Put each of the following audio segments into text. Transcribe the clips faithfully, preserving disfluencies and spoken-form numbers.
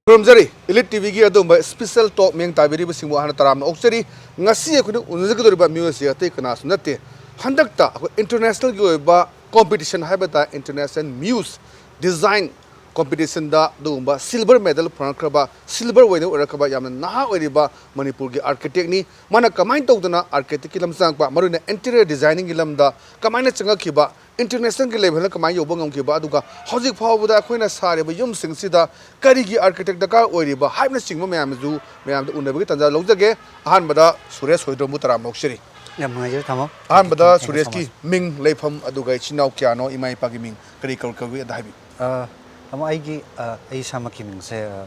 ꯈꯨꯔꯨꯝꯖꯔꯤ꯫ Elite ꯇꯤꯚꯤꯒꯤ ꯑꯗꯨꯒꯨꯝꯕ special ꯇꯣꯛ ꯃꯤꯠꯌꯦꯡ ꯇꯥꯕꯤꯔꯤꯕꯁꯤꯡꯕꯨ ꯍꯥꯟꯅ ꯇꯔꯥꯝꯅ ꯑꯣꯛꯆꯔꯤ꯫ ꯉꯁꯤ ꯑꯩꯈꯣꯏꯅ ꯎꯅꯖꯒꯗꯧꯔꯤꯕ ꯃꯤꯑꯣꯏ ꯑꯁꯤ ꯑꯇꯩ ꯀꯅꯥꯁꯨ ꯅꯠꯇꯦ, ꯍꯟꯗꯛꯇ ꯑꯩꯈꯣꯏ ꯏꯟꯇꯔꯅꯦꯁꯅꯦꯜꯒꯤ ꯑꯣꯏꯕ ꯀꯣꯝꯄꯤꯇꯤꯁꯟ ꯍꯥꯏꯕ ꯇꯥꯏ, ꯏꯟꯇꯔꯅꯦꯁꯅꯦꯜ ꯃ꯭ꯌꯨꯁ ꯗꯤꯖꯥꯏꯟ ꯀꯣꯝꯄꯤꯇꯤꯁꯟꯗ ꯑꯗꯨꯒꯨꯝꯕ ꯁꯤꯜꯚꯔ ꯃꯦꯗꯜ ꯐꯪꯂꯛꯈ꯭ꯔꯕ, ꯁꯤꯜꯚꯔ ꯋꯤꯅꯔ ꯑꯣꯏꯔꯛꯈ꯭ꯔꯕ ꯌꯥꯝꯅ ꯅꯍꯥ ꯑꯣꯏꯔꯤꯕ ꯃꯅꯤꯄꯨꯔꯒꯤ ꯑꯥꯔꯀꯤꯇꯦꯛꯅꯤ꯫ ꯃꯥꯅ ꯀꯃꯥꯏꯅ ꯇꯧꯗꯅ ꯑꯥꯔꯀꯤꯇꯦꯛꯀꯤ ꯂꯝ ꯆꯪꯉꯛꯄ, ꯃꯔꯨꯑꯣꯏꯅ ꯏꯟꯇꯤꯔꯤꯌꯔ ꯗꯤꯖꯥꯏꯅꯤꯡꯒꯤ ꯂꯝꯗ ꯀꯃꯥꯏꯅ ꯆꯪꯉꯛꯈꯤꯕ, ꯏꯟꯇꯔꯅꯦꯁꯅꯦꯜꯒꯤ ꯂꯦꯚꯦꯜꯗ ꯀꯃꯥꯏꯅ ꯌꯧꯕ ꯉꯝꯈꯤꯕ, ꯑꯗꯨꯒ ꯍꯧꯖꯤꯛ ꯐꯥꯎꯕꯗ ꯑꯩꯈꯣꯏꯅ ꯁꯥꯔꯤꯕ ꯌꯨꯝꯁꯤꯡꯁꯤꯗ ꯀꯔꯤꯒꯤ ꯑꯥꯔꯀꯤꯇꯦꯛ ꯗꯔꯀꯥꯔ ꯑꯣꯏꯔꯤꯕ ꯍꯥꯏꯕꯅꯆꯤꯡꯕ ꯃꯌꯥꯝꯁꯨ ꯃꯌꯥꯝꯗ ꯎꯅꯕꯒꯤ ꯇꯥꯟꯖꯥ ꯂꯧꯖꯒꯦ꯫ ꯑꯍꯥꯟꯕꯗ ꯁꯨꯔꯦꯁ ꯍꯣꯏꯗ꯭ꯔꯣꯝꯕꯨ ꯇꯔꯥꯝꯅ ꯑꯣꯛꯆꯔꯤ꯫ ꯌꯥꯝ ꯅꯨꯡꯉꯥꯏꯖꯔꯦ, ꯇꯥꯃꯣ꯫ ꯑꯍꯥꯟꯕꯗ Thank you so ꯁꯨꯔꯦꯁꯀꯤ much. ꯃꯤꯡ, ꯂꯩꯐꯝ, ꯑꯗꯨꯒ ꯏꯆꯤꯟ ꯏꯅꯥꯎ ꯀꯌꯥꯅꯣ, ꯏꯃꯥ ꯏꯄꯥꯒꯤ ꯃꯤꯡ ꯀꯔꯤ ꯀꯧ-, ꯀꯧꯏ ꯑꯗ ꯍꯥꯏꯕꯤꯌꯨ꯫ ꯑ, ꯇꯥꯃꯣ, ꯑꯩꯒꯤ, ꯑ, ꯑꯩ ꯏꯁꯥꯃꯛꯀꯤ ꯃꯤꯡꯁꯦ, ꯑ,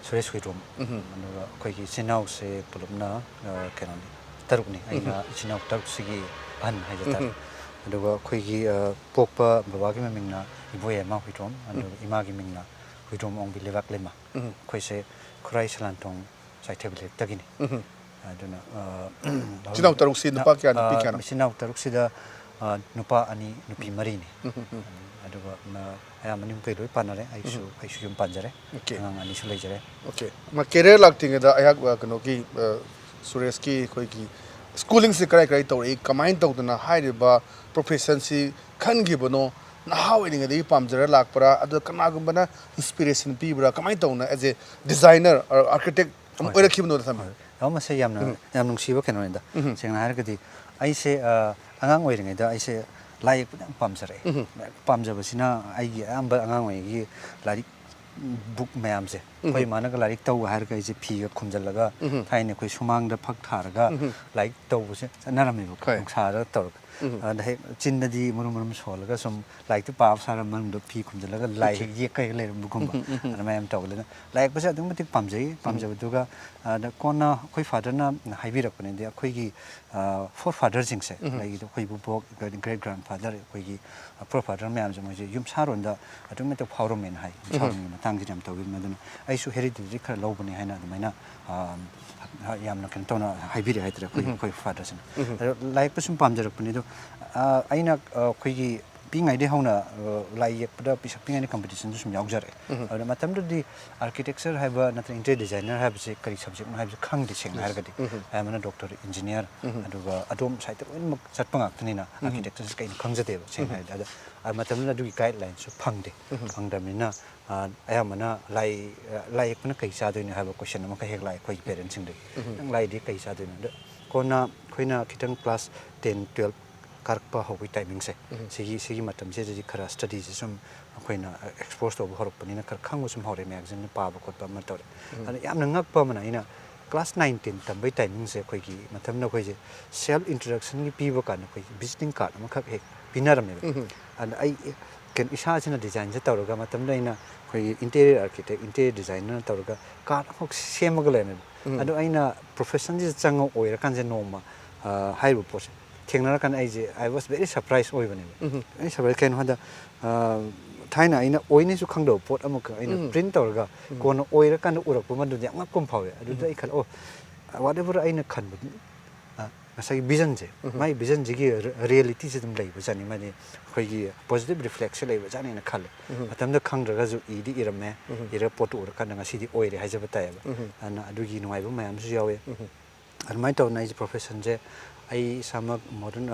ꯁꯨꯔꯦꯁ ꯍꯨꯏꯗ꯭ꯔꯣꯝ꯫ ꯎꯝꯍꯨꯝ꯫ ꯑꯗꯨꯒ ꯑꯩꯈꯣꯏꯒꯤ ꯏꯆꯤꯟ ꯏꯅꯥꯎꯁꯦ ꯄꯨꯂꯞꯅ, ꯑ, ꯀꯩꯅꯣꯅꯤ, ꯇꯔꯨꯛꯅꯤ꯫ ꯑꯩꯅ ꯎꯝꯍꯨꯝ꯫ ꯏꯆꯤꯟ ꯏꯅꯥꯎ ꯇꯔꯨꯛꯁꯤꯒꯤ ꯑꯍꯟ ꯍꯥꯏꯖ ꯇꯥꯔꯦ꯫ ꯎꯝꯍꯨꯝ꯫ ꯑꯗꯨꯒ ꯑꯩꯈꯣꯏꯒꯤ, ꯑ, ꯄꯣꯛꯄ ꯕꯕꯥꯒꯤ ꯃꯃꯤꯡꯅ ꯏꯕꯣꯌꯥꯏꯃ ꯍꯨꯏꯗ꯭ꯔꯣꯝ, ꯎꯝ꯫ ꯑꯗꯨꯒ ꯏꯃꯥꯒꯤ ꯃꯤꯡꯅ ꯍꯨꯏꯗ꯭ꯔꯣꯝ ꯑꯣꯡꯕꯤ ꯂꯩꯕꯥꯛ ꯂꯩꯃ꯫ ꯎꯝ꯫ ꯑꯩꯈꯣꯏꯁꯦ ꯈꯨꯔꯥꯏ ꯁꯂꯥꯟꯊꯣꯡ ꯆꯥꯏꯊꯕ ꯂꯩꯔꯛꯇꯒꯤꯅꯤ꯫ ꯎꯝ꯫ ꯑꯗꯨꯅ, ꯑ, ꯏꯆꯤꯟ ꯏꯅꯥꯎ ꯇꯔꯨꯛꯁꯤ ꯅꯨꯄꯥ ꯀꯌꯥ, ꯅꯨꯄꯤ ꯑ, ꯀꯌꯥꯅꯣ? ꯏꯆꯤꯟ ꯏꯅꯥꯎ ꯇꯔꯨꯛꯁꯤꯗ, ꯑ, ꯅꯨꯄꯥ ꯑꯅꯤ, ꯅꯨꯄꯤ ꯎꯝ꯫ ꯃꯔꯤꯅꯤ꯫ ꯎꯝ, ꯎꯝ, ꯎꯝ꯫ ꯑꯗꯨꯒ, ꯑ, ꯑꯌꯥꯝꯕ ꯌꯨꯝ ꯀꯩ ꯂꯣꯏ ꯄꯥꯟꯅꯔꯦ꯫ ꯑꯩꯁꯨ, ꯎꯝ꯫ ꯑꯩꯁꯨ ꯌꯨꯝ ꯄꯥꯟꯖꯔꯦ꯫ ꯑꯣꯀꯦ꯫ ꯑꯉꯥꯡ ꯑꯅꯤꯁꯨ ꯂꯩꯖꯔꯦ꯫ ꯑꯣꯀꯦ꯫ ꯃꯥ ꯀꯦꯔꯤꯌꯔ ꯂꯥꯛꯇ꯭ꯔꯤꯉꯩꯗ ꯑꯩꯍꯥꯛ, ꯑ, ꯀꯩꯅꯣꯒꯤ, ꯑ, ꯁꯨꯔꯦꯁꯀꯤ ꯑꯩꯈꯣꯏꯒꯤ ꯁ꯭ꯀꯨꯂꯤꯡꯁꯦ ꯀꯔꯥꯏ ꯀꯔꯥꯏ ꯇꯧꯔꯛꯏ? ꯀꯃꯥꯏꯅ ꯇꯧꯗꯅ ꯍꯥꯏꯔꯤꯕ ꯄ꯭ꯔꯣꯐꯦꯁꯟꯁꯤ ꯈꯟꯈꯤꯕꯅꯣ? ꯅꯍꯥ ꯑꯣꯏꯔꯤꯉꯩꯗꯒꯤ ꯄꯥꯝꯖꯔ ꯂꯥꯛꯄ꯭ꯔꯥ? ꯑꯗꯨꯒ ꯀꯅꯥꯒꯨꯝꯕꯅ ꯏꯟꯁꯄꯤꯔꯦꯁꯟ ꯄꯤꯕ꯭ꯔꯥ? ꯀꯃꯥꯏꯅ ꯇꯧꯅ as a designer, architect ꯑꯃ ꯍꯣꯏ꯫ ꯑꯣꯏꯔꯛꯈꯤꯕꯅꯣꯗ ꯊꯝꯕꯤꯌꯨ꯫ ꯍꯣꯏ꯫ ꯌꯥꯝ ꯃꯁꯦ ꯌꯥꯝꯅ, ꯎꯝ꯫ ꯌꯥꯝ ꯅꯨꯡꯁꯤꯕ ꯀꯩꯅꯣꯅꯤꯗ꯫ ꯎꯝ꯫ ꯁꯦꯡꯅ ꯍꯥꯏꯔꯒꯗꯤ ꯑꯩꯁꯦ, ꯑ, ꯑꯉꯥꯡ ꯑꯣꯏꯔꯤꯉꯩꯗ ꯑꯩꯁꯦ ꯂꯥꯏ ꯌꯦꯛꯄꯗ ꯌꯥꯝ ꯄꯥꯝꯖꯔꯛꯑꯦ꯫ ꯎꯝ꯫ ꯄꯥꯝꯖꯕꯁꯤꯅ ꯑꯩꯒꯤ ꯑꯌꯥꯝꯕ ꯑꯉꯥꯡ ꯑꯣꯏꯔꯤꯉꯩꯒꯤ ꯂꯥꯏꯔꯤꯛ, ꯕꯨꯛ ꯃꯌꯥꯝꯁꯦ, ꯎꯝ꯫ ꯑꯩꯈꯣꯏ ꯏꯃꯥꯅꯒ ꯂꯥꯏꯔꯤꯛ ꯇꯧ ꯍꯥꯏꯔꯒ ꯑꯩꯁꯦ ꯐꯤꯒ ꯈꯨꯝꯖꯤꯜꯂꯒ ꯎꯝ꯫ ꯊꯥꯏꯅ ꯑꯩꯈꯣꯏ ꯁꯨꯃꯥꯡꯗ ꯐꯛ ꯊꯥꯔꯒ ꯎꯝ꯫ ꯂꯥꯏꯔꯤꯛ ꯇꯧꯕꯁꯦ ꯆꯠꯅꯔꯝꯃꯦꯕꯀꯣ, ꯍꯣꯏ꯫ ꯅꯨꯡꯁꯥꯗ ꯇꯧꯔꯒ꯫ ꯎꯝ꯫ ꯑꯗ ꯍꯦꯛ ꯆꯤꯟꯗꯗꯤ ꯃꯔꯨꯝ ꯃꯔꯨꯝ ꯁꯣꯜꯂꯒ ꯁꯨꯝ ꯂꯥꯏꯔꯤꯛꯇꯨ ꯄꯥꯕ ꯁꯥꯔ ꯃꯅꯨꯡꯗ ꯐꯤ ꯈꯨꯝꯖꯤꯜꯂꯒ ꯂꯥꯏ ꯎꯝ꯫ ꯍꯦꯛ ꯌꯦꯛꯀ ꯍꯦꯛ ꯂꯩꯔꯝꯕꯒꯨꯝꯕ ꯎꯝ, ꯎꯝ, ꯎꯝ꯫ ꯑꯗꯨꯃꯥꯏꯅ ꯌꯥꯝ ꯇꯧꯕ꯫ ꯑꯗꯨꯅ ꯂꯥꯏ ꯌꯦꯛꯄꯁꯦ ꯑꯗꯨꯛꯀꯤ ꯃꯇꯤꯛ ꯄꯥꯝꯖꯩ꯫ ꯎꯝ꯫ ꯄꯥꯝꯖꯕꯗꯨꯒ, ꯑꯗ ꯀꯣꯟꯅ ꯑꯩꯈꯣꯏ ꯐꯥꯗꯔꯅ ꯍꯥꯏꯕꯤꯔꯛꯄꯅꯗꯤ ꯑꯩꯈꯣꯏꯒꯤ, ꯑ, ꯐꯣꯔ ꯐꯥꯗꯔꯁꯤꯡꯁꯦ, ꯎꯝ꯫ ꯑꯗꯒꯤꯗꯤ ꯑꯩꯈꯣꯏ ꯏꯕꯣꯛ, ꯒ꯭ꯔꯦꯠ ꯒ꯭ꯔꯥꯟꯐꯥꯗꯔ, ꯑꯩꯈꯣꯏꯒꯤ, ꯑ, ꯐꯣꯔ ꯐꯥꯗꯔ ꯃꯌꯥꯝꯁꯦ ꯃꯣꯏꯁꯦ ꯌꯨꯝꯁꯥꯔꯣꯟꯗ ꯑꯗꯨꯛꯀꯤ ꯃꯇꯤꯛ ꯐꯥꯎꯔꯝꯃꯦꯅ ꯍꯥꯏ꯫ ꯎꯝ꯫ ꯌꯨꯝꯁꯥꯔꯣꯟꯒꯤ ꯃꯇꯥꯡꯁꯤꯗ ꯌꯥꯝ ꯇꯧꯕꯤꯔꯝꯃꯦ꯫ ꯑꯗꯨꯅ ꯑꯩꯁꯨ ꯍꯦꯔꯤꯗꯤꯇꯔꯤ ꯈꯔ ꯂꯧꯕꯅꯦ ꯍꯥꯏꯅ ꯑꯗꯨꯃꯥꯏꯅ, ꯑ, ꯌꯥꯝꯅ ꯀꯩꯅꯣ ꯇꯧꯅ ꯍꯥꯏꯕꯤꯔꯦ ꯍꯥꯏꯇꯥꯔꯦ ꯑꯩꯈꯣꯏ ꯑꯩꯈꯣꯏ ꯐꯥꯗꯔꯁꯤꯅ꯫ ꯑꯗꯣ ꯂꯥꯏ ꯌꯦꯛꯄ ꯁꯨꯝ ꯄꯥꯝꯖꯔꯛꯄꯅꯤ꯫ ꯑꯗꯣ ꯑꯩꯅ ꯑꯩꯈꯣꯏꯒꯤ ꯄꯤꯛꯏꯉꯩꯗꯒꯤ ꯍꯧꯅ ꯂꯥꯏ ꯌꯦꯛꯄꯗ ꯄꯤꯁꯛ ꯄꯤꯛꯏꯉꯩꯗ ꯀꯝꯄꯤꯇꯤꯁꯟꯁꯨ ꯁꯨꯝ ꯌꯥꯎꯖꯔꯛꯑꯦ꯫ ꯑꯗꯨꯅ ꯃꯇꯝꯗꯨꯗꯗꯤ ꯑꯥꯔꯀꯤꯇꯦꯛꯆꯔ ꯍꯥꯏꯕ ꯅꯠꯇ꯭ꯔꯒ ꯏꯟꯇꯤꯔꯤꯌꯔ ꯗꯤꯖꯥꯏꯅꯔ ꯍꯥꯏꯕꯁꯦ ꯀꯔꯤ ꯁꯕꯖꯦꯛꯅꯣ ꯍꯥꯏꯕꯁꯦ ꯈꯪꯗꯦ, ꯁꯦꯡꯅ ꯍꯥꯏꯔꯒꯗꯤ꯫ ꯑꯌꯥꯝꯕꯅ ꯗꯣꯛꯇꯔ, ꯏꯟꯖꯤꯅꯤꯌꯥꯔ, ꯑꯗꯨꯒ ꯑꯗꯣꯝ ꯁꯥꯏꯠꯇ ꯂꯣꯏꯅꯃꯛ ꯆꯠꯄ ꯉꯥꯛꯇꯅꯤꯅ ꯑꯥꯔꯀꯤꯇꯦꯛꯆꯔꯁꯦ ꯀꯩꯅꯣ ꯈꯪꯖꯗꯦꯕ, ꯁꯦꯡꯅ ꯍꯥꯏꯔꯗꯤ꯫ ꯑꯗ ꯃꯇꯝꯗꯨꯗ ꯑꯗꯨꯒꯤ ꯒꯥꯏꯗꯂꯥꯏꯟꯁꯨ ꯐꯪꯗꯦ꯫ ꯐꯪꯗꯕꯅꯤꯅ ꯑꯌꯥꯝꯕꯅ ꯂꯥꯏ ꯂꯥꯏ ꯌꯦꯛꯄꯅ ꯀꯩ ꯆꯥꯗꯣꯏꯅꯣ ꯍꯥꯏꯕ ꯀꯣꯏꯁꯟ ꯑꯃꯈꯛ ꯍꯦꯛ ꯂꯥꯛꯑꯦ ꯑꯩꯈꯣꯏꯒꯤ ꯄꯦꯔꯦꯟꯁꯁꯤꯡꯗꯒꯤ꯫ "ꯅꯪ ꯂꯥꯏꯗꯤ ꯀꯩ ꯆꯥꯗꯣꯏꯅꯣ?" ꯑꯗꯣ ꯀꯣꯟꯅ ꯑꯩꯈꯣꯏꯅ ꯈꯤꯇꯪ ꯀ꯭ꯂꯥꯁ ꯇꯦꯟ, ꯇꯨꯌꯦꯜꯞ ꯀꯥꯔꯛꯄ ꯍꯧꯕꯒꯤ ꯇꯥꯏꯃꯤꯡꯁꯦ, ꯁꯤꯒꯤ ꯁꯤꯒꯤ ꯃꯇꯝꯁꯤꯗꯗꯤ ꯈꯔ ꯁ꯭ꯇꯗꯤꯁꯦ ꯁꯨꯝ ꯑꯩꯈꯣꯏꯅ ꯑꯦꯛꯁꯄꯣꯖ ꯇꯧꯕ ꯍꯧꯔꯛꯄꯅꯤꯅ ꯈꯔ ꯈꯪꯕ ꯁꯨꯝ ꯍꯧꯔꯦ, ꯃꯦꯒꯥꯖꯤꯟ ꯄꯥꯕ ꯈꯣꯠꯄ ꯑꯃ ꯇꯧꯔꯦ꯫ ꯑꯗꯣ ꯌꯥꯝꯅ ꯉꯛꯄ ꯑꯃꯅ, ꯑꯩꯅ ꯀ꯭ꯂꯥꯁ ꯅꯥꯏꯟ, ꯇꯦꯟ ꯇꯝꯕꯒꯤ ꯇꯥꯏꯃꯤꯡꯁꯦ ꯑꯩꯈꯣꯏꯒꯤ ꯃꯇꯝꯗ ꯑꯩꯈꯣꯏꯁꯦ ꯁꯦꯜꯐ ꯏꯟꯇ꯭ꯔꯗꯛꯁꯟꯒꯤ ꯄꯤꯕ ꯀꯥꯟꯗ ꯑꯩꯈꯣꯏꯒꯤ ꯚꯤꯖꯤꯇꯤꯡ ꯀꯥꯔꯗ ꯑꯃꯈꯛ ꯍꯦꯛ ꯄꯤꯅꯔꯝꯃꯦꯕ꯫ ꯑꯗ ꯑꯩ ꯀꯩꯅꯣ, ꯏꯁꯥꯁꯤꯅ ꯗꯤꯖꯥꯏꯟꯁꯦ ꯇꯧꯔꯒ, ꯃꯇꯝꯗꯨꯗ ꯑꯩꯅ ꯑꯩꯈꯣꯏꯒꯤ ꯏꯟꯇꯤꯔꯤꯌꯔ ꯑꯥꯔꯀꯤꯇꯦꯛ, ꯏꯟꯇꯤꯔꯤꯌꯔ ꯗꯤꯖꯥꯏꯅꯔꯅ ꯇꯧꯔꯒ ꯀꯥꯔꯗ ꯑꯃꯈꯛ ꯁꯦꯝꯃꯒ ꯂꯩꯔꯝꯃꯦꯕ꯫ ꯑꯗꯣ ꯑꯩꯅ ꯄ꯭ꯔꯣꯐꯦꯁꯟꯁꯤꯗ ꯆꯪꯉ ꯑꯣꯏꯔꯀꯥꯟꯁꯦ ꯅꯣꯡꯃ ꯍꯥꯏꯔꯤꯕ ꯄꯣꯠꯁꯦ ꯊꯦꯡꯅꯔꯀꯥꯟꯗ ꯑꯩꯁꯦ, I was very surprise ꯑꯣꯏꯕꯅꯦꯕ꯫ ꯑꯩ ꯁꯔꯄ꯭ꯔꯥꯏꯁ ꯀꯩꯅꯣ ꯍꯥꯏꯗ, ꯊꯥꯏꯅ ꯑꯩꯅ ꯑꯣꯏꯅꯁꯨ ꯈꯪꯗꯕ ꯄꯣꯠ ꯑꯃꯈꯛ ꯑꯩꯅ ꯄ꯭ꯔꯤꯟ ꯇꯧꯔꯒ ꯀꯣꯟꯅ ꯑꯣꯏꯔꯀꯥꯟꯗ ꯎꯔꯛꯄ ꯃꯗꯨꯗꯤ ꯌꯥꯝ ꯉꯛꯄ ꯑꯃ ꯐꯥꯎꯋꯦ꯫ ꯑꯗꯨꯗ ꯑꯩ ꯈꯜꯂꯦ, "ꯑꯣ, whatever ꯑꯩꯅ ꯈꯟꯕ, ꯉꯁꯥꯏꯒꯤ ꯚꯤꯖꯟꯁꯦ, ꯃꯥꯏ ꯚꯤꯖꯟꯁꯤꯒꯤ ꯔꯤꯌꯦꯂꯤꯇꯤꯁꯦ ꯑꯗꯨꯝ ꯂꯩꯕꯖꯥꯠꯅꯤ, ꯃꯥꯗꯤ ꯑꯩꯈꯣꯏꯒꯤ ꯄꯣꯖꯤꯇꯤꯚ ꯔꯤꯐ꯭ꯂꯦꯛꯁꯁꯦ ꯂꯩꯕꯖꯥꯠꯅꯤꯅ" ꯈꯜꯂꯦ꯫ ꯃꯇꯝꯗ ꯈꯪꯗ꯭ꯔꯒꯁꯨ ꯏꯗꯤ ꯏꯔꯝꯃꯦ꯫ ꯏꯔ ꯄꯣꯠꯇꯨ ꯎꯔꯀꯥꯟꯗ ꯉꯁꯤꯗꯤ ꯑꯣꯏꯔꯦ ꯍꯥꯏꯖꯕ ꯇꯥꯏꯌꯦꯕ꯫ ꯑꯗꯨꯅ ꯑꯗꯨꯒꯤ ꯅꯨꯡꯉꯥꯏꯕ ꯃꯌꯥꯝꯁꯨ ꯌꯥꯎꯋꯦ꯫ ꯑꯗꯨꯃꯥꯏꯅ ꯇꯧꯗꯅ ꯑꯩꯁꯦ ꯄ꯭ꯔꯣꯐꯦꯁꯟꯁꯦ, ꯑꯩ ꯏꯁꯥꯃꯛ ꯃꯣꯗꯔꯟ,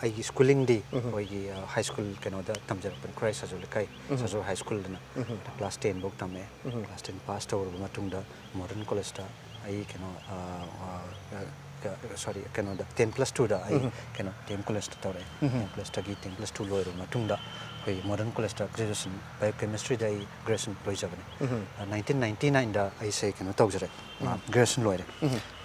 ꯑꯩꯒꯤ ꯁ꯭ꯀꯨꯂꯤꯡꯗꯤ ꯑꯩꯈꯣꯏꯒꯤ ꯍꯥꯏ ꯁ꯭ꯀꯨꯜ ꯀꯩꯅꯣꯗ ꯇꯝꯖꯔꯛꯄꯅꯤ, ꯈꯨꯔꯥꯏ ꯁꯖꯨ ꯂꯩꯀꯥꯏ, ꯁꯖꯨ ꯍꯥꯏ ꯁ꯭ꯀꯨꯜꯗꯅ꯫ ꯀ꯭ꯂꯥꯁ ꯇꯦꯟ ꯐꯥꯎ ꯇꯝꯃꯛꯑꯦ꯫ ꯀ꯭ꯂꯥꯁ ꯇꯦꯟ ꯄꯥꯁ ꯇꯧꯔꯕ ꯃꯇꯨꯡꯗ ꯃꯣꯗꯔꯟ ꯀꯣꯂꯦꯖꯇ ꯑꯩ ꯀꯩꯅꯣ, ꯁꯣꯔꯤ, ꯀꯩꯅꯣꯗ, ꯇꯦꯟ ꯄ꯭ꯂꯁ ꯇꯨꯗ ꯑꯩ ꯀꯩꯅꯣ, ꯗꯤ ꯑꯦꯝ ꯀꯣꯂꯦꯖꯇ ꯇꯧꯔꯛꯑꯦ꯫ ꯇꯦꯟ ꯄ꯭ꯂꯁꯇꯒꯤ, ꯇꯦꯟ ꯄ꯭ꯂꯁ ꯇꯨ ꯂꯣꯏꯔꯕ ꯃꯇꯨꯡꯗ ꯑꯩꯈꯣꯏꯒꯤ ꯃꯣꯗꯔꯟ ꯀꯣꯂꯦꯖꯇ ꯒ꯭ꯔꯦꯖꯨꯑꯦꯁꯟ, ꯕꯥꯏꯑꯣ ꯀꯦꯃꯤꯁꯇ꯭ꯔꯤꯗ ꯑꯩ ꯒ꯭ꯔꯦꯖꯨꯑꯦꯁꯟ ꯂꯣꯏꯖꯕꯅꯦ꯫ ꯅꯥꯏꯟꯇꯤꯟ ꯅꯥꯏꯟꯇꯤ ꯅꯥꯏꯟꯗ ꯑꯩꯁꯦ ꯀꯩꯅꯣ ꯇꯧꯖꯔꯦ, ꯒ꯭ꯔꯦꯖꯨꯑꯦꯁꯟ ꯂꯣꯏꯔꯦ꯫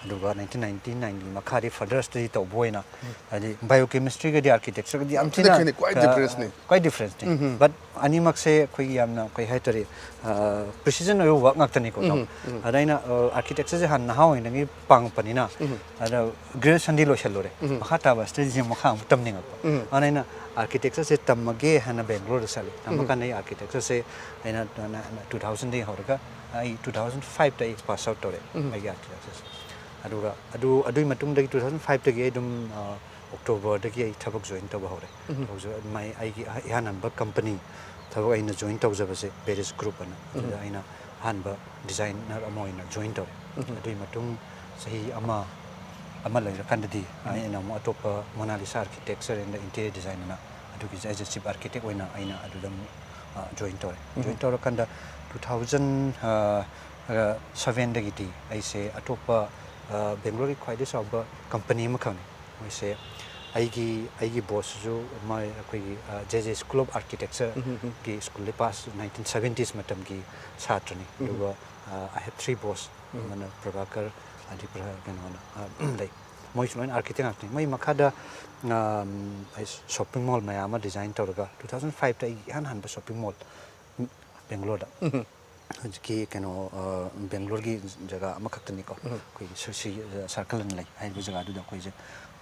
ꯑꯗꯨꯒ ꯅꯥꯏꯟꯇꯤꯟ ꯅꯥꯏꯟꯇꯤ ꯅꯥꯏꯟꯒꯤ ꯃꯈꯥꯗꯤ ꯐꯔꯗꯔ ꯁ꯭ꯇꯗꯤ ꯇꯧꯕ ꯑꯣꯏꯅ, ꯍꯥꯏꯗꯤ ꯕꯥꯏꯑꯣ ꯀꯦꯃꯤꯁꯇ꯭ꯔꯤꯒꯗꯤ ꯑꯥꯔꯀꯤꯇꯦꯛꯆꯔꯒꯗꯤ ꯌꯥꯝ ꯊꯤꯅ, ꯈꯦꯠꯅꯩ, ꯈ꯭ꯋꯥꯏ ꯑ, ꯗꯤꯐ꯭ꯔꯦꯟꯁꯅꯤ꯫ ꯈ꯭ꯋꯥꯏ ꯗꯤꯐ꯭ꯔꯦꯟꯁꯅꯤ꯫ But ꯑꯅꯤꯃꯛꯁꯦ ꯑꯩꯈꯣꯏꯒꯤ ꯌꯥꯝꯅ, ꯀꯩ ꯍꯥꯏꯇꯥꯔꯦ, ꯑ, ꯄ꯭ꯔꯤꯁꯤꯖꯟ ꯑꯣꯏꯕ ꯋꯥꯔꯛ ꯉꯥꯛꯇꯅꯤꯀꯣ꯫ ꯑꯗ ꯑꯩꯅ, ꯑ, ꯑꯥꯔꯀꯤꯇꯦꯛꯆꯔꯁꯦ ꯍꯥꯟꯅ ꯅꯍꯥ ꯑꯣꯏꯔꯤꯉꯩꯗꯒꯤ ꯄꯥꯝꯃꯛꯄꯅꯤꯅ, ꯑꯗ ꯒ꯭ꯔꯦꯖꯨꯑꯦꯁꯟꯗꯤ ꯂꯣꯏꯁꯜꯂꯨꯔꯦ꯫ ꯃꯈꯥ ꯇꯥꯕ ꯁ꯭ꯇꯗꯤꯁꯦ ꯃꯈꯥ ꯑꯃꯨꯛ ꯇꯝꯅꯤꯡꯉꯛꯄ꯫ ꯑꯗꯨꯅ ꯑꯩꯅ ꯑꯥꯔꯀꯤꯇꯦꯛꯆꯔꯁꯦ ꯇꯝꯃꯒꯦ ꯍꯥꯏꯅ ꯕꯦꯡꯒ꯭ꯂꯣꯔꯗ ꯆꯠꯂꯦ꯫ ꯇꯝꯃꯀꯥꯟꯗ ꯑꯩ ꯑꯥꯔꯀꯤꯇꯦꯛꯆꯔꯁꯦ ꯑꯩꯅ ꯇꯨ ꯊꯥꯎꯖꯟꯗꯒꯤ ꯍꯧꯔꯒ ꯑꯩ ꯇꯨ ꯊꯥꯎꯖꯟ ꯐꯥꯏꯚꯇ ꯑꯩ ꯄꯥꯁ ꯑꯥꯎꯠ ꯇꯧꯔꯦ ꯑꯩꯒꯤ ꯑꯥꯔꯀꯤꯇꯦꯛꯆꯔꯁꯦ꯫ ꯑꯗꯨꯒ ꯑꯗꯨ ꯑꯗꯨꯒꯤ ꯃꯇꯨꯡꯗꯒꯤ two thousand fiveꯇꯒꯤ ꯑꯩ ꯑꯗꯨꯝ ꯑꯣꯛꯇꯣꯕꯔꯗꯒꯤ ꯑꯩ ꯊꯕꯛ ꯖꯣꯏꯟ ꯇꯧꯕ ꯍꯧꯔꯦ꯫ ꯊꯕꯛꯁꯨ ꯑꯗꯨꯃꯥꯏ ꯑꯩꯒꯤ ꯑꯍ- ꯏꯍꯥꯟ ꯍꯥꯟꯕ ꯀꯝꯄꯅꯤ ꯊꯕꯛ ꯑꯩꯅ ꯖꯣꯏꯟ ꯇꯧꯖꯕꯁꯦ ꯕꯦꯔꯤꯁ ꯒ꯭ꯔꯨꯞ ꯑꯅ, ꯑꯗꯨꯗ ꯑꯩꯅ ꯑꯍꯥꯟꯕ ꯗꯤꯖꯥꯏꯅꯔ ꯑꯃ ꯑꯣꯏꯅ ꯖꯣꯏꯟ ꯇꯧꯔꯦ꯫ ꯑꯗꯨꯒꯤ ꯃꯇꯨꯡ ꯆꯍꯤ ꯑꯃ ꯑꯃ ꯂꯩꯔꯀꯥꯟꯗꯗꯤ ꯑꯩꯅ ꯑꯃꯨꯛ ꯑꯇꯣꯞꯄ Monalisa architecture and interior design ꯑꯅ, ꯑꯗꯨꯒꯤꯁꯦ ꯑꯦꯖ ꯑꯦ ꯆꯤꯞ ꯑꯥꯔꯀꯤꯇꯦꯛ ꯑꯣꯏꯅ ꯑꯩꯅ ꯑꯗꯨꯗ ꯑꯃꯨꯛ ꯖꯣꯏꯟ ꯇꯧꯔꯦ꯫ ꯖꯣꯏꯟ ꯇꯧꯔꯀꯥꯟꯗ two thousand sevenꯗꯒꯤꯗꯤ ꯑꯩꯁꯦ ꯑꯇꯣꯞꯄ ꯕꯦꯡꯒ꯭ꯂꯣꯔꯒꯤ ꯈ꯭ꯋꯥꯏꯗꯒꯤ ꯆꯥꯎꯕ ꯀꯝꯄꯅꯤ ꯑꯃꯈꯛꯅꯤ꯫ ꯃꯣꯏꯁꯦ ꯑꯩꯒꯤ ꯑꯩꯒꯤ ꯕꯣꯁꯁꯤꯁꯨ ꯃꯣꯏ ꯑꯩꯈꯣꯏꯒꯤ ꯖꯦ ꯖꯦ ꯁ꯭ꯀꯨꯜ ꯑꯣꯐ ꯑꯥꯔꯀꯤꯇꯦꯛꯆꯔꯒꯤ ꯁ꯭ꯀꯨꯜꯗ ꯄꯥꯁ ꯅꯥꯏꯟꯇꯤꯟ ꯁꯕꯦꯟꯇꯤꯁ ꯃꯇꯝꯒꯤ ꯁꯥꯇ꯭ꯔꯅꯤ꯫ ꯑꯗꯨꯒ I have three boss, ꯑꯃꯅ ꯄ꯭ꯔꯚꯥꯀꯔ, ꯑꯗꯤ ꯄ꯭ꯔ- ꯀꯩꯅꯣꯅ ꯑ, ꯂꯩ꯫ ꯃꯣꯏꯁꯨ ꯂꯣꯏꯅ ꯑꯥꯔꯀꯤꯇꯦꯛ ꯉꯥꯛꯇꯅꯤ꯫ ꯃꯣꯏ ꯃꯈꯥꯗ ꯑꯝ, ꯑꯩ ꯁꯣꯞꯄꯤꯡ ꯃꯣꯜ ꯃꯌꯥꯝ ꯑꯃ ꯗꯤꯖꯥꯏꯟ ꯇꯧꯔꯒ two thousand fiveꯇ ꯑꯩꯒꯤ ꯏꯍꯥꯟ ꯍꯥꯟꯕ ꯁꯣꯞꯄꯤꯡ ꯃꯣꯜ ꯕꯦꯡꯒ꯭ꯂꯣꯔꯗ, ꯍꯧꯖꯤꯛꯀꯤ ꯀꯩꯅꯣ ꯑ, ꯕꯦꯡꯒ꯭ꯂꯣꯔꯒꯤ ꯖꯒꯥ ꯑꯃꯈꯛꯇꯅꯤꯀꯣ, ꯑꯩꯈꯣꯏꯒꯤ ꯁꯤ- ꯁꯤ ꯁꯥꯔꯀꯜ ꯑꯅ ꯂꯩ ꯍꯥꯏꯔꯤꯕ ꯖꯒꯥꯗꯨꯗ ꯑꯩꯈꯣꯏꯁꯦ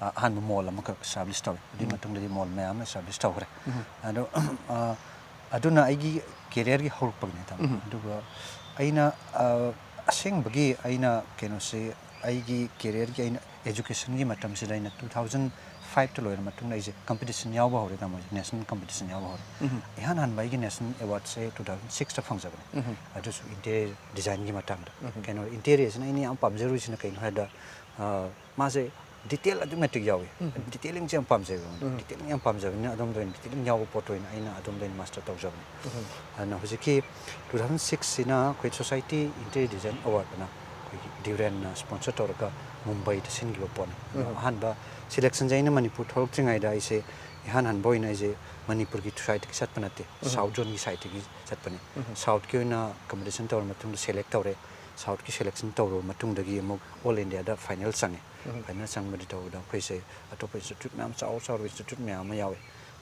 ꯑ, ꯑꯍꯥꯟꯕ ꯃꯣꯜ ꯑꯃꯈꯛ ꯏꯁꯇꯥꯕ꯭ꯂꯤꯁ ꯇꯧꯔꯦ꯫ ꯑꯗꯨꯒꯤ ꯃꯇꯨꯡꯗꯗꯤ ꯃꯣꯜ ꯃꯌꯥꯝ ꯑꯃ ꯏꯁꯇꯥꯕ꯭ꯂꯤꯁ ꯇꯧꯈ꯭ꯔꯦ꯫ ꯑꯗꯣ ꯑ, ꯑꯗꯨꯅ ꯑꯩꯒꯤ ꯀꯦꯔꯤꯌꯔꯒꯤ ꯍꯧꯔꯛꯄꯒꯤꯅꯦ, ꯇꯥꯃꯣ꯫ ꯑꯗꯨꯒ ꯑꯩꯅ ꯑ, ꯑꯁꯦꯡꯕꯒꯤ ꯑꯩꯅ ꯀꯩꯅꯣꯁꯦ, ꯑꯩꯒꯤ ꯀꯦꯔꯤꯌꯔꯒꯤ ꯑꯩꯅ ꯑꯦꯖꯨꯀꯦꯁꯟꯒꯤ ꯃꯇꯝꯁꯤꯗ ꯑꯩꯅ two thousand fiveꯇ ꯂꯣꯏꯔ ꯃꯇꯨꯡꯗ ꯑꯩꯁꯦ ꯀꯝꯄꯤꯇꯤꯁꯟ ꯌꯥꯎꯕ ꯍꯧꯔꯦ, ꯇꯥꯃꯣ, ꯅꯦꯁꯅꯦꯜ ꯀꯝꯄꯤꯇꯤꯁꯟ ꯌꯥꯎꯕ ꯍꯧꯔꯦ꯫ ꯏꯍꯥꯟ ꯍꯥꯟꯕ ꯑꯩꯒꯤ ꯅꯦꯁꯅꯦꯜ ꯑꯦꯋꯥꯔꯗꯁꯦ two thousand sixꯇ ꯐꯪꯖꯕꯅꯦ꯫ ꯑꯗꯨꯁꯨ ꯏꯟꯇꯤꯔꯤꯌꯔ ꯗꯤꯖꯥꯏꯟꯒꯤ ꯃꯇꯥꯡꯗ꯫ ꯀꯩꯅꯣ, ꯏꯟꯇꯤꯔꯤꯌꯔꯁꯤꯅ ꯑꯩꯅ ꯌꯥꯝ ꯄꯥꯝꯖꯔꯨꯔꯤꯁꯤꯅ ꯀꯩꯅꯣ ꯍꯥꯏꯗ, ꯑ, ꯃꯥꯁꯦ ꯗꯤꯇꯦꯜ ꯑꯗꯨꯛꯀꯤ ꯃꯇꯤꯛ ꯌꯥꯎꯏ꯫ ꯗꯤꯇꯦꯂꯤꯡꯁꯦ ꯌꯥꯝ ꯄꯥꯝꯖꯩꯕ ꯑꯩꯉꯣꯟꯗ꯫ ꯗꯤꯇꯦꯂꯤꯡ ꯌꯥꯝ ꯄꯥꯝꯖꯕꯅꯤꯅ ꯑꯗꯣꯝꯗ ꯑꯣꯏꯅ ꯗꯤꯇꯦꯂꯤꯡ ꯌꯥꯎꯕ ꯄꯣꯠꯇ ꯑꯣꯏꯅ ꯑꯩꯅ ꯑꯗꯣꯝꯗ ꯑꯣꯏꯅ ꯃꯥꯁꯇꯔ ꯇꯧꯖꯕꯅꯦ꯫ ꯑꯗꯨꯅ ꯍꯧꯖꯤꯛꯀꯤ two thousand sixꯁꯤꯅ ꯑꯩꯈꯣꯏ ꯁꯣꯁꯥꯏꯇꯤ ꯏꯟꯇꯤꯔꯤꯌꯔ ꯗꯤꯖꯥꯏꯟ ꯑꯦꯋꯥꯔꯗ ꯑꯅ ꯑꯩꯈꯣꯏꯒꯤ ꯗ꯭ꯌꯨꯔꯦꯟꯅ ꯁ꯭ꯄꯣꯟꯁꯔ ꯇꯧꯔꯒ ꯃꯨꯝꯕꯩꯗ ꯁꯤꯟꯈꯤꯕ ꯄꯣꯠꯅꯤ꯫ ꯑꯗꯣ ꯑꯍꯥꯟꯕ ꯁꯦꯂꯦꯛꯁꯟꯁꯦ ꯑꯩꯅ ꯃꯅꯤꯄꯨꯔ ꯊꯣꯛꯂꯛꯇ꯭ꯔꯤꯉꯩꯗ ꯑꯩꯁꯦ ꯏꯍꯥꯟ ꯍꯥꯟꯕ ꯑꯣꯏꯅ ꯑꯩꯁꯦ ꯃꯅꯤꯄꯨꯔꯒꯤ ꯁꯥꯏꯠꯇꯒꯤ ꯆꯠꯄ ꯅꯠꯇꯦ, ꯁꯥꯎꯠ ꯖꯣꯟꯒꯤ ꯁꯥꯏꯠꯇꯒꯤ ꯆꯠꯄꯅꯦ꯫ ꯁꯥꯎꯠꯀꯤ ꯑꯣꯏꯅ ꯀꯝꯄꯤꯇꯤꯁꯟ ꯇꯧꯔ ꯃꯇꯨꯡꯗ ꯁꯦꯂꯦꯛ ꯇꯧꯔꯦ꯫ ꯁꯥꯎꯠꯀꯤ ꯁꯦꯂꯦꯛꯁꯟ ꯇꯧꯔꯕ ꯃꯇꯨꯡꯗꯒꯤ ꯑꯃꯨꯛ ꯑꯣꯜ ꯏꯟꯗꯤꯌꯥꯗ ꯐꯥꯏꯅꯦꯜ ꯆꯪꯉꯦ꯫ ꯐꯥꯏꯅꯦꯜ ꯆꯪꯕꯗ ꯇꯧꯕꯗ ꯑꯩꯈꯣꯏꯁꯦ ꯑꯇꯣꯞꯄ ꯏꯟꯁꯇꯤꯇ꯭ꯌꯨꯠ ꯃꯌꯥꯝ, ꯆꯥꯎ ꯆꯥꯎꯔꯕ ꯏꯟꯁꯇꯤꯇ꯭ꯌꯨꯠ ꯃꯌꯥꯝ ꯑꯃ ꯌꯥꯎꯋꯦ꯫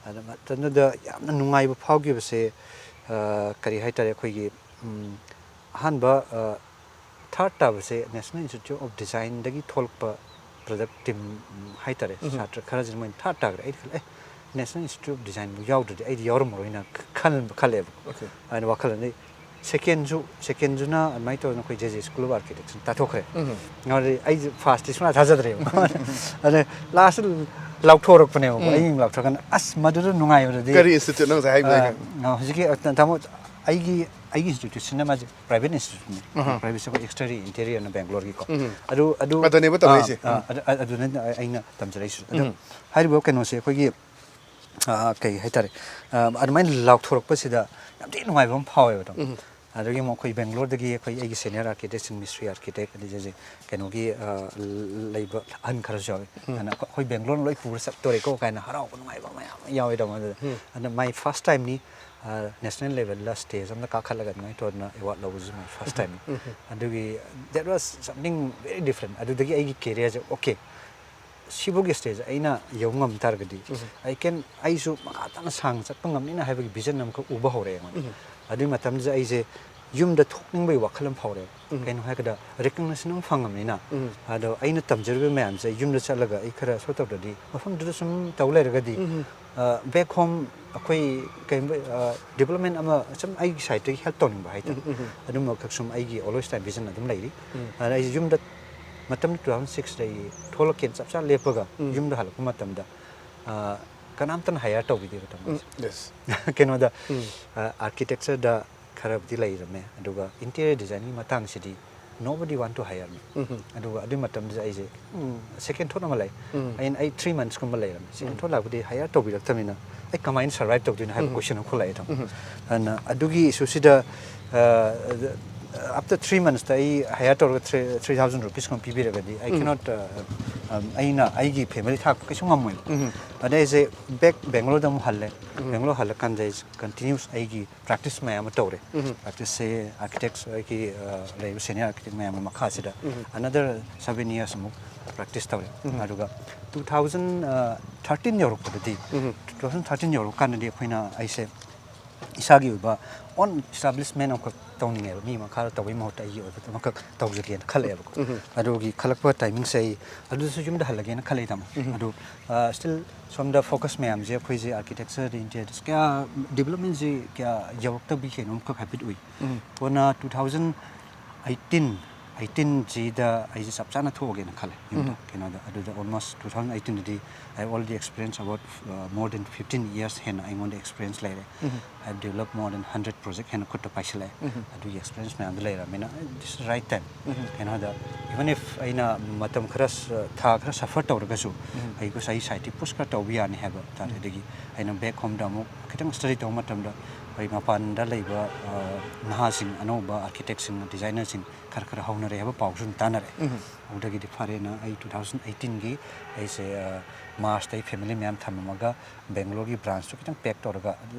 ꯑꯗ ꯃꯇꯝꯗꯨꯗ ꯌꯥꯝꯅ ꯅꯨꯡꯉꯥꯏꯕ ꯐꯥꯎꯈꯤꯕꯁꯦ, ꯑ, ꯀꯔꯤ ꯍꯥꯏꯇꯥꯔꯦ, ꯑꯩꯈꯣꯏꯒꯤ, ꯎꯝ, ꯑꯍꯥꯟꯕ, ꯑ, ꯊꯥꯔꯠ ꯇꯥꯕꯁꯦ ꯅꯦꯁꯅꯦꯜ ꯏꯟꯁꯇꯤꯇ꯭ꯌꯨꯠ ꯑꯣꯐ ꯗꯤꯖꯥꯏꯟꯗꯒꯤ ꯊꯣꯛꯂꯛꯄ ꯄ꯭ꯔꯗꯛ ꯇꯤꯝ ꯍꯥꯏꯇꯥꯔꯦ, ꯁꯥꯇ꯭ꯔ ꯈꯔꯁꯤꯅ ꯃꯣꯏꯅ ꯊꯥꯔꯠ ꯇꯥꯈ꯭ꯔꯦ꯫ ꯑꯩꯗꯤ ꯈꯜꯂꯦ, "ꯑꯦ, ꯅꯦꯁꯅꯦꯜ ꯏꯟꯁꯇꯤꯇ꯭ꯌꯨꯠ ꯑꯣꯐ ꯗꯤꯖꯥꯏꯟꯕꯨ ꯌꯥꯎꯗ꯭ꯔꯗꯤ ꯑꯩꯗꯤ ꯌꯥꯎꯔꯝꯃꯔꯣꯏꯅ" ꯈꯟ- ꯈꯜꯂꯦꯕ꯫ ꯑꯗꯨꯅ ꯋꯥꯈꯜꯗꯗꯤ ꯁꯦꯀꯦꯟꯁꯨ ꯁꯦꯀꯦꯟꯁꯨꯅ ꯑꯗꯨꯃꯥꯏꯅ ꯇꯧꯗꯅ ꯑꯩꯈꯣꯏ J J school of architecture ꯇꯥꯊꯣꯛꯈ꯭ꯔꯦ꯫ ꯎꯝ꯫ ꯑꯗꯨꯗꯤ ꯑꯩꯁꯦ ꯐꯥꯔꯁꯇꯤ ꯁꯨꯡꯊꯥ ꯊꯥꯖꯗ꯭ꯔꯦꯕ꯫ ꯑꯗ ꯂꯥꯁꯇ ꯂꯥꯎꯊꯣꯔꯛꯄꯅꯦꯕꯀꯣ꯫ ꯎꯝ꯫ ꯑꯩ ꯃꯤꯡ ꯂꯥꯎꯊꯣꯔꯀꯥꯟꯗ ꯑꯁ ꯃꯗꯨꯗ ꯅꯨꯡꯉꯥꯏꯕꯗꯗꯤ꯫ ꯀꯔꯤ ꯏꯟꯁꯇꯤꯇ꯭ꯌꯨꯠꯅꯣ ꯉꯁꯥꯏ ꯍꯥꯏꯕꯗꯣ? ꯑꯥ, ꯑꯥ, ꯍꯧꯖꯤꯛꯀꯤ, ꯑ, ꯇꯥꯃꯣ, ꯑꯩꯒꯤ ꯑꯩꯒꯤ ꯏꯟꯁꯇꯤꯇ꯭ꯌꯨꯠꯁꯤꯅ ꯃꯥꯁꯦ ꯄ꯭ꯔꯥꯏꯚꯦꯠ ꯏꯟꯁꯇꯤꯇ꯭ꯌꯨꯠꯅꯤ꯫ ꯑꯍꯥ꯫ ꯄ꯭ꯔꯥꯏꯚꯦꯠꯁꯦ ꯑꯩꯈꯣꯏ ꯑꯦꯛꯁꯇꯔꯤ ꯏꯟꯇꯦꯔꯤꯌꯔꯅ ꯕꯦꯡꯒ꯭ꯂꯣꯔꯒꯤꯀꯣ꯫ ꯎꯝ꯫ ꯑꯗꯨ ꯑꯗꯨ ꯑꯗꯨꯅꯦꯕ ꯇꯧꯔꯛꯏꯁꯦ꯫ ꯑꯥ, ꯑꯥ, ꯑꯗꯨ ꯑꯗꯨꯅ ꯑꯩꯅ ꯇꯝꯖꯔꯛꯏꯁꯦ꯫ ꯑꯗꯨ ꯎꯝ꯫ ꯍꯥꯏꯔꯤꯕ ꯀꯩꯅꯣꯁꯦ ꯑꯩꯈꯣꯏꯒꯤ, ꯑꯥ, ꯀꯩ ꯍꯥꯏꯇꯥꯔꯦ, ꯑꯥ, ꯑꯗꯨꯃꯥꯏꯅ ꯂꯥꯎꯊꯣꯔꯛꯄꯁꯤꯗ ꯌꯥꯝ ꯊꯤꯅ ꯅꯨꯡꯉꯥꯏꯕ ꯑꯃ ꯐꯥꯎꯋꯦꯕ꯫ ꯎꯝ꯫ ꯑꯗꯒꯤ ꯑꯃꯨꯛ ꯑꯩꯈꯣꯏ ꯕꯦꯡꯒ꯭ꯂꯣꯔꯗꯒꯤ ꯑꯩꯈꯣꯏ ꯑꯩꯒꯤ ꯁꯦꯅꯤꯌꯔ ꯑꯥꯔꯀꯤꯇꯦꯛꯁꯤꯡ, ꯃꯤꯁꯇ꯭ꯔꯤ ꯑꯥꯔꯀꯤꯇꯦꯛ, ꯑꯗꯒꯤ ꯀꯩꯅꯣꯒꯤ, ꯑꯥ, ꯂꯩꯕ ꯑꯍꯟ ꯈꯔꯁꯨ ꯌꯥꯎꯋꯤ꯫ ꯎꯝ꯫ ꯑꯗꯨꯅ ꯑꯩꯈꯣꯏ ꯕꯦꯡꯒ꯭ꯂꯣꯔꯅ ꯂꯣꯏ ꯄꯨꯔ ꯆꯠꯇꯣꯔꯦꯀꯣ ꯀꯥꯏꯅ ꯍꯔꯥꯎꯕ ꯅꯨꯡꯉꯥꯏꯕ ꯃꯌꯥꯝ ꯑꯃ ꯌꯥꯎꯋꯦ ꯇꯥꯃꯣ ꯑꯗꯨꯗ꯫ ꯎꯝ꯫ ꯑꯗꯨꯅ my first timeꯅꯤ, ꯑꯥ, ꯅꯦꯁꯅꯦꯜ ꯂꯦꯚꯦꯜꯗ ꯁ꯭ꯇꯦꯖ ꯑꯃꯗ ꯀꯥꯈꯠꯂꯒ ꯑꯗꯨꯃꯥꯏꯅ ꯇꯧꯗꯅ ꯑꯦꯋꯥꯔꯗ ꯂꯧꯕꯁꯨ my first timeꯅꯤ꯫ ꯎꯝ꯫ ꯑꯗꯨꯒꯤ that was something very different꯫ ꯑꯗꯨꯗꯒꯤ ꯑꯩꯒꯤ ꯀꯦꯔꯤꯌꯔꯁꯦ, ꯑꯣꯀꯦ, ꯁꯤꯐꯧꯒꯤ ꯁ꯭ꯇꯦꯖ ꯑꯩꯅ ꯌꯧ ꯉꯝ ꯇꯥꯔꯒꯗꯤ, ꯎꯝ꯫ I can, ꯑꯩꯁꯨ ꯃꯈꯥ ꯇꯥꯅ ꯁꯥꯡꯅ ꯆꯠꯄ ꯉꯝꯅꯤꯅ ꯍꯥꯏꯕꯒꯤ ꯚꯤꯖꯟ ꯑꯃꯈꯛ ꯎꯕ ꯍꯧꯔꯛꯑꯦ ꯑꯩꯉꯣꯟꯗ꯫ ꯎꯝ꯫ ꯑꯗꯨꯒꯤ ꯃꯇꯝꯗꯨꯗ ꯑꯩꯁꯦ ꯌꯨꯝꯗ ꯊꯣꯛꯅꯤꯡꯕꯒꯤ ꯋꯥꯈꯜ ꯑꯃ ꯐꯥꯎꯔꯛꯑꯦ꯫ ꯎꯝ꯫ ꯀꯩꯅꯣ ꯍꯥꯏꯔꯀꯥꯟꯗ ꯔꯤꯀꯛꯅꯤꯁꯟ ꯑꯃ ꯐꯪꯉꯕꯅꯤꯅ꯫ ꯎꯝ꯫ ꯑꯗꯣ ꯑꯩꯅ ꯇꯝꯖꯔꯤꯕ ꯃꯌꯥꯝꯁꯦ ꯑꯩ ꯌꯨꯝꯗ ꯆꯠꯂꯒ ꯑꯩ ꯈꯔ ꯁꯣ ꯇꯧꯗ꯭ꯔꯗꯤ ꯃꯐꯝꯗꯨꯗ ꯁꯨꯝ ꯇꯧ ꯂꯩꯔꯒꯗꯤ, ꯎꯝ꯫ ꯑ, back home ꯑꯩꯈꯣꯏ ꯀꯩꯒꯨꯝꯕ, ꯑ, ꯗꯤꯕꯂꯞꯃꯦꯟ ꯑꯃ ꯁꯨꯝ ꯑꯩꯒꯤ ꯁꯥꯏꯠꯇꯒꯤ ꯍꯦꯜꯞ ꯇꯧꯅꯤꯡꯕ ꯍꯥꯏꯇꯥꯔꯦ꯫ ꯎꯝ, ꯎꯝ, ꯎꯝ꯫ ꯑꯗꯨꯝꯕꯈꯛ ꯁꯨꯝ ꯑꯩꯒꯤ always time vision ꯑꯗꯨꯝ ꯂꯩꯔꯤ꯫ ꯎꯝ꯫ ꯑꯗ ꯑꯩꯁꯦ ꯌꯨꯝꯗ ꯃꯇꯝꯗꯨ two thousand sixꯇ ꯑꯩ ꯊꯣꯛꯂꯛꯀꯦꯅ ꯆꯞ ꯆꯥꯅ ꯂꯦꯞꯄꯒ ꯎꯝ꯫ ꯌꯨꯝꯗ ꯍꯜꯂꯛꯄ ꯃꯇꯝꯗ, ꯑ, ꯀꯅꯥꯝꯇꯅ ꯍꯥꯏꯌꯔ ꯇꯧꯕꯤꯗꯦꯕ ꯇꯥꯃꯣ ꯎꯝ, ꯑꯩꯁꯦ꯫ Yes꯫ ꯀꯩꯅꯣꯗ, ꯎꯝ꯫ ꯑ, ꯑꯥꯔꯀꯤꯇꯦꯛꯆꯔꯗ ꯈꯔꯕꯨꯗꯤ ꯂꯩꯔꯝꯃꯦ, ꯑꯗꯨꯒ ꯏꯟꯇꯤꯔꯤꯌꯔ ꯗꯤꯖꯥꯏꯟꯒꯤ ꯃꯇꯥꯡꯁꯤꯗꯤ nobody want to hire me꯫ ꯎꯝ꯫ ꯑꯗꯨꯒ ꯑꯗꯨꯒꯤ ꯃꯇꯝꯗꯨꯗ ꯑꯩꯁꯦ, ꯎꯝ, ꯁꯦꯀꯦꯟ ꯊꯣꯠ ꯑꯃ ꯂꯩ꯫ ꯎꯝ꯫ ꯑꯩꯅ, ꯑꯩ ꯊ꯭ꯔꯤ ꯃꯟꯁꯀꯨꯝꯕ ꯂꯩꯔꯝꯃꯦ꯫ ꯁꯦꯀꯦꯟ ꯎꯝ꯫ ꯊꯣꯠ ꯂꯥꯛꯄꯗꯤ ꯍꯥꯏꯌꯔ ꯇꯧꯕꯤꯔꯛꯇꯕꯅꯤꯅ ꯑꯩ ꯀꯃꯥꯏꯅ ꯁꯔꯚꯥꯏꯚ ꯇꯧꯗꯣꯏꯅꯣ ꯍꯥꯏꯕ ꯎꯝ꯫ ꯀꯣꯏꯁꯟ ꯑꯃ ꯈꯣꯠꯂꯛꯑꯦ ꯇꯥꯃꯣ꯫ ꯎꯝ꯫ ꯑꯗꯨꯅ ꯑꯗꯨꯒꯤ ꯏꯁꯨꯁꯤꯗ, ꯑ, after three monthsꯇ ꯑꯩ ꯍꯥꯏꯌꯔ ꯇꯧꯔꯒ three, three thousand rupeesꯀꯨꯝꯕ ꯄꯤꯕꯤꯔꯒꯗꯤ I ꯎꯝ꯫ cannot, ꯑ, ꯑ, ꯑꯩꯅ ꯑꯩꯒꯤ ꯐꯦꯃꯤꯂꯤ ꯊꯥꯛꯄ ꯀꯩꯁꯨ ꯉꯝꯃꯣꯏꯕ꯫ ꯎꯝ꯫ ꯑꯗꯩ ꯑꯩꯁꯦ back ꯕꯦꯡꯒ꯭ꯂꯣꯔꯗ ꯑꯃꯨꯛ ꯍꯜꯂꯦ꯫ ꯎꯝ꯫ ꯕꯦꯡꯒ꯭ꯂꯣꯔ ꯍꯜꯂꯀꯥꯟꯗ ꯑꯩ continuous ꯑꯩꯒꯤ ꯄ꯭ꯔꯦꯛꯇꯤꯁ ꯃꯌꯥꯝ ꯑꯃ ꯇꯧꯔꯦ꯫ ꯎꯝ꯫ ꯄ꯭ꯔꯦꯛꯇꯤꯁꯁꯦ ꯑꯥꯔꯀꯤꯇꯦꯛ ꯑꯩꯒꯤ, ꯑ, ꯂꯩꯔꯤꯕ ꯁꯦꯅꯤꯌꯔ ꯑꯥꯔꯀꯤꯇꯦꯛ ꯃꯌꯥꯝ ꯃꯈꯥꯁꯤꯗ ꯎꯝ꯫ Another seven years ꯑꯃꯨꯛ ꯄ꯭ꯔꯦꯛꯇꯤꯁ ꯇꯧꯔꯦ꯫ ꯎꯝ꯫ ꯑꯗꯨꯒ two thousand thirteen ꯌꯧꯔꯛꯄꯗꯗꯤ, ꯎꯝ꯫ Two thousand thirteen ꯌꯧꯔꯛꯄ ꯀꯥꯟꯗꯗꯤ ꯑꯩꯈꯣꯏꯅ, ꯑꯩꯁꯦ ꯏꯁꯥꯒꯤ ꯑꯣꯏꯕ ꯑꯣꯟ ꯏꯁꯇꯥꯕ꯭ꯂꯤꯁꯃꯦꯟ ꯑꯃꯈꯛ ꯇꯧꯅꯤꯡꯉꯦꯕ꯫ ꯃꯤ ꯃꯈꯥꯗ ꯇꯧꯕꯒꯤ ꯃꯍꯨꯠꯇ ꯑꯩꯒꯤ ꯑꯣꯏꯕ ꯑꯃꯈꯛ ꯇꯧꯖꯒꯦꯅ ꯈꯜꯂꯛꯑꯦꯕꯀꯣ꯫ ꯑꯗꯨꯒꯤ ꯈꯜꯂꯛꯄ ꯇꯥꯏꯃꯤꯡꯁꯦ ꯑꯩ ꯑꯗꯨꯗꯁꯨ ꯌꯨꯝꯗ ꯍꯜꯂꯒꯦꯅ ꯈꯜꯂꯛꯏ ꯇꯥꯃꯣ꯫ ꯑꯗꯨ ꯁ꯭ꯇꯤꯜ ꯁꯣꯝꯗ ꯐꯣꯀꯁ ꯃꯌꯥꯝꯁꯦ ꯑꯩꯈꯣꯏꯁꯦ ꯑꯥꯔꯀꯤꯇꯦꯛꯆꯔꯗ, ꯏꯟꯇꯤꯔꯤꯌꯔꯗ ꯀꯌꯥ ꯗꯤꯕꯂꯞꯃꯦꯟꯁꯦ ꯀꯌꯥ ꯌꯧꯔꯛꯇꯕꯤ ꯀꯩꯅꯣꯝꯈꯛ ꯍꯥꯏꯐꯦꯠ ꯎꯏ꯫ ꯀꯣꯟꯅ ꯇꯨ ꯊꯥꯎꯖꯟ ꯑꯩꯠꯇꯤꯟ ꯑꯩꯠꯇꯤꯟꯁꯤꯗ ꯑꯩꯁꯦ ꯆꯞ ꯆꯥꯅ ꯊꯣꯛꯑꯒꯦꯅ ꯈꯜꯂꯦ ꯌꯨꯝꯗ꯫ ꯀꯩꯅꯣꯗ ꯑꯗꯨꯗ ꯑꯣꯜꯃꯣꯁ ꯇꯨ ꯊꯥꯎꯖꯟ ꯑꯩꯠꯇꯤꯟꯗꯗꯤ I already experience about more than fifteen years ꯍꯦꯟꯅ ꯑꯩꯉꯣꯟꯗ ꯑꯦꯛꯁꯄꯤꯔꯤꯌꯦꯟꯁ ꯂꯩꯔꯦ꯫ I have developed more than hundred project ꯍꯦꯟꯅ ꯈꯨꯠꯇ ꯄꯥꯏꯁꯤꯜꯂꯛꯑꯦ꯫ ꯑꯗꯨꯒꯤ ꯑꯦꯛꯁꯄꯤꯔꯤꯌꯦꯟꯁ ꯃꯌꯥꯝꯗꯣ ꯂꯩꯔꯕꯅꯤꯅ, this is right time꯫ ꯀꯩꯅꯣꯗ, even if ꯑꯩꯅ ꯃꯇꯝ ꯈꯔ ꯊꯥ ꯈꯔ ꯁꯐꯔ ꯇꯧꯔꯒꯁꯨ, ꯑꯩ ꯁꯥꯏꯠꯇꯤ ꯄꯨꯁ ꯈꯔ ꯇꯧꯕ ꯌꯥꯅꯤ ꯍꯥꯏꯕ ꯇꯥꯔꯦ꯫ ꯑꯗꯒꯤ ꯑꯩꯅ ꯕꯦꯛ ꯍꯣꯝꯗ ꯑꯃꯨꯛ ꯈꯤꯇꯪ ꯁ꯭ꯇꯗꯤ ꯇꯧꯕ ꯃꯇꯝꯗ, ꯑꯩꯈꯣꯏ ꯃꯄꯥꯟꯗ ꯂꯩꯕ ꯅꯍꯥꯁꯤꯡ, ꯑꯅꯧꯕ ꯑꯥꯔꯀꯤꯇꯦꯛꯁꯤꯡ, ꯗꯤꯖꯥꯏꯅꯔꯁꯤꯡ ꯈꯔ ꯈꯔ ꯍꯧꯅꯔꯦ ꯍꯥꯏꯕ ꯄꯥꯎꯁꯨ ꯑꯗꯨꯝ ꯇꯥꯅꯔꯦ꯫ ꯑꯗꯨꯗꯒꯤꯗꯤ ꯐꯔꯦꯅ ꯑꯩ ꯇꯨ ꯊꯥꯎꯖꯟ ꯑꯩꯠꯇꯤꯟꯒꯤ ꯑꯩꯁꯦ ꯃꯥꯔꯁꯇ ꯑꯩ ꯐꯦꯃꯤꯂꯤ ꯃꯌꯥꯝ ꯊꯝꯃꯝꯃꯒ ꯕꯦꯡꯒ꯭ꯂꯣꯔꯒꯤ ꯕ꯭ꯔꯥꯟꯁꯇꯨ ꯈꯤꯇꯪ ꯄꯦꯛ ꯇꯧꯔꯒ,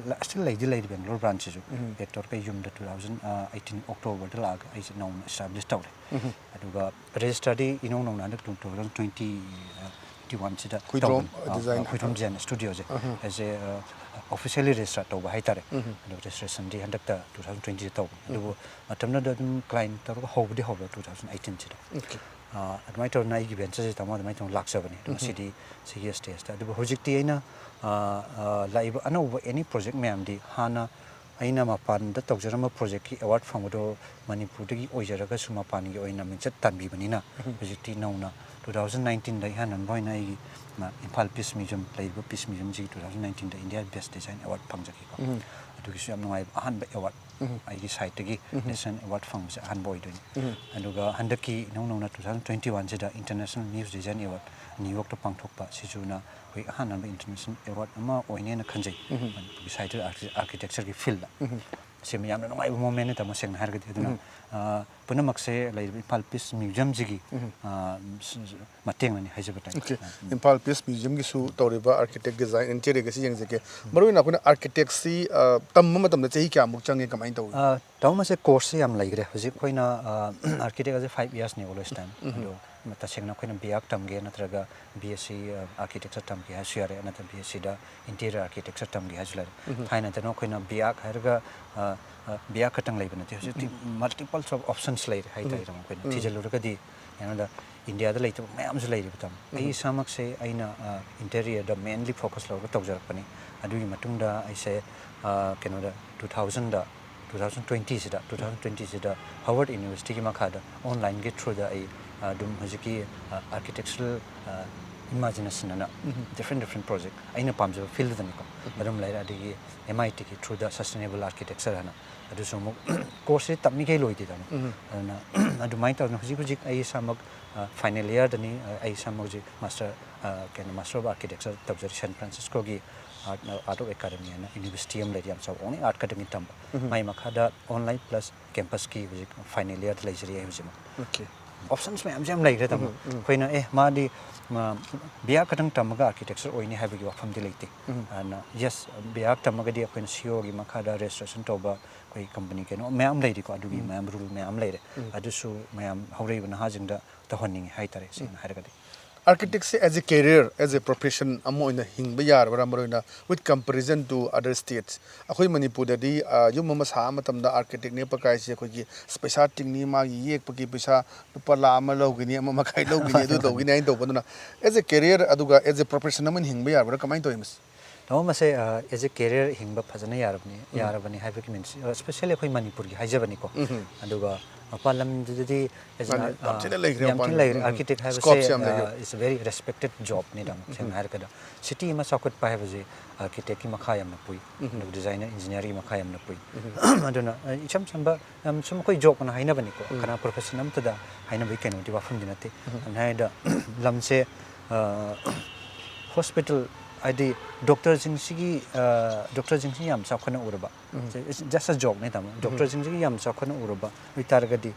ꯁ꯭ꯇꯤꯜ ꯂꯩꯗꯤ ꯂꯩꯔꯤ ꯕꯦꯡꯒ꯭ꯂꯣꯔ ꯕ꯭ꯔꯥꯟꯁꯁꯤꯁꯨ, ꯄꯦꯛ ꯇꯧꯔꯒ ꯌꯨꯝꯗ ꯇꯨ ꯊꯥꯎꯖꯟ ꯑꯩꯠꯇꯤꯟ ꯑꯣꯛꯇꯣꯕꯔꯗ ꯂꯥꯛꯑꯒ ꯑꯩꯁꯦ ꯅꯧꯅ ꯏꯁꯇꯥꯕ꯭ꯂꯤꯁ ꯇꯧꯔꯦ꯫ ꯑꯗꯨꯒ ꯔꯦꯖꯤꯁꯇꯔꯗꯤ ꯏꯅꯧ ꯅꯧꯅ ꯍꯟꯗꯛ ꯇꯨ ꯊꯥꯎꯖꯟ ꯇ꯭ꯋꯦꯟꯇꯤ ꯇ꯭ꯋꯦꯟꯇꯤ ꯋꯥꯟꯁꯤꯗ ꯈꯨꯏꯗ꯭ꯔꯣꯝ ꯇꯧꯕꯅꯤ꯫ ꯑꯥ, ꯗꯤꯖꯥꯏꯟ ꯈꯨꯏꯗ꯭ꯔꯣꯝ ꯗꯤꯖꯥꯏꯟ ꯁ꯭ꯇꯨꯗꯤꯑꯣꯁꯦ ꯑꯩꯁꯦ ꯑꯣꯐꯤꯁꯤꯌꯦꯜꯂꯤ ꯔꯦꯖꯤꯁꯇꯔ ꯇꯧꯕ ꯍꯥꯏꯇꯥꯔꯦ꯫ ꯑꯗꯣ ꯔꯦꯖꯤꯁꯇ꯭ꯔꯦꯁꯟꯗꯤ ꯍꯟꯗꯛꯇ ꯇꯨ ꯊꯥꯎꯖꯟ ꯇ꯭ꯋꯦꯟꯇꯤꯗ ꯇꯧꯕꯅꯤ꯫ ꯑꯗꯨꯕꯨ ꯃꯇꯝꯗꯨꯗ ꯑꯗꯨꯝ ꯀ꯭ꯂꯥꯏꯟ ꯇꯧꯔꯒ ꯍꯧꯕꯗꯤ ꯍꯧꯔꯦ ꯇꯨ ꯊꯥꯎꯖꯟ ꯑꯩꯠꯇꯤꯟꯁꯤꯗ꯫ ꯑꯗꯨꯃꯥꯏꯅ ꯇꯧꯗꯅ ꯑꯩꯒꯤ ꯚꯦꯟꯆꯔꯁꯦ ꯇꯥꯃꯣ ꯑꯗꯨꯃꯥꯏꯅ ꯇꯧꯅ ꯂꯥꯛꯆꯕꯅꯤ꯫ ꯑꯗꯣ ꯉꯁꯤꯗꯤ ꯁꯤꯒꯤ ꯁ꯭ꯇꯦꯖꯇ꯫ ꯑꯗꯨꯕꯨ ꯍꯧꯖꯤꯛꯇꯤ ꯑꯩꯅ ꯂꯥꯛꯏꯕ ꯑꯅꯧꯕ ꯑꯦꯅꯤ ꯄ꯭ꯔꯣꯖꯦꯛ ꯃꯌꯥꯝꯗꯤ ꯍꯥꯟꯅ ꯑꯩꯅ ꯃꯄꯥꯟꯗ ꯇꯧꯖꯔꯝꯕ ꯄ꯭ꯔꯣꯖꯦꯛꯀꯤ ꯑꯦꯋꯥꯔꯗ ꯐꯪꯕꯗꯣ ꯃꯅꯤꯄꯨꯔꯗꯒꯤ ꯑꯣꯏꯖꯔꯒꯁꯨ ꯃꯄꯥꯟꯒꯤ ꯑꯣꯏꯅ ꯃꯤꯡꯆꯠ ꯇꯥꯟꯕꯤꯕꯅꯤꯅ, ꯍꯧꯖꯤꯛꯇꯤ ꯅꯧꯅ ꯇꯨ ꯊꯥꯎꯖꯟ ꯅꯥꯏꯟꯇꯤꯟꯗ ꯏꯍꯥꯟ ꯍꯥꯟꯕ ꯑꯣꯏꯅ ꯑꯩꯒꯤ ꯏꯝꯐꯥꯜ ꯄꯤꯁ ꯃ꯭ꯌꯨꯖꯤꯌꯝ ꯂꯩꯔꯤꯕ ꯄꯤꯁ ꯃ꯭ꯌꯨꯖꯤꯌꯝꯁꯤꯒꯤ ꯇꯨ ꯊꯥꯎꯖꯟ ꯅꯥꯏꯟꯇꯤꯟꯗ ꯏꯟꯗꯤꯌꯥ ꯕꯦꯁ ꯗꯤꯖꯥꯏꯟ ꯑꯦꯋꯥꯔꯗ ꯐꯪꯖꯈꯤꯀꯣ꯫ ꯑꯗꯨꯒꯤꯁꯨ ꯌꯥꯝ ꯅꯨꯡꯉꯥꯏꯕ ꯑꯍꯥꯟꯕ ꯑꯦꯋꯥꯔꯗ ꯑꯩꯒꯤ ꯁꯥꯏꯠꯇꯒꯤ ꯅꯦꯁꯅꯦꯜ ꯑꯦꯋꯥꯔꯗ ꯐꯪꯕꯁꯦ ꯑꯍꯥꯟꯕ ꯑꯣꯏꯗꯣꯏꯅꯤ꯫ ꯑꯗꯨꯒ ꯍꯟꯗꯛꯀꯤ ꯏꯅꯧ ꯅꯧꯅ ꯇꯨ ꯊꯥꯎꯖꯟ ꯇ꯭ꯋꯦꯟꯇꯤ ꯋꯥꯟꯁꯤꯗ international muse design award New ꯌꯣꯔꯛꯇ ꯄꯥꯡꯊꯣꯛꯄ, ꯁꯤꯁꯨꯅ ꯑꯩꯈꯣꯏ ꯑꯍꯥꯟꯕ ꯏꯟꯇꯔꯅꯦꯁꯅꯦꯜ ꯑꯦꯋꯥꯔꯗ ꯑꯃ ꯑꯣꯏꯅꯦꯅ ꯈꯟꯖꯩ꯫ ꯃꯅꯤꯄꯨꯔꯒꯤ ꯁꯥꯏꯠꯇ ꯑꯥꯔꯀꯤꯇꯦꯛꯆꯔꯒꯤ ꯐꯤꯜꯗ꯫ ꯁꯤꯃ ꯌꯥꯝꯅ ꯅꯨꯡꯉꯥꯏꯕ ꯃꯣꯃꯦꯟꯅꯤ ꯇꯥꯃꯣ, ꯁꯦꯡꯅ ꯍꯥꯏꯔꯒꯗꯤ꯫ ꯑꯗꯨꯅ ꯄꯨꯝꯅꯃꯛꯁꯦ ꯂꯩꯔꯤꯕ ꯏꯝꯐꯥꯜ ꯄꯤꯁ ꯃ꯭ꯌꯨꯖꯤꯌꯝꯁꯤꯒꯤ ꯃꯇꯦꯡꯅꯅꯤ ꯍꯥꯏꯖꯕ ꯇꯥꯏ꯫ ꯏꯝꯐꯥꯜ ꯄꯤꯁ ꯃ꯭ꯌꯨꯖꯤꯌꯝꯒꯤꯁꯨ ꯇꯧꯔꯤꯕ ꯑꯥꯔꯀꯤꯇꯦꯛ ꯗꯤꯖꯥꯏꯟ ꯏꯟꯇꯤꯔꯤꯌꯔꯒꯁꯤ ꯌꯦꯡꯖꯒꯦ꯫ ꯃꯔꯨꯑꯣꯏꯅ ꯑꯩꯈꯣꯏꯅ ꯑꯥꯔꯀꯤꯇꯦꯛꯁꯤ ꯇꯝꯕ ꯃꯇꯝꯗ ꯆꯍꯤ ꯀꯌꯥꯃꯨꯛ ꯆꯪꯉꯦ, ꯀꯃꯥꯏꯅ ꯇꯧꯏ? ꯇꯥꯃꯣ, ꯃꯁꯦ ꯀꯣꯔꯁꯁꯦ ꯌꯥꯝ ꯂꯩꯈ꯭ꯔꯦ꯫ ꯍꯧꯖꯤꯛ ꯑꯩꯈꯣꯏꯅ ꯑꯥꯔꯀꯤꯇꯦꯛ ꯑꯁꯦ ꯐꯥꯏꯚ ꯏꯌꯥꯔꯁꯅꯦ ꯑꯣꯜꯋꯦꯁ ꯇꯥꯏꯝ꯫ ꯑꯗꯣ ꯇꯁꯦꯡꯅ ꯑꯩꯈꯣꯏꯅ ꯕꯤꯌꯥꯛ ꯇꯝꯒꯦ ꯅꯠꯇ꯭ꯔꯒ ꯕꯤ ꯑꯦꯁ ꯁꯤ ꯑꯥꯔꯀꯤꯇꯦꯛꯆꯔ ꯇꯝꯒꯦ ꯍꯥꯏꯁꯨ ꯌꯥꯔꯦ, ꯅꯠꯇ꯭ꯔꯒ ꯕꯤ ꯑꯦꯁ ꯁꯤꯗ ꯏꯟꯇꯤꯔꯤꯌꯔ ꯑꯥꯔꯀꯤꯇꯦꯛꯆꯔ ꯇꯝꯒꯦ ꯍꯥꯏꯁꯨ ꯂꯩꯔꯦ꯫ ꯊꯥꯏꯅꯗꯅ ꯑꯩꯈꯣꯏꯅ ꯕꯤꯌꯥꯛ ꯍꯥꯏꯔꯒ ꯕꯤꯌꯥꯛ ꯈꯛꯇꯪ ꯂꯩꯕ ꯅꯠꯇꯦ, ꯍꯧꯖꯤꯛꯇꯤ ꯃꯜꯇꯤꯄꯜꯁ ꯑꯣꯐ ꯑꯣꯞꯁꯟꯁ ꯂꯩꯔꯦ ꯍꯥꯏꯇꯥꯔꯦ꯫ ꯑꯩꯈꯣꯏꯅ ꯊꯤꯖꯤꯜꯂꯨꯔꯒꯗꯤ ꯀꯩꯅꯣꯗ ꯏꯟꯗꯤꯌꯥꯗ ꯂꯩꯇꯕ ꯃꯌꯥꯝꯁꯨ ꯂꯩꯔꯤꯕ ꯇꯥꯃꯣ꯫ ꯑꯩ ꯏꯁꯥꯃꯛꯁꯦ ꯑꯩꯅ ꯏꯟꯇꯤꯔꯤꯌꯔꯗ ꯃꯦꯟꯂꯤ ꯐꯣꯀꯁ ꯂꯧꯔꯒ ꯇꯧꯖꯔꯛꯄꯅꯤ꯫ ꯑꯗꯨꯒꯤ ꯃꯇꯨꯡꯗ ꯑꯩꯁꯦ ꯀꯩꯅꯣꯗ ꯇꯨ ꯊꯥꯎꯖꯟꯗ ꯇꯨ ꯊꯥꯎꯖꯟ ꯇ꯭ꯋꯦꯟꯇꯤꯁꯤꯗ ꯇꯨ ꯊꯥꯎꯖꯟ ꯇ꯭ꯋꯦꯟꯇꯤꯁꯤꯗ ꯍꯥꯔꯕꯔꯠ ꯌꯨꯅꯤꯚꯔꯁꯤꯇꯤꯒꯤ ꯃꯈꯥꯗ ꯑꯣꯟꯂꯥꯏꯟꯒꯤ ꯊ꯭ꯔꯨꯗ ꯑꯩ ꯑꯗꯨꯝ ꯍꯧꯖꯤꯛꯀꯤ ꯑꯥꯔꯀꯤꯇꯦꯛꯆꯔꯦꯜ ꯏꯃꯥꯖꯤꯅꯦꯁꯟ ꯑꯅ ꯗꯤꯐ꯭ꯔꯦꯟ ꯗꯤꯐ꯭ꯔꯦꯟ ꯄ꯭ꯔꯣꯖꯦꯛ ꯑꯩꯅ ꯄꯥꯝꯖꯕ ꯐꯤꯜꯗꯅꯤꯀꯣ ꯑꯗꯨꯝ ꯂꯩꯔꯦ꯫ ꯑꯗꯒꯤ ꯑꯦꯝ ꯑꯥꯏ ꯇꯤꯒꯤ ꯊ꯭ꯔꯨꯗ ꯁꯁꯇꯦꯅꯦꯕꯜ ꯑꯥꯔꯀꯤꯇꯦꯛꯆꯔ ꯍꯥꯏꯅ ꯑꯗꯨꯁꯨ ꯑꯃꯨꯛ ꯀꯣꯔꯁꯁꯤ ꯇꯝꯃꯤꯈꯩ ꯂꯣꯏꯗꯦꯗꯅ꯫ ꯑꯗꯨꯅ ꯑꯗꯨꯃꯥꯏꯅ ꯇꯧꯗꯅ ꯍꯧꯖꯤꯛ ꯍꯧꯖꯤꯛ ꯑꯩ ꯏꯁꯥꯃꯛ ꯐꯥꯏꯅꯦꯜ ꯏꯌꯥꯔꯗꯅꯤ꯫ ꯑꯩ ꯏꯁꯥꯃꯛ ꯍꯧꯖꯤꯛ ꯃꯥꯁꯇꯔ ꯀꯩꯅꯣ ꯃꯥꯁꯇꯔ ꯑꯣꯐ ꯑꯥꯔꯀꯤꯇꯦꯛꯆꯔ ꯇꯧꯖꯔꯤ ꯁꯦꯟ ꯐ꯭ꯔꯥꯟꯁꯤꯁꯀꯣꯒꯤ ꯑꯥꯔꯠ ꯑꯥꯔꯠ ꯑꯣꯐ ꯑꯦꯀꯥꯗꯃꯤ ꯍꯥꯏꯅ ꯌꯨꯅꯤꯚꯔꯁꯤꯇꯤ ꯑꯃ ꯂꯩꯔꯤ, ꯌꯥꯝ ꯆꯥꯎꯕ, ꯑꯣꯡꯂꯤ ꯑꯥꯔꯠ ꯈꯛꯇꯪꯒꯤ ꯇꯝꯕ꯫ ꯃꯥꯏ ꯃꯈꯥꯗ ꯑꯣꯟꯂꯥꯏꯟ ꯄ꯭ꯂꯁ ꯀꯦꯝꯄꯁꯀꯤ ꯍꯧꯖꯤꯛ ꯐꯥꯏꯅꯦꯜ ꯏꯌꯥꯔꯗ ꯂꯩꯖꯔꯤ ꯑꯩ ꯍꯧꯖꯤꯛꯃꯛ꯫ ꯑꯣꯀꯦ꯫ ꯑꯣꯞꯁꯟꯁ ꯃꯌꯥꯝꯁꯦ ꯌꯥꯝ ꯂꯩꯈ꯭ꯔꯦ ꯇꯥꯃꯣ꯫ ꯑꯩꯈꯣꯏꯅ ꯑꯦ ꯃꯥꯗꯤ ꯕꯤ ꯑꯥꯔ ꯈꯛꯇꯪ ꯇꯝꯃꯒ ꯑꯥꯔꯀꯤꯇꯦꯛꯆꯔ ꯑꯣꯏꯅꯤ ꯍꯥꯏꯕꯒꯤ ꯋꯥꯐꯝꯗꯤ ꯂꯩꯇꯦ꯫ ꯑꯗꯨꯅ ꯌꯦꯁ, ꯕꯤ ꯑꯥꯔ ꯇꯝꯃꯒꯗꯤ ꯑꯩꯈꯣꯏꯅ ꯁꯤ ꯑꯣꯒꯤ ꯃꯈꯥꯗ ꯔꯦꯖꯤꯁꯇ꯭ꯔꯦꯁꯟ ꯇꯧꯕ ꯑꯩꯈꯣꯏ ꯀꯝꯄꯅꯤ ꯀꯩꯅꯣ ꯃꯌꯥꯝ ꯂꯩꯔꯤꯀꯣ, ꯑꯗꯨꯒꯤ ꯃꯌꯥꯝ ꯔꯨꯜ ꯃꯌꯥꯝ ꯂꯩꯔꯦ꯫ ꯑꯗꯨꯁꯨ ꯃꯌꯥꯝ ꯍꯧꯔꯛꯏꯕ ꯅꯍꯥꯁꯤꯡꯗ ꯇꯧꯍꯟꯅꯤꯡꯉꯤ ꯍꯥꯏꯇꯥꯔꯦ, ꯁꯦꯡꯅ ꯍꯥꯏꯔꯒꯗꯤ꯫ ꯑꯥꯔꯀꯤꯇꯦꯛꯁꯦ as a career, as a profession ꯑꯃ ꯑꯣꯏꯅ ꯍꯤꯡꯕ ꯌꯥꯔꯕ꯭ꯔꯥ, ꯃꯔꯨꯑꯣꯏꯅ with comparison to other states? ꯑꯩꯈꯣꯏ ꯃꯅꯤꯄꯨꯔꯗꯗꯤ ꯌꯨꯝ ꯑꯃ ꯁꯥꯕ ꯃꯇꯝꯗ ꯑꯥꯔꯀꯤꯇꯦꯛ ꯅꯦꯛꯄ ꯀꯥꯏꯁꯦ ꯑꯩꯈꯣꯏꯒꯤ ꯄꯩꯁꯥ ꯇꯤꯡꯅꯤ, ꯃꯥꯒꯤ ꯌꯦꯛꯄꯒꯤ ꯄꯩꯁꯥ ꯂꯨꯄꯥ ꯂꯥꯈ ꯑꯃ ꯂꯧꯒꯅꯤ, ꯑꯃ ꯃꯈꯥꯏ ꯂꯧꯒꯅꯤ, ꯑꯗꯨ ꯂꯧꯒꯅꯤ ꯍꯥꯏꯅ ꯇꯧꯕ꯫ ꯑꯗꯨꯅ as a career ꯑꯗꯨꯒ as a profession ꯑꯃ ꯍꯤꯡꯕ ꯌꯥꯔꯕ꯭ꯔꯥ, ꯀꯃꯥꯏꯅ ꯇꯧꯏ ꯃꯁꯤ? ꯇꯥꯃꯣ, ꯃꯁꯦ ꯑꯦꯖ ꯑꯦ ꯀꯦꯔꯤꯌꯔ ꯍꯤꯡꯕ ꯐꯖꯅ ꯌꯥꯔꯕꯅꯤ꯫ ꯌꯥꯔꯕꯅꯤ ꯍꯥꯏꯕꯒꯤ ꯃꯤꯟꯁ, ꯏꯁꯄꯦꯁꯦꯜꯂꯤ ꯑꯩꯈꯣꯏ ꯃꯅꯤꯄꯨꯔꯒꯤ ꯍꯥꯏꯖꯕꯅꯤꯀꯣ꯫ ꯑꯗꯨꯒ ꯃꯄꯥꯟ ꯂꯝꯗꯨꯗꯗꯤ ꯃꯥꯅꯦ, ꯌꯥꯝ ꯊꯤꯅ ꯂꯩꯈ꯭ꯔꯦ ꯃꯄꯥꯟ ꯂꯝ꯫ ꯑꯥꯔꯀꯤꯇꯦꯛ ꯍꯥꯏꯕꯁꯦ Scopes ꯌꯥꯝ ꯂꯩꯈ꯭ꯔꯦ꯫ It's a very respected job ꯅꯤ ꯇꯥꯃꯣ, ꯁꯦꯡꯅ ꯍꯥꯏꯔꯒꯗ꯫ ꯁꯤꯇꯤ ꯑꯃ ꯆꯥꯎꯈꯠꯄ ꯍꯥꯏꯕꯁꯦ ꯑꯥꯔꯀꯤꯇꯦꯛꯀꯤ ꯃꯈꯥ ꯌꯥꯝꯅ ꯄꯨꯏ, ꯑꯗꯨꯒ ꯗꯤꯖꯥꯏꯅꯔ, ꯏꯟꯖꯤꯅꯤꯌꯔꯒꯤ ꯃꯈꯥ ꯌꯥꯝꯅ ꯄꯨꯏ꯫ ꯑꯗꯨꯅ ꯏꯆꯝ ꯆꯝꯕ ꯌꯥꯝ ꯁꯨꯝ ꯑꯩꯈꯣꯏ ꯖꯣꯛ ꯑꯣꯏꯅ ꯍꯥꯏꯅꯕꯅꯤꯀꯣ, ꯀꯅꯥ ꯄ꯭ꯔꯣꯐꯦꯁꯟ ꯑꯃꯠꯇꯗ ꯍꯥꯏꯅꯕꯒꯤ ꯀꯩꯅꯣꯗꯤ ꯋꯥꯐꯝꯗꯤ ꯅꯠꯇꯦ꯫ ꯑꯗꯨꯅ ꯍꯥꯏꯗ ꯂꯝꯁꯦ ꯍꯣꯁꯄꯤꯇꯥꯜ ꯍꯥꯏꯗꯤ ꯗꯣꯛꯇꯔꯁꯤꯡꯁꯤꯒꯤ ꯗꯣꯛꯇꯔꯁꯤꯡꯁꯤ ꯌꯥꯝ ꯆꯥꯎꯈꯠꯅ ꯎꯔꯕ꯫ Just a joke ꯅꯤ ꯇꯥꯃꯣ꯫ ꯗꯣꯛꯇꯔꯁꯤꯡꯁꯤꯒꯤ ꯌꯥꯝ ꯆꯥꯎꯈꯠꯅ ꯎꯔꯕ ꯑꯣꯏꯇꯥꯔꯒꯗꯤ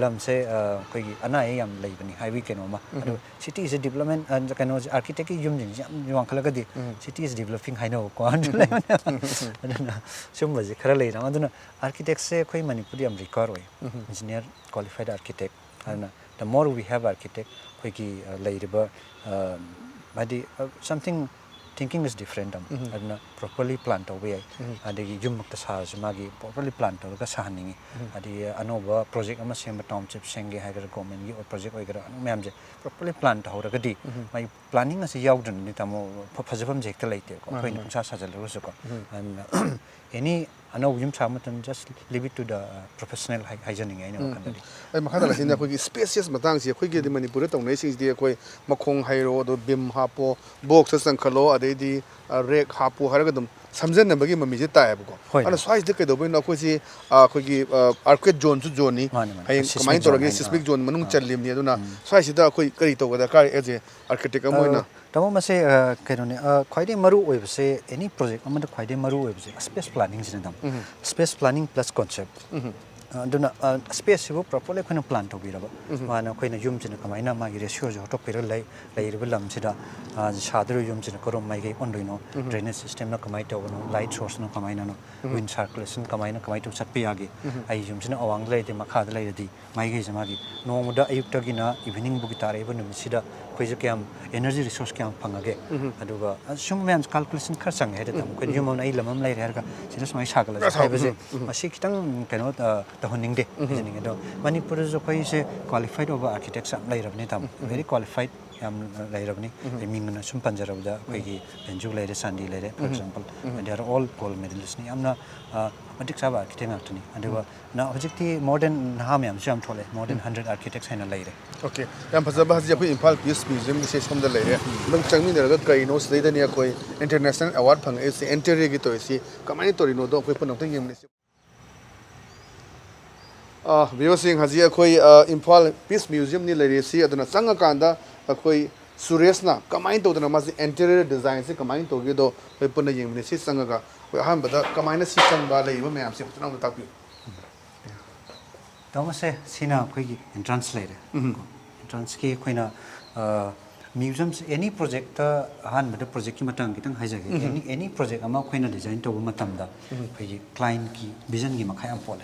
ꯂꯝꯁꯦ ꯑꯩꯈꯣꯏꯒꯤ ꯑꯅꯥ ꯑꯌꯦꯛ ꯌꯥꯝ ꯂꯩꯕꯅꯤ ꯍꯥꯏꯕꯒꯤ ꯀꯩꯅꯣ ꯑꯃ꯫ ꯑꯗꯣ ꯁꯤꯇꯤꯁꯦ ꯗꯤꯕꯂꯞꯃꯦꯟ, ꯀꯩꯅꯣꯁꯦ, ꯑꯥꯔꯀꯤꯇꯦꯛꯀꯤ ꯌꯨꯝꯁꯤꯡꯁꯦ ꯌꯥꯝ ꯋꯥꯡꯈꯠꯂꯒꯗꯤ ꯁꯤꯇꯤꯁꯦ ꯗꯤꯕꯂꯞꯄꯤꯡ ꯍꯥꯏꯅꯕꯀꯣ ꯑꯗꯨ ꯂꯩꯕꯅꯦ꯫ ꯑꯗꯨꯅ ꯁꯨꯝꯕꯁꯦ ꯈꯔ ꯂꯩꯔꯦ꯫ ꯑꯗꯨꯅ ꯑꯥꯔꯀꯤꯇꯦꯛꯁꯦ ꯑꯩꯈꯣꯏ ꯃꯅꯤꯄꯨꯔꯗ ꯌꯥꯝ ꯔꯤꯀ꯭ꯋꯥꯌꯔ ꯑꯣꯏ꯫ Engineer, qualified architect. ꯑꯗꯨꯅ The more we have architect, ꯑꯩꯈꯣꯏꯒꯤ ꯑ, ꯂꯩꯔꯤꯕ ꯑ, ꯍꯥꯏꯗꯤ something thinking is different ꯑꯃ ꯑꯗꯨꯅ properly plan ꯇꯧꯕ ꯌꯥꯏ꯫ ꯑꯗꯒꯤ ꯌꯨꯝꯃꯛꯇ ꯁꯥꯔꯁꯨ ꯃꯥꯒꯤ properly plan ꯇꯧꯔꯒ ꯁꯥꯍꯟꯅꯤꯡꯉꯤ꯫ ꯑꯗꯒꯤ ꯑꯅꯧꯕ project ꯑꯃ ꯁꯦꯝꯕ, township ꯁꯦꯝꯒꯦ ꯍꯥꯏꯒꯦꯔꯥ, government ꯒꯤ project ꯑꯣꯏꯒꯦꯔꯥ, ꯑꯗꯨꯝ ꯃꯌꯥꯝꯁꯦ properly plan ꯇꯧꯍꯧꯔꯒꯗꯤ ꯃꯥꯒꯤ planning ꯑꯁꯤ ꯌꯥꯎꯗ꯭ꯔꯅꯗꯤ, ꯇꯥꯃꯣ, ꯐ- ꯐꯖꯐꯝꯁꯦ ꯍꯦꯛꯇ ꯂꯩꯇꯦꯕꯀꯣ꯫ ꯑꯩꯈꯣꯏꯅ ꯄꯨꯡꯁꯥ ꯁꯥꯖꯜꯂꯒꯁꯨꯀꯣ꯫ ꯑꯗꯨꯅ any ꯑꯅꯧꯕ ꯌꯨꯝ ꯁꯥꯕ ꯃꯇꯝꯗ just leave it to the professional ꯍꯥꯏ- ꯍꯥꯏꯖꯅꯤꯡꯉꯦ ꯑꯩꯅ ꯋꯥꯈꯜꯗꯗꯤ꯫ ꯑꯩ ꯃꯈꯥ ꯇꯥꯅ ꯁꯤꯅ ꯑꯩꯈꯣꯏꯒꯤ spacious ꯃꯇꯥꯡꯁꯤ ꯑꯩꯈꯣꯏꯒꯤꯗꯤ ꯃꯅꯤꯄꯨꯔꯗ ꯇꯧꯅꯔꯤꯁꯤꯡꯁꯤꯗꯤ ꯑꯩꯈꯣꯏ ꯃꯈꯣꯡ ꯍꯩꯔꯣ, ꯑꯗꯣ beam ꯍꯥꯞꯄꯣ, box ꯆꯪꯈꯠꯂꯣ, ꯑꯗꯩꯗꯤ rack ꯍꯥꯞꯄꯣ ꯍꯥꯏꯔꯒ ꯑꯗꯨꯝ ꯁꯝꯖꯟꯅꯕꯒꯤ ꯃꯃꯤꯁꯦ ꯇꯥꯏꯌꯦꯕꯀꯣ꯫ ꯍꯣꯏ꯫ ꯑꯗꯨꯅ ꯁ꯭ꯋꯥꯏꯁꯤꯗ ꯀꯩꯗꯧꯕꯩꯅꯣ ꯑꯩꯈꯣꯏꯁꯤ ꯑ, ꯑꯩꯈꯣꯏꯒꯤ earthquake zoneꯁꯨ zoneꯅꯤ꯫ ꯃꯥꯅꯦ, ꯃꯥꯅꯦ꯫ ꯍꯌꯦꯡ Seismic ꯀꯃꯥꯏꯅ zone ꯇꯧꯔꯒꯦ ꯍꯥꯏꯅ꯫ seismic zone ꯃꯅꯨꯡ ꯆꯜꯂꯤꯕꯅꯤ꯫ ꯑꯗꯨꯅ ꯁ꯭ꯋꯥꯏꯁꯤꯗ ꯑꯩꯈꯣꯏ ꯀꯔꯤ ꯇꯧꯕ ꯗꯔꯀꯥꯔ as a architect ꯑꯃ ꯑꯣꯏꯅ? ꯇꯥꯃꯣ, ꯃꯁꯦ ꯑ, ꯀꯩꯅꯣꯅꯦ, ꯑ, ꯈ꯭ꯋꯥꯏꯗꯒꯤ ꯃꯔꯨ ꯑꯣꯏꯕꯁꯦ, any project ꯑꯃꯗ ꯈ꯭ꯋꯥꯏꯗꯒꯤ ꯃꯔꯨ ꯑꯣꯏꯕꯁꯦ space planningꯁꯤꯅ, ꯇꯥꯃꯣ꯫ Space planning plus concept꯫ ꯑ, ꯑꯗꯨꯅ spaceꯁꯤꯕꯨ properly ꯑꯩꯈꯣꯏꯅ plan ꯇꯧꯕꯤꯔꯕ, ꯃꯥꯅ ꯑꯩꯈꯣꯏꯅ ꯌꯨꯝꯁꯤꯅ ꯀꯃꯥꯏꯅ ꯃꯥꯒꯤ ratioꯁꯦ ꯍꯣꯠꯇꯣꯛꯄꯤꯔꯒ ꯂꯩ, ꯂꯩꯔꯤꯕ ꯂꯝꯁꯤꯗ ꯑ, ꯁꯥꯗꯣꯔꯤꯕ ꯌꯨꯝꯁꯤꯅ ꯀꯔꯣꯝ ꯃꯥꯏꯀꯩ ꯑꯣꯟꯗꯣꯏꯅꯣ, drainage systemꯅ ꯀꯃꯥꯏꯅ ꯇꯧꯕꯅꯣ, light sourceꯅ ꯀꯃꯥꯏꯅꯅꯣ, wind circulationꯅ ꯀꯃꯥꯏꯅ ꯀꯃꯥꯏꯅ ꯇꯧ ꯆꯠꯄ ꯌꯥꯒꯦ꯫ ꯑꯩ ꯌꯨꯝꯁꯤꯅ ꯑꯋꯥꯡꯗ ꯂꯩꯔꯗꯤ, ꯃꯈꯥꯗ ꯂꯩꯔꯗꯤ, ꯃꯥꯏꯀꯩꯁꯦ ꯃꯥꯒꯤ ꯅꯣꯡꯃꯗ ꯑꯌꯨꯛꯇꯒꯤꯅ eveningꯐꯥꯎꯒꯤ ꯇꯥꯔꯛꯏꯕ ꯅꯨꯃꯤꯠꯁꯤꯗ ꯑꯩꯈꯣꯏꯁꯦ ꯀꯌꯥꯝ energy resource ꯀꯌꯥꯝ ꯐꯪꯉꯒꯦ꯫ ꯑꯗꯨꯒ ꯑ, ꯁꯨꯝ ꯃꯌꯥꯝ calculation ꯈꯔ ꯆꯪꯉꯦ ꯍꯥꯏꯇꯥꯔꯦ꯫ ꯑꯩꯈꯣꯏꯅ ꯌꯨꯝ ꯑꯃꯅ, ꯑꯩ ꯂꯝ ꯑꯃ ꯂꯩꯔꯦ ꯍꯥꯏꯔꯒ ꯁꯤꯗ ꯁꯨꯃꯥꯏꯅ ꯁꯥꯒꯠꯂꯁꯦ ꯍꯥꯏꯕꯁꯦ, ꯃꯁꯤ ꯈꯤꯇꯪ ꯀꯩꯅꯣ ꯑ, ꯇꯧꯍꯟꯅꯤꯡꯗꯦ ꯍꯥꯏꯖꯅꯤꯡꯉꯦ꯫ ꯑꯗꯣ ꯃꯅꯤꯄꯨꯔꯗꯁꯨ ꯑꯩꯈꯣꯏꯁꯦ qualified ꯑꯣꯏꯕ architects ꯌꯥꯝ ꯂꯩꯔꯕꯅꯤ, ꯇꯥꯃꯣ꯫ Very qualified ꯌꯥꯝ ꯂꯩꯔꯕꯅꯤ꯫ ꯑꯩ ꯃꯤꯡ ꯑꯣꯏꯅ ꯁꯨꯝ ꯄꯟꯖꯔꯕꯗ ꯑꯩꯈꯣꯏꯒꯤ ꯕꯦꯟꯖꯨ ꯂꯩꯔꯦ, ꯁꯥꯟꯗꯤ ꯂꯩꯔꯦ, for example, they are all gold medalistꯅꯤ꯫ ꯌꯥꯝꯅ ꯑ, ꯃꯇꯤꯛ ꯆꯥꯕ architect ꯉꯥꯛꯇꯅꯤ꯫ ꯑꯗꯨꯒ ꯅ-, ꯍꯧꯖꯤꯛꯇꯤ modern ꯅꯍꯥ ꯃꯌꯥꯝꯁꯨ ꯌꯥꯝ ꯊꯣꯛꯂꯛꯑꯦ, more than hundred architects ꯍꯥꯏꯅ ꯂꯩꯔꯦ꯫ Okay, ꯌꯥꯝ ꯐꯖꯕ꯫ ꯍꯧꯖꯤꯛ ꯑꯩꯈꯣꯏ ꯏꯝꯐꯥꯜ peace museumꯒꯤꯁꯦ ꯁꯣꯝꯗ ꯂꯩꯔꯦ꯫ ꯑꯗꯨꯝ ꯆꯪꯃꯤꯟꯅꯔꯒ ꯀꯩꯅꯣ ꯁꯤꯗꯩꯗꯅꯦ ꯑꯩꯈꯣꯏ international award ꯐꯪꯉꯛꯏꯁꯦ, Antereoꯒꯤ ꯇꯧꯔꯤꯁꯤ ꯀꯃꯥꯏꯅ ꯇꯧꯔꯤꯅꯣꯗꯣ ꯑꯩꯈꯣꯏ ꯄꯨꯟꯅ ꯑꯃꯨꯛꯇꯪ ꯌꯦꯡꯃꯤꯟꯅꯁꯤ꯫ ꯑ, viewerꯁꯤꯡ, ꯍꯧꯖꯤꯛ ꯑꯩꯈꯣꯏ ꯑ, ꯏꯝꯐꯥꯜ peace museumꯅꯤ ꯂꯩꯔꯤꯁꯤ꯫ ꯑꯗꯨꯅ ꯆꯪꯉꯀꯥꯟꯗ ꯑꯩꯈꯣꯏ ꯁꯨꯔꯦꯁꯅ ꯀꯃꯥꯏꯅ ꯇꯧꯗꯅ ꯃꯥꯁꯤ interior designꯁꯤ ꯀꯃꯥꯏꯅ ꯇꯧꯒꯦꯗꯣ ꯑꯩꯈꯣꯏ ꯄꯨꯟꯅ ꯌꯦꯡꯃꯤꯟꯅꯁꯤ꯫ ꯆꯪꯉꯒ ꯑꯩꯈꯣꯏ ꯑꯍꯥꯟꯕꯗ ꯀꯃꯥꯏꯅ ꯁꯤ ꯆꯪꯕ, ꯂꯩꯔꯤꯕ ꯃꯌꯥꯝꯁꯦ ꯐꯖꯅ ꯑꯃꯨꯛ ꯇꯥꯛꯄꯤꯌꯨ꯫ ꯇꯥꯃꯣꯁꯦ, ꯁꯤꯅ ꯑꯩꯈꯣꯏꯒꯤ entrance ꯂꯩꯔꯦ꯫ Entranceꯀꯤ ꯑꯩꯈꯣꯏꯅ ꯑ, Museumꯁꯦ any projectꯇ ꯑꯍꯥꯟꯕꯗ projectꯀꯤ ꯃꯇꯥꯡ ꯈꯤꯇꯪ ꯍꯥꯏꯖꯒꯦ꯫ Any any project ꯑꯃ ꯑꯩꯈꯣꯏꯅ design ꯇꯧꯕ ꯃꯇꯝꯗ ꯑꯩꯈꯣꯏꯒꯤ clientꯀꯤ visionꯒꯤ ꯃꯈꯥ ꯌꯥꯝ ꯄꯣꯜꯂꯦ꯫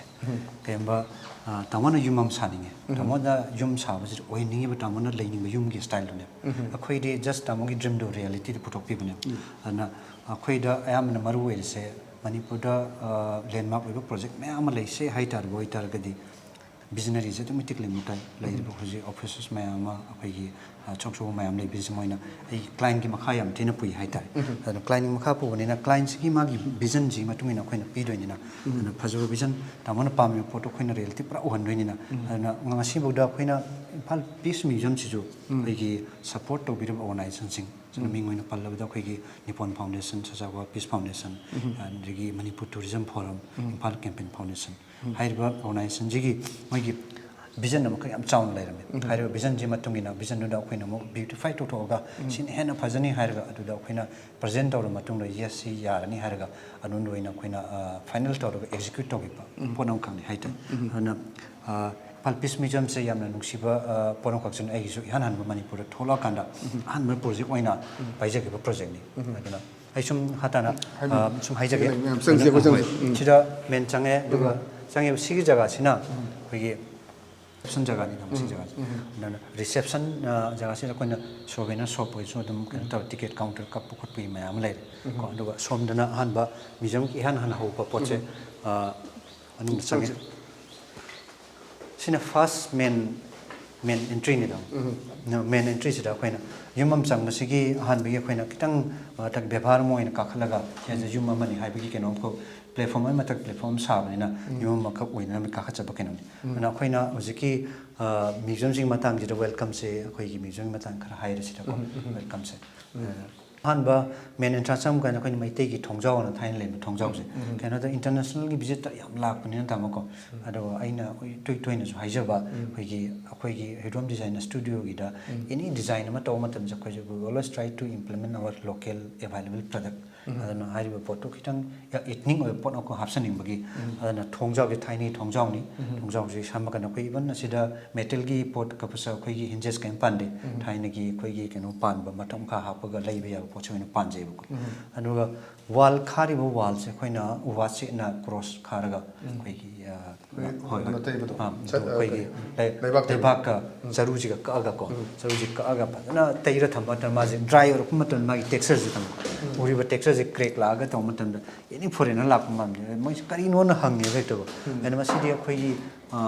ꯀꯩꯒꯨꯝꯕ ꯑ, ꯇꯥꯃꯣꯅ ꯌꯨꯝ ꯑꯃ ꯁꯥꯅꯤꯡꯉꯦ꯫ ꯇꯥꯃꯣꯅ ꯌꯨꯝ ꯁꯥꯕꯁꯤꯗ ꯑꯣꯏꯍꯟꯅꯤꯡꯉꯤꯕ ꯇꯥꯃꯣꯅ ꯂꯩꯅꯤꯡꯕ ꯌꯨꯝꯒꯤ styleꯗꯨꯅꯦꯕ꯫ ꯑꯩꯈꯣꯏꯗꯤ just ꯇꯥꯃꯣꯒꯤ dreamꯗꯨ realityꯗ ꯄꯨꯊꯣꯛꯄꯤꯕꯅꯦꯕ꯫ ꯑꯗꯨꯅ ꯑꯩꯈꯣꯏꯗ ꯑꯌꯥꯝꯕꯅ ꯃꯔꯨ ꯑꯣꯏꯔꯤꯁꯦ ꯃꯅꯤꯄꯨꯔꯗ ꯑ, landmark ꯑꯣꯏꯕ project ꯃꯌꯥꯝ ꯑꯃ ꯂꯩꯁꯦ ꯍꯥꯏꯇꯥꯔꯕ ꯑꯣꯏꯇꯥꯔꯒꯗꯤ visionaryꯁꯦ ꯑꯗꯨꯛꯀꯤ ꯃꯇꯤꯛ ꯂꯩꯃ ꯇꯥꯏ꯫ ꯂꯩꯔꯤꯕ ꯍꯧꯖꯤꯛ officers ꯃꯌꯥꯝ ꯑꯃ ꯑꯩꯈꯣꯏꯒꯤ ꯑ, ꯑꯆꯧ ꯑꯆꯧꯕ ꯃꯌꯥꯝ ꯂꯩꯕꯁꯤ ꯃꯣꯏꯅ ꯑꯩ clientꯀꯤ ꯃꯈꯥ ꯌꯥꯝ ꯊꯤꯅ ꯄꯨꯏ ꯍꯥꯏꯇꯥꯔꯦ꯫ ꯑꯗꯨꯅ clientꯀꯤ ꯃꯈꯥ ꯄꯨꯕꯅꯤꯅ clientꯁꯤꯒꯤ ꯃꯥꯒꯤ visionꯁꯤ ꯃꯇꯨꯡ ꯏꯟꯅ ꯑꯩꯈꯣꯏꯅ ꯄꯤꯗꯣꯏꯅꯤꯅ ꯑꯗꯨꯅ ꯐꯖꯕ vision ꯇꯥꯃꯣꯅ ꯄꯥꯝꯃꯤꯕ ꯄꯣꯠꯇꯣ ꯑꯩꯈꯣꯏꯅ reality ꯄꯨꯔꯥ ꯎꯍꯟꯗꯣꯏꯅꯤꯅ꯫ ꯑꯗꯨꯅ ꯉꯁꯤꯐꯥꯎꯗ ꯑꯩꯈꯣꯏꯅ ꯏꯝꯐꯥꯜ Peace Museumꯁꯤꯁꯨ ꯑꯩꯈꯣꯏꯒꯤ support ꯇꯧꯕꯤꯔꯤꯕ organizationꯁꯤꯡ ꯁꯤꯅ ꯃꯤꯡ ꯑꯣꯏꯅ ꯄꯜꯂꯕꯗ ꯑꯩꯈꯣꯏꯒꯤ Nippon Foundation, ꯁꯖꯥꯋꯥ Peace Foundation, ꯑꯗꯒꯤ Manipur Tourism Forum, Imphal Campaign Foundation꯫ ꯍꯥꯏꯔꯤꯕ organizationꯁꯤꯒꯤ ꯃꯣꯏꯒꯤ vision ꯑꯃꯈꯛ ꯌꯥꯝ ꯆꯥꯎꯅ ꯂꯩꯔꯝꯃꯦ꯫ ꯍꯥꯏꯔꯤꯕ visionꯁꯤ ꯃꯇꯨꯡ ꯏꯟꯅ visionꯗꯨꯗ ꯑꯩꯈꯣꯏꯅ ꯑꯃꯨꯛ beautify ꯇꯧꯊꯣꯛꯑꯒ ꯁꯤꯅ ꯍꯦꯟꯅ ꯐꯖꯅꯤ ꯍꯥꯏꯔꯒ ꯑꯗꯨꯗ ꯑꯩꯈꯣꯏꯅ present ꯇꯧꯔꯕ ꯃꯇꯨꯡꯗ yes ꯁꯤ ꯌꯥꯔꯅꯤ ꯍꯥꯏꯔꯒ ꯑꯗꯨꯗ ꯑꯣꯏꯅ ꯑꯩꯈꯣꯏꯅ ꯑ, final ꯇꯧꯔꯒ execute ꯇꯧꯈꯤꯕ ꯄꯣꯠ ꯑꯃꯈꯛꯅꯤ ꯍꯥꯏꯇꯥꯔꯦ꯫ ꯑꯗꯨꯅ ꯑ, ꯏꯝꯐꯥꯜ Peace Museumꯁꯦ ꯌꯥꯝꯅ ꯅꯨꯡꯁꯤꯕ ꯑ, ꯄꯣꯠ ꯑꯃꯈꯛꯁꯤꯅ ꯑꯩꯒꯤꯁꯨ ꯏꯍꯥꯟ ꯍꯥꯟꯕ ꯃꯅꯤꯄꯨꯔꯗ ꯊꯣꯛꯂꯛꯑꯀꯥꯟꯗ ꯑꯍꯥꯟꯕ project ꯑꯣꯏꯅ ꯄꯥꯏꯖꯈꯤꯕ projectꯅꯤ꯫ ꯑꯗꯨꯅ ꯑꯩ ꯁꯨꯝ ꯃꯈꯥ ꯇꯥꯅ ꯑ, ꯁꯨꯝ ꯍꯥꯏꯖꯒꯦ꯫ ꯃꯌꯥꯝ ꯆꯪꯁꯦ, ꯑꯩꯈꯣꯏ ꯆꯪꯁꯦ꯫ ꯍꯣꯏ꯫ ꯁꯤꯗ main ꯆꯪꯉꯦ ꯑꯗꯨꯒ ꯆꯪꯉꯦꯕ ꯁꯤꯒꯤ ꯖꯒꯥꯁꯤꯅ ꯑꯩꯈꯣꯏꯒꯤ reception ꯖꯒꯥꯅꯤꯗ ꯃꯁꯤ ꯖꯒꯥꯁꯦ꯫ ꯑꯗꯨꯅ reception ꯑ, ꯖꯒꯥꯁꯤꯗ ꯑꯩꯈꯣꯏꯅ souvenir shop ꯑꯣꯏꯔꯁꯨ ꯑꯗꯨꯝ ꯀꯩꯅꯣ ꯇꯧꯔ ticket counter ꯀꯛꯄ ꯈꯣꯠꯄꯒꯤ ꯃꯌꯥꯝ ꯑꯃ ꯂꯩꯔꯦ꯫ ꯀꯣ, ꯑꯗꯨꯒ ꯁꯣꯝꯗꯅ ꯑꯍꯥꯟꯕ museumꯒꯤ ꯏꯍꯥꯟ ꯍꯥꯟꯅ ꯍꯧꯕ ꯄꯣꯠꯁꯦ ꯑ, ꯃꯅꯨꯡꯗ ꯆꯪꯉꯦ꯫ ꯁꯤꯅ first main main entryꯅꯤꯗꯣ꯫ Main entryꯁꯤꯗ ꯑꯩꯈꯣꯏꯅ ꯌꯨꯝ ꯑꯃ ꯆꯪꯕꯁꯤꯒꯤ ꯑꯍꯥꯟꯕꯒꯤ ꯑꯩꯈꯣꯏꯅ ꯈꯤꯇꯪ ꯃꯊꯛ ꯕꯦꯕꯥꯔ ꯑꯃ ꯑꯣꯏꯅ ꯀꯥꯈꯠꯂꯒ ꯁꯤꯗ ꯌꯨꯝ ꯑꯃꯅꯤ ꯍꯥꯏꯕꯒꯤ ꯀꯩꯅꯣ ꯑꯃꯈꯛ platform ꯑꯃ ꯃꯊꯛ platform ꯑꯃ ꯁꯥꯕꯅꯤꯅ ꯌꯨꯝ ꯑꯃꯈꯛ ꯑꯣꯏꯅꯅꯕ ꯀꯥꯈꯠꯆꯕ ꯀꯩꯅꯣꯅꯤ꯫ ꯑꯗꯨꯅ ꯑꯩꯈꯣꯏꯅ ꯍꯧꯖꯤꯛꯀꯤ ꯑ, museumꯁꯤꯒꯤ ꯃꯇꯥꯡꯁꯤꯗ welcomeꯁꯦ ꯑꯩꯈꯣꯏꯒꯤ museumꯒꯤ ꯃꯇꯥꯡ ꯈꯔ ꯍꯥꯏꯔꯁꯤꯗꯀꯣ꯫ Welcomeꯁꯦ ꯑ, ꯑꯍꯥꯟꯕ main entrance ꯆꯪꯕ ꯀꯥꯟꯗ ꯑꯩꯈꯣꯏꯅ ꯃꯩꯇꯩꯒꯤ ꯊꯣꯡꯖꯥꯎ ꯑꯅ ꯊꯥꯏꯅ ꯂꯩꯕ ꯊꯣꯡꯖꯥꯎꯁꯦ, ꯎꯝ, ꯎꯝ꯫ ꯀꯩꯅꯣꯗ internationalꯒꯤ visitor ꯌꯥꯝ ꯂꯥꯛꯄꯅꯤꯅ, ꯇꯥꯃꯣꯀꯣ꯫ ꯎꯝ꯫ ꯑꯗꯨꯒ ꯑꯩꯅ ꯑꯩꯈꯣꯏ ꯇꯣꯏ ꯇꯣꯏꯅꯁꯨ ꯍꯥꯏꯖꯕ, ꯎꯝ꯫ ꯑꯩꯈꯣꯏꯒꯤ, ꯑꯩꯈꯣꯏꯒꯤ ꯍꯤꯔꯣꯝ design studioꯒꯤꯗ ꯎꯝ꯫ Any design ꯑꯃ ꯇꯧꯕ ꯃꯇꯝꯗ ꯑꯩꯈꯣꯏꯁꯦ we always try to implement our local available product꯫ ꯎꯝ꯫ ꯑꯗꯨꯅ ꯍꯥꯏꯔꯤꯕ ꯄꯣꯠꯇꯨ ꯈꯤꯇꯪ ethnic ꯑꯣꯏꯕ ꯄꯣꯠ ꯑꯃꯈꯛ ꯍꯥꯞꯆꯅꯤꯡꯕꯒꯤ꯫ ꯎꯝ꯫ ꯑꯗꯨꯅ ꯊꯣꯡꯖꯥꯎꯁꯦ ꯊꯥꯏꯅꯒꯤ ꯊꯣꯡꯖꯥꯎꯅꯤ꯫ ꯎꯝ꯫ ꯊꯣꯡꯖꯥꯎꯁꯦ ꯁꯝꯕ ꯀꯥꯟꯗ ꯑꯩꯈꯣꯏ even ꯑꯁꯤꯗ metalꯒꯤ ꯄꯣꯠ ꯀꯛꯄꯁꯨ ꯑꯩꯈꯣꯏꯒꯤ hinges ꯀꯔꯤꯝ ꯄꯥꯟꯗꯦ꯫ ꯎꯝ꯫ ꯊꯥꯏꯅꯒꯤ ꯑꯩꯈꯣꯏꯒꯤ ꯀꯩꯅꯣ ꯄꯥꯟꯕ, ꯃꯊꯛ ꯃꯈꯥ ꯍꯥꯞꯄꯒ ꯂꯩꯕ ꯌꯥꯕ ꯄꯣꯠꯁꯦ ꯑꯣꯏꯅ ꯄꯥꯟꯖꯩꯕꯀꯣ꯫ ꯎꯝ꯫ ꯑꯗꯨꯒ wall, ꯈꯥꯔꯤꯕ wallꯁꯦ ꯑꯩꯈꯣꯏꯅ ꯎ ꯋꯥ ꯆꯦꯠꯅ cross ꯈꯥꯔꯒ ꯎꯝ꯫ ꯑꯩꯈꯣꯏꯒꯤ, ꯑ, ꯑꯩꯈꯣꯏ ꯍꯣꯏ, ꯍꯣꯏ꯫ ꯀꯩꯅꯣ ꯇꯩꯕꯗꯣ꯫ ꯑꯥ, ꯁꯠ-, ꯑꯗꯨ ꯑꯩꯈꯣꯏꯒꯤ ꯀꯩꯅꯣ, ꯂꯩ-, ꯂꯩꯕꯥꯛ ꯇꯩꯕ꯫ ꯂꯩꯕꯥꯛꯀ ꯎꯝ꯫ ꯆꯔꯨꯁꯤꯒ ꯀꯛꯑꯒꯀꯣ, ꯎꯝ꯫ ꯆꯔꯨꯁꯤ ꯀꯛꯑꯒ ꯐꯖꯅ ꯇꯩꯔ ꯊꯝꯕ ꯃꯇꯝꯗ ꯃꯥꯁꯦ dry ꯑꯣꯏꯔꯛꯄ ꯃꯇꯝꯗ ꯃꯥꯒꯤ textureꯁꯦ ꯇꯧꯕ꯫ ꯎꯝ꯫ ꯎꯔꯤꯕ textureꯁꯦ crack ꯂꯥꯛꯑꯒ ꯇꯧꯕ ꯃꯇꯝꯗ any foreigner ꯂꯥꯛꯄ ꯃꯇꯝꯗ ꯃꯣꯏꯁꯦ ꯀꯔꯤꯅꯣꯅ ꯍꯪꯉꯦꯕ ꯍꯦꯛꯇꯀꯣ꯫ ꯎꯝ꯫ ꯑꯗꯨꯅ ꯃꯁꯤꯗꯤ ꯑꯩꯈꯣꯏꯒꯤ, ꯑ,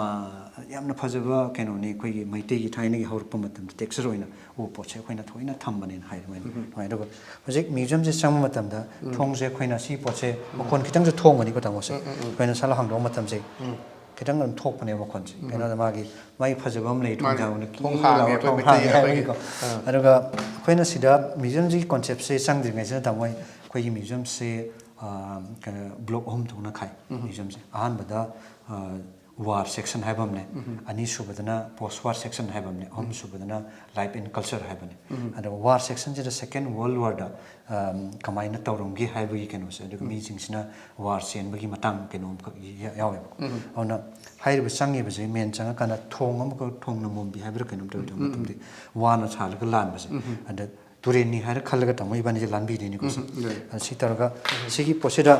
ꯌꯥꯝꯅ ꯐꯖꯕ ꯀꯩꯅꯣꯅꯤ, ꯑꯩꯈꯣꯏꯒꯤ ꯃꯩꯇꯩꯒꯤ ꯊꯥꯏꯅꯒꯤ ꯍꯧꯔꯛꯄ ꯃꯇꯝꯗ texture ꯑꯣꯏꯅ ꯎꯕ ꯄꯣꯠꯁꯦ ꯑꯩꯈꯣꯏꯅ ꯊꯑꯣꯏꯅ ꯊꯝꯕꯅꯦꯅ ꯍꯥꯏ ꯑꯗꯨꯃꯥꯏꯅ꯫ ꯎꯝ꯫ ꯑꯗꯨꯃꯥꯏꯅ ꯑꯗꯨꯒ ꯍꯧꯖꯤꯛ museumꯁꯦ ꯆꯪꯕ ꯃꯇꯝꯗ ꯎꯝ꯫ ꯊꯣꯡꯁꯦ ꯑꯩꯈꯣꯏꯅ ꯁꯤ ꯄꯣꯠꯁꯦ ꯎꯝ꯫ ꯃꯈꯣꯟ ꯈꯤꯇꯪꯁꯨ ꯊꯣꯡꯒꯅꯤꯀꯣ ꯇꯥꯃꯣꯁꯦ꯫ ꯎꯝ, ꯎꯝ, ꯎꯝ꯫ ꯑꯩꯈꯣꯏꯅ ꯁꯠꯂ ꯍꯥꯡꯗꯣꯛꯄ ꯃꯇꯝꯁꯦ ꯎꯝ꯫ ꯈꯤꯇꯪ ꯑꯗꯨꯝ ꯊꯣꯛꯄꯅꯦꯕ ꯃꯈꯣꯟꯁꯦ꯫ ꯎꯝ꯫ ꯀꯩꯅꯣꯗ ꯃꯥꯒꯤ, ꯃꯥꯒꯤ ꯐꯖꯕ ꯑꯃ ꯂꯩ, ꯃꯥꯅꯦ꯫ ꯊꯣꯡꯖꯥꯎꯅ ꯊꯣꯡ ꯀꯤꯔ ꯍꯥꯡꯉꯦ, ꯂꯥꯎꯔ ꯑꯩꯈꯣꯏ ꯊꯣꯡ ꯃꯩꯇꯩꯒꯤ ꯍꯥꯡꯉꯦ ꯑꯩꯈꯣꯏꯒꯤ꯫ ꯍꯥꯏꯕꯒꯤꯀꯣ꯫ ꯑꯥ꯫ ꯑꯗꯨꯒ ꯑꯩꯈꯣꯏꯅ ꯁꯤꯗ museumꯁꯤꯒꯤ conceptꯁꯦ ꯆꯪꯗ꯭ꯔꯤꯉꯩꯁꯤꯗ ꯇꯥꯃꯣ ꯑꯩꯈꯣꯏꯒꯤ museumꯁꯦ, ꯑꯥ, ꯀꯩꯅꯣ, block ꯑꯍꯨꯝ ꯊꯣꯛꯅ ꯈꯥꯏ꯫ ꯎꯝ꯫ Museumꯁꯦ ꯑꯍꯥꯟꯕꯗ, ꯑꯥ, war section ꯍꯥꯏꯕ ꯑꯃꯅꯦ, ꯎꯝ꯫ ꯑꯅꯤꯁꯨꯕꯗꯅ post war section ꯍꯥꯏꯕ ꯑꯃꯅꯦ, ꯎꯝ꯫ ꯑꯍꯨꯝꯁꯨꯕꯗꯅ life and culture ꯍꯥꯏꯕꯅꯦ꯫ ꯎꯝ꯫ ꯑꯗꯣ war sectionꯁꯤꯗ Second World Warꯗ, ꯑꯝ, ꯀꯃꯥꯏꯅ ꯇꯧꯔꯝꯒꯦ ꯍꯥꯏꯕꯒꯤ ꯀꯩꯅꯣꯁꯦ, ꯑꯗꯨꯒ ꯎꯝ꯫ ꯃꯤꯁꯤꯡꯁꯤꯅ war ꯆꯦꯟꯕꯒꯤ ꯃꯇꯥꯡ ꯀꯩꯅꯣ ꯑꯃꯈꯛ ꯌꯥ-, ꯌꯥꯎꯋꯦꯕꯀꯣ꯫ ꯎꯝ꯫ ꯑꯗꯨꯅ ꯍꯥꯏꯔꯤꯕ ꯆꯪꯉꯤꯕꯁꯦ main ꯆꯪꯉꯀꯥꯟꯗ ꯊꯣꯡ ꯑꯃꯈꯛ, ꯊꯣꯡ ꯅꯃꯣꯝꯕꯤ ꯍꯥꯏꯕ꯭ꯔꯥ ꯀꯩꯅꯣꯝ ꯇꯧꯋꯤ, ꯎꯝ, ꯎꯝ, ꯎꯝ꯫ ꯃꯇꯝꯗꯤ ꯋꯥꯅ ꯁꯥꯜꯂꯒ ꯂꯥꯟꯕꯁꯦ꯫ ꯎꯝ꯫ ꯑꯗ ꯇꯨꯔꯦꯟꯅꯤ ꯍꯥꯏꯔ ꯈꯜꯂꯒ ꯇꯥꯃꯣ ꯏꯕꯥꯅꯤꯁꯦ ꯂꯥꯟꯕꯤꯗꯣꯏꯅꯤꯀꯣ ꯁꯦ꯫ ꯎꯝ, ꯌꯥꯏ꯫ ꯑꯗ ꯁꯤ ꯇꯧꯔꯒ ꯎꯝ꯫ ꯁꯤꯒꯤ ꯄꯣꯠꯁꯤꯗ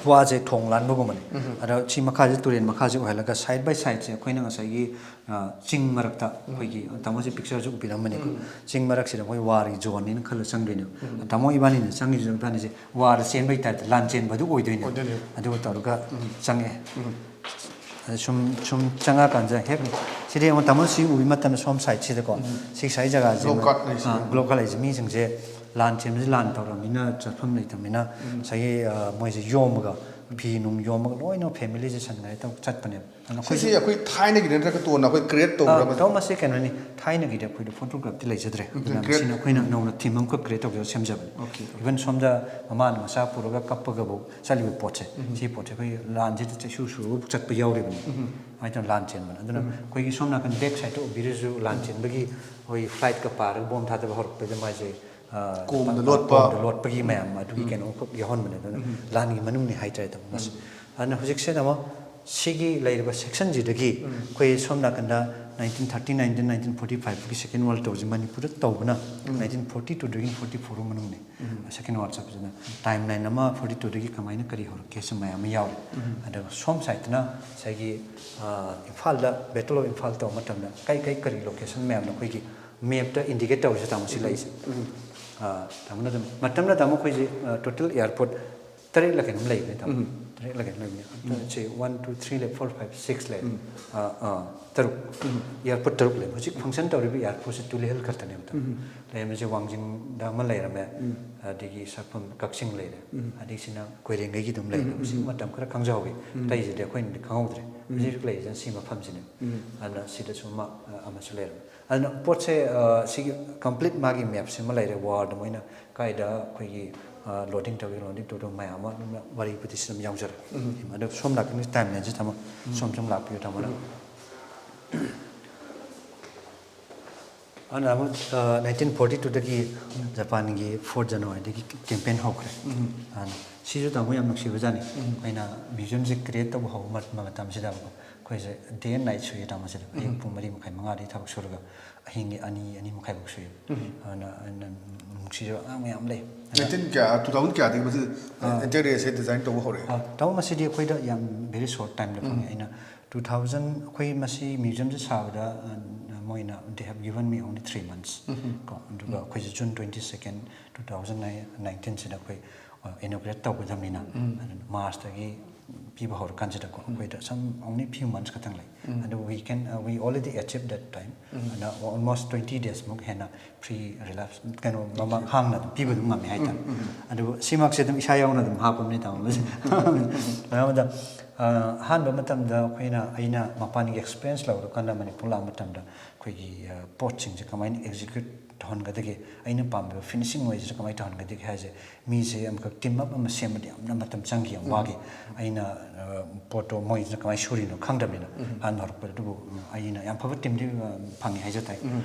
ꯋꯥꯁꯦ ꯊꯣꯡ ꯂꯥꯟꯕꯒꯨꯝꯕꯅꯦ꯫ ꯎꯝ꯫ ꯑꯗ ꯁꯤ ꯃꯈꯥꯁꯦ ꯇꯨꯔꯦꯟ ꯃꯈꯥꯁꯦ ꯑꯣꯏꯍꯜꯂꯒ side by sideꯁꯦ ꯑꯩꯈꯣꯏꯅ ꯉꯁꯥꯏꯒꯤ, ꯑ, ꯆꯤꯡ ꯃꯔꯛꯇ ꯎꯝ꯫ ꯑꯩꯈꯣꯏꯒꯤ ꯇꯥꯃꯣꯁꯦ pictureꯁꯨ ꯎꯕꯤꯔꯝꯃꯅꯤꯀꯣ꯫ ꯎꯝ꯫ ꯆꯤꯡ ꯃꯔꯛꯁꯤꯗ ꯑꯩꯈꯣꯏ warꯒꯤ zoneꯅꯤꯅ ꯈꯜꯂ ꯆꯪꯗꯣꯏꯅꯦꯕ꯫ ꯎꯝ꯫ ꯇꯥꯃꯣ ꯏꯕꯥꯅꯤꯅ ꯆꯪꯉꯤꯁꯤꯁꯨ ꯏꯕꯥꯅꯤꯁꯦ warꯗ ꯆꯦꯟꯕꯒꯤ typeꯇ ꯂꯥꯟ ꯆꯦꯟꯕ ꯑꯗꯨ ꯑꯣꯏꯗꯣꯏꯅꯦꯕ꯫ ꯑꯣꯏꯗꯣꯏꯅꯦꯕ꯫ ꯑꯗꯨꯒ ꯇꯧꯔꯒ ꯎꯝ꯫ ꯆꯪꯉꯛꯑꯦ꯫ ꯎꯝ꯫ ꯑꯗ ꯁꯨꯝ, ꯁꯨꯝ ꯆꯪꯉꯛꯑꯀꯥꯟꯁꯤꯗ ꯍꯦꯛ ꯁꯤꯗꯤ ꯑꯃꯨꯛ ꯇꯥꯃꯣ ꯁꯤ ꯎꯕ ꯃꯇꯝꯗ ꯁꯣꯝ sideꯁꯤꯗꯀꯣ, ꯎꯝ꯫ ꯁꯤ side ꯖꯒꯥꯁꯦ block cut ꯂꯩꯁꯦ꯫ ꯑꯥ, block cut ꯂꯩꯁꯦ꯫ ꯃꯤꯁꯤꯡꯁꯦ ꯂꯥꯟ ꯆꯦꯟꯕꯁꯦ ꯂꯥꯟ ꯇꯧꯔꯕꯅꯤꯅ ꯆꯠꯐꯝ ꯂꯩꯇꯕꯅꯤꯅ ꯎꯝ꯫ ꯉꯁꯥꯏꯒꯤ, ꯑ, ꯃꯣꯏꯁꯦ ꯌꯣꯝꯃꯒ ꯐꯤ ꯅꯨꯡ ꯌꯣꯝꯃꯒ ꯂꯣꯏꯅ ꯐꯦꯃꯤꯂꯤꯁꯦ ꯁꯟꯒꯥꯔꯤ ꯇꯧꯔꯒ ꯆꯠꯄꯅꯦꯕ꯫ ꯑꯗꯨꯅ ꯑꯩꯈꯣꯏ ꯁꯤꯁꯦ ꯑꯩꯈꯣꯏ ꯊꯥꯏꯅꯒꯤ ꯅꯠꯇ꯭ꯔꯒ ꯇꯣꯟꯅ ꯑꯩꯈꯣꯏ ꯀ꯭ꯔꯤꯌꯦꯠ ꯑ, ꯇꯧꯕ꯭ꯔꯥ? ꯇꯧ ꯃꯁꯤ ꯀꯩꯅꯣꯅꯤ, ꯊꯥꯏꯅꯒꯤꯗꯤ ꯑꯩꯈꯣꯏꯗ ꯐꯣꯇꯣꯒ꯭ꯔꯥꯐꯇꯤ ꯂꯩꯖꯗ꯭ꯔꯦ꯫ ꯑꯗꯨꯅ ꯀ꯭ꯔꯤꯌꯦꯠ ꯁꯤꯅ ꯑꯩꯈꯣꯏꯅ ꯅꯧꯅ ꯊꯤꯝ ꯑꯃꯈꯛ ꯀ꯭ꯔꯤꯌꯦꯠ ꯇꯧꯖꯔꯒ ꯁꯦꯝꯖꯕꯅꯤ꯫ Okay, okay. ꯏꯚꯟ ꯁꯣꯝꯗ ꯃꯃꯥꯅ ꯃꯆꯥ ꯄꯨꯔꯒ ꯀꯞꯄꯒꯕꯨ ꯆꯠꯂꯤꯕ ꯄꯣꯠꯁꯦ, ꯁꯤ ꯄꯣꯠꯁꯦ ꯑꯩꯈꯣꯏ ꯂꯥꯟꯁꯤꯗ ꯆꯩꯁꯨ ꯁꯨꯔꯒ ꯆꯠꯄ ꯌꯥꯎꯔꯤꯕꯅꯤ꯫ ꯁꯨꯃꯥꯏꯅ ꯇꯧꯅ ꯂꯥꯟ ꯆꯦꯟꯕꯅ꯫ ꯑꯗꯨꯅ ꯑꯩꯈꯣꯏꯒꯤ ꯁꯣꯝ ꯅꯥꯀꯟ ꯕꯦꯛ ꯁꯥꯏꯠꯇ ꯎꯕꯤꯔꯤꯁꯨ ꯂꯥꯟ ꯆꯦꯟꯕꯒꯤ ꯑꯩꯈꯣꯏꯒꯤ ꯐ꯭ꯂꯥꯏꯠꯀ ꯄꯥꯔꯒ ꯕꯣꯝ ꯊꯥꯗꯕ ꯍꯧꯔꯛꯄꯗ ꯃꯥꯁꯦ, ꯑ, ꯀꯣꯝꯗ ꯄ- ꯂꯣꯠꯄ꯫ ꯀꯣꯝꯗ ꯂꯣꯠꯄꯒꯤ ꯃꯌꯥꯝ ꯑꯗꯨꯒꯤ ꯀꯩꯅꯣ ꯑꯃꯈꯛ ꯌꯥꯎꯍꯟꯕꯅꯦ꯫ ꯑꯗꯨꯅ ꯂꯥꯟꯒꯤ ꯃꯅꯨꯡꯅꯤ ꯍꯥꯏꯇꯥꯔꯦ ꯇꯥꯃꯣ ꯃꯁꯤ꯫ ꯑꯗꯨꯅ ꯍꯧꯖꯤꯛꯁꯦ ꯇꯥꯃꯣ ꯁꯤꯒꯤ ꯂꯩꯔꯤꯕ ꯁꯦꯛꯁꯟꯁꯤꯗꯒꯤ ꯑꯩꯈꯣꯏ ꯁꯣꯝ ꯅꯥꯀꯟꯗ nineteen thirty nineteen nineteen forty fiveꯀꯤ second world ꯇꯧꯕꯁꯤ ꯃꯅꯤꯄꯨꯔꯗ ꯇꯧꯕꯅ nineteen forty twoꯗꯒꯤ forty four ꯐꯥꯎ ꯃꯅꯨꯡꯅꯤ꯫ Second world ꯆꯠꯄꯁꯤꯅ ꯇꯥꯏꯝ ꯂꯥꯏꯟ ꯑꯃ forty twoꯗꯒꯤ ꯀꯃꯥꯏꯅ ꯀꯔꯤ ꯍꯧꯔꯛꯀꯦꯁꯨ ꯃꯌꯥꯝ ꯑꯃ ꯌꯥꯎꯔꯤ꯫ ꯑꯗꯨꯒ ꯁꯣꯝ ꯁꯥꯏꯠꯇꯅ ꯉꯁꯥꯏꯒꯤ, ꯑ, ꯏꯝꯐꯥꯜꯗ, Battle of Imphal ꯇꯧꯕ ꯃꯇꯝꯗ ꯀꯩ ꯀꯩ ꯀꯔꯤ ꯂꯣꯀꯦꯁꯟ ꯃꯌꯥꯝꯅ ꯑꯩꯈꯣꯏꯒꯤ ꯃꯦꯞꯇ ꯏꯟꯗꯤꯀꯦꯠ ꯇꯧꯔꯤꯁꯦ ꯇꯥꯃꯣ ꯁꯤ ꯂꯩꯔꯤꯁꯦ꯫ ꯑ, ꯇꯥꯃꯣꯅ ꯑꯗꯨꯝ ꯃꯇꯝꯅ ꯇꯥꯃꯣ ꯑꯩꯈꯣꯏꯁꯦ, ꯑ, ꯇꯣꯇꯦꯜ ꯑꯦꯌꯥꯔꯄꯣꯔꯠ ꯇꯔꯦꯠꯂ ꯀꯩꯅꯣꯝ ꯂꯩꯕꯅꯦ ꯇꯥꯃꯣ꯫ ꯇꯔꯦꯠꯂ ꯀꯩꯅꯣꯝ ꯂꯩꯕꯅꯦ꯫ ꯑꯗꯨ ꯁꯤ one two three ꯂꯩ, four five six ꯂꯩ꯫ ꯑ, ꯑ, ꯇꯔꯨꯛ꯫ ꯑꯦꯌꯥꯔꯄꯣꯔꯠ ꯇꯔꯨꯛ ꯂꯩ꯫ ꯍꯧꯖꯤꯛ ꯐꯪꯁꯟ ꯇꯧꯔꯤꯕ ꯑꯦꯌꯥꯔꯄꯣꯔꯠꯁꯦ ꯇꯨꯂꯤꯍꯜ ꯈꯛꯇꯅꯦꯕ ꯇꯥꯃꯣ꯫ ꯂꯩꯔꯝꯃꯤꯁꯦ ꯋꯥꯡꯖꯤꯡꯗ ꯑꯃ ꯂꯩꯔꯝꯃꯦ, ꯑꯗꯒꯤ ꯁꯛꯐꯝ ꯀꯛꯆꯤꯡ ꯂꯩꯔꯦ, ꯑꯗꯒꯤ ꯁꯤꯅ ꯀꯣꯏꯔꯦꯡꯒꯩꯒꯤ ꯑꯗꯨꯝ ꯂꯩꯔꯦ꯫ ꯁꯤ ꯃꯇꯝ ꯈꯔ ꯈꯪꯖꯍꯧꯋꯤ꯫ ꯑꯇꯩꯁꯤꯗꯤ ꯑꯩꯈꯣꯏꯅꯗꯤ ꯈꯪꯍꯧꯗ꯭ꯔꯦ꯫ ꯍꯧꯖꯤꯛ ꯍꯧꯖꯤꯛ ꯂꯩꯔꯤꯁꯤꯅ ꯁꯤ ꯃꯐꯝꯁꯤꯅꯦ꯫ ꯑꯗꯨꯅ ꯁꯤꯗꯁꯨ ꯑꯃ, ꯑꯃꯁꯨ ꯂꯩꯔꯝꯃꯦ꯫ ꯑꯗꯨꯅ ꯄꯣꯠꯁꯦ, ꯑ, ꯁꯤꯒꯤ ꯀꯝꯄ꯭ꯂꯤꯠ ꯃꯥꯒꯤ ꯃꯦꯞꯁꯤꯃ ꯂꯩꯔꯦ꯫ ꯋꯥꯔꯗ ꯃꯣꯏꯅ ꯀꯥꯏꯗ ꯑꯩꯈꯣꯏꯒꯤ, ꯑ, ꯂꯣꯗꯤꯡ ꯇꯧꯏ, ꯂꯣꯗꯤꯡ ꯇꯧꯗꯕ ꯃꯌꯥꯝ ꯑꯃ ꯑꯗꯨꯝ ꯋꯥꯔꯤꯕꯨꯗꯤ ꯁꯤ ꯑꯗꯨꯝ ꯌꯥꯎꯖꯔꯦ꯫ ꯑꯗꯣ ꯁꯣꯝ ꯅꯥꯀꯟꯒꯤ ꯇꯥꯏꯝ ꯂꯥꯏꯟꯁꯦ ꯇꯥꯃꯣ ꯁꯣꯝ ꯁꯨꯝ ꯂꯥꯛꯄꯤꯌꯨ ꯇꯥꯃꯣꯅ꯫ ꯑꯗꯨꯅ ꯑꯃꯨꯛ, ꯑ, nineteen forty twoꯗꯒꯤ ꯖꯄꯥꯟꯒꯤ four Januaryꯗꯒꯤ ꯀꯦꯝꯄꯦꯟ ꯍꯧꯈ꯭ꯔꯦ꯫ ꯑꯗꯨꯅ ꯁꯤꯁꯨ ꯇꯥꯃꯣ ꯌꯥꯝ ꯅꯨꯡꯁꯤꯕꯖꯥꯠꯅꯤ꯫ ꯑꯩꯅ ꯃ꯭ꯌꯨꯖꯤꯌꯝꯁꯦ ꯀ꯭ꯔꯤꯌꯦꯠ ꯇꯧꯕ ꯍꯧꯕ ꯃ-, ꯃꯇꯝꯁꯤꯗ ꯑꯩꯈꯣꯏꯁꯦ day and night ꯁꯨꯏ ꯇꯥꯃꯣ ꯁꯤꯗ꯫ ꯑꯌꯨꯛ ꯄꯨꯡ ꯃꯔꯤ ꯃꯈꯥꯏ, ꯃꯉꯥꯗꯒꯤ ꯊꯕꯛ ꯁꯨꯔꯒ ꯑꯍꯤꯡꯒꯤ ꯑꯅꯤ, ꯑꯅꯤ ꯃꯈꯥꯏꯐꯥꯎ ꯁꯨꯏ꯫ ꯑꯗꯨꯅ, ꯑꯗꯨꯅ ꯅꯨꯡꯁꯤꯖꯕ ꯑꯉꯥꯡ ꯃꯌꯥꯝ ꯂꯩ꯫ ꯑꯗ nineteen ꯀꯌꯥ, two thousand ꯀꯌꯥꯗꯒꯤ ꯃꯁꯤ interiorꯁꯦ design ꯇꯧꯕ ꯍꯧꯔꯛꯑꯦ? ꯑ, ꯇꯥꯃꯣ ꯃꯁꯤꯗꯤ ꯑꯩꯈꯣꯏꯗ ꯌꯥꯝ very short timeꯗ ꯐꯪꯉꯦ꯫ ꯑꯩꯅ two thousand, ꯑꯩꯈꯣꯏ ꯃꯁꯤ ꯃ꯭ꯌꯨꯖꯤꯌꯝꯁꯦ ꯁꯥꯕꯗ, ꯑ, ꯃꯣꯏꯅ they have given me only three months ꯀꯣ꯫ ꯑꯗꯨꯒ ꯑꯩꯈꯣꯏꯁꯦ June twenty second, two thousand nineteenꯁꯤꯗ ꯑꯩꯈꯣꯏ, ꯑ, inaugurate ꯇꯧꯒꯗꯕꯅꯤꯅ, ꯑꯗꯨꯅ Marchꯇꯒꯤ ꯄꯤꯕ ꯍꯧꯔꯀꯥꯟꯁꯤꯗꯀꯣ, ꯑꯩꯈꯣꯏꯗ some only few months ꯈꯛꯇꯪ ꯂꯩ꯫ ꯑꯗꯨ we can, uh, we already achieved that time. ꯑꯗ almost twenty days ꯃꯨꯛ ꯍꯦꯟꯅ free relapse, ꯀꯩꯅꯣ, ꯃꯃꯥꯡ ꯍꯥꯡꯅ ꯑꯗꯨꯝ ꯄꯤꯕ ꯑꯗꯨꯝ ꯉꯝꯃꯦ ꯍꯥꯏꯇꯥꯔꯦ꯫ ꯑꯗꯨꯕꯨ ꯁꯤꯃꯛꯁꯦ ꯑꯗꯨꯝ ꯏꯁꯥ ꯌꯥꯎꯅ ꯑꯗꯨꯝ ꯍꯥꯞꯄꯕꯅꯤ, ꯇꯥꯃꯣ꯫ ꯃꯔꯝꯗ, ꯑ, ꯑꯍꯥꯟꯕ ꯃꯇꯝꯗ ꯑꯩꯈꯣꯏꯅ, ꯑꯩꯅ ꯃꯄꯥꯟꯒꯤ experience ꯂꯧꯔꯀꯥꯟꯗ ꯃꯅꯤꯄꯨꯔ ꯂꯥꯛꯄ ꯃꯇꯝꯗ ꯑꯩꯈꯣꯏꯒꯤ, ꯑ, ꯄꯣꯠꯁꯤꯡꯁꯦ ꯀꯃꯥꯏꯅ execute ꯇꯧꯍꯟꯒꯗꯒꯦ, ꯑꯩꯅ ꯄꯥꯝꯃꯤꯕ finishing ꯑꯣꯏꯁꯤꯁꯨ ꯀꯃꯥꯏꯅ ꯇꯧꯍꯟꯒꯗꯒꯦ ꯍꯥꯏꯁꯦ, ꯃꯤꯁꯦ ꯑꯃꯈꯛ team up ꯑꯃ ꯁꯦꯝꯕꯗꯤ ꯌꯥꯝꯅ ꯃꯇꯝ ꯆꯪꯈꯤ, ꯌꯥꯝ ꯋꯥꯈꯤ꯫ ꯑꯩꯅ, ꯑ, ꯄꯣꯠꯇꯣ ꯃꯣꯏꯁꯤꯅ ꯀꯃꯥꯏꯅ ꯁꯨꯔꯤꯅꯣ ꯈꯪꯗꯕꯅꯤꯅ ꯑꯍꯥꯟꯕ ꯍꯧꯔꯛꯄꯗ꯫ ꯑꯗꯨꯕꯨ, ꯎꯝ, ꯑꯩꯅ ꯌꯥꯝ ꯐꯕ teamꯗꯤ, ꯑ, ꯐꯪꯉꯤ ꯍꯥꯏꯖ ꯇꯥꯏ꯫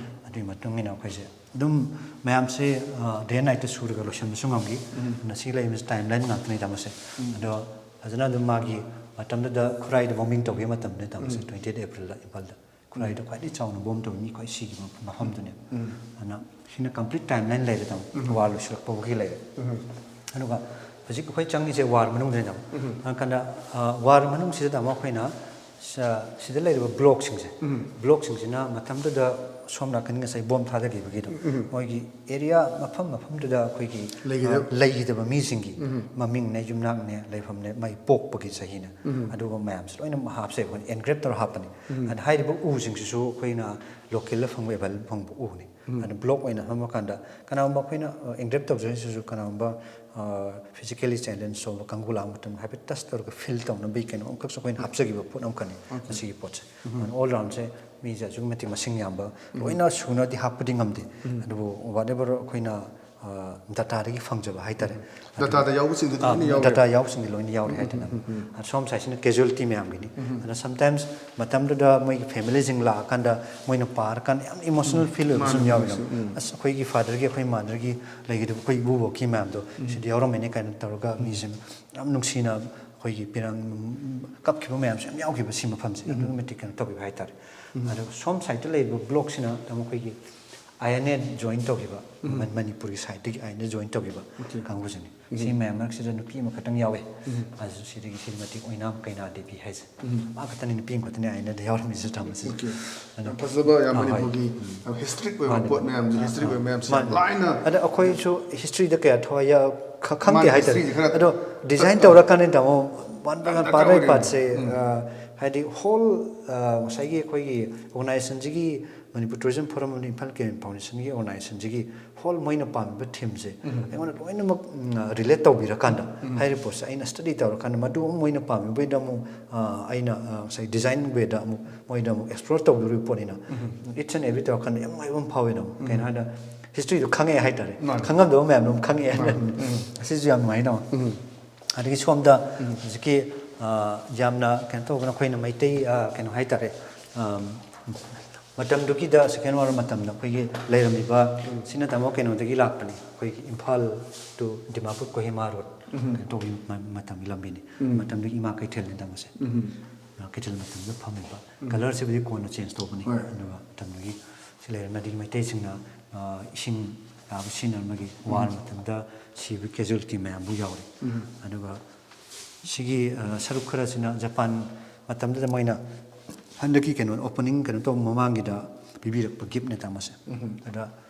ꯑꯗꯨꯒꯤ ꯃꯇꯨꯡ ꯏꯟꯅ ꯑꯩꯈꯣꯏꯁꯦ ꯑꯗꯨꯝ ꯃꯌꯥꯝꯁꯦ, ꯑ, day and nightꯇ ꯁꯨꯔꯒ ꯂꯣꯏꯁꯤꯟꯕꯁꯨ ꯉꯝꯈꯤ꯫ ꯑꯗꯨꯅ ꯁꯤ ꯂꯩꯔꯤꯕꯁꯤ timeline ꯉꯥꯛꯇꯅꯤ, ꯇꯥꯃꯣꯁꯦ꯫ ꯑꯗꯣ ꯐꯖꯅ ꯑꯗꯨꯝ ꯃꯥꯒꯤ ꯃꯇꯝꯗꯨꯗ ꯈꯨꯔꯥꯏꯗ bombing ꯇꯧꯈꯤꯕ ꯃꯇꯝꯗꯨꯅꯤ, ꯇꯥꯃꯣꯁꯦ, twenty eight Aprilꯗ ꯏꯝꯐꯥꯜꯗ꯫ ꯈꯨꯔꯥꯏꯗ ꯈ꯭ꯋꯥꯏꯗꯒꯤ ꯆꯥꯎꯅ bomb ꯇꯧꯕ, ꯃꯤ ꯈ꯭ꯋꯥꯏ ꯁꯤꯈꯤꯕ ꯃꯐꯝꯗꯨꯅꯦ꯫ ꯑꯗꯨꯅ ꯁꯤꯅ complete timeline ꯂꯩꯔꯦ, ꯇꯥꯃꯣ꯫ War ꯂꯣꯏꯁꯤꯜꯂꯛꯄ ꯐꯥꯎꯒꯤ ꯂꯩꯔꯦ꯫ ꯑꯗꯨꯒ ꯍꯧꯖꯤꯛ ꯑꯩꯈꯣꯏ ꯆꯪꯉꯤꯁꯦ war ꯃꯅꯨꯡꯗꯅꯦ, ꯇꯥꯃꯣ꯫ ꯑꯗꯨ ꯀꯥꯟꯗ, ꯑ, war ꯃꯅꯨꯡꯁꯤꯗ, ꯇꯥꯃꯣ, ꯑꯩꯈꯣꯏꯅ ꯁ-, ꯁꯤꯗ ꯂꯩꯔꯤꯕ blockꯁꯤꯡꯁꯦ, blockꯁꯤꯡꯁꯤꯅ ꯃꯇꯝꯗꯨꯗ ꯁꯣꯝ ꯅꯥꯀꯟ ꯉꯁꯥꯏ bomb ꯊꯥꯗꯈꯤꯕꯒꯤꯗꯣ, ꯃꯣꯏꯒꯤ area ꯃꯐꯝ ꯃꯐꯝꯗꯨꯗ ꯑꯩꯈꯣꯏꯒꯤ, ꯂꯩꯈꯤꯗꯕ꯫ ꯑ, ꯂꯩꯈꯤꯗꯕ ꯃꯤꯁꯤꯡꯒꯤ ꯃꯃꯤꯡꯅꯦ, ꯌꯨꯝꯅꯥꯛꯅꯦ, ꯂꯩꯐꯝꯅꯦ, ꯃꯥꯏ ꯄꯣꯛꯄꯒꯤ ꯆꯍꯤꯅꯦ, ꯑꯗꯨꯒ ꯃꯌꯥꯝꯁꯦ ꯂꯣꯏꯅ ꯍꯥꯞꯁꯦ, ꯑꯩꯈꯣꯏꯅ engrave ꯇꯧꯔ ꯍꯥꯞꯄꯅꯤ꯫ ꯑꯗ ꯍꯥꯏꯔꯤꯕ ꯎꯁꯤꯡꯁꯤꯁꯨ ꯑꯩꯈꯣꯏꯅ localꯗ ꯐꯪꯕ, available ꯐꯪꯕ ꯎꯅꯤ꯫ ꯑꯗ block ꯑꯣꯏꯅ ꯐꯝꯃꯀꯥꯟꯗ ꯀꯅꯥꯒꯨꯝꯕ ꯑꯩꯈꯣꯏꯅ, ꯑ, engrave ꯇꯧꯖꯔꯤꯁꯤꯁꯨ ꯀꯅꯥꯒꯨꯝꯕ, ꯑ, physically challenge ꯇꯧꯕ ꯀꯥꯡꯕꯨ ꯂꯥꯛꯄ ꯃꯇꯝꯗ ꯍꯥꯏꯐꯦꯠ touch ꯇꯧꯔꯒ feel ꯇꯧꯅꯕꯒꯤ ꯀꯩꯅꯣ ꯑꯃꯈꯛꯁꯨ ꯑꯩꯈꯣꯏꯅ ꯍꯥꯞꯆꯈꯤꯕ ꯄꯣꯠ ꯑꯃꯈꯛꯅꯤ꯫ ꯃꯁꯤꯒꯤ ꯄꯣꯠꯁꯦ ꯑꯗꯨꯅ all roundꯁꯦ ꯃꯤꯁꯦ ꯑꯁꯨꯛꯀꯤ ꯃꯇꯤꯛ ꯃꯁꯤꯡ ꯌꯥꯝꯕ, ꯂꯣꯏꯅ ꯁꯨꯅꯗꯤ ꯍꯥꯞꯄꯗꯤ ꯉꯝꯗꯦ꯫ ꯑꯗꯨꯕꯨ whatever ꯑꯩꯈꯣꯏꯅ, ꯑ, dataꯗꯒꯤ ꯐꯪꯖꯕ ꯍꯥꯏꯇꯥꯔꯦ꯫ Dataꯗ ꯌꯥꯎꯕꯁꯤꯡꯗꯨꯗꯤ ꯑꯥ, ꯂꯣꯏꯅ ꯌꯥꯎꯔꯦ꯫ Data ꯌꯥꯎꯕꯁꯤꯡꯗꯤ ꯂꯣꯏꯅ ꯌꯥꯎꯔꯦ ꯍꯥꯏꯇꯥꯔꯦ꯫ ꯑꯗꯣ ꯁꯣꯝ sideꯁꯤꯅ casualty ꯃꯌꯥꯝꯒꯤꯅꯤ꯫ ꯑꯗꯣ sometimes ꯃꯇꯝꯗꯨꯗ ꯃꯣꯏꯒꯤ familyꯁꯤꯡ ꯂꯥꯛꯑꯀꯥꯟꯗ ꯃꯣꯏꯅ ꯄꯥꯔꯀꯥꯟꯗ ꯌꯥꯝ emotional feel ꯑꯣꯏꯕꯁꯨ ꯑꯗꯨꯝ ꯌꯥꯎꯋꯦ꯫ ꯑꯁ, ꯑꯩꯈꯣꯏꯒꯤ fatherꯒꯤ, ꯑꯩꯈꯣꯏ motherꯒꯤ ꯂꯩꯈꯤꯗꯕ ꯑꯩꯈꯣꯏ ꯏꯕꯨꯕꯣꯛꯀꯤ ꯃꯌꯥꯝꯗꯣ ꯁꯤꯗ ꯌꯥꯎꯔꯝꯃꯦꯅꯦ ꯀꯥꯏꯅ ꯇꯧꯔꯒ ꯃꯤꯁꯦ ꯌꯥꯝ ꯅꯨꯡꯁꯤꯅ ꯑꯩꯈꯣꯏꯒꯤ ꯄꯤꯔꯥꯡ, ꯀꯞꯈꯤꯕ ꯃꯌꯥꯝꯁꯨ ꯌꯥꯝ ꯌꯥꯎꯈꯤꯕ ꯁꯤ ꯃꯐꯝꯁꯦ꯫ ꯑꯗꯨꯛꯀꯤ ꯃꯇꯤꯛ ꯀꯩꯅꯣ ꯇꯧꯈꯤꯕ ꯍꯥꯏꯇꯥꯔꯦ꯫ ꯑꯗꯣ ꯁꯣꯝ sideꯇ ꯂꯩꯔꯤꯕ blockꯁꯤꯅ ꯑꯃꯨꯛ ꯑꯩꯈꯣꯏꯒꯤ ꯑꯥꯏ ꯑꯦꯟ ꯑꯦ ꯖꯣꯏꯟ ꯇꯧꯈꯤꯕ, ꯃꯅꯤꯄꯨꯔꯒꯤ ꯁꯥꯏꯠꯇꯒꯤ ꯑꯥꯏ ꯑꯦꯟ ꯑꯦ ꯖꯣꯏꯟ ꯇꯧꯈꯤꯕ ꯀꯥꯡꯕꯨꯁꯤꯅꯤ꯫ ꯁꯤ ꯃꯌꯥꯝ ꯃꯔꯛꯁꯤꯗ ꯅꯨꯄꯤ ꯑꯃꯈꯛꯇꯪ ꯌꯥꯎꯋꯦ꯫ ꯑꯗꯨ ꯁꯤꯗꯒꯤ ꯁ꯭ꯔꯤꯃꯇꯤ ꯑꯣꯏꯅꯥꯝ ꯀꯩꯅꯥ ꯗꯦꯕꯤ ꯍꯥꯏꯁꯦ꯫ ꯃꯥ ꯈꯛꯇꯅꯤ, ꯅꯨꯄꯤ ꯑꯃꯈꯛꯇꯅꯤ ꯑꯥꯏ ꯑꯦꯟ ꯑꯦꯗ ꯌꯥꯎꯔꯝꯃꯤꯁꯦ ꯇꯝꯕꯁꯤꯁꯨ꯫ ꯌꯥꯝ ꯐꯖꯕ, ꯌꯥꯝ ꯃꯅꯤꯄꯨꯔꯒꯤ ꯌꯥꯝ ꯍꯤꯁꯇ꯭ꯔꯤꯛ ꯑꯣꯏꯕ ꯄꯣꯠ ꯃꯌꯥꯝꯁꯦ, ꯍꯤꯁꯇ꯭ꯔꯤꯛ ꯑꯣꯏꯕ ꯃꯌꯥꯝꯁꯦ ꯌꯥꯝ ꯂꯥꯏꯅ꯫ ꯑꯗ ꯑꯩꯈꯣꯏꯁꯨ ꯍꯤꯁꯇ꯭ꯔꯤꯗ ꯀꯌꯥ ꯊꯋꯥꯏ ꯌꯥ-, ꯈ-, ꯈꯪꯗꯦ ꯃꯥꯅ ꯍꯥꯏꯇꯥꯔꯦ꯫ ꯍꯤꯁꯇ꯭ꯔꯤꯁꯦ ꯈꯔ ꯑꯗꯣ ꯗꯤꯖꯥꯏꯟ ꯇꯧꯔꯀꯥꯟꯗ ꯇꯥꯃꯣ ꯄꯥꯔꯠ ꯕꯥꯏ ꯄꯥꯔꯠꯁꯦ, ꯍꯥꯏꯗꯤ ꯍꯣꯜ ꯉꯁꯥꯏꯒꯤ ꯑꯩꯈꯣꯏꯒꯤ ꯑꯣꯔꯒꯅꯥꯏꯖꯦꯁꯟꯁꯤꯒꯤ, ꯃꯅꯤꯄꯨꯔ ꯇꯨꯔꯤꯖꯝ ꯐꯣꯔꯝ ꯑꯃꯗꯤ ꯏꯝꯐꯥꯜ ꯀꯦ ꯐꯥꯎꯟꯗꯦꯁꯟꯒꯤ ꯑꯣꯔꯒꯅꯥꯏꯖꯦꯁꯟꯁꯤꯒꯤ ꯍꯣꯜ ꯃꯣꯏꯅ ꯄꯥꯝꯃꯤꯕ ꯊꯤꯝꯁꯦ ꯑꯩꯉꯣꯟꯗ ꯂꯣꯏꯅꯃꯛ ꯔꯤꯂꯦꯠ ꯇꯧꯕꯤꯔꯀꯥꯟꯗ, ꯍꯥꯏꯔꯤꯕ ꯄꯣꯠꯁꯦ ꯑꯩꯅ ꯁ꯭ꯇꯗꯤ ꯇꯧꯔꯀꯥꯟꯗ ꯃꯗꯨ ꯑꯃ ꯃꯣꯏꯅ ꯄꯥꯝꯃꯤꯕꯩꯗ ꯑꯃꯨꯛ ꯑꯩꯅ ꯉꯁꯥꯏ ꯗꯤꯖꯥꯏꯟ ꯋꯦꯗ ꯑꯃꯨꯛ ꯃꯣꯏꯗ ꯑꯃꯨꯛ ꯑꯦꯛꯁꯄ꯭ꯂꯣꯔ ꯇꯧꯗꯣꯔꯤꯕ ꯄꯣꯠꯅꯤꯅ, ꯏꯠꯁ ꯑꯦꯟ ꯑꯦꯚ꯭ꯔꯤ ꯇꯧꯔꯀꯥꯟꯗ ꯌꯥꯝ ꯅꯨꯡꯉꯥꯏꯕ ꯑꯃ ꯐꯥꯎꯋꯦꯅ ꯑꯃꯨꯛ꯫ ꯀꯩꯅꯣ ꯍꯥꯏꯗ ꯍꯤꯁꯇ꯭ꯔꯤꯗꯣ ꯈꯪꯉꯛꯑꯦ ꯍꯥꯏꯇꯥꯔꯦ꯫ ꯈꯪꯉꯝꯗꯕ ꯃꯌꯥꯝꯗꯣ ꯑꯃꯨꯛ ꯈꯪꯉꯛꯑꯦ ꯍꯥꯏꯇꯥꯔꯦ꯫ ꯑꯁꯤꯁꯨ ꯌꯥꯝ ꯅꯨꯡꯉꯥꯏꯅ ꯑꯃꯨꯛ꯫ ꯑꯗꯒꯤ ꯁꯣꯝꯗ ꯍꯧꯖꯤꯛꯀꯤ ꯌꯥꯝꯅ ꯀꯩꯅꯣ ꯇꯧꯕꯅ ꯑꯩꯈꯣꯏꯅ ꯃꯩꯇꯩ ꯀꯩꯅꯣ ꯍꯥꯏꯇꯥꯔꯦ, ꯃꯇꯝꯗꯨꯒꯤꯗ ꯁꯦꯀꯦꯟ ꯋꯥꯔ ꯃꯇꯝꯗ ꯑꯩꯈꯣꯏꯒꯤ ꯂꯩꯔꯝꯃꯤꯕ ꯁꯤꯅ ꯇꯥꯃꯣ ꯀꯩꯅꯣꯗꯒꯤ ꯂꯥꯛꯄꯅꯤ, ꯑꯩꯈꯣꯏꯒꯤ ꯏꯝꯐꯥꯜ ꯇꯨ ꯗꯤꯃꯥꯄꯨꯔ ꯀꯣꯍꯤꯃꯥ ꯔꯣꯗ ꯀꯩꯅꯣ ꯇꯧꯕꯒꯤ ꯃꯇꯝꯒꯤ ꯂꯝꯕꯤꯅꯤ꯫ ꯃꯇꯝꯗꯨꯒꯤ ꯏꯃꯥ ꯀꯩꯊꯦꯜꯅꯤ ꯇꯥꯃꯣꯁꯦ꯫ ꯀꯩꯊꯦꯜ ꯃꯇꯝꯗꯨꯗ ꯐꯝꯃꯤꯕ꯫ ꯀꯂꯔꯁꯤꯕꯨꯗꯤ ꯀꯣꯟꯅ ꯆꯦꯟꯖ ꯇꯧꯕꯅꯤ꯫ ꯑꯗꯨꯒ ꯃꯇꯝꯗꯨꯒꯤ ꯁꯤ ꯂꯩꯔꯝꯃꯦ꯫ ꯑꯗꯒꯤ ꯃꯩꯇꯩꯁꯤꯡꯅ ꯏꯁꯤꯡ ꯌꯥꯕ ꯁꯤꯖꯤꯟꯅꯔꯝꯕꯒꯤ ꯋꯥꯔ ꯃꯇꯝꯗ ꯁꯤꯕ ꯀꯦꯖꯨꯋꯦꯂꯤꯇꯤ ꯃꯌꯥꯝꯕꯨ ꯌꯥꯎꯔꯦ꯫ ꯑꯗꯨꯒ ꯁꯤꯒꯤ ꯁꯔꯨꯛ ꯈꯔꯁꯤꯅ ꯖꯄꯥꯟ ꯃꯇꯝꯗꯨꯗ ꯃꯣꯏꯅ ꯍꯟꯗꯛꯀꯤ ꯀꯩꯅꯣ ꯑꯣꯄꯅꯤꯡ ꯀꯩꯅꯣ ꯇꯧꯕ ꯃꯃꯥꯡꯒꯤꯗ ꯄꯤꯕꯤꯔꯛꯄ ꯒꯤꯐꯅꯦ ꯇꯥꯃꯣꯁꯦ꯫ ꯑꯗ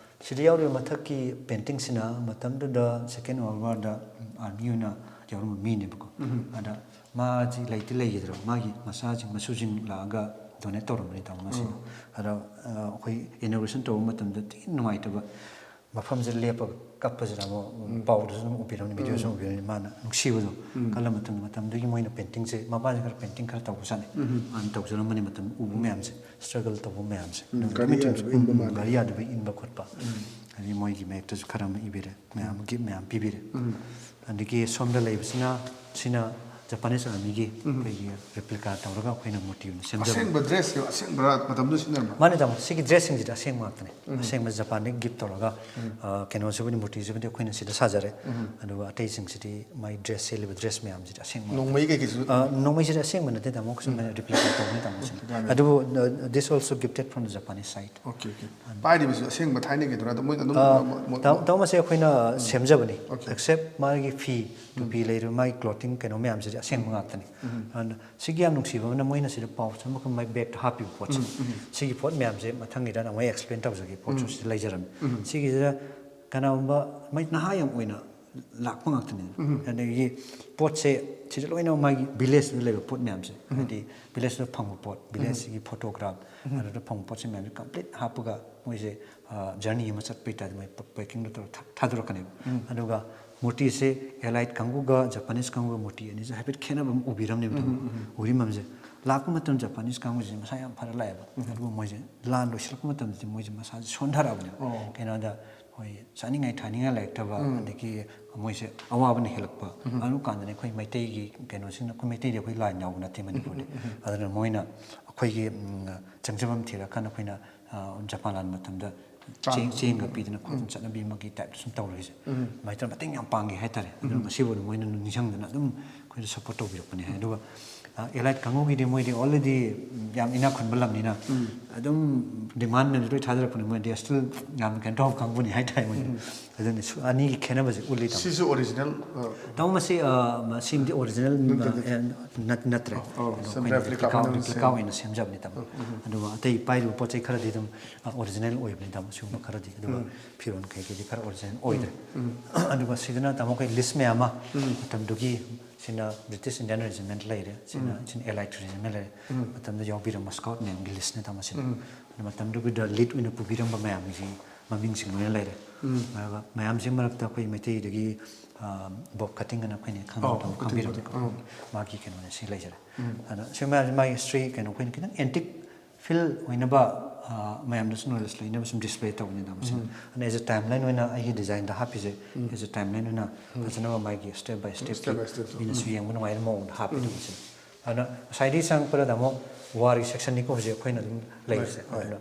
ꯁꯤꯗ ꯌꯥꯎꯔꯤꯕ ꯃꯊꯛꯀꯤ ꯄꯦꯟꯇꯤꯡꯁꯤꯅ ꯃꯇꯝꯗꯨꯗ ꯁꯦꯀꯦꯟ ꯋꯥꯔꯜ ꯋꯥꯔꯗ ꯑꯥꯔꯃꯤ ꯑꯣꯏꯅ ꯌꯥꯎꯔꯝꯕ ꯃꯤꯅꯦꯕꯀꯣ꯫ ꯑꯗ ꯃꯥꯁꯤ ꯂꯩꯇꯤ ꯂꯩꯈꯤꯗ꯭ꯔꯕ, ꯃꯥꯒꯤ ꯃꯆꯥꯁꯤꯡ ꯃꯁꯨꯁꯤꯡ ꯂꯥꯛꯑꯒ ꯗꯣꯅꯦꯠ ꯇꯧꯔꯝꯕꯅꯤ ꯇꯥꯃꯣ ꯃꯁꯤꯗ꯫ ꯑꯗ ꯑꯩꯈꯣꯏ ꯏꯅꯣꯒ꯭ꯔꯦꯁꯟ ꯇꯧꯕ ꯃꯇꯝꯗ ꯊꯤꯅ ꯅꯨꯡꯉꯥꯏꯇꯕ ꯃꯐꯝꯁꯤꯗ ꯂꯦꯞꯄꯒ ꯀꯞꯄꯁꯤꯅ ꯑꯃꯨꯛ ꯄꯥꯎꯗꯁꯨ ꯑꯗꯨꯝ ꯎꯕꯤꯔꯝꯅꯤ, ꯚꯤꯗꯤꯑꯣꯁꯨ ꯎꯕꯤꯔꯝꯅꯤ꯫ ꯃꯥꯅ ꯅꯨꯡꯁꯤꯕꯗꯣ ꯈꯜꯂ ꯃꯇꯝꯗ, ꯃꯇꯝꯗꯨꯒꯤ ꯃꯣꯏꯅ ꯄꯦꯟꯇꯤꯡꯁꯦ, ꯃꯄꯥꯁꯦ ꯈꯔ ꯄꯦꯟꯇꯤꯡ ꯈꯔ ꯇꯧꯕꯖꯥꯠꯅꯤ꯫ ꯃꯥꯅ ꯇꯧꯖꯔꯝꯕꯅꯤ ꯃꯇꯝ ꯎꯕ ꯃꯌꯥꯝꯁꯦ, ꯁ꯭ꯇ꯭ꯔꯒꯜ ꯇꯧꯕ ꯃꯌꯥꯝꯁꯦ꯫ ꯒꯥꯔꯤ ꯌꯥꯗꯕ ꯏꯟꯕ ꯃꯥꯜꯂꯦ꯫ ꯒꯥꯔꯤ ꯌꯥꯗꯕ ꯏꯟꯕ ꯈꯣꯠꯄ꯫ ꯑꯗꯒꯤ ꯃꯣꯏꯒꯤ ꯃꯥꯌꯦꯛꯇꯁꯨ ꯈꯔ ꯑꯃ ꯏꯕꯤꯔꯦ, ꯃꯌꯥꯝ ꯒꯤꯐ ꯃꯌꯥꯝ ꯄꯤꯕꯤꯔꯦ꯫ ꯑꯗꯒꯤ ꯁꯣꯝꯗ ꯂꯩꯕꯁꯤꯅ, ꯁꯤꯅ ꯖꯄꯥꯅꯤꯁ ꯑꯥꯔꯃꯤꯒꯤ ꯑꯩꯈꯣꯏꯒꯤ ꯔꯦꯄ꯭ꯂꯤꯀꯥ ꯇꯧꯔꯒ ꯑꯩꯈꯣꯏꯅ ꯃꯨꯔꯇꯤ ꯑꯣꯏꯅ ꯁꯦꯝꯖꯕꯅꯤ꯫ ꯑꯁꯦꯡꯕ ꯗ꯭ꯔꯦꯁꯁꯦ ꯑꯁꯦꯡꯕ ꯃꯇꯝꯗꯨ ꯁꯤꯖꯤꯟꯅꯔꯝꯕ? ꯃꯥꯅꯦ ꯇꯥꯃꯣ, ꯁꯤꯒꯤ ꯗ꯭ꯔꯦꯁꯁꯤꯡꯁꯤꯗꯤ ꯑꯁꯦꯡꯕ ꯉꯥꯛꯇꯅꯦ꯫ ꯑꯁꯦꯡꯕ ꯖꯄꯥꯟꯗꯒꯤ ꯒꯤꯐ ꯇꯧꯔꯒ ꯑ, ꯀꯩꯅꯣꯁꯤꯕꯨꯗꯤ, ꯃꯨꯔꯇꯤꯁꯤꯕꯨꯗꯤ ꯑꯩꯈꯣꯏꯅ ꯁꯤꯗ ꯁꯥꯖꯔꯦ꯫ ꯑꯗꯨꯒ ꯑꯇꯩꯁꯤꯡꯁꯤꯗꯤ ꯃꯥꯏ ꯗ꯭ꯔꯦꯁ, ꯁꯦꯠꯂꯤꯕ ꯗ꯭ꯔꯦꯁ ꯃꯌꯥꯝꯁꯤꯗꯤ ꯑꯁꯦꯡꯕ ꯉꯥꯛꯇꯅꯦ꯫ ꯅꯣꯡꯃꯩ ꯀꯩꯀꯩꯁꯨ? ꯑ, ꯅꯣꯡꯃꯩꯁꯤꯗꯤ ꯑꯁꯦꯡꯕ ꯅꯠꯇꯦ ꯇꯥꯃꯣ, ꯁꯨꯝ ꯔꯦꯄ꯭ꯂꯤꯀꯥ ꯇꯧꯕꯅꯤ ꯇꯥꯃꯣꯁꯤꯅ꯫ ꯒꯥꯅꯤ꯫ ꯑꯗꯨꯕꯨ this also gifted from the Japanese side. Okay okay. ꯄꯥꯏꯔꯤꯕꯁꯨ ꯑꯁꯦꯡꯕ ꯊꯥꯏꯅꯒꯤꯗꯨꯔꯥ? ꯑꯗꯨ ꯃꯣꯏ ꯑꯗꯨꯝ ꯑ, ꯃꯣ- ꯃꯣ- ꯇꯥ- ꯇꯥꯃꯣ, ꯃꯁꯤ ꯑꯩꯈꯣꯏꯅ ꯁꯦꯝꯖꯕꯅꯤ꯫ ꯑꯣꯀꯦ꯫ ꯑꯦꯛꯁꯦꯞ ꯃꯥꯒꯤ ꯐꯤ, ꯇꯨꯄꯤ ꯂꯩꯔꯤꯕ ꯃꯥꯒꯤ ꯀ꯭ꯂꯣꯊꯤꯡ ꯀꯩꯅꯣ ꯃꯌꯥꯝꯁꯤꯗꯤ ꯑꯁꯦꯡꯕ ꯉꯥꯛꯇꯅꯤ꯫ ꯑꯗꯨꯅ ꯁꯤꯒꯤ ꯌꯥꯝ ꯅꯨꯡꯁꯤꯕ ꯑꯃꯅ, ꯃꯣꯏꯅ ꯁꯤꯗ ꯄꯥꯎꯆ ꯑꯃꯈꯛ ꯃꯥꯏ ꯕꯦꯛꯇ ꯍꯥꯞꯄꯤꯕ ꯄꯣꯠꯁꯦ, ꯁꯤꯒꯤ ꯄꯣꯠ ꯃꯌꯥꯝꯁꯦ ꯃꯊꯪꯒꯤꯗ ꯑꯃꯨꯛ ꯑꯦꯛꯁꯄ꯭ꯂꯦꯟ ꯇꯧꯖꯒꯦ꯫ ꯄꯣꯠꯁꯨ ꯁꯤꯗ ꯂꯩꯖꯔꯝꯃꯤ꯫ ꯁꯤꯒꯤꯁꯤꯗ ꯀꯅꯥꯒꯨꯝꯕ ꯃꯣꯏ ꯅꯍꯥ ꯌꯥꯝ ꯑꯣꯏꯅ ꯂꯥꯛꯄ ꯉꯥꯛꯇꯅꯦ꯫ ꯑꯗꯒꯤ ꯄꯣꯠꯁꯦ ꯁꯤꯗ ꯂꯣꯏꯅꯃꯛ ꯃꯥꯒꯤ ꯚꯤꯂꯦꯖꯇ ꯂꯩꯕ ꯄꯣꯠ ꯃꯌꯥꯝꯁꯦ, ꯍꯥꯏꯗꯤ ꯚꯤꯂꯦꯖꯇ ꯐꯪꯕ ꯄꯣꯠ, ꯚꯤꯂꯦꯖꯀꯤ ꯐꯣꯇꯣꯒ꯭ꯔꯥꯐ, ꯑꯗꯨꯗ ꯐꯪꯕ ꯄꯣꯠꯁꯦ ꯃꯌꯥꯝꯁꯦ ꯀꯝꯄ꯭ꯂꯤꯠ ꯍꯥꯞꯄꯒ ꯃꯣꯏꯁꯦ ꯖꯔꯅꯤ ꯑꯃ ꯆꯠꯄꯒꯤ ꯇꯥꯏꯞꯇ ꯃꯣꯏ ꯄꯦꯀꯤꯡꯗꯣ ꯇꯧꯔꯒ ꯊꯥ- ꯊꯥꯗꯣꯔꯛꯀꯅꯦꯕ꯫ ꯑꯗꯨꯒ ꯃꯨꯔꯇꯤꯁꯦ ꯑꯦꯂꯥꯏꯠ ꯀꯥꯡꯕꯨꯒ ꯖꯄꯥꯅꯤꯁ ꯀꯥꯡꯕꯨꯒ ꯃꯨꯔꯇꯤ ꯑꯅꯤꯁꯦ ꯍꯥꯏꯐꯦꯠ ꯈꯦꯠꯅꯕ ꯑꯃ ꯎꯕꯤꯔꯝꯅꯦꯕ꯫ ꯎꯕꯤꯔꯝꯕꯁꯦ, ꯂꯥꯛꯄ ꯃꯇꯝꯗ ꯖꯄꯥꯅꯤꯁ ꯀꯥꯡꯕꯨꯁꯤꯁꯦ ꯃꯁꯥ ꯌꯥꯝ ꯐꯔ ꯂꯥꯛꯑꯦꯕ꯫ ꯑꯗꯨꯕꯨ ꯃꯣꯏꯁꯦ ꯂꯥꯟ ꯂꯣꯏꯁꯤꯜꯂꯛꯄ ꯃꯇꯝꯗꯗꯤ ꯃꯣꯏꯁꯦ ꯃꯁꯥꯁꯦ ꯁꯣꯟꯊꯔꯛꯑꯕꯅꯦꯕ꯫ ꯑꯣ꯫ ꯀꯩꯅꯣꯗ ꯑꯩꯈꯣꯏ ꯆꯥꯅꯤꯡꯉꯥꯏ ꯊꯛꯅꯤꯡꯉꯥꯏ ꯂꯩꯔꯛꯇꯕ, ꯑꯗꯒꯤ ꯃꯣꯏꯁꯦ ꯑꯋꯥꯕꯅ ꯍꯦꯜꯂꯛꯄ꯫ ꯑꯗꯨ ꯀꯥꯟꯗꯅꯤ ꯑꯩꯈꯣꯏ ꯃꯩꯇꯩꯒꯤ ꯀꯩꯅꯣꯁꯤꯡꯅ, ꯑꯩꯈꯣꯏ ꯃꯩꯇꯩꯗꯤ ꯑꯩꯈꯣꯏ ꯂꯥꯟ ꯌꯥꯎꯕ ꯅꯠꯇꯦ ꯃꯅꯤꯄꯨꯔꯗꯤ꯫ ꯑꯗꯨꯅ ꯃꯣꯏꯅ ꯑꯩꯈꯣꯏꯒꯤ ꯎꯝ, ꯆꯪꯖꯐꯝ ꯊꯤꯔꯀꯥꯟꯗ ꯑꯩꯈꯣꯏꯅ, ꯑ, ꯖꯄꯥꯟ ꯂꯥꯟ ꯃꯇꯝꯗ ꯆꯦꯡ, ꯆꯦꯡꯒ ꯄꯤꯗꯅ ꯈꯣꯠꯇꯅ ꯆꯠꯅꯕꯤ ꯑꯃꯒꯤ ꯇꯥꯏꯞꯇ ꯁꯨꯝ ꯇꯧꯔꯤꯁꯦ꯫ ꯑꯗꯨꯃꯥꯏꯅ ꯇꯧꯔꯒ ꯃꯇꯦꯡ ꯌꯥꯝ ꯄꯥꯡꯉꯦ ꯍꯥꯏꯇꯥꯔꯦ꯫ ꯑꯗꯨꯅ ꯉꯁꯤꯐꯥꯎꯗ ꯃꯣꯏꯅ ꯅꯤꯡꯁꯤꯡꯗꯅ ꯑꯗꯨꯝ ꯑꯩꯈꯣꯏꯗ ꯁꯞꯄꯣꯔꯠ ꯇꯧꯕꯤꯔꯛꯄꯅꯦ꯫ ꯑꯗꯨꯒ, ꯑ, ꯑꯦꯂꯥꯏꯠ ꯀꯥꯡꯕꯨꯒꯤꯗꯤ ꯃꯣꯏꯗꯤ already ꯌꯥꯝ ꯏꯅꯥꯛ ꯈꯨꯟꯕ ꯂꯝꯅꯤꯅ ꯑꯗꯨꯝ ꯗꯤꯃꯥꯟ ꯃꯌꯥꯝꯁꯦ ꯂꯣꯏ ꯊꯥꯖꯔꯛꯄꯅꯦ꯫ ꯃꯣꯏꯗꯤ still ꯌꯥꯝ ꯀꯩꯅꯣ ꯇꯧꯕ ꯀꯥꯡꯕꯨꯅꯤ ꯍꯥꯏꯇꯥꯔꯦ ꯃꯣꯏꯗꯤ꯫ ꯑꯗꯨꯅ ꯁꯨ-, ꯑꯅꯤꯒꯤ ꯈꯦꯠꯅꯕꯁꯦ ꯎꯠꯂꯤ ꯇꯥꯃꯣ꯫ ꯁꯤꯁꯨ ꯑꯣꯔꯤꯖꯤꯅꯦꯜ? ꯇꯥꯃꯣ, ꯃꯁꯤ, ꯑ, ꯃꯁꯤꯃꯗꯤ ꯑꯣꯔꯤꯖꯤꯅꯦꯜ, ꯅꯠꯇꯦ, ꯑꯣ, ꯑꯣ, ꯑꯗꯣ ꯁꯨꯝ ꯑꯩꯈꯣꯏꯅ ꯔꯦꯄ꯭ꯂꯤꯀꯥ ꯔꯦꯄ꯭ꯂꯤꯀꯥ, ꯃꯑꯣꯡꯗ ꯔꯦꯄ꯭ꯂꯤꯀꯥ ꯁꯦꯝ- ꯑꯣꯏꯅ ꯁꯦꯝꯖꯕꯅꯤ ꯇꯥꯃꯣ꯫ ꯑꯗꯨꯒ ꯑꯇꯩ ꯄꯥꯏꯔꯤꯕ ꯄꯣꯠ ꯆꯩ ꯈꯔꯗꯤ ꯑꯗꯨꯝ, ꯑ, ꯑꯣꯔꯤꯖꯤꯅꯦꯜ ꯑꯣꯏꯕꯅꯤ ꯇꯥꯃꯣ, ꯁꯤꯒꯨꯝꯕ ꯈꯔꯗꯤ꯫ ꯑꯗꯨꯒ ꯐꯤꯔꯣꯜ ꯀꯩꯀꯩꯗꯤ ꯈꯔ ꯑꯣꯔꯤꯖꯤꯅꯦꯜ ꯑꯣꯏꯗ꯭ꯔꯦ꯫ ꯑꯗꯨꯒ ꯁꯤꯗꯅ ꯇꯥꯃꯣ ꯑꯩꯈꯣꯏ ꯂꯤꯁ ꯃꯌꯥꯝ ꯑꯃ, ꯃꯇꯝꯗꯨꯒꯤ, ꯁꯤꯅ British Indian Regiment ꯂꯩꯔꯦ, ꯁꯤꯅ, ꯁꯤꯅ Allied Regiment ꯂꯩꯔꯦ꯫ ꯃꯇꯝꯗ ꯌꯥꯎꯕꯤꯔꯝꯕ scout ꯃꯌꯥꯝꯒꯤ ꯂꯤꯁꯅꯦ ꯇꯥꯃꯣ ꯁꯤꯅ꯫ ꯑꯗꯨ ꯃꯇꯝꯗꯨꯒꯤꯗ ꯂꯤꯗ ꯑꯣꯏꯅ ꯄꯨꯕꯤꯔꯝꯕ ꯃꯌꯥꯝꯒꯤ ꯃꯃꯤꯡꯁꯤꯡ ꯂꯣꯏꯅ ꯂꯩꯔꯦ꯫ ꯑꯗꯨꯒ ꯃꯌꯥꯝꯁꯤ ꯃꯔꯛꯇ ꯑꯩꯈꯣꯏ ꯃꯩꯇꯩꯗꯒꯤ, ꯑ, ꯕꯣꯕ ꯀꯇꯤꯡ ꯑꯅ ꯑꯩꯈꯣꯏꯅ ꯈꯪꯕ ꯑꯧ, ꯃꯇꯝꯗ ꯀꯇꯤꯡ ꯈꯪꯕꯤꯔꯝꯅꯤꯀꯣ꯫ ꯕꯣꯕ꯫ ꯑꯧ꯫ ꯃꯥꯒꯤ ꯀꯩꯅꯣꯅꯦ ꯁꯤ ꯂꯩꯖꯔꯦ꯫ ꯑꯗ ꯁꯤ ꯃꯌꯥꯝꯁꯤ ꯃꯥꯒꯤ ꯍꯤꯁꯇ꯭ꯔꯤ ꯀꯩꯅꯣ ꯑꯩꯈꯣꯏꯅ ꯈꯤꯇꯪ ꯑꯦꯟꯇꯤꯛ ꯐꯤꯜ ꯑꯣꯏꯅꯕ ꯃꯌꯥꯝꯗꯁꯨ ꯅꯣꯂꯦꯖ ꯂꯩꯅꯕ ꯁꯨꯝ ꯗꯤꯁꯄ꯭ꯂꯦ ꯇꯧꯕꯅꯤꯗ ꯃꯁꯤ꯫ ꯑꯗꯨꯅ ꯑꯦꯖ ꯑ ꯇꯥꯏꯝ ꯂꯥꯏꯟ ꯑꯣꯏꯅ ꯑꯩꯒꯤ ꯗꯤꯖꯥꯏꯟꯗ ꯍꯥꯞꯄꯤꯁꯦ, ꯑꯦꯖ ꯑ ꯇꯥꯏꯝ ꯂꯥꯏꯟ ꯑꯣꯏꯅ ꯐꯖꯅꯕ ꯃꯥꯒꯤ ꯁ꯭ꯇꯦꯞ ꯕꯥꯏ ꯁ꯭ꯇꯦꯞꯀꯤ ꯃꯤꯅꯁꯨ ꯌꯦꯡꯕ ꯅꯨꯡꯉꯥꯏꯕ ꯃꯑꯣꯡꯗ ꯍꯥꯞꯄꯤꯗ ꯃꯁꯤ꯫ ꯑꯗꯨꯅ ꯉꯁꯥꯏꯗꯒꯤ ꯆꯪꯉꯛꯄꯗ ꯇꯥꯃꯣ ꯋꯥꯔꯒꯤ ꯁꯦꯛꯁꯟꯅꯤꯀꯣ ꯍꯧꯖꯤꯛ ꯑꯩꯈꯣꯏꯅ ꯑꯗꯨꯝ ꯂꯩꯔꯤꯁꯦ꯫ ꯑꯗꯨꯅ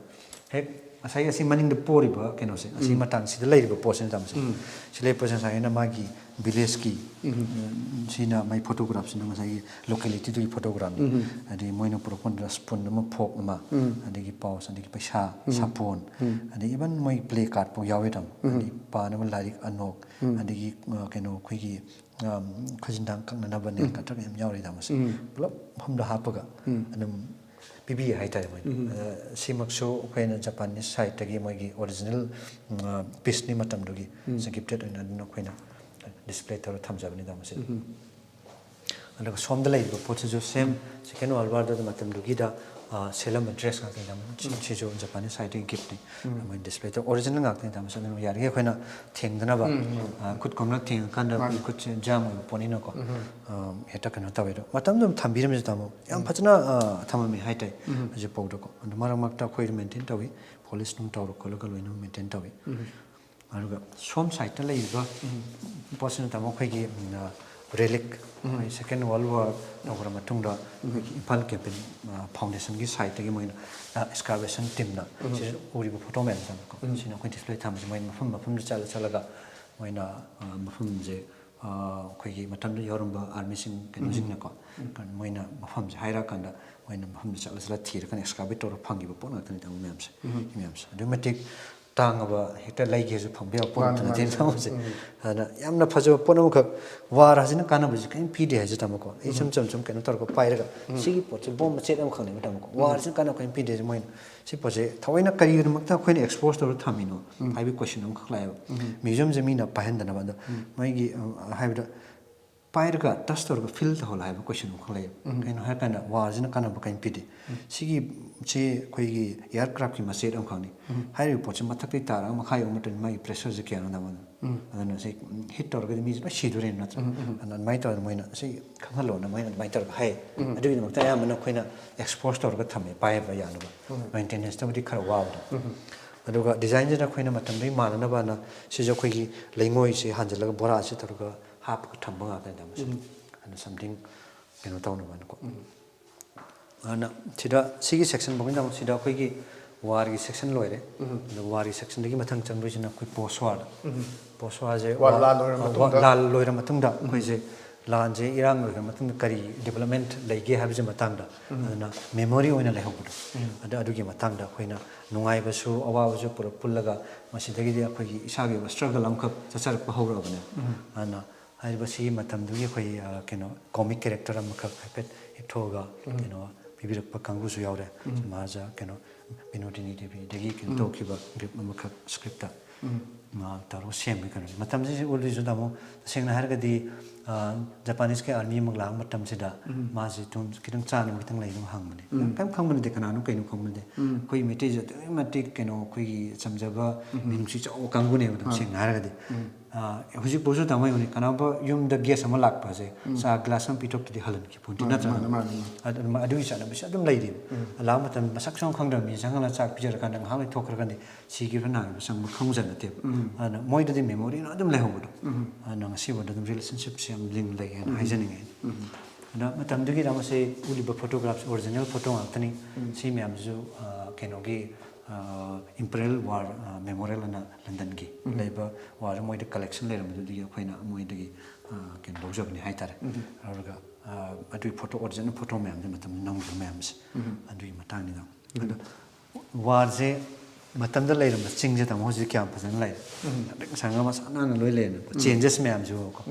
ꯍꯦꯛ ꯉꯁꯥꯏꯒꯤ ꯑꯁꯤ ꯃꯅꯤꯡꯗ ꯄꯣꯔꯤꯕ ꯀꯩꯅꯣꯁꯦ, ꯑꯁꯤ ꯃꯇꯥꯡꯁꯤꯗ ꯂꯩꯔꯤꯕ ꯄꯣꯠꯁꯤꯅ ꯇꯥꯃꯣꯁꯦ, ꯁꯤ ꯂꯩꯔꯤꯕ ꯄꯣꯠꯁꯦ ꯉꯁꯥꯏ ꯑꯩꯅ ꯃꯥꯒꯤ ꯚꯤꯂꯦꯖꯀꯤ, ꯁꯤꯅ ꯃꯥꯒꯤ ꯐꯣꯇꯣꯒ꯭ꯔꯥꯐꯁꯤꯅ ꯉꯁꯥꯏꯒꯤ ꯂꯣꯀꯦꯂꯤꯇꯤꯗꯨꯒꯤ ꯐꯣꯇꯣꯒ꯭ꯔꯥꯐꯅꯤ꯫ ꯑꯗꯒꯤ ꯃꯣꯏꯅ ꯄꯨꯔꯛꯄꯗ ꯁ꯭ꯄꯨꯟ ꯑꯃ, ꯐꯣꯛ ꯑꯃ, ꯑꯗꯒꯤ ꯄꯥꯎꯁ, ꯑꯗꯒꯤ ꯄꯩꯁꯥ, ꯁꯥꯄꯣꯟ, ꯑꯗꯒꯤ ꯏꯚꯟ ꯃꯣꯏ ꯄ꯭ꯂꯦ ꯀꯥꯔꯠ ꯐꯥꯎ ꯌꯥꯎꯋꯦ ꯇꯥꯃꯣ꯫ ꯑꯗꯒꯤ ꯄꯥꯅꯕ ꯂꯥꯏꯔꯤꯛ ꯑꯅꯣꯛ, ꯑꯗꯒꯤ ꯑ, ꯀꯩꯅꯣ ꯑꯩꯈꯣꯏꯒꯤ ꯈꯨꯖꯤꯟꯗꯥꯡ ꯀꯛꯅꯅꯕ ꯅꯦꯜ ꯀꯇꯔ ꯌꯥꯝ ꯌꯥꯎꯔꯤꯗ ꯃꯁꯤ꯫ ꯄꯨꯂꯞ ꯃꯐꯝꯗ ꯍꯥꯞꯄꯒ ꯑꯗꯨꯝ ꯄꯤꯕꯤ ꯍꯥꯏꯇꯥꯔꯦ ꯃꯣꯏꯅ꯫ ꯑꯗ ꯁꯤꯃꯛꯁꯨ ꯑꯩꯈꯣꯏꯅ ꯖꯄꯥꯅꯤꯁ ꯁꯥꯏꯠꯇꯒꯤ ꯃꯣꯏꯒꯤ ꯑꯣꯔꯤꯖꯤꯅꯦꯜ ꯄꯤꯁꯅꯤ ꯃꯇꯝꯗꯨꯒꯤ, ꯁꯤ ꯒꯤꯐꯇꯦꯠ ꯑꯣꯏꯅ ꯑꯗꯨꯝ ꯑꯩꯈꯣꯏꯅ ꯗꯤꯁꯄ꯭ꯂꯦ ꯇꯧꯔ ꯊꯝꯖꯕꯅꯤꯗ ꯃꯁꯤ꯫ ꯑꯗꯨꯒ ꯁꯣꯝꯗ ꯂꯩꯔꯤꯕ ꯄꯣꯠꯁꯤꯁꯨ ꯁꯦꯝ ꯁꯦꯀꯦꯟ ꯋꯥꯔꯜ ꯋꯥꯔꯗ ꯃꯇꯝꯗꯨꯒꯤꯗ, ꯑ, ꯁꯦꯠꯂꯝꯕ ꯗ꯭ꯔꯦꯁ ꯉꯥꯛꯇꯅꯤꯗ꯫ ꯁꯤꯁꯨ ꯖꯄꯥꯅꯤꯁ ꯁꯥꯏꯠꯇꯒꯤ ꯒꯤꯐꯅꯤ꯫ ꯃꯣꯏ ꯗꯤꯁꯄ꯭ꯂꯦ ꯇꯧ ꯑꯣꯔꯤꯖꯤꯅꯦꯜ ꯉꯥꯛꯇꯅꯤꯗ ꯃꯁꯤ꯫ ꯑꯗꯨꯅ ꯌꯥꯔꯤꯈꯩ ꯑꯩꯈꯣꯏꯅ ꯊꯦꯡꯗꯅꯕ, ꯑ, ꯈꯨꯠ ꯀꯣꯝꯂ ꯊꯦꯡꯉꯀꯥꯟꯗ ꯑꯩꯈꯣꯏ ꯈꯨꯠꯁꯦ ꯖꯥꯝ ꯑꯣꯏꯕ ꯄꯣꯠꯅꯤꯅꯀꯣ, ꯑ, ꯍꯦꯛꯇ ꯀꯩꯅꯣ ꯇꯧꯋꯦ꯫ ꯑꯗꯣ ꯃꯇꯝꯗꯨꯗ ꯊꯝꯕꯤꯔꯝꯃꯤꯁꯦ ꯇꯥꯃꯣ ꯌꯥꯝ ꯐꯖꯅ, ꯑ, ꯊꯝꯃꯝꯃꯦ ꯍꯥꯏꯇꯥꯔꯦ꯫ ꯍꯧꯖꯤꯛꯐꯥꯎꯗꯀꯣ ꯑꯗꯣ ꯃꯔꯛ ꯃꯔꯛꯇ ꯑꯩꯈꯣꯏ ꯃꯦꯟꯇꯦꯟ ꯇꯧꯏ, ꯄꯣꯂꯤꯁ ꯅꯨꯡ ꯇꯧꯔ ꯈꯣꯠꯂꯒ ꯂꯣꯏꯅꯃꯛ ꯃꯦꯟꯇꯦꯟ ꯇꯧꯏ꯫ ꯑꯗꯨꯒ ꯁꯣꯝ ꯁꯥꯏꯠꯇ ꯂꯩꯔꯤꯕ ꯄꯣꯠꯁꯤꯅ ꯇꯥꯃꯣ ꯑꯩꯈꯣꯏꯒꯤ, ꯎꯝ, ꯔꯦꯂꯤꯛ, ꯑꯩꯈꯣꯏ ꯁꯦꯀꯦꯟ ꯋꯥꯔꯜ ꯋꯥꯔ ꯇꯧꯈ꯭ꯔ ꯃꯇꯨꯡꯗ ꯑꯩꯈꯣꯏꯒꯤ ꯏꯝꯐꯥꯜ ꯀꯦꯝꯄꯦꯟ, ꯑ, ꯐꯥꯎꯟꯗꯦꯁꯟꯒꯤ ꯁꯥꯏꯠꯇꯒꯤ ꯃꯣꯏꯅ, ꯑ, ꯑꯦꯛꯁꯀꯥꯚꯦꯁꯟ ꯇꯤꯝꯅ ꯁꯤꯗ ꯎꯔꯤꯕ ꯐꯣꯇꯣ ꯃꯌꯥꯝꯁꯦ ꯇꯥꯃꯣꯀꯣ, ꯁꯤꯅ ꯑꯩꯈꯣꯏ ꯗꯤꯁꯄ꯭ꯂꯦ ꯊꯝꯕꯁꯦ ꯃꯣꯏꯅ ꯃꯐꯝ ꯃꯐꯝꯗ ꯆꯠꯂ ꯆꯠꯂꯒ ꯃꯣꯏꯅ, ꯑ, ꯃꯐꯝꯁꯦ, ꯑ, ꯑꯩꯈꯣꯏꯒꯤ ꯃꯇꯝꯗꯨꯗ ꯌꯥꯎꯔꯝꯕ ꯑꯥꯔꯃꯤꯁꯤꯡ ꯀꯩꯅꯣꯁꯤꯡꯅꯀꯣ, ꯃꯣꯏꯅ ꯃꯐꯝꯁꯦ ꯍꯥꯏꯔꯛꯑꯀꯥꯟꯗ ꯃꯣꯏꯅ ꯃꯐꯝꯗ ꯆꯠꯂ ꯆꯠꯂ ꯊꯤꯔꯀꯥꯟꯗ ꯑꯦꯛꯁꯀꯥꯚꯦꯠ ꯇꯧꯔ ꯐꯪꯈꯤꯕ ꯄꯣꯠ ꯉꯥꯛꯇꯅꯤ ꯇꯥꯃꯣ ꯃꯌꯥꯝꯁꯦ꯫ ꯁꯤ ꯃꯌꯥꯝꯁꯦ ꯑꯗꯨꯛꯀꯤ ꯃꯇꯤꯛ ꯇꯥꯡꯉꯕ, ꯍꯦꯛꯇ ꯂꯩꯒꯦꯁꯨ ꯐꯪꯕ ꯌꯥꯕ ꯄꯣꯠ ꯅꯠꯇꯦ ꯇꯥꯃꯣꯁꯦ꯫ ꯑꯗꯨꯅ ꯌꯥꯝꯅ ꯐꯖꯕ ꯄꯣꯠ ꯑꯃꯈꯛ, ꯋꯥꯔ ꯍꯥꯏꯁꯤꯅ ꯀꯥꯟꯅꯕꯁꯤ ꯀꯔꯤꯝ ꯄꯤꯗꯦ ꯍꯥꯏꯁꯦ ꯇꯥꯃꯣꯀꯣ꯫ ꯑꯩ ꯏꯆꯝ ꯆꯝ ꯁꯨꯝ ꯀꯩꯅꯣ ꯇꯧꯔꯒ ꯄꯥꯏꯔꯒ ꯁꯤꯒꯤ ꯄꯣꯠꯁꯦ ꯕꯣꯝ ꯃꯆꯦꯠ ꯑꯃꯈꯛꯅꯦꯕ ꯇꯥꯃꯣꯀꯣ꯫ ꯋꯥꯔꯁꯤꯅ ꯀꯥꯟꯅꯕ ꯀꯔꯤꯝ ꯄꯤꯗꯦ ꯍꯥꯏꯁꯦ ꯃꯣꯏꯅ꯫ ꯁꯤ ꯄꯣꯠꯁꯦ ꯊꯑꯣꯏꯅ ꯀꯔꯤꯒꯤꯗꯃꯛꯇ ꯑꯩꯈꯣꯏꯅ ꯑꯦꯛꯁꯄꯣꯖ ꯇꯧꯔꯒ ꯊꯝꯃꯤꯅꯣ ꯍꯥꯏꯕꯒꯤ ꯀꯣꯏꯁꯟ ꯑꯃꯈꯛ ꯂꯥꯛꯑꯦꯕ꯫ ꯃ꯭ꯌꯨꯖꯤꯌꯝꯁꯦ ꯃꯤꯅ ꯄꯥꯏꯍꯟꯗꯅꯕ꯫ ꯑꯗꯣ ꯃꯣꯏꯒꯤ, ꯑ, ꯍꯥꯏꯕꯗ ꯄꯥꯏꯔꯒ ꯇꯁ ꯇꯧꯔꯒ ꯐꯤꯜ ꯇꯧꯍꯜꯂꯣ ꯍꯥꯏꯕ ꯀꯣꯏꯁꯟ ꯑꯃꯈꯛ ꯂꯩꯌꯦꯕ꯫ ꯀꯩꯅꯣ ꯍꯥꯏꯔꯀꯥꯟꯗ ꯋꯥꯔꯁꯤꯅ ꯀꯥꯟꯅꯕ ꯀꯔꯤ ꯄꯤꯗꯦ? ꯁꯤꯒꯤꯁꯦ ꯑꯩꯈꯣꯏꯒꯤ ꯑꯦꯌꯥꯔꯀ꯭ꯔꯥꯐꯀꯤ ꯃꯆꯦꯠ ꯑꯃꯈꯛꯅꯤ꯫ ꯍꯥꯏꯔꯤꯕ ꯄꯣꯠꯁꯦ ꯃꯊꯛꯇꯒꯤ ꯇꯥꯔꯒ ꯃꯈꯥ ꯌꯧꯕ ꯃꯇꯝꯗ ꯃꯥꯒꯤ ꯄ꯭ꯔꯦꯁꯔꯁꯦ ꯀꯌꯥꯅꯣ ꯅꯪꯉꯣꯟꯗ ꯑꯗꯨꯅ ꯁꯤ ꯍꯤꯠ ꯇꯧꯔꯒꯗꯤ ꯃꯤꯁꯦ ꯂꯣꯏ ꯁꯤꯗꯣꯔꯦꯅ ꯅꯠꯇ꯭ꯔꯥ? ꯑꯗꯨꯅ ꯑꯗꯨꯃꯥꯏꯅ ꯇꯧꯔꯒ ꯃꯣꯏꯅ ꯁꯤ ꯈꯪꯍꯜꯂꯣꯅ ꯃꯣꯏꯅ ꯑꯗꯨꯃꯥꯏꯅ ꯇꯧꯔꯒ ꯍꯥꯏ꯫ ꯑꯗꯨꯒꯤꯗꯃꯛꯇ ꯑꯌꯥꯝꯕꯅ ꯑꯩꯈꯣꯏꯅ ꯑꯦꯛꯁꯄꯣꯖ ꯇꯧꯔꯒ ꯊꯝꯃꯦ ꯄꯥꯏꯕ ꯌꯥꯅꯕ꯫ ꯃꯦꯟꯇꯦꯅꯦꯟꯁꯇꯕꯨꯗꯤ ꯈꯔ ꯋꯥꯕꯗꯣ꯫ ꯑꯗꯨꯒ ꯗꯤꯖꯥꯏꯟꯁꯤꯅ ꯑꯩꯈꯣꯏꯅ ꯃꯇꯝꯗꯨꯒꯤ ꯃꯥꯟꯅꯅꯕꯅ ꯁꯤꯁꯨ ꯑꯩꯈꯣꯏꯒꯤ ꯂꯩꯉꯣꯏꯁꯦ ꯍꯥꯟꯖꯤꯜꯂꯒ ꯕꯣꯔꯥꯁꯦ ꯇꯧꯔꯒ ꯍꯥꯞꯄꯒ ꯊꯝꯕ ꯉꯥꯛꯇꯅꯤꯗ ꯃꯁꯤꯗꯤ꯫ ꯑꯗꯨ ꯁꯝꯊꯤꯡ ꯀꯩꯅꯣ ꯇꯧꯅꯕꯅꯀꯣ꯫ ꯑꯗꯨꯅ ꯁꯤꯗ ꯁꯤꯒꯤ ꯁꯦꯛꯁꯟ ꯐꯥꯎꯒꯤꯗꯃꯛ ꯁꯤꯗ ꯑꯩꯈꯣꯏꯒꯤ ꯋꯥꯔꯒꯤ ꯁꯦꯛꯁꯟ ꯂꯣꯏꯔꯦ꯫ ꯑꯗꯨꯒ ꯋꯥꯔꯒꯤ ꯁꯦꯛꯁꯟꯗꯒꯤ ꯃꯊꯪ ꯆꯪꯗꯣꯏꯁꯤꯅ ꯑꯩꯈꯣꯏ ꯄꯣꯁ ꯋꯥꯔ꯫ ꯄꯣꯁ ꯋꯥꯔꯁꯦ ꯋꯥꯔ ꯂꯥꯟ ꯂꯣꯏꯔ ꯃꯇꯨꯡꯗ? ꯂꯥꯟ ꯂꯣꯏꯔ ꯃꯇꯨꯡꯗ ꯑꯩꯈꯣꯏꯁꯦ ꯂꯥꯟꯁꯦ ꯏꯔꯥꯡ ꯂꯣꯏꯔ ꯃꯇꯨꯡꯗ ꯀꯔꯤ ꯗꯤꯕꯂꯞꯃꯦꯟ ꯂꯩꯒꯦ ꯍꯥꯏꯕꯁꯤ ꯃꯇꯥꯡꯗ ꯑꯗꯨꯅ ꯃꯦꯃꯣꯔꯤ ꯑꯣꯏꯅ ꯂꯩꯍꯧꯕꯗꯣ꯫ ꯑꯗ ꯑꯗꯨꯒꯤ ꯃꯇꯥꯡꯗ ꯑꯩꯈꯣꯏꯅ ꯅꯨꯡꯉꯥꯏꯕꯁꯨ ꯑꯋꯥꯕꯁꯨ ꯄꯨꯂꯞ ꯄꯨꯜꯂꯒ ꯃꯁꯤꯗꯒꯤꯗꯤ ꯑꯩꯈꯣꯏꯒꯤ ꯏꯁꯥꯒꯤ ꯑꯣꯏꯕ ꯁ꯭ꯇ꯭ꯔꯒꯜ ꯑꯃꯈꯛ ꯆꯠꯆꯔꯛꯄ ꯍꯧꯔꯛꯑꯕꯅꯦ꯫ ꯑꯗꯨꯅ ꯍꯥꯏꯔꯤꯕ ꯁꯤꯒꯤ ꯃꯇꯝꯗꯨꯒꯤ ꯑꯩꯈꯣꯏ, ꯑ, ꯀꯩꯅꯣ, ꯀꯣꯃꯤꯛ ꯀꯦꯔꯦꯛꯇꯔ ꯑꯃꯈꯛ ꯍꯥꯏꯐꯦꯠ ꯏꯊꯣꯛꯑꯒ ꯀꯩꯅꯣ ꯄꯤꯕꯤꯔꯛꯄ ꯀꯥꯡꯕꯨꯁꯨ ꯌꯥꯎꯔꯦ꯫ ꯃꯥꯁꯦ ꯀꯩꯅꯣ ꯕꯤꯅꯣꯗꯤꯅꯤ ꯗꯦꯕꯤꯗꯒꯤ ꯀꯩꯅꯣ ꯇꯧꯈꯤꯕ ꯕ꯭ꯔꯤꯞ ꯑꯃꯈꯛ ꯁ꯭ꯀ꯭ꯔꯤꯞꯇ ꯃꯥ ꯇꯧꯔꯒ ꯁꯦꯝꯃꯦ ꯀꯩꯅꯣꯁꯦ꯫ ꯃꯇꯝꯁꯤꯗ ꯎꯠꯂꯤꯁꯨ ꯇꯥꯃꯣ, ꯇꯁꯦꯡꯅ ꯍꯥꯏꯔꯒꯗꯤ, ꯑ, ꯖꯄꯥꯅꯤꯁꯀꯤ ꯑꯥꯔꯃꯤ ꯑꯃ ꯂꯥꯛꯄ ꯃꯇꯝꯁꯤꯗ ꯃꯥꯁꯦ ꯑꯗꯨꯝ ꯈꯤꯇꯪ ꯆꯥꯅꯕ ꯈꯤꯇꯪ ꯂꯩꯅꯕ ꯍꯪꯕꯅꯦ꯫ ꯀꯩꯝ ꯈꯪꯕ ꯅꯠꯇꯦ, ꯀꯅꯥꯅꯣ ꯀꯩꯅꯣ ꯈꯪꯕ ꯅꯠꯇꯦ꯫ ꯑꯩꯈꯣꯏ ꯃꯩꯇꯩꯁꯦ ꯑꯗꯨꯛꯀꯤ ꯃꯇꯤꯛ ꯀꯩꯅꯣ ꯑꯩꯈꯣꯏꯒꯤ ꯆꯝꯖꯕ ꯃꯤꯅꯨꯡꯁꯤ ꯆꯥꯎꯕ ꯀꯥꯡꯕꯨꯅꯦꯕ ꯑꯗꯨꯝ ꯁꯦꯡꯅ ꯍꯥꯏꯔꯒꯗꯤ꯫ ꯑ, ꯍꯧꯖꯤꯛꯐꯥꯎꯁꯨ ꯇꯥꯃꯣ ꯌꯦꯡꯉꯨꯅꯦ, ꯀꯅꯥꯒꯨꯝꯕ ꯌꯨꯝꯗ ꯒꯦꯁ ꯑꯃ ꯂꯥꯛꯄꯁꯦ ꯆꯥ ꯒ꯭ꯂꯥꯁ ꯑꯃ ꯄꯤꯊꯣꯛꯇꯗꯤ ꯍꯜꯍꯟꯈꯤ ꯄꯣꯟꯇꯦ, ꯅꯠꯇ꯭ꯔꯥ? ꯃꯥꯅꯦ, ꯃꯥꯅꯦ, ꯃꯥꯅꯦ꯫ ꯑꯗꯨ, ꯑꯗꯨꯒꯤ ꯆꯠꯅꯕꯤꯁꯦ ꯑꯗꯨꯝ ꯂꯩꯔꯤꯕ꯫ ꯂꯥꯛꯄ ꯃꯇꯝꯗ ꯃꯁꯛ ꯁꯨꯡꯈꯪ ꯈꯪꯗꯕ ꯃꯤ ꯆꯪꯍꯜꯂꯒ ꯆꯥꯛ ꯄꯤꯖꯔꯀꯥꯟꯗ ꯉꯥꯏꯍꯥꯛ ꯂꯩꯊꯣꯛꯈ꯭ꯔꯒꯗꯤ ꯁꯤꯈꯤꯕ꯭ꯔꯥ ꯅꯥꯈꯤꯕ꯭ꯔꯥ ꯆꯪꯕ ꯈꯪꯕꯖꯥꯠ ꯅꯠꯇꯦꯕ꯫ ꯑꯗꯨꯅ ꯃꯣꯏꯗꯗꯤ ꯃꯦꯃꯣꯔꯤꯅ ꯑꯗꯨꯝ ꯂꯩꯍꯧꯕꯗꯣ꯫ ꯑꯗꯨꯅ ꯉꯁꯤꯐꯥꯎꯗ ꯑꯗꯨꯝ ꯔꯤꯂꯦꯁꯟꯁꯤꯞꯁꯦ ꯌꯥꯝ ꯂꯤꯡ ꯂꯩ ꯍꯥꯏꯅ ꯍꯥꯏꯖꯅꯤꯡꯉꯦ꯫ ꯑꯗ ꯃꯇꯝꯗꯨꯒꯤꯗ ꯃꯁꯤ ꯎꯠꯂꯤꯕ ꯐꯣꯇꯣꯒ꯭ꯔꯥꯐꯁꯦ ꯑꯣꯔꯤꯖꯤꯅꯦꯜ ꯐꯣꯇꯣ ꯉꯥꯛꯇꯅꯤ꯫ ꯁꯤ ꯃꯌꯥꯝꯁꯤꯁꯨ, ꯑ, ꯀꯩꯅꯣꯒꯤ, ꯑ, ꯏꯝꯄꯔꯤꯌꯦꯜ ꯋꯥꯔ, ꯑ, ꯃꯦꯃꯣꯔꯤꯌꯦꯜ ꯑꯅ ꯂꯟꯗꯟꯒꯤ ꯂꯩꯕ ꯋꯥꯔ ꯃꯣꯏꯗ ꯀꯂꯦꯛꯁꯟ ꯂꯩꯔꯝꯕꯗꯨꯗꯒꯤ ꯑꯩꯈꯣꯏꯅ ꯃꯣꯏꯗꯒꯤ, ꯑ, ꯀꯩꯅꯣ ꯂꯧꯖꯕꯅꯤ ꯍꯥꯏꯇꯥꯔꯦ꯫ ꯑꯗꯨꯒ, ꯑ, ꯑꯗꯨꯒꯤ ꯐꯣꯇꯣ, ꯑꯣꯔꯤꯖꯤꯅꯦꯜ ꯐꯣꯇꯣ ꯃꯌꯥꯝꯁꯦ ꯃꯇꯝꯗꯨꯗ ꯅꯝꯈꯤꯕ ꯃꯌꯥꯝꯁꯦ ꯑꯗꯨꯒꯤ ꯃꯇꯥꯡꯅꯤꯗ꯫ ꯑꯗꯣ ꯋꯥꯔꯁꯦ ꯃꯇꯝꯗ ꯂꯩꯔꯝꯕ ꯆꯤꯡꯁꯦ ꯇꯥꯃꯣ ꯍꯧꯖꯤꯛ ꯀꯌꯥꯝ ꯐꯖꯅ ꯂꯩꯔꯦ꯫ ꯍꯟꯗꯛ ꯁꯪꯒ ꯃꯁꯥ ꯅꯥꯟꯅ ꯂꯣꯏ ꯂꯩꯔꯦꯅꯀꯣ꯫ ꯆꯦꯟꯖꯦꯁ ꯃꯌꯥꯝꯁꯤꯕꯨꯀꯣ꯫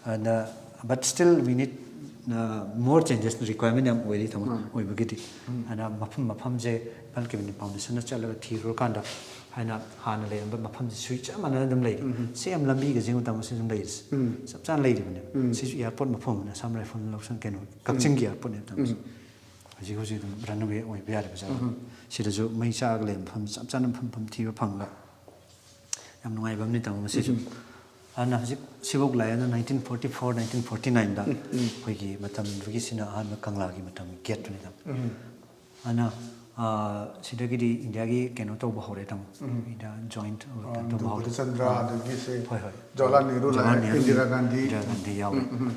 ꯑꯗ but still we need, uh, more changes requirement ꯌꯥꯝ ꯑꯣꯏꯔꯤ ꯇꯥꯃꯣ ꯑꯣꯏꯕꯒꯤꯗꯤ꯫ ꯑꯗ ꯃꯐꯝ ꯃꯐꯝꯁꯦ ꯏꯝꯐꯥꯜ ꯀꯦꯕꯤꯅꯦꯠ ꯐꯥꯎꯟꯗꯦꯁꯟꯅ ꯆꯠꯂꯒ ꯊꯤꯔꯨꯔꯀꯥꯟꯗ ꯍꯥꯏꯅ ꯍꯥꯟꯅ ꯂꯩꯔꯝꯕ ꯃꯐꯝꯁꯤ ꯁꯨꯏ ꯆꯞ ꯃꯥꯟꯅꯅ ꯑꯗꯨꯝ ꯂꯩꯔꯤ꯫ ꯎꯝ꯫ ꯁꯦꯝ ꯂꯝꯕꯤꯒ ꯌꯦꯡꯕ ꯃꯇꯝꯗ ꯁꯤ ꯑꯗꯨꯝ ꯂꯩꯔꯤꯁꯤ꯫ ꯎꯝ꯫ ꯆꯞ ꯆꯥꯅ ꯂꯩꯔꯤꯕꯅꯦꯕ꯫ ꯎꯝ꯫ ꯁꯤꯁꯨ ꯑꯦꯌꯥꯔꯄꯣꯔꯠ ꯃꯐꯝ ꯑꯃꯅ ꯑꯁꯥꯝ ꯔꯥꯏꯐꯜꯅ ꯂꯧꯁꯤꯟ ꯀꯩꯅꯣ ꯀꯛꯆꯤꯡꯒꯤ ꯑꯦꯌꯥꯔꯄꯣꯔꯠꯅꯦꯕ ꯇꯝꯃꯤꯁꯦ꯫ ꯎꯝ꯫ ꯍꯧꯖꯤꯛ ꯍꯧꯖꯤꯛ ꯑꯗꯨꯝ ꯔꯟꯋꯦ ꯑꯣꯏꯕ ꯌꯥꯔꯤꯕ ꯖꯒꯥ꯫ ꯎꯝ꯫ ꯁꯤꯗꯁꯨ ꯃꯩ ꯆꯥꯛꯑꯒ ꯂꯩꯕ ꯃꯐꯝ ꯆꯞ ꯆꯥꯅ ꯃꯐꯝ ꯃꯐꯝ ꯊꯤꯕ ꯐꯪꯉꯒ ꯌꯥꯝ ꯅꯨꯡꯉꯥꯏꯕ ꯑꯃꯅꯤ ꯇꯥꯃꯣ ꯃꯁꯤꯁꯨ꯫ ꯎꯝ꯫ ꯑꯗꯨꯅ ꯍꯧꯖꯤꯛ ꯁꯤꯐꯧ ꯂꯥꯛꯑꯦ, ꯑꯗꯨꯅ nineteen forty four, nineteen forty nine ꯗ ꯎꯝ, ꯎꯝ꯫ ꯑꯩꯈꯣꯏꯒꯤ ꯃꯇꯝꯗꯨꯒꯤꯁꯤꯅ ꯑꯍꯥꯟꯕ ꯀꯪꯂꯥꯒꯤ ꯃꯇꯝꯒꯤ ꯒꯦꯠꯇꯨꯅꯤ ꯇꯥꯃꯣ꯫ ꯎꯝ꯫ ꯑꯗꯨꯅ, ꯑ, ꯁꯤꯗꯒꯤꯗꯤ ꯏꯟꯗꯤꯌꯥꯒꯤ ꯀꯩꯅꯣ ꯇꯧꯕ ꯍꯧꯔꯦ ꯇꯥꯃꯣ꯫ ꯎꯝ꯫ ꯏꯟꯗꯤꯌꯥ ꯖꯣꯏꯟ ꯑꯣꯏꯕ ꯑꯥ, ꯇꯧꯕ ꯍꯧꯔꯦ꯫ ꯗ꯭ꯔꯧꯄꯗꯤ ꯆꯟꯗ꯭ꯔ, ꯑꯥ꯫ ꯑꯗꯒꯤ ꯁꯦ ꯍꯣꯏ, ꯍꯣꯏ꯫ ꯖꯋꯥꯍꯔꯂꯥꯜ ꯅꯦꯍꯔꯨ ꯖꯋꯥꯍꯔꯂꯥꯜ ꯂꯥꯛꯑꯦ, ꯅꯦꯍꯔꯨ, ꯏꯟꯗꯤꯔꯥ ꯒꯥꯟꯙꯤ꯫ ꯏꯟꯗꯤꯔꯥ ꯒꯥꯟꯙꯤ ꯌꯥꯎꯔꯦ꯫ ꯎꯝ, ꯎꯝ, ꯎꯝ꯫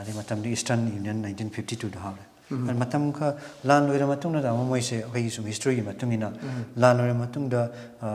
ꯑꯗꯩ ꯃꯇꯝꯗꯨꯒꯤ Eastern Union nineteen fifty two ꯗ ꯍꯧꯔꯦ꯫ ꯎꯝ꯫ ꯑꯗꯨ ꯃꯇꯝ ꯈꯔ ꯂꯥꯟ ꯂꯣꯏꯔ ꯃꯇꯨꯡꯗ ꯇꯥꯃꯣ ꯃꯣꯏꯁꯦ ꯑꯩꯈꯣꯏꯒꯤ ꯁꯨꯝ history ꯒꯤ ꯃꯇꯨꯡ ꯏꯟꯅ ꯎꯝ꯫ ꯂꯥꯟ ꯂꯣꯏꯔ ꯃꯇꯨꯡꯗ, ꯑ,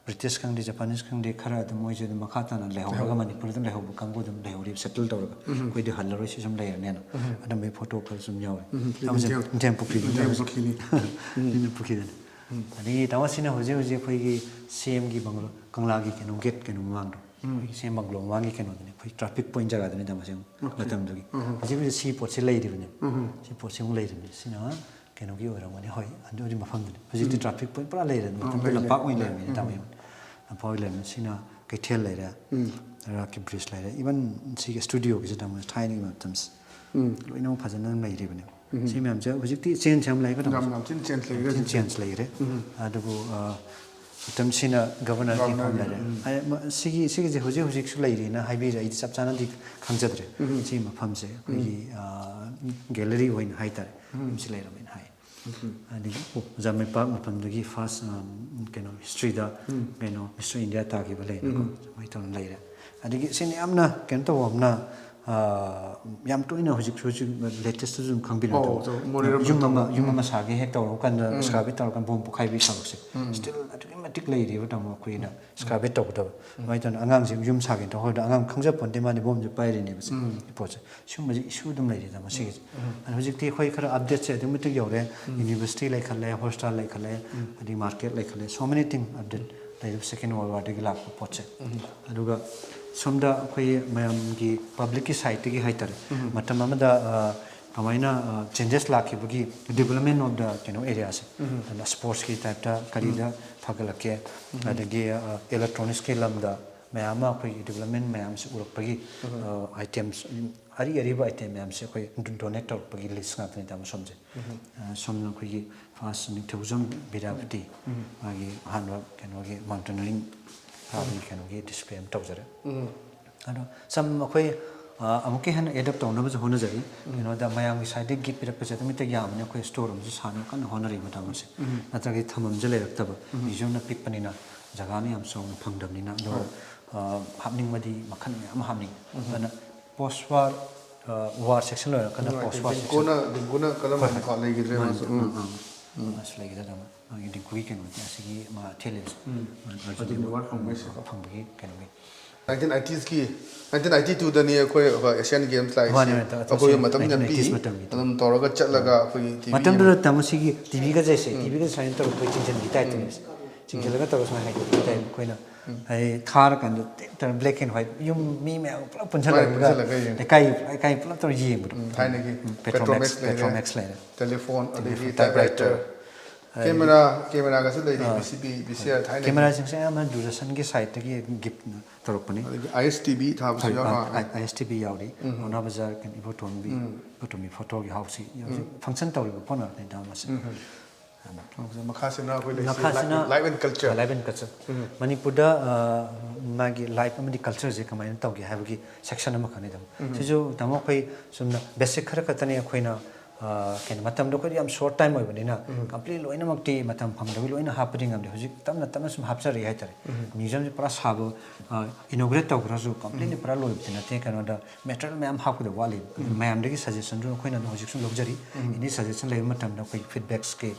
ꯕ꯭ꯔꯤꯇꯤꯁ ꯈꯪꯗꯦ, ꯖꯄꯥꯅꯤꯁ ꯈꯪꯗꯦ, ꯈꯔ ꯑꯗꯨꯝ ꯃꯣꯏꯁꯦ ꯑꯗꯨꯝ ꯃꯈꯥ ꯇꯥꯅ ꯂꯩꯍꯧꯔꯒ ꯂꯩꯍꯧꯔꯦ꯫ ꯃꯅꯤꯄꯨꯔꯗ ꯂꯩꯍꯧꯕ ꯀꯥꯡꯕꯨ ꯑꯗꯨꯝ ꯂꯩꯍꯧꯔꯤꯕ, ꯁꯦꯇꯜ ꯇꯧꯔꯒ꯫ ꯎꯝ꯫ ꯑꯩꯈꯣꯏꯗꯤ ꯍꯜꯂꯔꯣꯏ, ꯁꯤ ꯁꯨꯝ ꯂꯩꯔꯅꯦꯅ꯫ ꯎꯝ꯫ ꯑꯗꯨꯝꯕꯒꯤ ꯐꯣꯇꯣ ꯈꯔ ꯁꯨꯝ ꯌꯥꯎꯔꯦ꯫ ꯎꯝ꯫ ꯇꯥꯃꯣꯁꯦ ꯅꯤꯡꯊꯦꯝ-, ꯅꯤꯡꯊꯦꯝ ꯄꯨꯈ꯭ꯔꯤꯗ ꯅꯤꯡꯊꯦꯝ ꯇꯥꯃꯣꯁꯦ꯫ ꯄꯨꯈ꯭ꯔꯤꯅꯤ꯫ ꯎꯝ꯫ ꯅꯤꯡꯊꯦꯝ ꯄꯨꯈ꯭ꯔꯤꯗꯅꯤ꯫ ꯎꯝ꯫ ꯑꯗꯒꯤ ꯇꯥꯃꯣ ꯁꯤꯅ ꯍꯧꯖꯤꯛ ꯍꯧꯖꯤꯛ ꯑꯩꯈꯣꯏꯒꯤ ꯁꯤ ꯑꯦꯝꯒꯤ ꯕꯪꯒ꯭ꯂꯣ, ꯀꯪꯂꯥꯒꯤ ꯀꯩꯅꯣ ꯒꯦꯠ ꯀꯩꯅꯣ ꯃꯃꯥꯡꯗꯣ꯫ ꯎꯝ꯫ ꯑꯩꯈꯣꯏꯒꯤ ꯁꯤ ꯑꯦꯝ ꯕꯪꯒ꯭ꯂꯣ ꯃꯃꯥꯡꯒꯤ ꯀꯩꯅꯣꯗꯨꯅꯤ, ꯑꯩꯈꯣꯏ traffic point ꯖꯒꯥꯗꯨꯅꯤ ꯇꯥꯃꯣꯁꯦ ꯑꯣꯀꯦ꯫ ꯃꯇꯝꯗꯨꯒꯤ꯫ ꯎꯝ꯫ ꯍꯧꯖꯤꯛ ꯍꯧꯖꯤꯛ ꯁꯤ ꯄꯣꯠꯁꯤ ꯂꯩꯔꯤꯕꯅꯦ꯫ ꯎꯝ꯫ ꯁꯤ ꯄꯣꯠꯁꯤ ꯑꯃꯨꯛ ꯂꯩꯔꯤꯕꯅꯦ꯫ ꯁꯤꯅ ꯀꯩꯅꯣꯒꯤ ꯑꯣꯏꯔꯝꯒꯅꯤ꯫ ꯍꯣꯏ, ꯑꯗꯨ, ꯑꯗꯨꯒꯤ ꯃꯐꯝꯗꯨꯅꯤ꯫ ꯍꯧꯖꯤꯛꯇꯤ ꯎꯝ꯫ Traffic point ꯄꯨꯔꯥ ꯂꯩꯔꯦ꯫ ꯑꯣ, ꯃꯇꯝꯗꯨꯗ ꯂꯩ, ꯂꯝꯄꯥꯛ ꯂꯩ, ꯑꯣꯏꯅ ꯂꯩ꯫ ꯂꯩꯔꯝꯃꯤꯅꯦ ꯎꯝ꯫ ꯇꯥꯃꯣ꯫ ꯂꯝꯄꯥꯛ ꯑꯣꯏꯅ ꯂꯩꯔꯝꯃꯤꯅꯦ꯫ ꯁꯤꯅ ꯀꯩꯊꯦꯜ ꯂꯩꯔꯦ꯫ ꯎꯝ꯫ ꯔꯥꯛꯀꯤ bridge ꯂꯩꯔꯦ꯫ Even ꯁꯤꯒꯤ studio ꯒꯤꯁꯤ ꯇꯥꯃꯣ ꯊꯥꯏꯅꯒꯤ ꯃꯇꯝꯁꯦ꯫ ꯎꯝ꯫ ꯂꯣꯏꯅꯃꯛ ꯐꯖꯅ ꯑꯗꯨꯝ ꯂꯩꯔꯤꯕꯅꯦ꯫ ꯎꯝ꯫ ꯁꯤ ꯃꯌꯥꯝꯁꯦ ꯍꯧꯖꯤꯛꯇꯤ change ꯌꯥꯝ ꯂꯩꯀꯣ ꯇꯥꯃꯣ꯫ ꯌꯥꯝ, ꯌꯥꯝ ꯊꯤꯅ change ꯂꯩꯔꯦ ꯌꯥꯝ ꯊꯤꯅ ꯍꯧꯖꯤꯛꯇꯤ꯫ Change ꯂꯩꯔꯦ꯫ ꯎꯝ꯫ ꯑꯗꯨꯕꯨ, ꯑ, ꯃꯇꯝꯁꯤꯅ governorꯒꯤ ꯐꯝ governorꯒꯤ, ꯂꯩꯔꯦ꯫ ꯎꯝ꯫ ꯑꯩ, ꯃ-, ꯁꯤꯒꯤ, ꯁꯤꯒꯤꯁꯦ ꯍꯧꯖꯤꯛ ꯍꯧꯖꯤꯛꯁꯨ ꯂꯩꯔꯤꯅ ꯍꯥꯏꯕꯤꯔꯦ, ꯑꯩꯗꯤ ꯆꯞ ꯆꯥꯅꯗꯤ ꯈꯪꯖꯗ꯭ꯔꯦ꯫ ꯎꯝ꯫ ꯁꯤꯒꯤ ꯃꯐꯝꯁꯦ ꯑꯩꯈꯣꯏꯒꯤ, ꯎꯝ꯫ ꯑ, gallery ꯑꯣꯏꯅ ꯍꯥꯏꯇꯥꯔꯦ꯫ ꯎꯝ꯫ ꯁꯤ ꯂꯩꯔꯝꯃꯦꯅ ꯍꯥꯏ꯫ ꯎꯝ꯫ ꯑꯗꯒꯤ ꯑꯣꯖꯥ ꯃꯩꯄꯥꯛ ꯃꯇꯝꯗꯒꯤ first, ꯑ, ꯀꯩꯅꯣ, history ꯗ, ꯎꯝ꯫ ꯀꯩꯅꯣ, Mister India ꯇꯥꯈꯤꯕ ꯂꯩꯅꯀꯣ꯫ ꯎꯝ꯫ ꯁꯨꯃꯥꯏꯅ ꯇꯧꯔ ꯂꯩꯔꯦ꯫ ꯑꯗꯒꯤ ꯁꯤꯅ ꯌꯥꯝꯅ ꯀꯩꯅꯣ ꯇꯧꯕ ꯑꯃꯅ, ꯑ, ꯌꯥꯝ ꯇꯣꯏꯅ ꯍꯧꯖꯤꯛꯁꯨ, ꯍꯧꯖꯤꯛ latest ꯇꯁꯨ ꯑꯗꯨꯝ ꯈꯪꯕꯤꯔꯝꯒꯅꯤ꯫ ꯑꯧ, ꯇꯧ-, ꯃꯣꯔꯦꯔꯣꯝ ꯌꯨꯝ ꯑꯃ, ꯇꯧꯕ꯫ ꯌꯨꯝ ꯑꯃ ꯎꯝ꯫ ꯁꯥꯒꯦ ꯍꯦꯛ ꯇꯧꯔꯕ ꯀꯥꯟꯗ ꯎꯝ꯫ Excavate ꯇꯧꯔꯒ bomb ꯄꯣꯈꯥꯏꯕꯒꯤ ꯊꯕꯛꯁꯦ꯫ ꯎꯝ꯫ Still ꯑꯗꯨꯛꯀꯤ ꯃꯇꯤꯛ ꯂꯩꯔꯤꯕ ꯇꯥꯃꯣ ꯑꯩꯈꯣꯏꯅ excavate ꯇꯧꯒꯗꯕ꯫ ꯎꯝ꯫ ꯑꯗꯨꯃꯥꯏꯅ ꯇꯧꯗꯅ ꯑꯉꯥꯡꯁꯦ ꯌꯨꯝ ꯁꯥꯒꯦ ꯇꯧꯍꯧꯔꯗ ꯑꯉꯥꯡ ꯈꯪꯖ ꯄꯣꯟꯇꯦ, ꯃꯥꯗꯤ bomb ꯁꯦ ꯄꯥꯏꯔꯤꯅꯦꯕ ꯁꯦ꯫ ꯎꯝ꯫ ꯁꯤ ꯄꯣꯠꯁꯦ꯫ ꯁꯤꯒꯨꯝꯕꯁꯦ issue ꯑꯗꯨꯝ ꯂꯩꯔꯤꯗ ꯃꯁꯤꯒꯤꯁꯦ꯫ ꯎꯝ꯫ ꯑꯗꯣ ꯍꯧꯖꯤꯛꯇꯤ ꯑꯩꯈꯣꯏ ꯈꯔ update ꯁꯦ ꯑꯗꯨꯛꯀꯤ ꯃꯇꯤꯛ ꯌꯧꯔꯦ꯫ ꯎꯝ꯫ University ꯂꯩꯈꯠꯂꯦ, hospital ꯂꯩꯈꯠꯂꯦ, ꯎꯝ꯫ ꯑꯗꯩ market ꯂꯩꯈꯠꯂꯦ, so many thing update ꯂꯩꯔꯤꯕ Second World War ꯗꯒꯤ ꯂꯥꯛꯄ ꯄꯣꯠꯁꯦ꯫ ꯎꯝ꯫ ꯑꯗꯨꯒ ꯁꯣꯝꯗ ꯑꯩꯈꯣꯏ ꯃꯌꯥꯝꯒꯤ public ꯀꯤ side ꯇꯒꯤ ꯍꯥꯏꯇꯥꯔꯦ, ꯎꯝ꯫ ꯃꯇꯝ ꯑꯃꯗ, ꯑ, ꯀꯃꯥꯏꯅ, ꯑ, changes ꯂꯥꯛꯈꯤꯕꯒꯤ development of the ꯀꯩꯅꯣ area ꯁꯦ, ꯎꯝ꯫ ꯑꯗꯨꯅ sports ꯀꯤ type ꯇ ꯀꯔꯤꯗ ꯎꯝ꯫ ꯐꯒꯠꯂꯛꯀꯦ꯫ ꯑꯗꯒꯤ ꯏꯂꯦꯛꯇ꯭ꯔꯣꯅꯤꯛꯁꯀꯤ ꯂꯝꯗ ꯃꯌꯥꯝ ꯑꯃ ꯑꯩꯈꯣꯏꯒꯤ ꯗꯤꯕꯂꯞꯃꯦꯟ ꯃꯌꯥꯝꯁꯤ ꯎꯔꯛꯄꯒꯤ, ꯑꯥꯏꯇꯦꯝꯁ, ꯑꯔꯤ ꯑꯔꯤꯕ ꯑꯥꯏꯇꯦꯝ ꯃꯌꯥꯝꯁꯦ ꯑꯩꯈꯣꯏ ꯗꯣꯅꯦꯠ ꯇꯧꯔꯛꯄꯒꯤ ꯂꯤꯁ ꯉꯥꯛꯇꯅꯤ ꯇꯥꯃꯣ ꯁꯣꯝꯁꯦ꯫ ꯑ, ꯁꯣꯝꯅ ꯑꯩꯈꯣꯏꯒꯤ ꯐꯥꯔꯁ ꯅꯤꯡꯊꯧꯖꯝ ꯕꯤꯗ꯭ꯌꯥꯄꯇꯤ, ꯃꯥꯒꯤ ꯑꯍꯥꯟꯕ ꯀꯩꯅꯣꯒꯤ ꯃꯥꯎꯟꯇꯦꯅꯔꯤꯡ ꯀꯥꯕꯒꯤ ꯀꯩꯅꯣꯒꯤ ꯗꯤꯁꯄ꯭ꯂꯦ ꯑꯃ ꯇꯧꯖꯔꯦ꯫ ꯑꯗꯣ ꯁꯝ ꯑꯩꯈꯣꯏ, ꯑ, ꯑꯃꯨꯛꯀ ꯍꯦꯟꯅ ꯑꯦꯗꯞ ꯇꯧꯅꯕꯁꯨ ꯍꯣꯠꯅꯖꯔꯤ꯫ ꯀꯩꯅꯣꯗ ꯃꯌꯥꯝꯒꯤ ꯁꯥꯏꯠꯇꯒꯤ ꯒꯤꯐ ꯄꯤꯔꯛꯄꯁꯦ ꯑꯗꯨꯝ ꯍꯦꯛꯇ ꯌꯥꯝꯕꯅꯤ꯫ ꯑꯩꯈꯣꯏ ꯁ꯭ꯇꯣꯔ ꯔꯨꯝꯁꯨ ꯁꯥꯅꯕ ꯀꯟꯅ ꯍꯣꯠꯅꯔꯤ ꯃꯇꯝ ꯑꯁꯦ꯫ ꯅꯠꯇ꯭ꯔꯒꯗꯤ ꯊꯝꯐꯝꯁꯦ ꯂꯩꯔꯛꯇꯕ, ꯃ꯭ꯌꯨꯖꯤꯌꯝꯅ ꯄꯤꯛꯄꯅꯤꯅ ꯖꯒꯥꯅ ꯌꯥꯝ ꯆꯥꯎꯅ ꯐꯪꯗꯕꯅꯤꯅ꯫ ꯑꯗꯨꯒ, ꯑ, ꯍꯥꯞꯅꯤꯡꯕꯗꯤ ꯃꯈꯜ ꯃꯌꯥꯝ ꯑꯃ ꯍꯥꯞꯅꯤꯡꯉꯤ꯫ ꯑꯗꯨꯅ ꯄꯣꯁ ꯋꯥꯔ, ꯑ, ꯋꯥꯔ ꯁꯦꯛꯁꯟ ꯂꯣꯏꯔꯀꯥꯟꯗ ꯄꯣꯁ ꯋꯥꯔ ꯁꯦꯛꯁꯟ꯫ ꯗꯤꯡꯀꯨꯅ, ꯗꯤꯡꯀꯨꯅ ꯀꯔꯝꯕꯅꯣ ꯂꯩꯈꯤꯗ꯭ꯔꯦ ꯍꯣꯏ, ꯃꯥꯁꯨ꯫ ꯎꯝ, ꯎꯝ, ꯎꯝ꯫ ꯃꯥꯁꯨ ꯂꯩꯈꯤꯗ꯭ꯔꯦ ꯑꯗꯨꯃ꯫ ꯃꯥꯒꯤ ꯗꯤꯡꯀꯨꯒꯤ ꯀꯩꯅꯣꯗꯤ ꯑꯁꯤꯒꯤ ꯃꯥ ꯊꯦꯂꯤꯁ꯫ ꯎꯝ꯫ ꯑꯗꯨꯗꯤ ꯋꯥꯔ ꯐꯪꯕꯩꯁꯦꯀꯣ꯫ ꯐꯪꯕꯒꯤ ꯀꯩꯅꯣꯒꯤ꯫ ꯅꯥꯏꯟꯇꯤꯟ ꯑꯥꯏꯇꯤꯁꯀꯤ, ꯅꯥꯏꯟꯇꯤꯟ ꯑꯥꯏꯇꯤ ꯇꯨꯗꯅꯤ ꯑꯩꯈꯣꯏ, ꯑꯩꯈꯣꯏ ꯑꯦꯁꯤꯌꯥꯟ ꯒꯦꯝꯁ ꯂꯥꯛꯏꯁꯦ꯫ ꯃꯥꯅꯦ, ꯃꯥꯅꯦ, ꯑꯩꯈꯣꯏ ꯃꯇꯝ ꯌꯥꯝ ꯅꯥꯏꯟꯇꯤꯟ ꯑꯥꯏꯇꯤꯁ ꯄꯤꯛꯏ꯫ ꯃꯇꯝꯒꯤ꯫ ꯑꯗꯨꯝ ꯇꯧꯔꯒ ꯆꯠꯂꯒ ꯑꯩꯈꯣꯏꯒꯤ ꯇꯤ ꯚꯤ ꯃꯇꯝꯗꯨꯗ ꯌꯦꯡꯕ꯫ ꯇꯥꯃꯣ ꯁꯤꯒꯤ ꯇꯤ ꯚꯤꯒꯁꯦ ꯁꯦ, ꯎꯝ꯫ ꯇꯤ ꯚꯤꯒ ꯁꯨꯃꯥꯏꯅ ꯇꯧꯔꯒ ꯑꯩꯈꯣꯏ ꯆꯤꯡꯁꯤꯟꯕꯤ ꯇꯥꯏꯞꯇꯅꯦ꯫ ꯎꯝ꯫ ꯆꯤꯡꯁꯤꯜꯂꯒ ꯇꯧꯔꯒ ꯁꯨꯃꯥꯏꯅ ꯍꯥꯏꯗꯣꯛꯄꯤ ꯇꯥꯏꯞ ꯑꯩꯈꯣꯏꯅ꯫ ꯎꯝ꯫ ꯍꯥꯏꯗꯤ ꯊꯥꯔꯀꯥꯟꯗ ꯇꯦꯛ ꯇꯧꯔꯒ black and white ꯌꯨꯝ ꯃꯤ ꯃꯌꯥꯝ ꯄꯨꯂꯞ ꯃꯥꯅꯦ, ꯄꯨꯟꯁꯤꯜꯂꯒ ꯄꯨꯟꯁꯤꯜꯂꯒ ꯌꯦꯡꯉꯦ꯫ ꯂꯩꯀꯥꯏ, ꯂꯩꯀꯥꯏ ꯄꯨꯂꯞ ꯇꯧꯔꯒ ꯌꯦꯡꯕꯗꯣ꯫ ꯎꯝ, ꯊꯥꯏꯅꯒꯤ ꯎꯝ, Petromax, Petromax ꯂꯩꯔꯦ꯫ Petromax ꯂꯩꯔꯦ꯫ ꯇꯦꯂꯤꯐꯣꯟ, ꯑꯗꯒꯤ ꯇꯦꯂꯤꯐꯣꯟ, typewriter꯫ Typewriter꯫ ꯑꯗꯒꯤ ꯀꯦꯃꯦꯔꯥ, ꯀꯦꯃꯦꯔꯥꯒꯁꯨ ꯂꯩꯔꯤ, ꯑꯥ꯫ V C B, V C R ꯊꯥꯏꯅꯒꯤ꯫ ꯀꯦꯃꯦꯔꯥꯁꯤꯡꯁꯦ ꯑꯌꯥꯝꯕꯅ ꯗꯨꯔꯗꯔꯁꯟꯒꯤ ꯁꯥꯏꯠꯇꯒꯤ ꯒꯤꯐ ꯇꯧꯔꯛꯄꯅꯤ꯫ ꯑꯗꯒꯤ ꯑꯥꯏ ꯑꯦꯁ ꯇꯤ ꯚꯤ ꯊꯥꯕꯁꯨ ꯍꯣꯏ, ꯌꯥꯎ ꯑꯥ, ꯃꯥꯜꯂꯦ꯫ ꯑꯥꯏ ꯑꯦꯁ ꯇꯤ ꯚꯤ ꯌꯥꯎꯔꯤ꯫ ꯎꯝ꯫ ꯄꯥꯎꯅꯥ ꯕꯖꯥꯔ, ꯀꯩꯅꯣ, ꯏꯕꯣꯇꯣꯝꯕꯤ, ꯎꯝ꯫ ꯏꯕꯣꯇꯣꯝꯕꯤ ꯐꯣꯇꯣꯒꯤ ꯍꯥꯎꯁꯁꯤ ꯍꯧꯖꯤꯛ ꯎꯝ꯫ ꯐꯪꯁꯟ ꯇꯧꯔꯤꯕ ꯄꯣꯠ ꯉꯥꯛꯇꯅꯤ ꯇꯥꯃꯣꯁꯦ꯫ ꯎꯝ꯫ ꯑꯗꯨꯅ ꯃꯈꯥꯁꯤꯅ ꯑꯩꯈꯣꯏ ꯂꯩꯁꯤ, ꯃꯈꯥꯁꯤꯅ life and culture꯫ Life and culture꯫ ꯎꯝ꯫ ꯃꯅꯤꯄꯨꯔꯗ, ꯑ, ꯃꯥꯒꯤ ꯂꯥꯏꯐ ꯑꯃꯗꯤ ꯀꯜꯆꯔꯁꯦ ꯀꯃꯥꯏꯅ ꯇꯧꯒꯦ ꯍꯥꯏꯕꯒꯤ ꯁꯦꯛꯁꯟ ꯑꯃꯈꯛꯅꯤ ꯇꯥꯃꯣ꯫ ꯎꯝ꯫ ꯁꯤꯁꯨ ꯇꯥꯃꯣ ꯑꯩꯈꯣꯏ ꯆꯨꯝꯅ ꯕꯦꯁꯤꯛ ꯈꯔ ꯈꯛꯇꯅꯤ ꯑꯩꯈꯣꯏꯅ, ꯑ, ꯀꯩꯅꯣ, ꯃꯇꯝꯗꯣ ꯑꯩꯈꯣꯏꯗꯤ ꯌꯥꯝ ꯁꯣꯔꯠ ꯇꯥꯏꯝ ꯑꯣꯏꯕꯅꯤꯅ ꯎꯝ꯫ ꯀꯝꯄ꯭ꯂꯤꯠ ꯂꯣꯏꯅꯃꯛꯇꯤ ꯃꯇꯝ ꯐꯪꯗꯕꯒꯤ ꯂꯣꯏꯅ ꯍꯥꯞꯄꯗꯤ ꯉꯝꯗꯦ꯫ ꯍꯧꯖꯤꯛ ꯇꯞꯅ ꯇꯞꯅ ꯁꯨꯝ ꯍꯥꯞꯆꯔꯛꯏ ꯍꯥꯏꯇꯥꯔꯦ꯫ ꯎꯝ꯫ ꯃ꯭ꯌꯨꯖꯤꯌꯝꯁꯦ ꯄꯨꯔꯥ ꯁꯥꯕ, ꯑ, ꯏꯅꯣꯒ꯭ꯔꯦꯠ ꯇꯧꯈ꯭ꯔꯁꯨ ꯀꯝꯄ꯭ꯂꯤꯠꯂꯤ ꯎꯝ꯫ ꯄꯨꯔꯥ ꯂꯣꯏꯕꯗꯤ ꯅꯠꯇꯦ꯫ ꯀꯩꯅꯣꯗ ꯃꯦꯇꯔꯤꯌꯦꯜ ꯃꯌꯥꯝ ꯍꯥꯞꯀꯗꯕ ꯋꯥꯠꯂꯤ꯫ ꯎꯝ꯫ ꯃꯌꯥꯝꯗꯒꯤ ꯁꯖꯦꯁꯟꯁꯨ ꯑꯩꯈꯣꯏꯅ ꯑꯗꯨꯝ ꯍꯧꯖꯤꯛꯁꯨ ꯂꯧꯖꯔꯤ꯫ ꯎꯝ꯫ Any suggestion ꯂꯩꯕ ꯃꯇꯝꯗ ꯑꯩꯈꯣꯏ ꯐꯤꯗꯕꯦꯛꯁꯀꯤ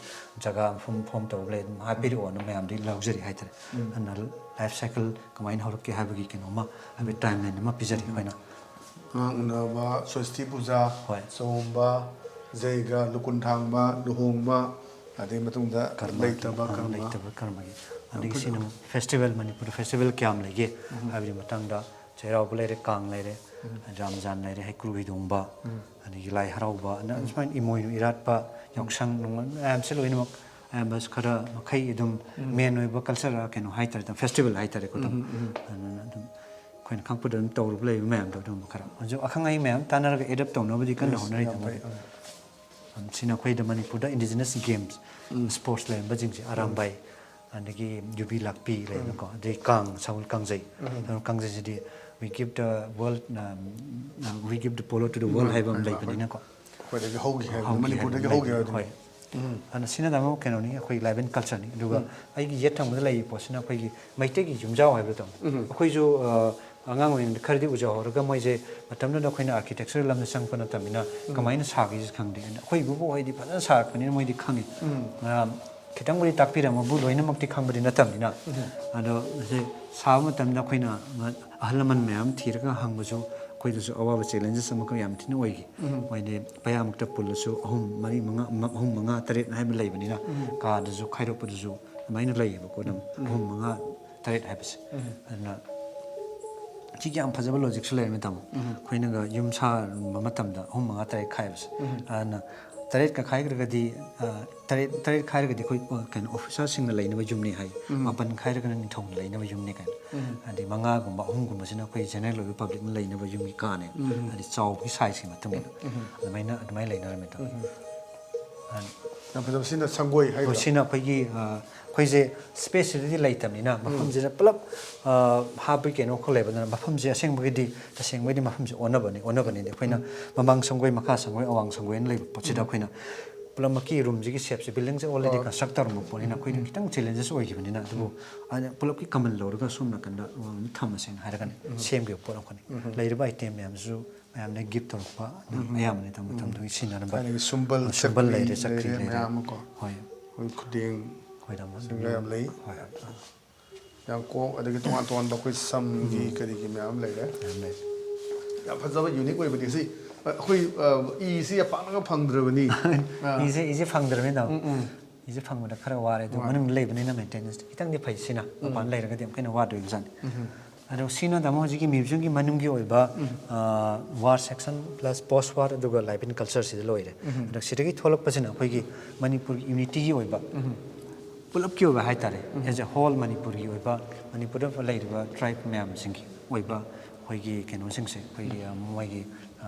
ꯖꯒꯥ ꯃꯐꯝ ꯐꯣꯝ ꯇꯧꯕ ꯂꯩ, ꯑꯗꯨꯝ ꯍꯥꯏꯕꯤꯔꯛꯑꯣꯅ ꯃꯌꯥꯝꯗꯒꯤ ꯂꯧꯖꯔꯤ ꯍꯥꯏꯇꯥꯔꯦ꯫ ꯎꯝ꯫ ꯑꯗꯨꯅ ꯂꯥꯏꯐ ꯁꯥꯏꯀꯜ ꯀꯃꯥꯏꯅ ꯍꯧꯔꯛꯀꯦ ꯍꯥꯏꯕꯒꯤ ꯀꯩꯅꯣꯝꯃ ꯍꯥꯏꯕꯗꯤ ꯇꯥꯏꯝ ꯂꯥꯏꯟ ꯑꯃ ꯄꯤꯖꯔꯤ ꯑꯩꯈꯣꯏꯅ꯫ ꯑꯉꯥꯡ ꯎꯅꯕ, ꯁꯣꯁꯇꯤ ꯄꯨꯖꯥ, ꯍꯣꯏ꯫ ꯆꯣꯝꯕ, ꯖꯩꯒ, ꯂꯨꯀꯨꯟ ꯊꯥꯡꯕ, ꯂꯨꯍꯣꯡꯕ, ꯑꯗꯩ ꯃꯇꯨꯡꯗ ꯀꯔꯃ, ꯂꯩꯇꯕ ꯑ, ꯀꯔꯃ꯫ ꯂꯩꯇꯕ ꯀꯔꯃꯒꯤ꯫ ꯌꯥꯝ ꯑꯗꯒꯤ ꯐꯖꯕ꯫ ꯁꯤꯅ ꯑꯃꯨꯛ ꯐꯦꯁꯇꯤꯚꯦꯜ, ꯃꯅꯤꯄꯨꯔꯗ ꯐꯦꯁꯇꯤꯚꯦꯜ ꯀꯌꯥꯝ ꯂꯩꯒꯦ ꯎꯝ꯫ ꯍꯥꯏꯕꯒꯤ ꯃꯇꯥꯡꯗ ꯆꯩꯔꯥꯎꯕ ꯂꯩꯔꯦ, ꯀꯥꯡ ꯂꯩꯔꯦ, ꯎꯝ꯫ ꯔꯥꯝꯖꯥꯟ ꯂꯩꯔꯦ, ꯍꯩꯀ꯭ꯔꯨ ꯍꯤꯗꯣꯡꯕ, ꯎꯝ꯫ ꯑꯗꯒꯤ ꯂꯥꯏ ꯍꯔꯥꯎꯕ, ꯑꯗ ꯎꯝ꯫ ꯁꯨꯃꯥꯏꯅ ꯏꯃꯣꯏꯅꯨ ꯏꯔꯥꯠꯄ, ꯎꯝ꯫ ꯌꯥꯎꯁꯪ ꯅꯨꯡꯃꯣꯏ ꯃꯌꯥꯝꯁꯦ ꯂꯣꯏꯅꯃꯛ ꯑꯌꯥꯝꯕ ꯈꯔ ꯃꯈꯩ ꯑꯗꯨꯝ ꯃꯦꯟ ꯑꯣꯏꯕ ꯀꯜꯆꯔ ꯀꯩꯅꯣ ꯍꯥꯏꯇꯥꯔꯦ, ꯑꯗꯨꯝ ꯐꯦꯁꯇꯤꯚꯦꯜ ꯍꯥꯏꯇꯥꯔꯦꯀꯣ, ꯑꯗꯨꯝ ꯑꯗꯨꯅ ꯑꯗꯨꯝ ꯑꯩꯈꯣꯏꯅ ꯈꯪꯄꯗ ꯑꯗꯨꯝ ꯇꯧꯔꯨꯕ ꯂꯩꯕ ꯃꯌꯥꯝꯗꯣ ꯑꯗꯨꯝꯕ ꯈꯔ ꯍꯧꯖꯤꯛ ꯑꯈꯪ ꯑꯍꯩ ꯃꯌꯥꯝ ꯇꯥꯟꯅꯔꯒ ꯑꯦꯗꯞ ꯇꯧꯅꯕꯗꯤ ꯀꯟꯅ ꯍꯣꯠꯅꯔꯤ꯫ ꯌꯥꯝ ꯐꯩ꯫ ꯇꯥꯃꯣ꯫ ꯁꯤꯅ ꯑꯩꯈꯣꯏꯗ ꯃꯅꯤꯄꯨꯔꯗ ꯏꯟꯗꯤꯖꯤꯅꯁ ꯒꯦꯝꯁ, ꯁ꯭ꯄꯣꯔꯠꯁ ꯂꯩꯔꯝꯕꯁꯤꯡꯁꯦ, ꯑꯔꯥꯝꯕꯥꯏ, ꯑꯗꯒꯤ ꯌꯨꯕꯤ ꯂꯥꯛꯄꯤ ꯂꯩꯗꯅꯀꯣ, ꯑꯗꯩ ꯀꯥꯡ, ꯁꯒꯣꯜ ꯀꯥꯡꯖꯩ꯫ ꯁꯒꯣꯜ ꯀꯥꯡꯖꯩꯁꯤꯗꯤ "We give the world, um, uh, we give the polo to the world" ꯍꯥꯏꯕ ꯑꯃ ꯂꯩꯕꯅꯤꯅꯀꯣ꯫ ꯑꯩꯈꯣꯏꯗꯒꯤ ꯍꯧꯈꯤ ꯍꯥꯏꯕꯗꯤ, ꯍꯧꯈꯤ ꯃꯅꯤꯄꯨꯔꯗꯒꯤ ꯍꯥꯏꯕ ꯍꯧꯈꯤ ꯂꯩꯕꯅꯤ꯫ ꯍꯥꯏꯕꯗꯨꯅꯤ꯫ ꯍꯣꯏ꯫ ꯑꯗꯨꯅ ꯁꯤꯅ ꯇꯥꯃꯣ ꯀꯩꯅꯣꯅꯤ, ꯑꯩꯈꯣꯏꯒꯤ ꯂꯥꯏꯐ ꯑꯦꯟ ꯀꯜꯆꯔꯅꯤ꯫ ꯑꯗꯨꯒ ꯑꯩꯒꯤ ꯌꯦꯠ ꯊꯪꯕꯗ ꯂꯩꯔꯤꯕ ꯄꯣꯠꯁꯤꯅ ꯑꯩꯈꯣꯏꯒꯤ ꯃꯩꯇꯩꯒꯤ ꯌꯨꯝꯖꯥꯎ ꯍꯥꯏꯕꯗꯣ ꯇꯥꯃꯣ꯫ ꯑꯩꯈꯣꯏꯁꯨ, ꯑ, ꯑꯉꯥꯡ ꯑꯣꯏꯔꯤꯉꯩꯗ ꯈꯔꯗꯤ ꯎꯖꯍꯧꯔꯒ, ꯃꯣꯏꯁꯦ ꯃꯇꯝꯗꯨꯗ ꯑꯩꯈꯣꯏꯅ ꯑꯥꯔꯀꯤꯇꯦꯛꯆꯔ ꯂꯝꯗ ꯆꯪꯉꯛꯄ ꯅꯠꯇꯕꯅꯤꯅ ꯀꯃꯥꯏꯅ ꯁꯥꯒꯦꯁꯤ ꯈꯪꯗꯦ꯫ ꯑꯗ ꯑꯩꯈꯣꯏ ꯏꯕꯣꯕꯣꯛ ꯍꯣꯏꯗꯤ ꯐꯖꯅ ꯁꯥꯔꯛꯄꯅꯤꯅ ꯃꯣꯏꯗꯤ ꯈꯪꯉꯤ꯫ ꯑ, ꯈꯤꯇꯪꯕꯨꯗꯤ ꯇꯥꯛꯄꯤꯔꯝꯃꯕꯨ, ꯂꯣꯏꯅꯃꯛꯇꯤ ꯈꯪꯕꯗꯤ ꯅꯠꯇꯕꯅꯤꯅ꯫ ꯑꯗꯣ ꯁꯤ ꯁꯥꯕ ꯃꯇꯝꯗ ꯑꯩꯈꯣꯏꯅ ꯑꯍꯜ ꯂꯃꯟ ꯃꯌꯥꯝ ꯊꯤꯔꯒ ꯍꯪꯕꯁꯨ ꯑꯩꯈꯣꯏꯗꯁꯨ ꯑꯋꯥꯕ, ꯆꯦꯂꯦꯟꯖꯦꯁ ꯑꯃꯈꯛ ꯌꯥꯝ ꯊꯤꯅ ꯑꯣꯏꯈꯤ꯫ ꯃꯣꯏꯗꯤ ꯄꯩꯌꯥꯃꯛꯇ ꯄꯨꯜꯂꯁꯨ ꯑꯍꯨꯝ, ꯃꯔꯤ, ꯃꯉꯥ, ꯃ-, ꯑꯍꯨꯝ, ꯃꯉꯥ, ꯇꯔꯦꯠ ꯍꯥꯏꯕ ꯂꯩꯕꯅꯤꯅ ꯀꯥꯗꯁꯨ ꯈꯥꯏꯗꯣꯛꯄꯗꯁꯨ ꯑꯗꯨꯃꯥꯏꯅ ꯂꯩꯌꯦꯕꯀꯣ꯫ ꯑꯗꯨꯝ ꯑꯍꯨꯝ, ꯃꯉꯥ, ꯇꯔꯦꯠ ꯍꯥꯏꯕꯁꯦ꯫ ꯑꯗꯨꯅ ꯁꯤꯒꯤ ꯌꯥꯝ ꯐꯖꯕ ꯂꯣꯖꯤꯛꯁꯨ ꯂꯩꯔꯝꯃꯦ ꯇꯥꯃꯣ꯫ ꯑꯩꯈꯣꯏꯅꯒ ꯌꯨꯝ ꯁꯥꯕ ꯃꯇꯝꯗ ꯑꯍꯨꯝ, ꯃꯉꯥ, ꯇꯔꯦꯠ ꯈꯥꯏꯕꯁꯦ꯫ ꯑꯗꯨꯅ ꯇꯔꯦꯠꯀ ꯈꯥꯏꯈ꯭ꯔꯒꯗꯤ, ꯑ, ꯇꯔꯦꯠ, ꯇꯔꯦꯠ ꯈꯥꯏꯔꯒꯗꯤ ꯑꯩꯈꯣꯏ, ꯑ, ꯀꯩꯅꯣ, ꯑꯣꯐꯤꯁꯥꯔꯁꯤꯡꯅ ꯂꯩꯅꯕ ꯌꯨꯝꯅꯤ ꯍꯥꯏ꯫ ꯃꯥꯄꯟ ꯈꯥꯏꯔꯒꯅ ꯅꯤꯡꯊꯧꯅ ꯂꯩꯅꯕ ꯌꯨꯝꯅꯤ ꯀꯥꯏꯅ꯫ ꯍꯥꯏꯗꯤ ꯃꯉꯥꯒꯨꯝꯕ, ꯑꯍꯨꯝꯒꯨꯝꯕꯁꯤꯅ ꯑꯩꯈꯣꯏ ꯖꯦꯅꯔꯦꯜ ꯑꯣꯏꯕ ꯄꯕ꯭ꯂꯤꯛꯅ ꯂꯩꯅꯕ ꯌꯨꯝꯒꯤ ꯀꯥꯅꯦ꯫ ꯍꯥꯏꯗꯤ ꯆꯥꯎꯕꯒꯤ ꯁꯥꯏꯖꯀꯤ ꯃꯇꯨꯡ ꯏꯟꯅ꯫ ꯑꯗꯨꯃꯥꯏꯅ, ꯑꯗꯨꯃꯥꯏꯅ ꯂꯩꯅꯔꯝꯃꯦ ꯇꯥꯃꯣ꯫ ꯌꯥꯝ ꯐꯖꯕ꯫ ꯁꯤꯅ ꯁꯪꯒꯣꯏ ꯍꯥꯏꯗꯣ? ꯁꯤꯅ ꯑꯩꯈꯣꯏꯒꯤ, ꯑ, ꯑꯩꯈꯣꯏꯁꯦ ꯁ꯭ꯄꯦꯁꯁꯤꯗꯗꯤ ꯂꯩꯇꯕꯅꯤꯅ ꯃꯐꯝꯁꯤꯗ ꯄꯨꯂꯞ, ꯑ, ꯍꯥꯞꯄꯒꯤ ꯀꯩꯅꯣ ꯈꯛ ꯂꯩꯕ꯫ ꯑꯗꯨꯅ ꯃꯐꯝꯁꯦ ꯑꯁꯦꯡꯕꯒꯤꯗꯤ, ꯇꯁꯦꯡꯕꯒꯤꯗꯤ ꯃꯐꯝꯁꯦ ꯑꯣꯟꯅꯕꯅꯤ, ꯑꯣꯟꯅꯕꯅꯤꯗꯤ ꯑꯩꯈꯣꯏꯅ ꯃꯃꯥꯡ ꯁꯪꯒꯣꯏ, ꯃꯈꯥ ꯁꯪꯒꯣꯏ, ꯑꯋꯥꯡ ꯁꯪꯒꯣꯏꯅ ꯂꯩꯕ ꯄꯣꯠꯁꯤꯗ ꯑꯩꯈꯣꯏꯅ ꯄꯨꯂꯞꯃꯛꯀꯤ ꯔꯨꯝꯁꯤꯒꯤ ꯁꯦꯞꯁꯦ, ꯕꯤꯜꯗꯤꯡꯁꯦ ꯑꯣꯜꯔꯦꯗꯤ ꯀꯟꯁꯇ꯭ꯔꯛ ꯇꯧꯔꯝꯕ ꯄꯣꯠꯅꯤꯅ ꯑꯩꯈꯣꯏꯗ ꯈꯤꯇꯪ ꯆꯦꯂꯦꯟꯖꯦꯁ ꯑꯣꯏꯈꯤꯕꯅꯤꯅ꯫ ꯑꯗꯨꯕꯨ ꯑꯩꯅ ꯄꯨꯂꯞꯀꯤ ꯀꯃꯟ ꯂꯧꯔꯒ ꯁꯣꯝ ꯅꯥꯀꯟꯗ ꯑꯃ ꯊꯝꯃꯁꯦꯅ ꯍꯥꯏꯔꯒꯅꯤ ꯁꯦꯝꯈꯤꯕ ꯄꯣꯠ ꯑꯃꯈꯛꯅꯤ꯫ ꯂꯩꯔꯤꯕ ꯑꯥꯏꯇꯦꯝ ꯃꯌꯥꯝꯁꯤꯁꯨ ꯃꯌꯥꯝꯅ ꯒꯤꯐ ꯇꯧꯔꯛꯄ, ꯑꯗꯨꯝ ꯑꯌꯥꯝꯕꯅ ꯃꯇꯝ ꯃꯇꯝꯗꯨꯒꯤ ꯁꯤꯖꯤꯟꯅꯔꯝꯕ ꯊꯥꯏꯅꯒꯤ ꯁꯨꯝꯕꯜ, ꯁꯨꯝꯕꯜ ꯆꯀ꯭ꯔꯤ ꯂꯩꯔꯦ, ꯆꯀ꯭ꯔꯤ ꯂꯩꯔꯦ, ꯂꯩꯔꯦ꯫ ꯃꯌꯥꯝ ꯑꯃꯀꯣ꯫ ꯍꯣꯏ꯫ ꯑꯩꯈꯣꯏ ꯈꯨꯗꯦꯡ ꯍꯣꯏ, ꯇꯥꯃꯣ꯫ ꯁꯤꯡꯒ ꯌꯥꯝ ꯂꯩ꯫ ꯍꯣꯏ꯫ ꯌꯥꯡꯀꯣꯛ, ꯑꯗꯒꯤ ꯇꯣꯉꯥꯟ ꯇꯣꯉꯥꯟꯕ ꯑꯩꯈꯣꯏ ꯁꯝꯒꯤ ꯀꯔꯤꯒꯤ ꯃꯌꯥꯝ ꯂꯩꯔꯦ꯫ ꯌꯥꯝ ꯂꯩ꯫ ꯌꯥꯝ ꯐꯖꯕ, ꯌꯨꯅꯤꯛ ꯑꯣꯏꯕꯅꯤ꯫ ꯁꯤ ꯑꯩꯈꯣꯏ, ꯑ, ꯏꯁꯤ ꯌꯥꯝ ꯄꯥꯛꯅꯒ ꯐꯪꯗ꯭ꯔꯕꯅꯤ꯫ ꯑꯥ꯫ ꯏꯁꯦ, ꯏꯁꯦ ꯐꯪꯗ꯭ꯔꯕꯅꯤ ꯇꯥꯃꯣ꯫ ꯎꯝ, ꯎꯝ꯫ ꯏꯁꯦ ꯐꯪꯕꯗ ꯈꯔ ꯋꯥꯔꯦ, ꯑꯗꯨ ꯋꯥꯔꯦ꯫ ꯃꯅꯨꯡꯗ ꯂꯩꯕꯅꯤꯅ ꯃꯦꯟꯇꯦꯅꯦꯟꯁ ꯈꯤꯇꯪꯗꯤ ꯐꯩ꯫ ꯁꯤꯅ ꯃꯄꯥꯟ ꯂꯩꯔꯒꯗꯤ ꯑꯃꯨꯛꯀ ꯍꯦꯟꯅ ꯋꯥꯗꯣꯏꯕꯖꯥꯠꯅꯤ꯫ ꯑꯗꯣ ꯁꯤꯅ ꯇꯥꯃꯣ ꯍꯧꯖꯤꯛꯀꯤ ꯃ꯭ꯌꯨꯖꯤꯌꯝꯒꯤ ꯃꯅꯨꯡꯒꯤ ꯑꯣꯏꯕ ꯋꯥꯔ ꯁꯦꯛꯁꯟ ꯄ꯭ꯂꯁ ꯄꯣꯁ ꯋꯥꯔ ꯑꯗꯨꯒ ꯂꯥꯏꯐ ꯑꯦꯟ ꯀꯜꯆꯔꯁꯤꯗ ꯂꯣꯏꯔꯦ꯫ ꯑꯗꯣ ꯁꯤꯗꯒꯤ ꯊꯣꯛꯂꯛꯄꯁꯤꯅ ꯑꯩꯈꯣꯏꯒꯤ ꯃꯅꯤꯄꯨꯔꯒꯤ ꯌꯨꯅꯤꯇꯤꯒꯤ ꯑꯣꯏꯕ ꯄꯨꯂꯞꯀꯤ ꯑꯣꯏꯕ ꯍꯥꯏꯇꯥꯔꯦ, ꯑꯦꯖ ꯑꯦ ꯍꯣꯜ ꯃꯅꯤꯄꯨꯔꯒꯤ ꯑꯣꯏꯕ, ꯃꯅꯤꯄꯨꯔꯗ ꯂꯩꯔꯤꯕ ꯇ꯭ꯔꯥꯏꯕ ꯃꯌꯥꯝꯁꯤꯡꯒꯤ ꯑꯣꯏꯕ ꯑꯩꯈꯣꯏꯒꯤ ꯀꯩꯅꯣꯁꯤꯡꯁꯦ, ꯑꯩꯈꯣꯏꯒꯤ ꯃꯣꯏꯒꯤ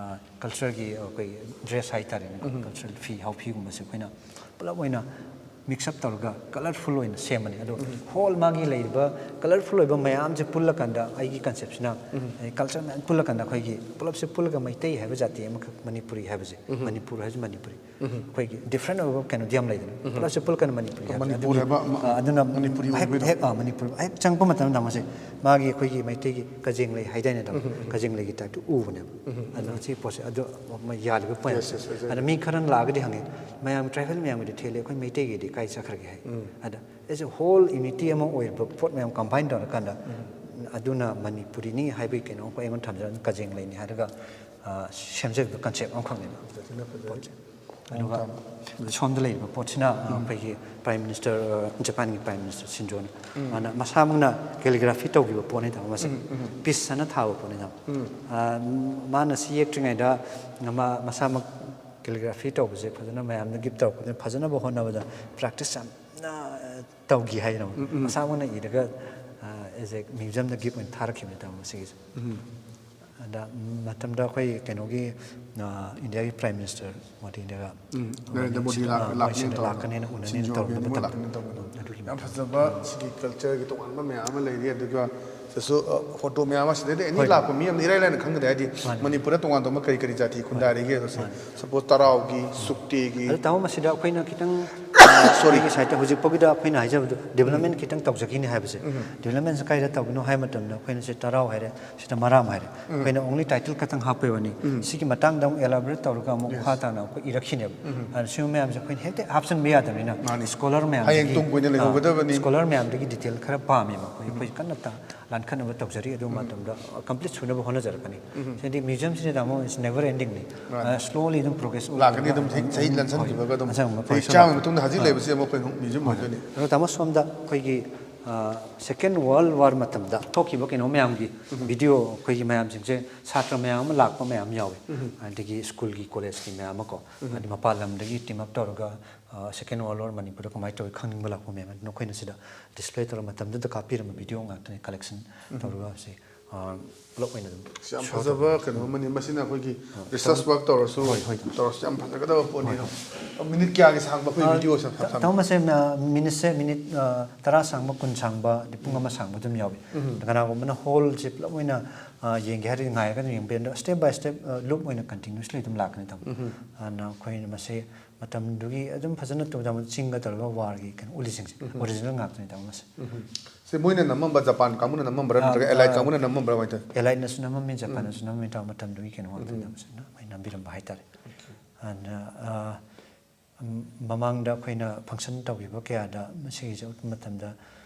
ꯀꯜꯆꯔꯒꯤ ꯑꯩꯈꯣꯏ ꯗ꯭ꯔꯦꯁ ꯍꯥꯏꯇꯥꯔꯦꯅꯦ, ꯀꯜꯆꯔꯦꯜ ꯐꯤ, ꯍꯥꯎꯐꯤꯒꯨꯝꯕꯁꯦ ꯑꯩꯈꯣꯏꯅ ꯄꯨꯂꯞ ꯑꯣꯏꯅ ꯃꯤꯛꯁ ꯑꯞ ꯇꯧꯔꯒ ꯀꯂꯔꯐꯨꯜ ꯑꯣꯏꯅ ꯁꯦꯝꯕꯅꯤ꯫ ꯑꯗꯣ ꯍꯣꯜ ꯃꯥꯒꯤ ꯂꯩꯔꯤꯕ ꯀꯂꯔꯐꯨꯜ ꯑꯣꯏꯕ ꯃꯌꯥꯝꯁꯦ ꯄꯨꯜꯂꯀꯥꯟꯗ ꯑꯩꯒꯤ ꯀꯟꯁꯦꯞꯁꯤꯅ ꯀꯜꯆꯔ ꯃꯌꯥꯝ ꯄꯨꯜꯂꯀꯥꯟꯗ ꯑꯩꯈꯣꯏꯒꯤ ꯄꯨꯂꯞꯁꯦ ꯄꯨꯜꯂꯒ ꯃꯩꯇꯩ ꯍꯥꯏꯕ ꯖꯥꯇꯤ ꯑꯃꯈꯛ, ꯃꯅꯤꯄꯨꯔꯤ ꯍꯥꯏꯕꯁꯦ, ꯃꯅꯤꯄꯨꯔ ꯍꯥꯏꯕꯁꯤ ꯃꯅꯤꯄꯨꯔꯤ, ꯑꯩꯈꯣꯏꯒꯤ ꯗꯤꯐ꯭ꯔꯦꯟ ꯑꯣꯏꯕ ꯀꯩꯅꯣꯗꯤ ꯌꯥꯝ ꯂꯩꯗꯅ, ꯄꯨꯂꯞꯁꯦ ꯄꯨꯜꯂꯀꯥꯟꯗ ꯃꯅꯤꯄꯨꯔꯤ ꯍꯥꯏꯕꯁꯦ꯫ ꯃꯅꯤꯄꯨꯔ ꯑꯗꯨꯅ ꯍꯥꯏꯕ ꯃ-, ꯍꯦꯛ, ꯃꯅꯤꯄꯨꯔꯤ ꯍꯦꯛ, ꯑꯣꯏꯕꯩꯗꯣ꯫ ꯑꯥ, ꯃꯅꯤꯄꯨꯔ ꯍꯦꯛ ꯆꯪꯉꯛꯄ ꯃꯇꯝꯗ ꯃꯁꯦ ꯃꯥꯒꯤ ꯑꯩꯈꯣꯏꯒꯤ ꯃꯩꯇꯩꯒꯤ ꯀꯖꯦꯡꯂꯩ ꯍꯥꯏꯗꯥꯏꯅꯦ ꯇꯥꯃꯣ? ꯀꯖꯦꯡꯂꯩꯒꯤ ꯇꯥꯏꯞꯇ ꯎꯕꯅꯦꯕ꯫ ꯑꯗꯣ ꯁꯤ ꯄꯣꯠꯁꯦ ꯑꯗꯨ ꯃ-, ꯌꯥꯜꯂꯤꯕ ꯄꯣꯏꯟꯁꯦ꯫ Yes, yes, yes, yes. ꯑꯗ ꯃꯤ ꯈꯔꯅ ꯂꯥꯛꯑꯒꯗꯤ ꯍꯪꯉꯦ, "ꯃꯌꯥꯝ ꯇ꯭ꯔꯥꯏꯕꯦꯜ ꯃꯌꯥꯝꯒꯤꯗꯤ ꯊꯦꯠꯂꯦ, ꯑꯩꯈꯣꯏ ꯃꯩꯇꯩꯒꯤꯗꯤ ꯀꯥꯏ ꯆꯠꯈ꯭ꯔꯒꯦ?" ꯍꯥꯏ꯫ ꯑꯗ ꯑꯦꯖ ꯑꯦ ꯍꯣꯜ ꯌꯨꯅꯤꯇꯤ ꯑꯃ ꯑꯣꯏꯔꯤꯕ ꯄꯣꯠ ꯃꯌꯥꯝ ꯀꯝꯕꯥꯏꯟ ꯇꯧꯔꯀꯥꯟꯗ ꯑꯗꯨꯅ ꯃꯅꯤꯄꯨꯔꯤꯅꯤ ꯍꯥꯏꯕꯒꯤ ꯀꯩꯅꯣ ꯑꯩꯈꯣꯏ ꯑꯩꯉꯣꯟꯗ ꯊꯝꯖꯔꯒ ꯀꯖꯦꯡꯂꯩꯅꯤ ꯍꯥꯏꯔꯒ, ꯑ, ꯁꯦꯝꯖꯕ ꯀꯟꯁꯦꯞ ꯑꯃꯈꯛꯅꯦꯕ꯫ ꯄꯣꯠꯁꯦ꯫ ꯑꯗꯨꯒ ꯁꯣꯝꯗ ꯂꯩꯔꯤꯕ ꯄꯣꯠꯁꯤꯅ, ꯑ, ꯑꯩꯈꯣꯏꯒꯤ ꯄ꯭ꯔꯥꯏꯝ ꯃꯤꯅꯤꯁꯇꯔ, ꯑ, ꯖꯄꯥꯟꯒꯤ ꯄ꯭ꯔꯥꯏꯝ ꯃꯤꯅꯤꯁꯇꯔ ꯁꯤꯟꯖꯣꯅ ꯃꯥꯅ ꯃꯁꯥꯃꯛꯅ ꯀꯦꯂꯤꯒ꯭ꯔꯥꯐꯤ ꯇꯧꯈꯤꯕ ꯄꯣꯠꯅꯤ ꯇꯥꯃꯣ꯫ ꯃꯁꯤ ꯄꯤꯁ ꯑꯅ ꯊꯥꯕ ꯄꯣꯠꯅꯤ ꯇꯥꯃꯣ꯫ ꯑ, ꯃꯥꯅ ꯁꯤ ꯌꯦꯛꯇ꯭ꯔꯤꯉꯩꯗ ꯃꯥ ꯃꯁꯥꯃꯛ ꯀꯦꯂꯤꯒ꯭ꯔꯥꯐꯤ ꯇꯧꯕꯁꯦ ꯐꯖꯅ ꯃꯌꯥꯝꯗ ꯒꯤꯐ ꯇꯧꯔꯛꯄꯗ ꯐꯖꯅꯕ ꯍꯣꯠꯅꯕꯗ ꯄ꯭ꯔꯦꯛꯇꯤꯁ ꯌꯥꯝꯅ ꯇꯧꯈꯤ ꯍꯥꯏꯅ ꯃꯁꯥꯃꯛꯅ ꯏꯔꯒ, ꯑ, ꯑꯦꯖ ꯑꯦ ꯃ꯭ꯌꯨꯖꯤꯌꯝꯗ ꯒꯤꯐ ꯑꯣꯏꯅ ꯊꯥꯔꯛꯈꯤꯕꯅꯦ ꯇꯥꯃꯣ ꯃꯁꯤꯒꯤꯁꯦ꯫ ꯑꯗ ꯃꯇꯝꯗ ꯑꯩꯈꯣꯏ ꯀꯩꯅꯣꯒꯤ, ꯑ, ꯏꯟꯗꯤꯌꯥꯒꯤ ꯄ꯭ꯔꯥꯏꯝ ꯃꯤꯅꯤꯁꯇꯔ ꯃꯣꯗꯤꯅꯒ ꯅꯔꯦꯟꯗ꯭ꯔ ꯃꯣꯗꯤ ꯂꯥꯛ-, ꯑ, ꯂꯥꯛꯀꯅꯦꯅ ꯃꯣꯏꯁꯤꯗ ꯇꯧꯔꯝꯕ-, ꯂꯥꯛꯀꯅꯦꯅ ꯎꯅꯅꯦꯅ ꯁꯤꯟꯖꯣ ꯇꯧꯔꯝꯕ ꯑꯕꯦꯟ ꯃꯣꯏ ꯃꯇꯝ꯫ ꯂꯥꯛꯀꯅꯦꯅ ꯇꯧꯕꯗꯣ꯫ ꯑꯗꯨꯒꯤ ꯑꯗꯨꯒꯤ ꯌꯥꯝ ꯃꯇꯝ꯫ ꯐꯖꯕ ꯁꯤꯒꯤ ꯀꯜꯆꯔꯒꯤ ꯇꯣꯉꯥꯟꯕ ꯃꯌꯥꯝ ꯑꯃ ꯂꯩꯔꯤ꯫ ꯑꯗꯨꯒ ꯁꯤꯗꯁꯨ, ꯑ, ꯐꯣꯇꯣ ꯃꯌꯥꯝ ꯑꯃ ꯁꯤꯗꯩꯗ ꯑꯦꯅꯤ ꯍꯣꯏ꯫ ꯂꯥꯛꯄ ꯃꯤ ꯑꯃꯅ ꯏꯔꯥꯏ ꯂꯥꯏꯅ ꯈꯪꯒꯅꯤ꯫ ꯍꯥꯏꯗꯤ ꯃꯥꯅꯤ꯫ ꯃꯅꯤꯄꯨꯔꯗ ꯇꯣꯉꯥꯟ ꯇꯣꯉꯥꯟꯕ ꯀꯔꯤ ꯀꯔꯤ ꯖꯥꯇꯤ ꯈꯨꯟꯗꯥꯔꯤꯒꯦ ꯑꯗꯣ ꯁꯦ꯫ ꯃꯥꯅꯤ꯫ ꯁꯄꯣꯁ ꯇꯔꯥꯎꯒꯤ, ꯁꯨꯛꯇꯦꯒꯤ꯫ ꯑꯗꯣ ꯇꯥꯃꯣ ꯃꯁꯤꯗ ꯑꯩꯈꯣꯏꯅ ꯈꯤꯇꯪ, ꯁꯣꯔꯤ꯫ ꯑꯩꯒꯤ ꯁꯥꯏꯠꯇ ꯍꯧꯖꯤꯛ ꯐꯥꯎꯒꯤꯗ ꯑꯩꯈꯣꯏꯅ ꯍꯥꯏꯖꯕꯗꯣ ꯗꯤꯕꯂꯞꯃꯦꯟ ꯈꯤꯇꯪ ꯇꯧꯖꯈꯤꯅꯤ ꯍꯥꯏꯕꯁꯦ꯫ ꯗꯤꯕꯂꯞꯃꯦꯟꯁꯦ ꯀꯥꯏꯗ ꯇꯧꯒꯅꯣ ꯍꯥꯏꯕ ꯃꯇꯝꯗ ꯑꯩꯈꯣꯏꯅ ꯁꯤ ꯇꯔꯥꯎ ꯍꯥꯏꯔꯦ, ꯁꯤꯗ ꯃꯔꯥꯝ ꯍꯥꯏꯔꯦ꯫ ꯑꯩꯈꯣꯏꯅ ꯑꯣꯡꯂꯤ ꯇꯥꯏꯇꯜ ꯈꯛꯇꯪ ꯍꯥꯞꯄꯩ ꯋꯥꯅꯤ꯫ ꯁꯤꯒꯤ ꯃꯇꯥꯡꯗ ꯑꯃꯨꯛ ꯑꯦꯂꯥꯕꯣꯔꯦꯠ ꯇꯧꯔꯒ ꯑꯃꯨꯛ ꯃꯈꯥ ꯇꯥꯅ ꯑꯩꯈꯣꯏ ꯏꯔꯛꯈꯤꯅꯦꯕ꯫ ꯑꯗꯨꯅ ꯁꯤꯒꯨꯝꯕ ꯃꯌꯥꯝꯁꯦ ꯑꯩꯈꯣꯏꯅ ꯍꯦꯛꯇ ꯍꯥꯞꯆꯤꯟꯕ ꯌꯥꯗꯕꯅꯤꯅ ꯃꯥꯅꯤ꯫ ꯁ꯭ꯀꯣꯂꯔ ꯃꯌꯥꯝꯗꯒꯤ, ꯍꯌꯦꯡ ꯇꯨꯡ ꯀꯣꯏꯅ ꯑꯥ, ꯂꯩꯍꯧꯒꯗꯕꯅꯤ꯫ ꯁ꯭ꯀꯣꯂꯔ ꯃꯌꯥꯝꯗꯒꯤ ꯗꯤꯇꯦꯜ ꯈꯔ ꯄꯥꯝꯃꯦꯕ ꯑꯩꯈꯣꯏ꯫ ꯑꯩꯈꯣꯏ ꯀꯟꯅ ꯇ-, ꯂꯥꯟꯈꯠꯅꯕ ꯇꯧꯖꯔꯤ꯫ ꯑꯗꯨ ꯃꯇꯝꯗ ꯀꯝꯄ꯭ꯂꯤꯠ ꯁꯨꯅꯕ ꯍꯣꯠꯅꯖꯔꯛꯀꯅꯤ꯫ ꯁꯤꯗꯤ ꯃ꯭ꯌꯨꯖꯤꯌꯝꯁꯤꯗꯤ ꯇꯥꯃꯣ is never endingꯅꯤ꯫ ꯃꯥꯅꯤ꯫ ꯑ, slowly ꯑꯗꯨꯝ ꯄ꯭ꯔꯣꯒ꯭ꯔꯦꯁ ꯂꯥꯛꯀꯅꯤ ꯑꯗꯨꯝ ꯆꯍꯤ, ꯆꯍꯤ ꯂꯟꯁꯟꯈꯤꯕꯒ ꯑꯗꯨꯝ ꯆꯍꯤ ꯆꯥꯝꯃꯒꯤ ꯃꯇꯨꯡꯗ ꯍꯧꯖꯤꯛ ꯂꯩꯕꯁꯤ ꯑꯃꯨꯛ ꯑꯩꯈꯣꯏ ꯍꯧꯖꯤꯛ ꯃ꯭ꯌꯨꯖꯤꯌꯝ ꯑꯣꯏꯗꯣꯏꯅꯤ꯫ ꯑꯗꯣ ꯇꯥꯃꯣ ꯁꯣꯝꯗ ꯑꯩꯈꯣꯏꯒꯤ ꯁꯦꯀꯦꯟ ꯋꯥꯔꯜ ꯋꯥꯔ ꯃꯇꯝꯗ ꯊꯣꯛꯈꯤꯕ ꯀꯩꯅꯣ ꯃꯌꯥꯝꯒꯤ ꯚꯤꯗꯤꯑꯣ, ꯑꯩꯈꯣꯏꯒꯤ ꯃꯌꯥꯝꯁꯤꯡꯁꯦ, ꯁꯥꯇ꯭ꯔ ꯃꯌꯥꯝ ꯑꯃ ꯂꯥꯛꯄ ꯃꯌꯥꯝ ꯌꯥꯎꯋꯦ꯫ ꯑꯗꯒꯤ ꯁ꯭ꯀꯨꯜꯒꯤ, ꯀꯣꯂꯦꯖꯀꯤ ꯃꯌꯥꯝ ꯑꯃꯀꯣ, ꯑꯗꯩ ꯃꯄꯥꯟ ꯂꯝꯗꯒꯤ ꯇꯤꯝ ꯑꯞ ꯇꯧꯔꯒ ꯁꯦꯀꯦꯟ ꯋꯥꯔꯜ ꯋꯥꯔ ꯃꯅꯤꯄꯨꯔꯗ ꯀꯃꯥꯏꯅ ꯇꯧꯋꯤ ꯈꯪꯅꯤꯡꯕ ꯂꯥꯛꯄ ꯃꯌꯥꯝ ꯑꯗꯨ ꯅꯈꯣꯏꯅ ꯁꯤꯗ ꯗꯤꯁꯄ꯭ꯂꯦ ꯇꯧꯔꯒ ꯃꯇꯝꯗꯨꯗ ꯀꯥꯞꯄꯤꯔꯝꯕ ꯚꯤꯗꯤꯑꯣ ꯉꯥꯛꯇꯅꯤ ꯀꯂꯦꯛꯁꯟ ꯇꯧꯔꯒ ꯁꯤ ꯄꯨꯂꯞ ꯑꯣꯏꯅ ꯑꯗꯨꯝ ꯌꯥꯝ ꯐꯖꯕ ꯀꯩꯅꯣ ꯑꯃꯅꯤ꯫ ꯃꯁꯤꯅ ꯑꯩꯈꯣꯏꯒꯤ ꯔꯤꯁꯔꯁ ꯋꯥꯔꯛ ꯇꯧꯔꯁꯨ, ꯍꯣꯏ, ꯍꯣꯏ꯫ ꯇꯧꯔꯁꯨ ꯌꯥꯝ ꯐꯖꯒꯗꯕ ꯄꯣꯠꯅꯤ꯫ ꯍꯣꯏ, ꯍꯣꯏ꯫ ꯃꯤꯅꯤꯠ ꯀꯌꯥꯒꯤ ꯁꯥꯡꯕ ꯑꯩꯈꯣꯏ ꯚꯤꯗꯤꯑꯣꯁꯦ? ꯇꯥꯃꯣꯁꯦ, ꯃꯤꯅꯤꯠꯁꯦ ꯃꯤꯅꯤꯠ ꯇꯔꯥ ꯁꯥꯡꯕ, ꯀꯨꯟ ꯁꯥꯡꯕ, ꯑꯗꯩ ꯄꯨꯡ ꯑꯃ ꯁꯥꯡꯕ ꯑꯗꯨꯝ ꯌꯥꯎꯏ꯫ ꯀꯅꯥꯒꯨꯝꯕꯅ ꯍꯣꯜꯁꯦ ꯄꯨꯂꯞ ꯑꯣꯏꯅ ꯌꯦꯡꯒꯦ ꯍꯥꯏꯔꯒꯗꯤ ꯌꯦꯡꯕ ꯌꯥꯏ꯫ ꯑꯗꯣ ꯁ꯭ꯇꯦꯞ ꯕꯥꯏ ꯁ꯭ꯇꯦꯞ, ꯂꯨꯞ ꯑꯣꯏꯅ ꯀꯟꯇꯤꯅ꯭ꯌꯨꯁꯂꯤ ꯑꯗꯨꯝ ꯂꯥꯛꯀꯅꯤ, ꯇꯥꯃꯣ꯫ ꯑꯗꯨꯅ ꯑꯩꯈꯣꯏꯅ ꯃꯁꯤ ꯃꯇꯝꯗꯨꯒꯤ ꯑꯗꯨꯝ ꯐꯖꯅ ꯇꯧꯗ ꯆꯤꯡꯒ ꯇꯧꯔꯒ ꯋꯥꯔꯒꯤ ꯀꯩꯅꯣ ꯎꯠꯂꯤꯁꯤꯡꯁꯦ ꯑꯣꯔꯤꯖꯤꯅꯦꯜ ꯉꯥꯛꯇꯅꯤ, ꯇꯥꯃꯣ, ꯃꯁꯦ꯫ ꯁꯤ ꯃꯣꯏꯅ ꯅꯝꯃꯝꯕ, ꯖꯄꯥꯟ ꯀꯥꯡꯕꯨꯅ ꯅꯝꯃꯝꯕ꯭ꯔꯥ, ꯅꯠꯇ꯭ꯔꯒ ꯑꯦꯂꯥꯏꯠ ꯀꯥꯡꯕꯨꯅ ꯅꯝꯃꯝꯕ꯭ꯔꯥ, ꯀꯃꯥꯏꯅ ꯇꯧꯋꯤ? ꯑꯦꯂꯥꯏꯠꯅꯁꯨ ꯅꯝꯃꯝꯃꯤ, ꯖꯄꯥꯟꯅꯁꯨ ꯅꯝꯃꯝꯃꯤ, ꯇꯥꯃꯣ, ꯃꯇꯝꯗꯨꯒꯤ ꯀꯩꯅꯣ ꯉꯥꯛꯇꯅꯤ, ꯇꯥꯃꯣ, ꯃꯁꯦ ꯑꯗꯨꯃꯥꯏꯅ ꯅꯝꯕꯤꯔꯝꯕ ꯍꯥꯏꯇꯥꯔꯦ꯫ ꯑꯗꯨꯅ, ꯑ, ꯃꯃꯥꯡꯗ ꯑꯩꯈꯣꯏꯅ ꯐꯪꯁꯟ ꯇꯧꯈꯤꯕ ꯀꯌꯥꯗ ꯃꯁꯤꯒꯤꯁꯦ ꯎꯠꯄ ꯃꯇꯝꯗ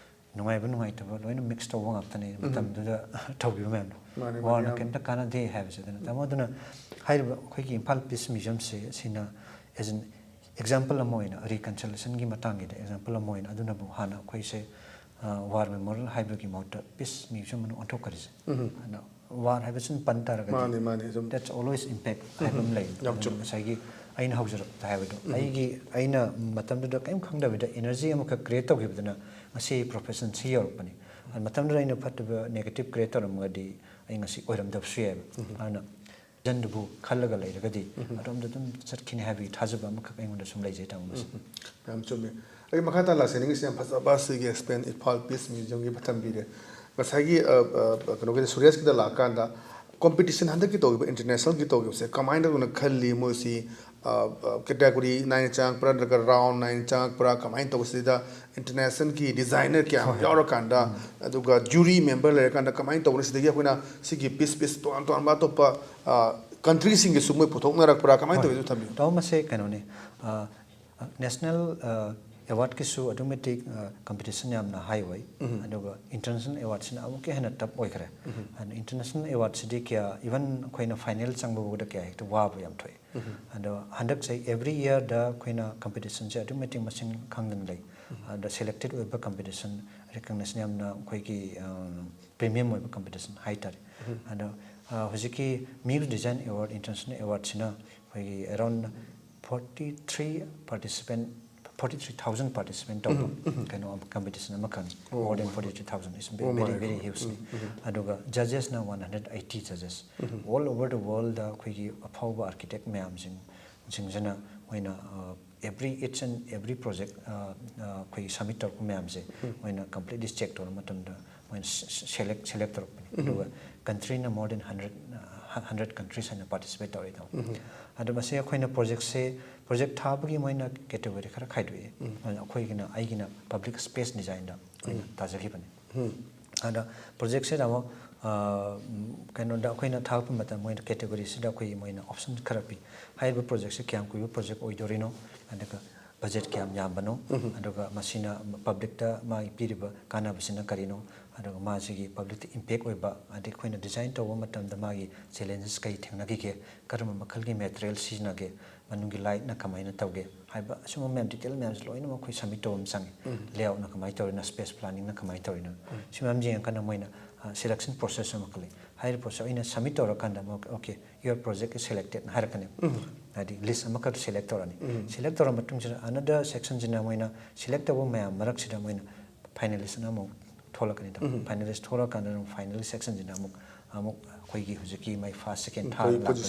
ꯅꯨꯡꯉꯥꯏꯕ ꯅꯨꯡꯉꯥꯏꯇꯕ ꯂꯣꯏꯅ ꯃꯤꯛꯁ ꯇꯧꯕ ꯉꯥꯛꯇꯅꯤ꯫ ꯃꯇꯝꯗꯨꯗ ꯇꯧꯈꯤꯕ ꯃꯌꯥꯝꯗꯣ꯫ ꯃꯥꯅꯦ, ꯃꯥꯅꯦ, ꯋꯥꯔꯅ ꯌꯥꯝ ꯀꯩꯝꯇ ꯀꯥꯟꯅꯗꯦ ꯍꯥꯏꯕꯁꯦ꯫ ꯑꯗꯨꯅ, ꯇꯥꯃꯣ, ꯑꯗꯨꯅ ꯍꯥꯏꯔꯤꯕ ꯑꯩꯈꯣꯏꯒꯤ ꯏꯝꯐꯥꯜ ꯄꯤꯁ ꯃ꯭ꯌꯨꯖꯤꯌꯝꯁꯦ, ꯁꯤꯅ as an example ꯑꯃ ꯑꯣꯏꯅ, ꯔꯤꯀꯟꯁꯤꯂꯦꯁꯟꯒꯤ ꯃꯇꯥꯡꯒꯤꯗ ꯑꯦꯛꯖꯥꯝꯄꯜ ꯑꯃ ꯑꯣꯏꯅ, ꯑꯗꯨꯅꯕꯨ ꯍꯥꯟꯅ ꯑꯩꯈꯣꯏꯁꯦ, ꯑ, ꯋꯥꯔ ꯃꯦꯃꯣꯔꯤꯌꯦꯜ ꯍꯥꯏꯕꯒꯤ ꯃꯍꯨꯠꯇ ꯄꯤꯁ ꯃ꯭ꯌꯨꯖꯤꯌꯝ ꯑꯣꯏꯅ ꯑꯣꯟꯊꯣꯛꯈ꯭ꯔꯤꯁꯦ꯫ ꯑꯗꯣ ꯋꯥꯔ ꯍꯥꯏꯕꯁꯤꯅ ꯄꯟ ꯇꯥꯔꯒꯗꯤ, ꯃꯥꯅꯦ, ꯃꯥꯅꯦ, ꯑꯗꯨꯝ꯫ That's always impact ꯍꯥꯏꯕ ꯑꯃ ꯂꯩ꯫ ꯌꯥꯝ ꯑꯗꯨꯅ ꯆꯨꯝꯃꯦ꯫ ꯉꯁꯥꯏꯒꯤ ꯑꯩꯅ ꯍꯧꯖꯔꯛꯄꯗ ꯍꯥꯏꯕꯗꯣ, ꯑꯩꯒꯤ, ꯑꯩꯅ ꯃꯇꯝꯗꯨꯗ ꯀꯔꯤꯝ ꯈꯪꯗꯕꯤꯗ energy ꯑꯃꯈꯛ create ꯇꯧꯈꯤꯕꯗꯨꯅ ꯉꯁꯤ profession ꯁꯤ ꯌꯧꯔꯛꯄꯅꯤ꯫ ꯑꯗꯨ ꯃꯇꯝꯗꯨꯗ ꯑꯩꯅ ꯐꯠꯇꯕ negative create ꯇꯧꯔꯝꯃꯒꯗꯤ ꯑꯩ ꯉꯁꯤ ꯑꯣꯏꯔꯝꯗꯕꯁꯨ ꯌꯥꯏꯕ꯫ ꯑꯗꯨꯅ vision ꯗꯨꯕꯨ ꯈꯜꯂꯒ ꯂꯩꯔꯒꯗꯤ ꯑꯗꯣꯝꯗ ꯑꯗꯨꯝ ꯆꯠꯈꯤꯅꯤ ꯍꯥꯏꯕꯒꯤ ꯊꯥꯖꯕ ꯑꯃꯈꯛ ꯑꯩꯉꯣꯟꯗ ꯁꯨꯝ ꯂꯩꯖꯩ, ꯇꯥꯃꯣ, ꯃꯁꯦ꯫ ꯌꯥꯝ ꯆꯨꯝꯃꯦ꯫ ꯑꯩ ꯃꯈꯥ ꯇꯥꯅ ꯂꯥꯛꯆꯅꯤꯡꯉꯤꯁꯤ ꯌꯥꯝ ꯐꯖꯕ ꯁꯤꯒꯤ ꯑꯦꯛꯁꯄꯦꯟ ꯏꯝꯐꯥꯜ ꯄꯤꯁ ꯃ꯭ꯌꯨꯖꯤꯌꯝꯒꯤ ꯊꯝꯕꯤꯔꯦ꯫ ꯉꯁꯥꯏꯒꯤ, ꯑ, ꯑ, ꯀꯩꯅꯣꯒꯤꯗ, ꯁꯨꯔꯦꯁꯀꯤꯗ ꯂꯥꯛꯑꯀꯥꯟꯗ ꯀꯣꯝꯄꯤꯇꯤꯁꯟ ꯍꯟꯗꯛꯀꯤ ꯇꯧꯈꯤꯕ, ꯏꯟꯇꯔꯅꯦꯁꯅꯦꯜꯒꯤ ꯇꯧꯈꯤꯕꯁꯦ ꯀꯃꯥꯏꯅ ꯇꯧꯅ ꯈꯜꯂꯤ? ꯃꯣꯏꯁꯤ, ꯑ, ꯑ, category ꯅꯥꯏꯅ ꯆꯪꯉꯛꯄ꯭ꯔꯥ, ꯅꯠꯇ꯭ꯔꯒ round ꯅꯥꯏꯅ ꯆꯪꯉꯛꯄ꯭ꯔꯥ, ꯀꯃꯥꯏꯅ ꯇꯧꯕ? ꯁꯤꯗ ꯏꯟꯇꯔꯅꯦꯁꯅꯦꯜꯒꯤ designer ꯀꯌꯥ ꯑꯃ ꯌꯥꯎꯔꯀꯥꯟꯗ, ꯑꯗꯨꯒ jury member ꯂꯩꯔꯀꯥꯟꯗ ꯀꯃꯥꯏꯅ ꯇꯧꯕꯅꯣ? ꯁꯤꯗꯒꯤ ꯑꯩꯈꯣꯏꯅ ꯁꯤꯒꯤ ꯄꯤꯁ, ꯄꯤꯁ ꯇꯣꯉꯥꯟ ꯇꯣꯉꯥꯟꯕ ꯑꯇꯣꯞꯄ, ꯑ, country ꯁꯤꯡꯒꯤꯁꯨ ꯃꯣꯏ ꯄꯨꯊꯣꯛꯅꯔꯛꯄ꯭ꯔꯥ? ꯀꯃꯥꯏꯅ ꯇꯧꯋꯤ? ꯑꯗꯨ ꯊꯝꯕꯤꯌꯨ꯫ ꯇꯥꯃꯣ, ꯃꯁꯦ ꯀꯩꯅꯣꯅꯤ, ꯑ, ꯅꯦꯁꯅꯦꯜ, ꯑ, ꯑꯦꯋꯥꯔꯗꯀꯤꯁꯨ ꯑꯗꯨꯛꯀꯤ ꯃꯇꯤꯛ, ꯑ, ꯀꯝꯄꯤꯇꯤꯁꯟ ꯌꯥꯝꯅ ꯍꯥꯏ ꯑꯣꯏ꯫ ꯑꯗꯨꯒ ꯏꯟꯇꯔꯅꯦꯁꯅꯦꯜ ꯑꯦꯋꯥꯔꯗꯁꯤꯅ ꯑꯃꯨꯛꯀ ꯍꯦꯟꯅ ꯇꯐ ꯑꯣꯏꯈ꯭ꯔꯦ꯫ ꯑꯗꯨꯅ ꯏꯟꯇꯔꯅꯦꯁꯅꯦꯜ ꯑꯦꯋꯥꯔꯗꯁꯤꯗꯤ ꯀꯌꯥ, ꯏꯚꯟ ꯑꯩꯈꯣꯏꯅ ꯐꯥꯏꯅꯦꯜ ꯆꯪꯕꯐꯥꯎꯗ ꯀꯌꯥ ꯍꯦꯛꯇ ꯋꯥꯕ ꯌꯥꯝ ꯊꯣꯛꯑꯦ꯫ ꯑꯗꯣ ꯍꯟꯗꯛꯁꯦ every year ꯗ ꯑꯩꯈꯣꯏꯅ ꯀꯝꯄꯤꯇꯤꯁꯟꯁꯦ ꯑꯗꯨꯛꯀꯤ ꯃꯇꯤꯛ ꯃꯁꯤꯡ ꯈꯪꯗꯅ ꯂꯩ꯫ ꯑꯗ ꯁꯦꯂꯦꯛꯇꯦꯠ ꯑꯣꯏꯕ ꯀꯝꯄꯤꯇꯤꯁꯟ, ꯔꯤꯀꯛꯅꯤꯁꯟ ꯌꯥꯝꯅ ꯑꯩꯈꯣꯏꯒꯤ ꯄ꯭ꯔꯤꯃꯤꯌꯝ ꯑꯣꯏꯕ ꯀꯝꯄꯤꯇꯤꯁꯟ ꯍꯥꯏꯇꯥꯔꯦ꯫ ꯑꯗꯣ ꯍꯧꯖꯤꯛꯀꯤ ꯃ꯭ꯌꯨꯁ ꯗꯤꯖꯥꯏꯟ ꯑꯦꯋꯥꯔꯗ, ꯏꯟꯇꯔꯅꯦꯁꯅꯦꯜ ꯑꯦꯋꯥꯔꯗꯁꯤꯅ ꯑꯩꯈꯣꯏꯒꯤ around forty three participant, forty three thousand participant ꯇꯧꯕ ꯀꯩꯅꯣ ꯀꯝꯄꯤꯇꯤꯁꯟ ꯑꯃꯈꯛꯅꯤ꯫ More than forty three thousand is very, very huge ꯅꯤ꯫ ꯑꯗꯨꯒ ꯖꯖꯦꯁꯅ ꯋꯥꯟ ꯍꯟꯗ꯭ꯔꯦꯠ ꯑꯩꯠꯇꯤ ꯖꯖꯦꯁ, ꯑꯣꯜ ꯑꯣꯚꯔ ꯗ ꯋꯥꯔꯜꯗ ꯑꯩꯈꯣꯏꯒꯤ ꯑꯐꯥꯎꯕ ꯑꯥꯔꯀꯤꯇꯦꯛ ꯃꯌꯥꯝꯁꯤꯡ ꯁꯤꯡꯁꯤꯅ ꯃꯣꯏꯅ every its and every project ꯑꯩꯈꯣꯏꯒꯤ ꯁꯕꯃꯤꯠ ꯇꯧꯔꯛꯄ ꯃꯌꯥꯝꯁꯦ ꯃꯣꯏꯅ ꯀꯝꯄ꯭ꯂꯤꯠꯂꯤ ꯆꯦꯛ ꯇꯧꯔ ꯃꯇꯝꯗ ꯃꯣꯏꯅ ꯁꯦꯂꯦꯛ ꯁꯦꯂꯦꯛ ꯇꯧꯔꯛꯄꯅꯤ꯫ ꯑꯗꯨꯒ ꯀꯟꯇ꯭ꯔꯤꯅ more than hundred, hundred countries ꯍꯥꯏꯅ ꯄꯥꯔꯇꯤꯁꯤꯄꯦꯠ ꯇꯧꯔꯦ ꯇꯥꯃꯣ꯫ ꯑꯗꯣ ꯃꯁꯤ ꯑꯩꯈꯣꯏꯅ ꯄ꯭ꯔꯣꯖꯦꯛꯁꯦ, ꯄ꯭ꯔꯣꯖꯦꯛ ꯊꯥꯕꯒꯤ ꯃꯣꯏꯅ ꯀꯦꯇꯦꯒꯣꯔꯤ ꯈꯔ ꯈꯥꯏꯗꯣꯛꯑꯦ꯫ ꯑꯗꯨꯅ ꯑꯩꯈꯣꯏꯒꯤꯅ, ꯑꯩꯒꯤꯅ ꯄꯕ꯭ꯂꯤꯛ ꯁ꯭ꯄꯦꯁ ꯗꯤꯖꯥꯏꯟꯗ ꯑꯩꯅ ꯇꯥꯖꯈꯤꯕꯅꯤ꯫ ꯑꯗ ꯄ꯭ꯔꯣꯖꯦꯛꯁꯦ ꯇꯥꯃꯣ, ꯀꯩꯅꯣꯗ ꯑꯩꯈꯣꯏꯅ ꯊꯥꯒꯠꯄ ꯃꯇꯝ ꯃꯣꯏꯅ ꯀꯦꯇꯦꯒꯣꯔꯤꯁꯤꯗ ꯑꯩꯈꯣꯏꯒꯤ ꯃꯣꯏꯅ ꯑꯣꯞꯁꯟ ꯈꯔ ꯄꯤ꯫ ꯍꯥꯏꯔꯤꯕ ꯄ꯭ꯔꯣꯖꯦꯛꯁꯦ ꯀꯌꯥꯝ ꯀꯨꯏꯕ ꯄ꯭ꯔꯣꯖꯦꯛ ꯑꯣꯏꯗꯣꯔꯤꯅꯣ, ꯑꯗꯨꯒ ꯕꯖꯦꯠ ꯀꯌꯥꯝ ꯌꯥꯝꯕꯅꯣ, ꯑꯗꯨꯒ ꯃꯁꯤꯅ ꯄꯕ꯭ꯂꯤꯛꯇ ꯃꯥꯒꯤ ꯄꯤꯔꯤꯕ ꯀꯥꯟꯅꯕꯁꯤꯅ ꯀꯔꯤꯅꯣ, ꯑꯗꯨꯒ ꯃꯥꯁꯤꯒꯤ ꯄꯕ꯭ꯂꯤꯛꯇ ꯏꯝꯄꯦꯛ ꯑꯣꯏꯕ, ꯍꯥꯏꯗꯤ ꯑꯩꯈꯣꯏꯅ ꯗꯤꯖꯥꯏꯟ ꯇꯧꯕ ꯃꯇꯝꯗ ꯃꯥꯒꯤ ꯆꯦꯂꯦꯟꯖꯦꯁ ꯀꯔꯤ ꯊꯦꯡꯅꯈꯤꯒꯦ, ꯀꯔꯝꯕ ꯃꯈꯜꯒꯤ ꯃꯦꯇꯔꯤꯌꯦꯜ ꯁꯤꯖꯤꯟꯅꯒꯦ, ꯃꯅꯨꯡꯒꯤ ꯂꯥꯏꯠꯅ ꯀꯃꯥꯏꯅ ꯇꯧꯒꯦ ꯍꯥꯏꯕ, ꯑꯁꯤꯒꯨꯝꯕ ꯃꯌꯥꯝ, ꯗꯤꯇꯦꯜ ꯃꯌꯥꯝꯁꯦ ꯂꯣꯏꯅꯃꯛ ꯑꯩꯈꯣꯏ ꯁꯕꯃꯤꯠ ꯇꯧꯕ ꯑꯃ ꯆꯪꯉꯤ꯫ ꯂꯦꯑꯥꯎꯠꯅ ꯀꯃꯥꯏꯅ ꯇꯧꯔꯤꯅꯣ, ꯁ꯭ꯄꯦꯁ ꯄ꯭ꯂꯥꯅꯤꯡꯅ ꯀꯃꯥꯏꯅ ꯇꯧꯔꯤꯅꯣ, ꯁꯤ ꯃꯌꯥꯝ ꯌꯦꯡꯉꯀꯥꯟꯗ ꯃꯣꯏꯅ ꯁꯦꯂꯦꯛꯁꯟ ꯄ꯭ꯔꯣꯁꯦꯁ ꯑꯃꯈꯛ ꯂꯩ꯫ ꯍꯥꯏꯔꯤꯕ ꯄ꯭ꯔꯣꯁꯦꯁ ꯑꯩꯅ ꯁꯕꯃꯤꯠ ꯇꯧꯔꯀꯥꯟꯗ ꯑꯃꯨꯛ, "Okay, your project is selected" ꯍꯥꯏꯔꯛꯀꯅꯤ꯫ ꯍꯥꯏꯗꯤ ꯂꯤꯁ ꯑꯃꯈꯛ ꯁꯦꯂꯦꯛ ꯇꯧꯔꯅꯤ꯫ ꯁꯦꯂꯦꯛ ꯇꯧꯔ ꯃꯇꯨꯡꯁꯤꯗ ꯑꯅꯗꯔ ꯁꯦꯛꯁꯟꯁꯤꯅ ꯃꯣꯏꯅ ꯁꯦꯂꯦꯛ ꯇꯧꯕ ꯃꯌꯥꯝ ꯃꯔꯛꯁꯤꯗ ꯃꯣꯏꯅ ꯐꯥꯏꯅꯦꯂꯤꯁ ꯑꯃ ꯑꯃꯨꯛ ꯊꯣꯛꯂꯛꯀꯅꯤ꯫ ꯐꯥꯏꯅꯦꯂꯤꯁ ꯊꯣꯛꯂꯛꯀꯥꯟꯗ ꯑꯗꯨꯝ ꯐꯥꯏꯅꯦꯂꯤꯁ ꯁꯦꯛꯁꯟꯁꯤꯅ ꯑꯃꯨꯛ, ꯑꯃꯨꯛ ꯑꯩꯈꯣꯏꯒꯤ ꯍꯧꯖꯤꯛꯀꯤ ꯃꯥꯏ ꯐꯥꯔꯁ, ꯁꯦꯀꯦꯟ, ꯊꯥꯔꯠ ꯂꯥꯛꯄꯅꯤ꯫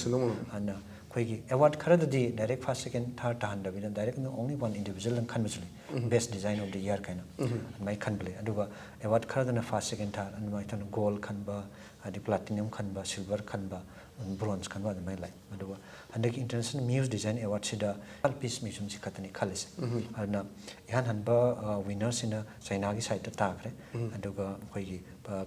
ꯑꯗꯨꯅ ꯑꯩꯈꯣꯏꯒꯤ ꯑꯦꯋꯥꯔꯗ ꯈꯔꯗꯗꯤ ꯗꯥꯏꯔꯦꯛ ꯐꯥꯔꯁ, ꯁꯦꯀꯦꯟ, ꯊꯥꯔꯠ ꯇꯥꯍꯟꯗꯕꯤꯗ ꯗꯥꯏꯔꯦꯛ only one individual ꯑꯃ ꯈꯟꯕꯁꯨ ꯂꯩ꯫ Best Design of the Year ꯀꯥꯏꯅ ꯑꯗꯨꯃꯥꯏꯅ ꯈꯟꯕ ꯂꯩ꯫ ꯑꯗꯨꯒ ꯑꯦꯋꯥꯔꯗ ꯈꯔꯗꯅ ꯐꯥꯔꯁ, ꯁꯦꯀꯦꯟ, ꯊꯥꯔꯠ ꯑꯗꯨꯃꯥꯏꯅ ꯇꯧꯅ ꯒꯣꯜ ꯈꯟꯕ, ꯍꯥꯏꯗꯤ ꯄ꯭ꯂꯥꯇꯤꯅꯝ ꯈꯟꯕ, ꯁꯤꯜꯚꯔ ꯈꯟꯕ, ꯕ꯭ꯔꯣꯟꯖ ꯈꯟꯕ ꯑꯗꯨꯃꯥꯏꯅ ꯂꯩ꯫ ꯑꯗꯨꯒ ꯍꯟꯗꯛꯀꯤ ꯏꯟꯇꯔꯅꯦꯁꯅꯦꯜ ꯃ꯭ꯌꯨꯁ ꯗꯤꯖꯥꯏꯟ ꯑꯦꯋꯥꯔꯗꯁꯤꯗ ꯄꯤꯁ ꯃ꯭ꯌꯨꯖꯤꯌꯝꯁꯤ ꯈꯛꯇꯅꯤ ꯈꯜꯂꯤꯁꯦ꯫ ꯑꯗꯨꯅ ꯏꯍꯥꯟ ꯍꯥꯟꯕ ꯋꯤꯅꯔꯁꯤꯅ ꯆꯩꯅꯥꯒꯤ ꯁꯥꯏꯠꯇ ꯇꯥꯈ꯭ꯔꯦ꯫ ꯑꯗꯨꯒ ꯑꯩꯈꯣꯏꯒꯤ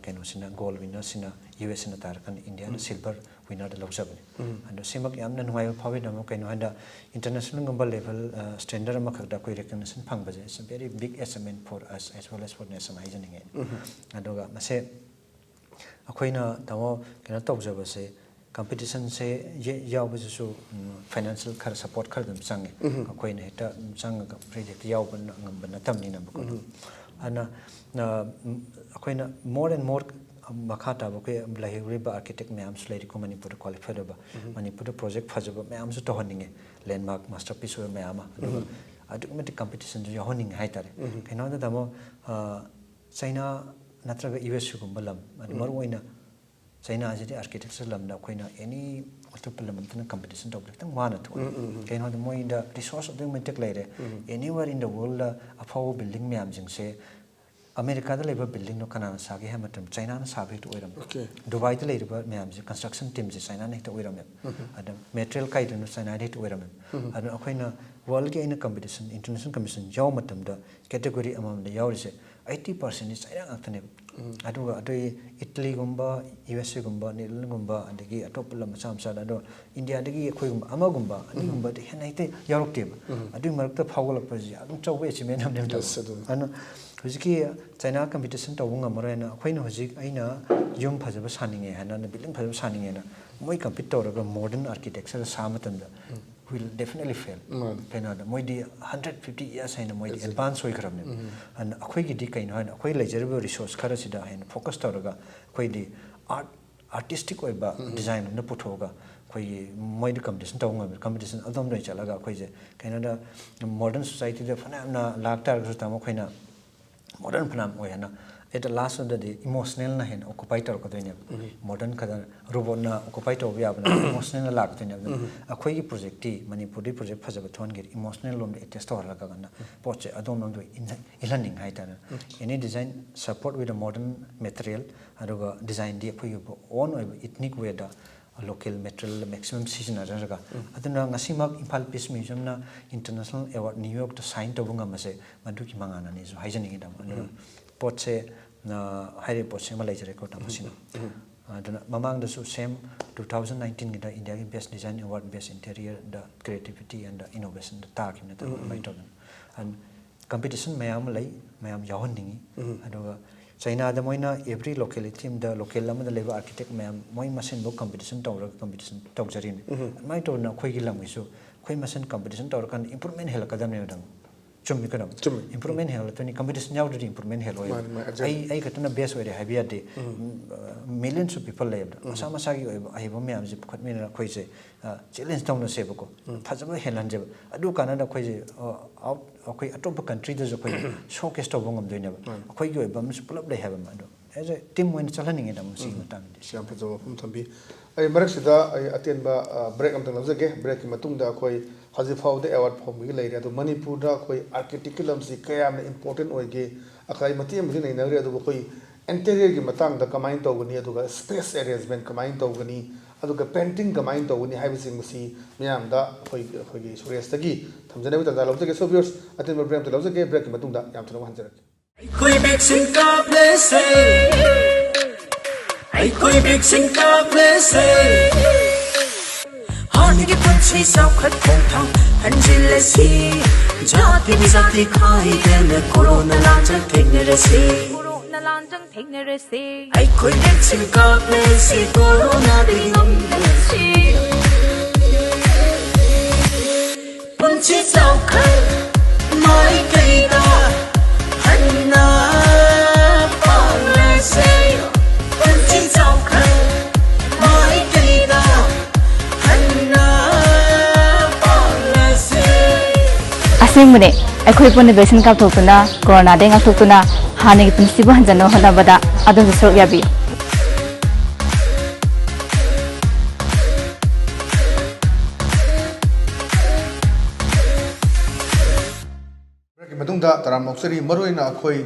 ꯀꯩꯅꯣꯁꯤꯅ, ꯒꯣꯜ ꯋꯤꯅꯔꯁꯤꯅ ꯌꯨ ꯑꯦꯁ ꯑꯦꯅ ꯇꯥꯔꯀꯥꯟꯗ ꯏꯟꯗꯤꯌꯥꯅ ꯁꯤꯜꯚꯔ ꯋꯤꯅꯔꯗ ꯂꯧꯖꯕꯅꯤ꯫ ꯑꯗꯣ ꯁꯤꯃꯛ ꯌꯥꯝꯅ ꯅꯨꯡꯉꯥꯏꯕ ꯐꯥꯎꯏ꯫ ꯑꯃꯨꯛ ꯀꯩꯅꯣ ꯍꯥꯏꯗ, ꯏꯟꯇꯔꯅꯦꯁꯅꯦꯜꯒꯨꯝꯕ ꯂꯦꯚꯦꯜ, ꯁ꯭ꯇꯦꯟꯗꯔꯗ ꯑꯃꯈꯛꯇ ꯑꯩꯈꯣꯏ ꯔꯤꯀꯛꯅꯤꯁꯟ ꯐꯪꯕꯁꯦ, it's a very big achievement for us as well as for nation ꯍꯥꯏꯖꯅꯤꯡꯉꯦ꯫ ꯑꯗꯨꯒ ꯃꯁꯦ ꯑꯩꯈꯣꯏꯅ ꯇꯥꯃꯣ ꯀꯩꯅꯣ ꯇꯧꯖꯕꯁꯦ, ꯀꯝꯄꯤꯇꯤꯁꯟꯁꯦ ꯌꯥꯎꯕꯁꯤꯁꯨ ꯐꯥꯏꯅꯥꯟꯁꯤꯌꯦꯜ ꯈꯔ ꯁꯄꯣꯔꯠ ꯈꯔ ꯑꯗꯨꯝ ꯆꯪꯉꯦ꯫ ꯑꯩꯈꯣꯏꯅ ꯍꯦꯛꯇ ꯆꯪꯉꯒ ꯄ꯭ꯔꯣꯖꯦꯛꯇ ꯌꯥꯎꯕ ꯉꯝꯕ ꯅꯠꯇꯕꯅꯤꯅꯀꯣ꯫ ꯑꯗꯨꯅ ꯑꯩꯈꯣꯏꯅ more and more ꯃꯈꯥ ꯇꯥꯕ ꯑꯩꯈꯣꯏ ꯂꯩꯍꯧꯔꯤꯕ ꯑꯥꯔꯀꯤꯇꯦꯛ ꯃꯌꯥꯝꯁꯨ ꯂꯩꯔꯤꯀꯣ ꯃꯅꯤꯄꯨꯔꯗ ꯀ꯭ꯋꯥꯂꯤꯐꯥꯏꯠ ꯑꯣꯏꯕ꯫ ꯃꯅꯤꯄꯨꯔꯗ ꯄ꯭ꯔꯣꯖꯦꯛ ꯐꯖꯕ ꯃꯌꯥꯝꯁꯨ ꯇꯧꯍꯟꯅꯤꯡꯉꯦ, ꯂꯦꯟꯃꯥꯔꯛ ꯃꯥꯁꯇꯔꯄꯤꯁ ꯑꯣꯏꯕ ꯃꯌꯥꯝ ꯑꯃ꯫ ꯑꯗꯨꯒ ꯑꯗꯨꯛꯀꯤ ꯃꯇꯤꯛ ꯀꯝꯄꯤꯇꯤꯁꯟꯁꯨ ꯌꯥꯎꯍꯟꯅꯤꯡꯉꯦ ꯍꯥꯏꯇꯥꯔꯦ꯫ ꯀꯩꯅꯣꯗ ꯇꯥꯃꯣ, ꯆꯩꯅꯥ ꯅꯠꯇ꯭ꯔꯒ ꯌꯨ ꯑꯦꯁ ꯁꯤꯒꯨꯝꯕ ꯂꯝ, ꯑꯗꯩ ꯃꯔꯨꯑꯣꯏꯅ ꯆꯩꯅꯥꯁꯤꯗꯤ ꯑꯥꯔꯀꯤꯇꯦꯛꯆꯔ ꯂꯝꯗ ꯑꯩꯈꯣꯏꯅ ꯑꯦꯅꯤ ꯑꯇꯣꯞꯄ ꯂꯝ ꯑꯃꯗꯅ ꯀꯝꯄꯤꯇꯤꯁꯟ ꯇꯧꯕꯗ ꯈꯤꯇꯪ ꯋꯥꯅ ꯊꯣꯛꯑꯦ꯫ ꯀꯩꯒꯤꯅꯣꯗ ꯃꯣꯏꯗ ꯔꯤꯁꯣꯔꯁ ꯑꯗꯨꯛꯀꯤ ꯃꯇꯤꯛ ꯂꯩꯔꯦ꯫ Anywhere in the worldꯗ ꯑꯐꯥꯎꯕ ꯕꯤꯜꯗꯤꯡ ꯃꯌꯥꯝꯁꯤꯡꯁꯦ ꯑꯃꯦꯔꯤꯀꯥꯗ ꯂꯩꯕ ꯕꯤꯜꯗꯤꯡꯗꯣ ꯀꯅꯥꯅ ꯁꯥꯒꯦ ꯍꯥꯏꯕ ꯃꯇꯝꯗ ꯆꯩꯅꯥꯅ ꯁꯥꯕ ꯍꯦꯛꯇ ꯑꯣꯏꯔꯝꯃꯦ꯫ ꯗꯨꯕꯥꯏꯗ ꯂꯩꯔꯤꯕ ꯃꯌꯥꯝꯁꯦ ꯀꯟꯁꯇ꯭ꯔꯛꯁꯟ ꯇꯤꯝꯁꯦ ꯆꯩꯅꯥꯅ ꯍꯦꯛꯇ ꯑꯣꯏꯔꯝꯃꯦ꯫ ꯑꯗ ꯃꯦꯇꯔꯤꯌꯦꯜ ꯀꯥꯏꯗꯅꯣ ꯆꯩꯅꯥꯗ ꯍꯦꯛꯇ ꯑꯣꯏꯔꯝꯃꯦ꯫ ꯑꯗꯨꯅ ꯑꯩꯈꯣꯏꯅ ꯋꯥꯔꯜꯒꯤ ꯑꯩꯅ ꯀꯝꯄꯤꯇꯤꯁꯟ, ꯏꯟꯇꯔꯅꯦꯁꯅꯦꯜ ꯀꯝꯄꯤꯇꯤꯁꯟ ꯌꯥꯎꯕ ꯃꯇꯝꯗ ꯀꯦꯇꯦꯒꯣꯔꯤ ꯑꯃꯃꯝꯗ ꯌꯥꯎꯔꯤꯁꯦ ꯑꯩꯠꯇꯤ ꯄꯥꯔꯁꯦꯟꯗꯤ ꯆꯩꯅꯥ ꯉꯥꯛꯇꯅꯦꯕ꯫ ꯑꯗꯨꯒ ꯑꯇꯩ ꯏꯇꯂꯤꯒꯨꯝꯕ, ꯌꯨ ꯑꯦꯁ ꯑꯦꯒꯨꯝꯕ, ꯅꯦꯗꯔꯂꯦꯟꯒꯨꯝꯕ, ꯑꯗꯒꯤ ꯑꯇꯣꯞꯄ ꯂꯝ ꯃꯆꯥ ꯃꯆꯥꯗ, ꯑꯗꯣ ꯏꯟꯗꯤꯌꯥꯗꯒꯤ ꯑꯩꯈꯣꯏꯒꯨꯝꯕ ꯑꯃꯒꯨꯝꯕ ꯑꯅꯤꯒꯨꯝꯕꯗꯤ ꯍꯦꯟꯅ ꯍꯦꯛꯇ ꯌꯥꯎꯔꯛꯇꯦꯕ꯫ ꯑꯗꯨꯒꯤ ꯃꯔꯛꯇ ꯐꯥꯎꯒꯠꯂꯛꯄꯁꯤ ꯌꯥꯝ ꯆꯥꯎꯕ ꯑꯦꯆꯤꯞꯃꯦꯟ ꯑꯃꯅꯦꯕ꯫ ꯑꯗꯨꯅ ꯍꯧꯖꯤꯛꯀꯤ ꯆꯩꯅꯥ ꯀꯝꯄꯤꯇꯤꯁꯟ ꯇꯧꯕ ꯉꯝꯃꯔꯣꯏꯅ ꯑꯩꯈꯣꯏꯅ ꯍꯧꯖꯤꯛ ꯑꯩꯅ ꯌꯨꯝ ꯐꯖꯕ ꯁꯥꯅꯤꯡꯉꯦ ꯍꯥꯏꯅ, ꯕꯤꯜꯗꯤꯡ ꯐꯖꯕ ꯁꯥꯅꯤꯡꯉꯦꯅ ꯃꯣꯏ ꯀꯝꯄꯤꯠ ꯇꯧꯔꯒ ꯃꯣꯗꯔꯟ ꯑꯥꯔꯀꯤꯇꯦꯛꯆꯔ ꯁꯥꯕ ꯃꯇꯝꯗ will definitely fail꯫ ꯀꯩꯅꯣꯗ ꯃꯣꯏꯗꯤ ꯍꯟꯗ꯭ꯔꯦꯠ ꯐꯤꯐꯇꯤ ꯏꯌꯔꯁ ꯍꯥꯏꯅ ꯃꯣꯏꯗꯤ ꯑꯦꯗꯚꯥꯟꯁ ꯑꯣꯏꯈ꯭ꯔꯕꯅꯦꯕ꯫ ꯑꯗꯨꯅ ꯑꯩꯈꯣꯏꯒꯤꯗꯤ ꯀꯩꯅꯣ ꯍꯥꯏꯅ ꯑꯩꯈꯣꯏ ꯂꯩꯖꯔꯤꯕ ꯔꯤꯁꯣꯔꯁ ꯈꯔꯁꯤꯗ ꯍꯦꯟꯅ ꯐꯣꯀꯁ ꯇꯧꯔꯒ ꯑꯩꯈꯣꯏꯗꯤ ꯑꯥꯔꯠ, ꯑꯥꯔꯇꯤꯁꯇꯤꯛ ꯑꯣꯏꯕ ꯗꯤꯖꯥꯏꯟ ꯑꯃꯗ ꯄꯨꯊꯣꯛꯑꯒ ꯑꯩꯈꯣꯏꯒꯤ ꯃꯣꯏꯗ ꯀꯝꯄꯤꯇꯤꯁꯟ ꯇꯧꯕ ꯉꯝꯃꯦ꯫ ꯀꯝꯄꯤꯇꯤꯁꯟ ꯑꯗꯣꯝꯗ ꯑꯣꯏꯅ ꯆꯠꯂꯒ ꯑꯩꯈꯣꯏꯁꯦ ꯀꯩꯅꯣꯗ ꯃꯣꯗꯔꯟ ꯁꯣꯁꯥꯏꯇꯤꯗ ꯐꯅꯌꯥꯝꯅ ꯂꯥꯛ ꯇꯥꯔꯒꯁꯨ ꯇꯥꯃꯣ ꯑꯩꯈꯣꯏꯅ ꯃꯣꯗꯔꯟ ꯐꯅꯌꯥꯝ ꯑꯣꯏ ꯍꯥꯏꯅ, at the last of the day emotionalꯅ ꯍꯦꯟꯅ ꯑꯣꯀꯨꯄꯥꯏ ꯇꯧꯔꯛꯀꯗꯣꯏꯅꯦꯕ꯫ ꯃꯣꯗꯔꯟ ꯈꯛꯇ ꯔꯣꯕꯣꯠꯅ ꯑꯣꯀꯨꯄꯥꯏ ꯇꯧꯕ ꯌꯥꯕ ꯅꯠꯇꯦ, ꯏꯃꯣꯁꯅꯦꯜꯅ ꯂꯥꯛꯀꯗꯣꯏꯅꯦꯕ꯫ ꯑꯗꯨꯅ ꯑꯩꯈꯣꯏꯒꯤ ꯄ꯭ꯔꯣꯖꯦꯛꯇꯤ ꯃꯅꯤꯄꯨꯔꯗꯤ ꯄ꯭ꯔꯣꯖꯦꯛ ꯐꯖꯕ ꯊꯣꯛꯍꯟꯒꯦꯗꯤ ꯏꯃꯣꯁꯅꯦꯜ ꯂꯣꯝꯗ ꯑꯦꯇꯦꯁ ꯇꯧꯍꯜꯂꯒ ꯀꯥꯟꯗ ꯄꯣꯠꯁꯦ ꯑꯗꯣꯝꯂꯣꯝꯗ ꯑꯣꯏ ꯏꯟꯍ-, ꯏꯜꯍꯟꯅꯤꯡꯉꯦ ꯍꯥꯏꯇꯥꯔꯦ꯫ Any design support with a modern material, ꯑꯗꯨꯒ ꯗꯤꯖꯥꯏꯟꯗꯤ ꯑꯩꯈꯣꯏꯒꯤ own ꯑꯣꯏꯕ ethnic wayꯗ local material maximum ꯁꯤꯖꯤꯟꯅꯖꯔꯒ꯫ ꯑꯗꯨꯅ ꯉꯁꯤꯃꯛ ꯏꯝꯐꯥꯜ ꯄꯤꯁ ꯃ꯭ꯌꯨꯖꯤꯌꯝꯅ international award New Yorkꯇ sign ꯇꯧꯕ ꯉꯝꯕꯁꯦ ꯃꯗꯨꯒꯤ ꯃꯉꯥꯜꯅꯅꯦꯁꯨ ꯍꯥꯏꯖꯅꯤꯡꯉꯤ ꯇꯥꯃꯣ꯫ ꯑꯗꯨꯅ ꯄꯣꯠꯁꯦ, ꯑ, ꯍꯥꯏꯔꯤꯕ ꯄꯣꯠꯁꯦ ꯑꯃ ꯂꯩꯖꯔꯦꯀꯣ ꯇꯥꯃꯣ ꯁꯤꯅ꯫ ꯑꯗꯨꯅ ꯃꯃꯥꯡꯗꯁꯨ same two thousand nineteenꯒꯤꯗ Indiaꯒꯤ Best Design Award, Best Interiorꯗ, Creativity and Innovationꯗ ꯇꯥꯈꯤꯕꯅꯦ ꯇꯥꯃꯣ, ꯑꯗꯨꯃꯥꯏꯅ ꯇꯧꯗꯅ꯫ And competition ꯃꯌꯥꯝ ꯑꯃ ꯂꯩ, ꯃꯌꯥꯝ ꯌꯥꯎꯍꯟꯅꯤꯡꯉꯤ꯫ ꯑꯗꯨꯒ ꯆꯩꯅꯥꯗ ꯃꯣꯏꯅ every locality ꯑꯃꯗ, local ꯑꯃꯗ ꯂꯩꯕ architect ꯃꯌꯥꯝ ꯃꯣꯏ ꯃꯁꯦꯟꯕꯨ competition ꯇꯧꯔꯒ competition ꯇꯧꯖꯔꯤꯅꯤ꯫ ꯑꯗꯨꯃꯥꯏꯅ ꯇꯧꯗꯅ ꯑꯩꯈꯣꯏꯒꯤ ꯂꯝꯒꯤꯁꯨ ꯑꯩꯈꯣꯏ ꯃꯁꯦꯟ competition ꯇꯧꯔꯀꯥꯟꯗ improvement ꯍꯦꯜꯂꯛꯀꯗꯕꯅꯦꯕ꯫ ꯆꯨꯝꯃꯤ ꯀꯩꯅꯣ? ꯆꯨꯝꯃꯤ꯫ Improvement ꯍꯦꯜꯂꯛꯇꯣꯏꯅꯤ, competition ꯌꯥꯎꯗ꯭ꯔꯗꯤ improvement ꯍꯦꯜꯂꯣꯏꯕ꯫ ꯃꯥꯅꯤ, ꯃꯥꯅꯤ, exactly꯫ ꯑꯩ ꯑꯩ ꯈꯛꯇꯅ best ꯑꯣꯏꯔꯦ ꯍꯥꯏꯕ ꯌꯥꯗꯦ꯫ ꯎꯝ, millions of people ꯂꯩꯌꯦꯕ꯫ ꯃꯁꯥ ꯃꯁꯥꯒꯤ ꯑꯣꯏꯕ ꯑꯍꯩꯕ ꯃꯌꯥꯝꯁꯦ ꯄꯨꯈꯠꯃꯤꯟꯅꯔ ꯑꯩꯈꯣꯏꯁꯦ challenge ꯇꯧꯅꯁꯦꯕꯀꯣ꯫ ꯐꯖꯕ ꯍꯦꯜꯍꯟꯁꯦꯕ꯫ ꯑꯗꯨ ꯀꯥꯟꯗ ꯑꯩꯈꯣꯏꯁꯦ out ꯑꯩꯈꯣꯏ ꯑꯇꯣꯞꯄ countryꯗꯁꯨ ꯑꯩꯈꯣꯏ showcase ꯇꯧꯕ ꯉꯝꯗꯣꯏꯅꯦꯕ꯫ ꯑꯩꯈꯣꯏꯒꯤ ꯑꯣꯏꯕ ꯑꯃꯁꯨ ꯄꯨꯂꯞ ꯂꯩ ꯍꯥꯏꯕ ꯑꯃ꯫ ꯑꯗꯣ as a team ꯑꯣꯏꯅ ꯆꯠꯍꯟꯅꯤꯡꯉꯦꯗ ꯃꯁꯤꯒꯤ ꯃꯇꯥꯡꯗꯗꯤ꯫ ꯌꯥꯝ ꯐꯖꯕ ꯋꯥꯐꯝ ꯊꯝꯕꯤ꯫ ꯑꯩ ꯃꯔꯛꯁꯤꯗ ꯑꯩ ꯑꯇꯦꯟꯕ, ꯑ, break ꯑꯝꯇꯪ ꯂꯧꯖꯒꯦ꯫ Breakꯀꯤ ꯃꯇꯨꯡꯗ ꯑꯩꯈꯣꯏ ꯍꯧꯖꯤꯛ ꯐꯥꯎꯕꯗ award ꯐꯪꯕꯒꯤ ꯂꯩꯔꯦ, ꯑꯗꯣ ꯃꯅꯤꯄꯨꯔꯗ ꯑꯩꯈꯣꯏ architectꯀꯤ ꯂꯝꯁꯤ ꯀꯌꯥꯝꯅ important ꯑꯣꯏꯒꯦ? ꯑꯩꯈꯣꯏ ꯃꯇꯦꯛ ꯑꯃꯗꯤ ꯅꯩꯅꯈ꯭ꯔꯦ, ꯑꯗꯨꯕꯨ ꯑꯩꯈꯣꯏ interiorꯒꯤ ꯃꯇꯥꯡꯗ ꯀꯃꯥꯏꯅ ꯇꯧꯒꯅꯤ, ꯑꯗꯨꯒ space arrangement ꯀꯃꯥꯏꯅ ꯇꯧꯒꯅꯤ, ꯑꯗꯨꯒ painting ꯀꯃꯥꯏꯅ ꯇꯧꯒꯅꯤ ꯍꯥꯏꯕꯁꯤꯡ ꯑꯁꯤ ꯃꯤꯌꯥꯝꯗ ꯑꯩꯈꯣꯏ, ꯑꯩꯈꯣꯏꯒꯤ ꯁꯨꯔꯦꯁꯇꯒꯤ ꯊꯝꯖꯅꯕꯒꯤ ꯇꯥꯟꯖꯥ ꯂꯧꯖꯒꯦ꯫ So viewers, ꯑꯇꯦꯟꯕ break ꯑꯝꯇ ꯂꯧꯖꯒꯦ꯫ Breakꯀꯤ ꯃꯇꯨꯡꯗ ꯌꯥꯝ ꯊꯨꯅ ꯑꯃꯨꯛ ꯍꯟꯖꯔꯛꯀꯦ꯫ ꯑꯩꯈꯣꯏ vaccine ꯀꯥꯞꯂꯁꯦ꯫ ꯑꯩꯈꯣꯏ vaccine ꯀꯥꯞꯂꯁꯦ꯫ ꯍꯥꯟꯅꯒꯤ ꯄꯨꯟꯁꯤ ꯆꯥꯎꯈꯠ ꯈꯣꯡꯊꯥꯡ ꯍꯟꯖꯤꯜꯂꯁꯤ꯫ ꯖꯥꯇꯤ ꯖꯥꯇꯤ ꯈꯥꯏꯗꯅ ꯀꯣꯔꯣꯅꯥ ꯂꯥꯟꯖꯪ ꯊꯦꯡꯅꯔꯁꯤ꯫ ꯀꯣꯔꯣꯅꯥ ꯂꯥꯟꯖꯪ ꯊꯦꯡꯅꯔꯁꯤ꯫ ꯑꯩꯈꯣꯏ vaccine ꯀꯥꯞꯂꯁꯤ, ꯀꯣꯔꯣꯅꯥꯗꯒꯤ ꯉꯝꯂꯁꯤ꯫ ꯄꯨꯟꯁꯤ ꯆꯥꯎꯈꯠ ꯃꯥꯏꯀꯩꯗ ꯍꯟꯅ ꯄꯥꯡꯂꯁꯦ꯫ ꯄꯨꯟꯁꯤ ꯆꯥꯎꯈꯠ ꯃꯥꯏꯀꯩꯗ ꯍꯟꯅ ꯄꯥꯡꯂꯁꯦ꯫ ꯑꯁꯦꯡꯕꯅꯦ, ꯑꯩꯈꯣꯏ ꯄꯨꯟꯅ vaccine ꯀꯥꯞꯊꯣꯛꯇꯨꯅ, ꯀꯣꯔꯣꯅꯥꯗꯒꯤ ꯉꯥꯛꯊꯣꯛꯇꯨꯅ, ꯍꯥꯟꯅꯒꯤ ꯄꯨꯟꯁꯤꯕꯨ ꯍꯟꯖꯟꯅꯕ ꯍꯣꯠꯅꯕꯗ ꯑꯗꯣꯝꯁꯨ ꯁꯔꯨꯛ ꯌꯥꯕꯤꯌꯨ꯫ ꯃꯇꯨꯡꯗ ꯇꯔꯥꯝꯅ ꯑꯣꯛꯆꯔꯤ꯫ ꯃꯔꯨꯑꯣꯏꯅ ꯑꯩꯈꯣꯏ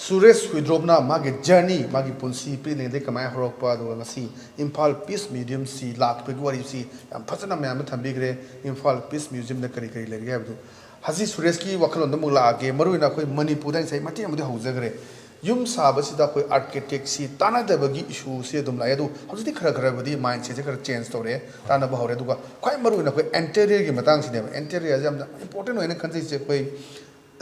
ꯁꯨꯔꯦꯁ ꯍꯨꯏꯗ꯭ꯔꯣꯞꯅ ꯃꯥꯒꯤ journey, ꯃꯥꯒꯤ ꯄꯨꯟꯁꯤ ꯄꯤꯛꯂꯤꯉꯩꯗꯒꯤ ꯀꯃꯥꯏꯅ ꯍꯧꯔꯛꯄ, ꯑꯗꯨꯒ ꯉꯁꯤ ꯏꯝꯐꯥꯜ Peace Museumꯁꯤ ꯂꯥꯛꯄꯒꯤ ꯋꯥꯔꯤꯁꯤ ꯌꯥꯝ ꯐꯖꯅ ꯃꯌꯥꯝꯗ ꯊꯝꯕꯤꯈ꯭ꯔꯦ꯫ ꯏꯝꯐꯥꯜ Peace Museumꯗ ꯀꯔꯤ ꯀꯔꯤ ꯂꯩꯔꯤꯒꯦ ꯍꯥꯏꯕꯗꯨ꯫ ꯍꯧꯖꯤꯛ ꯁꯨꯔꯦꯁꯀꯤ ꯋꯥꯈꯜꯂꯣꯟꯗ ꯑꯃꯨꯛ ꯂꯥꯛꯑꯒꯦ꯫ ꯃꯔꯨꯑꯣꯏꯅ ꯑꯩꯈꯣꯏ ꯃꯅꯤꯄꯨꯔꯗ ꯉꯁꯥꯏ ꯃꯇꯦꯛ ꯑꯃꯗꯤ ꯍꯧꯖꯈ꯭ꯔꯦ꯫ ꯌꯨꯝ ꯁꯥꯕꯁꯤꯗ ꯑꯩꯈꯣꯏ architectꯁꯤ ꯇꯥꯟꯅꯗꯕꯒꯤ issueꯁꯤ ꯑꯗꯨꯝ ꯂꯥꯛꯑꯦ꯫ ꯑꯗꯨ ꯍꯧꯖꯤꯛꯇꯤ ꯈꯔ ꯈꯔꯕꯨꯗꯤ mindsetꯁꯦ ꯈꯔ change ꯇꯧꯔꯛꯑꯦ, ꯇꯥꯟꯅꯕ ꯍꯧꯔꯦ꯫ ꯑꯗꯨꯒ ꯈ꯭ꯋꯥꯏ ꯃꯔꯨꯑꯣꯏꯅ ꯑꯩꯈꯣꯏ interiorꯒꯤ ꯃꯇꯥꯡꯁꯤꯅꯦꯕ꯫ Interiorꯁꯦ ꯌꯥꯝꯅ important ꯑꯣꯏꯅ ꯈꯟꯖꯩꯁꯦ꯫ ꯑꯩꯈꯣꯏ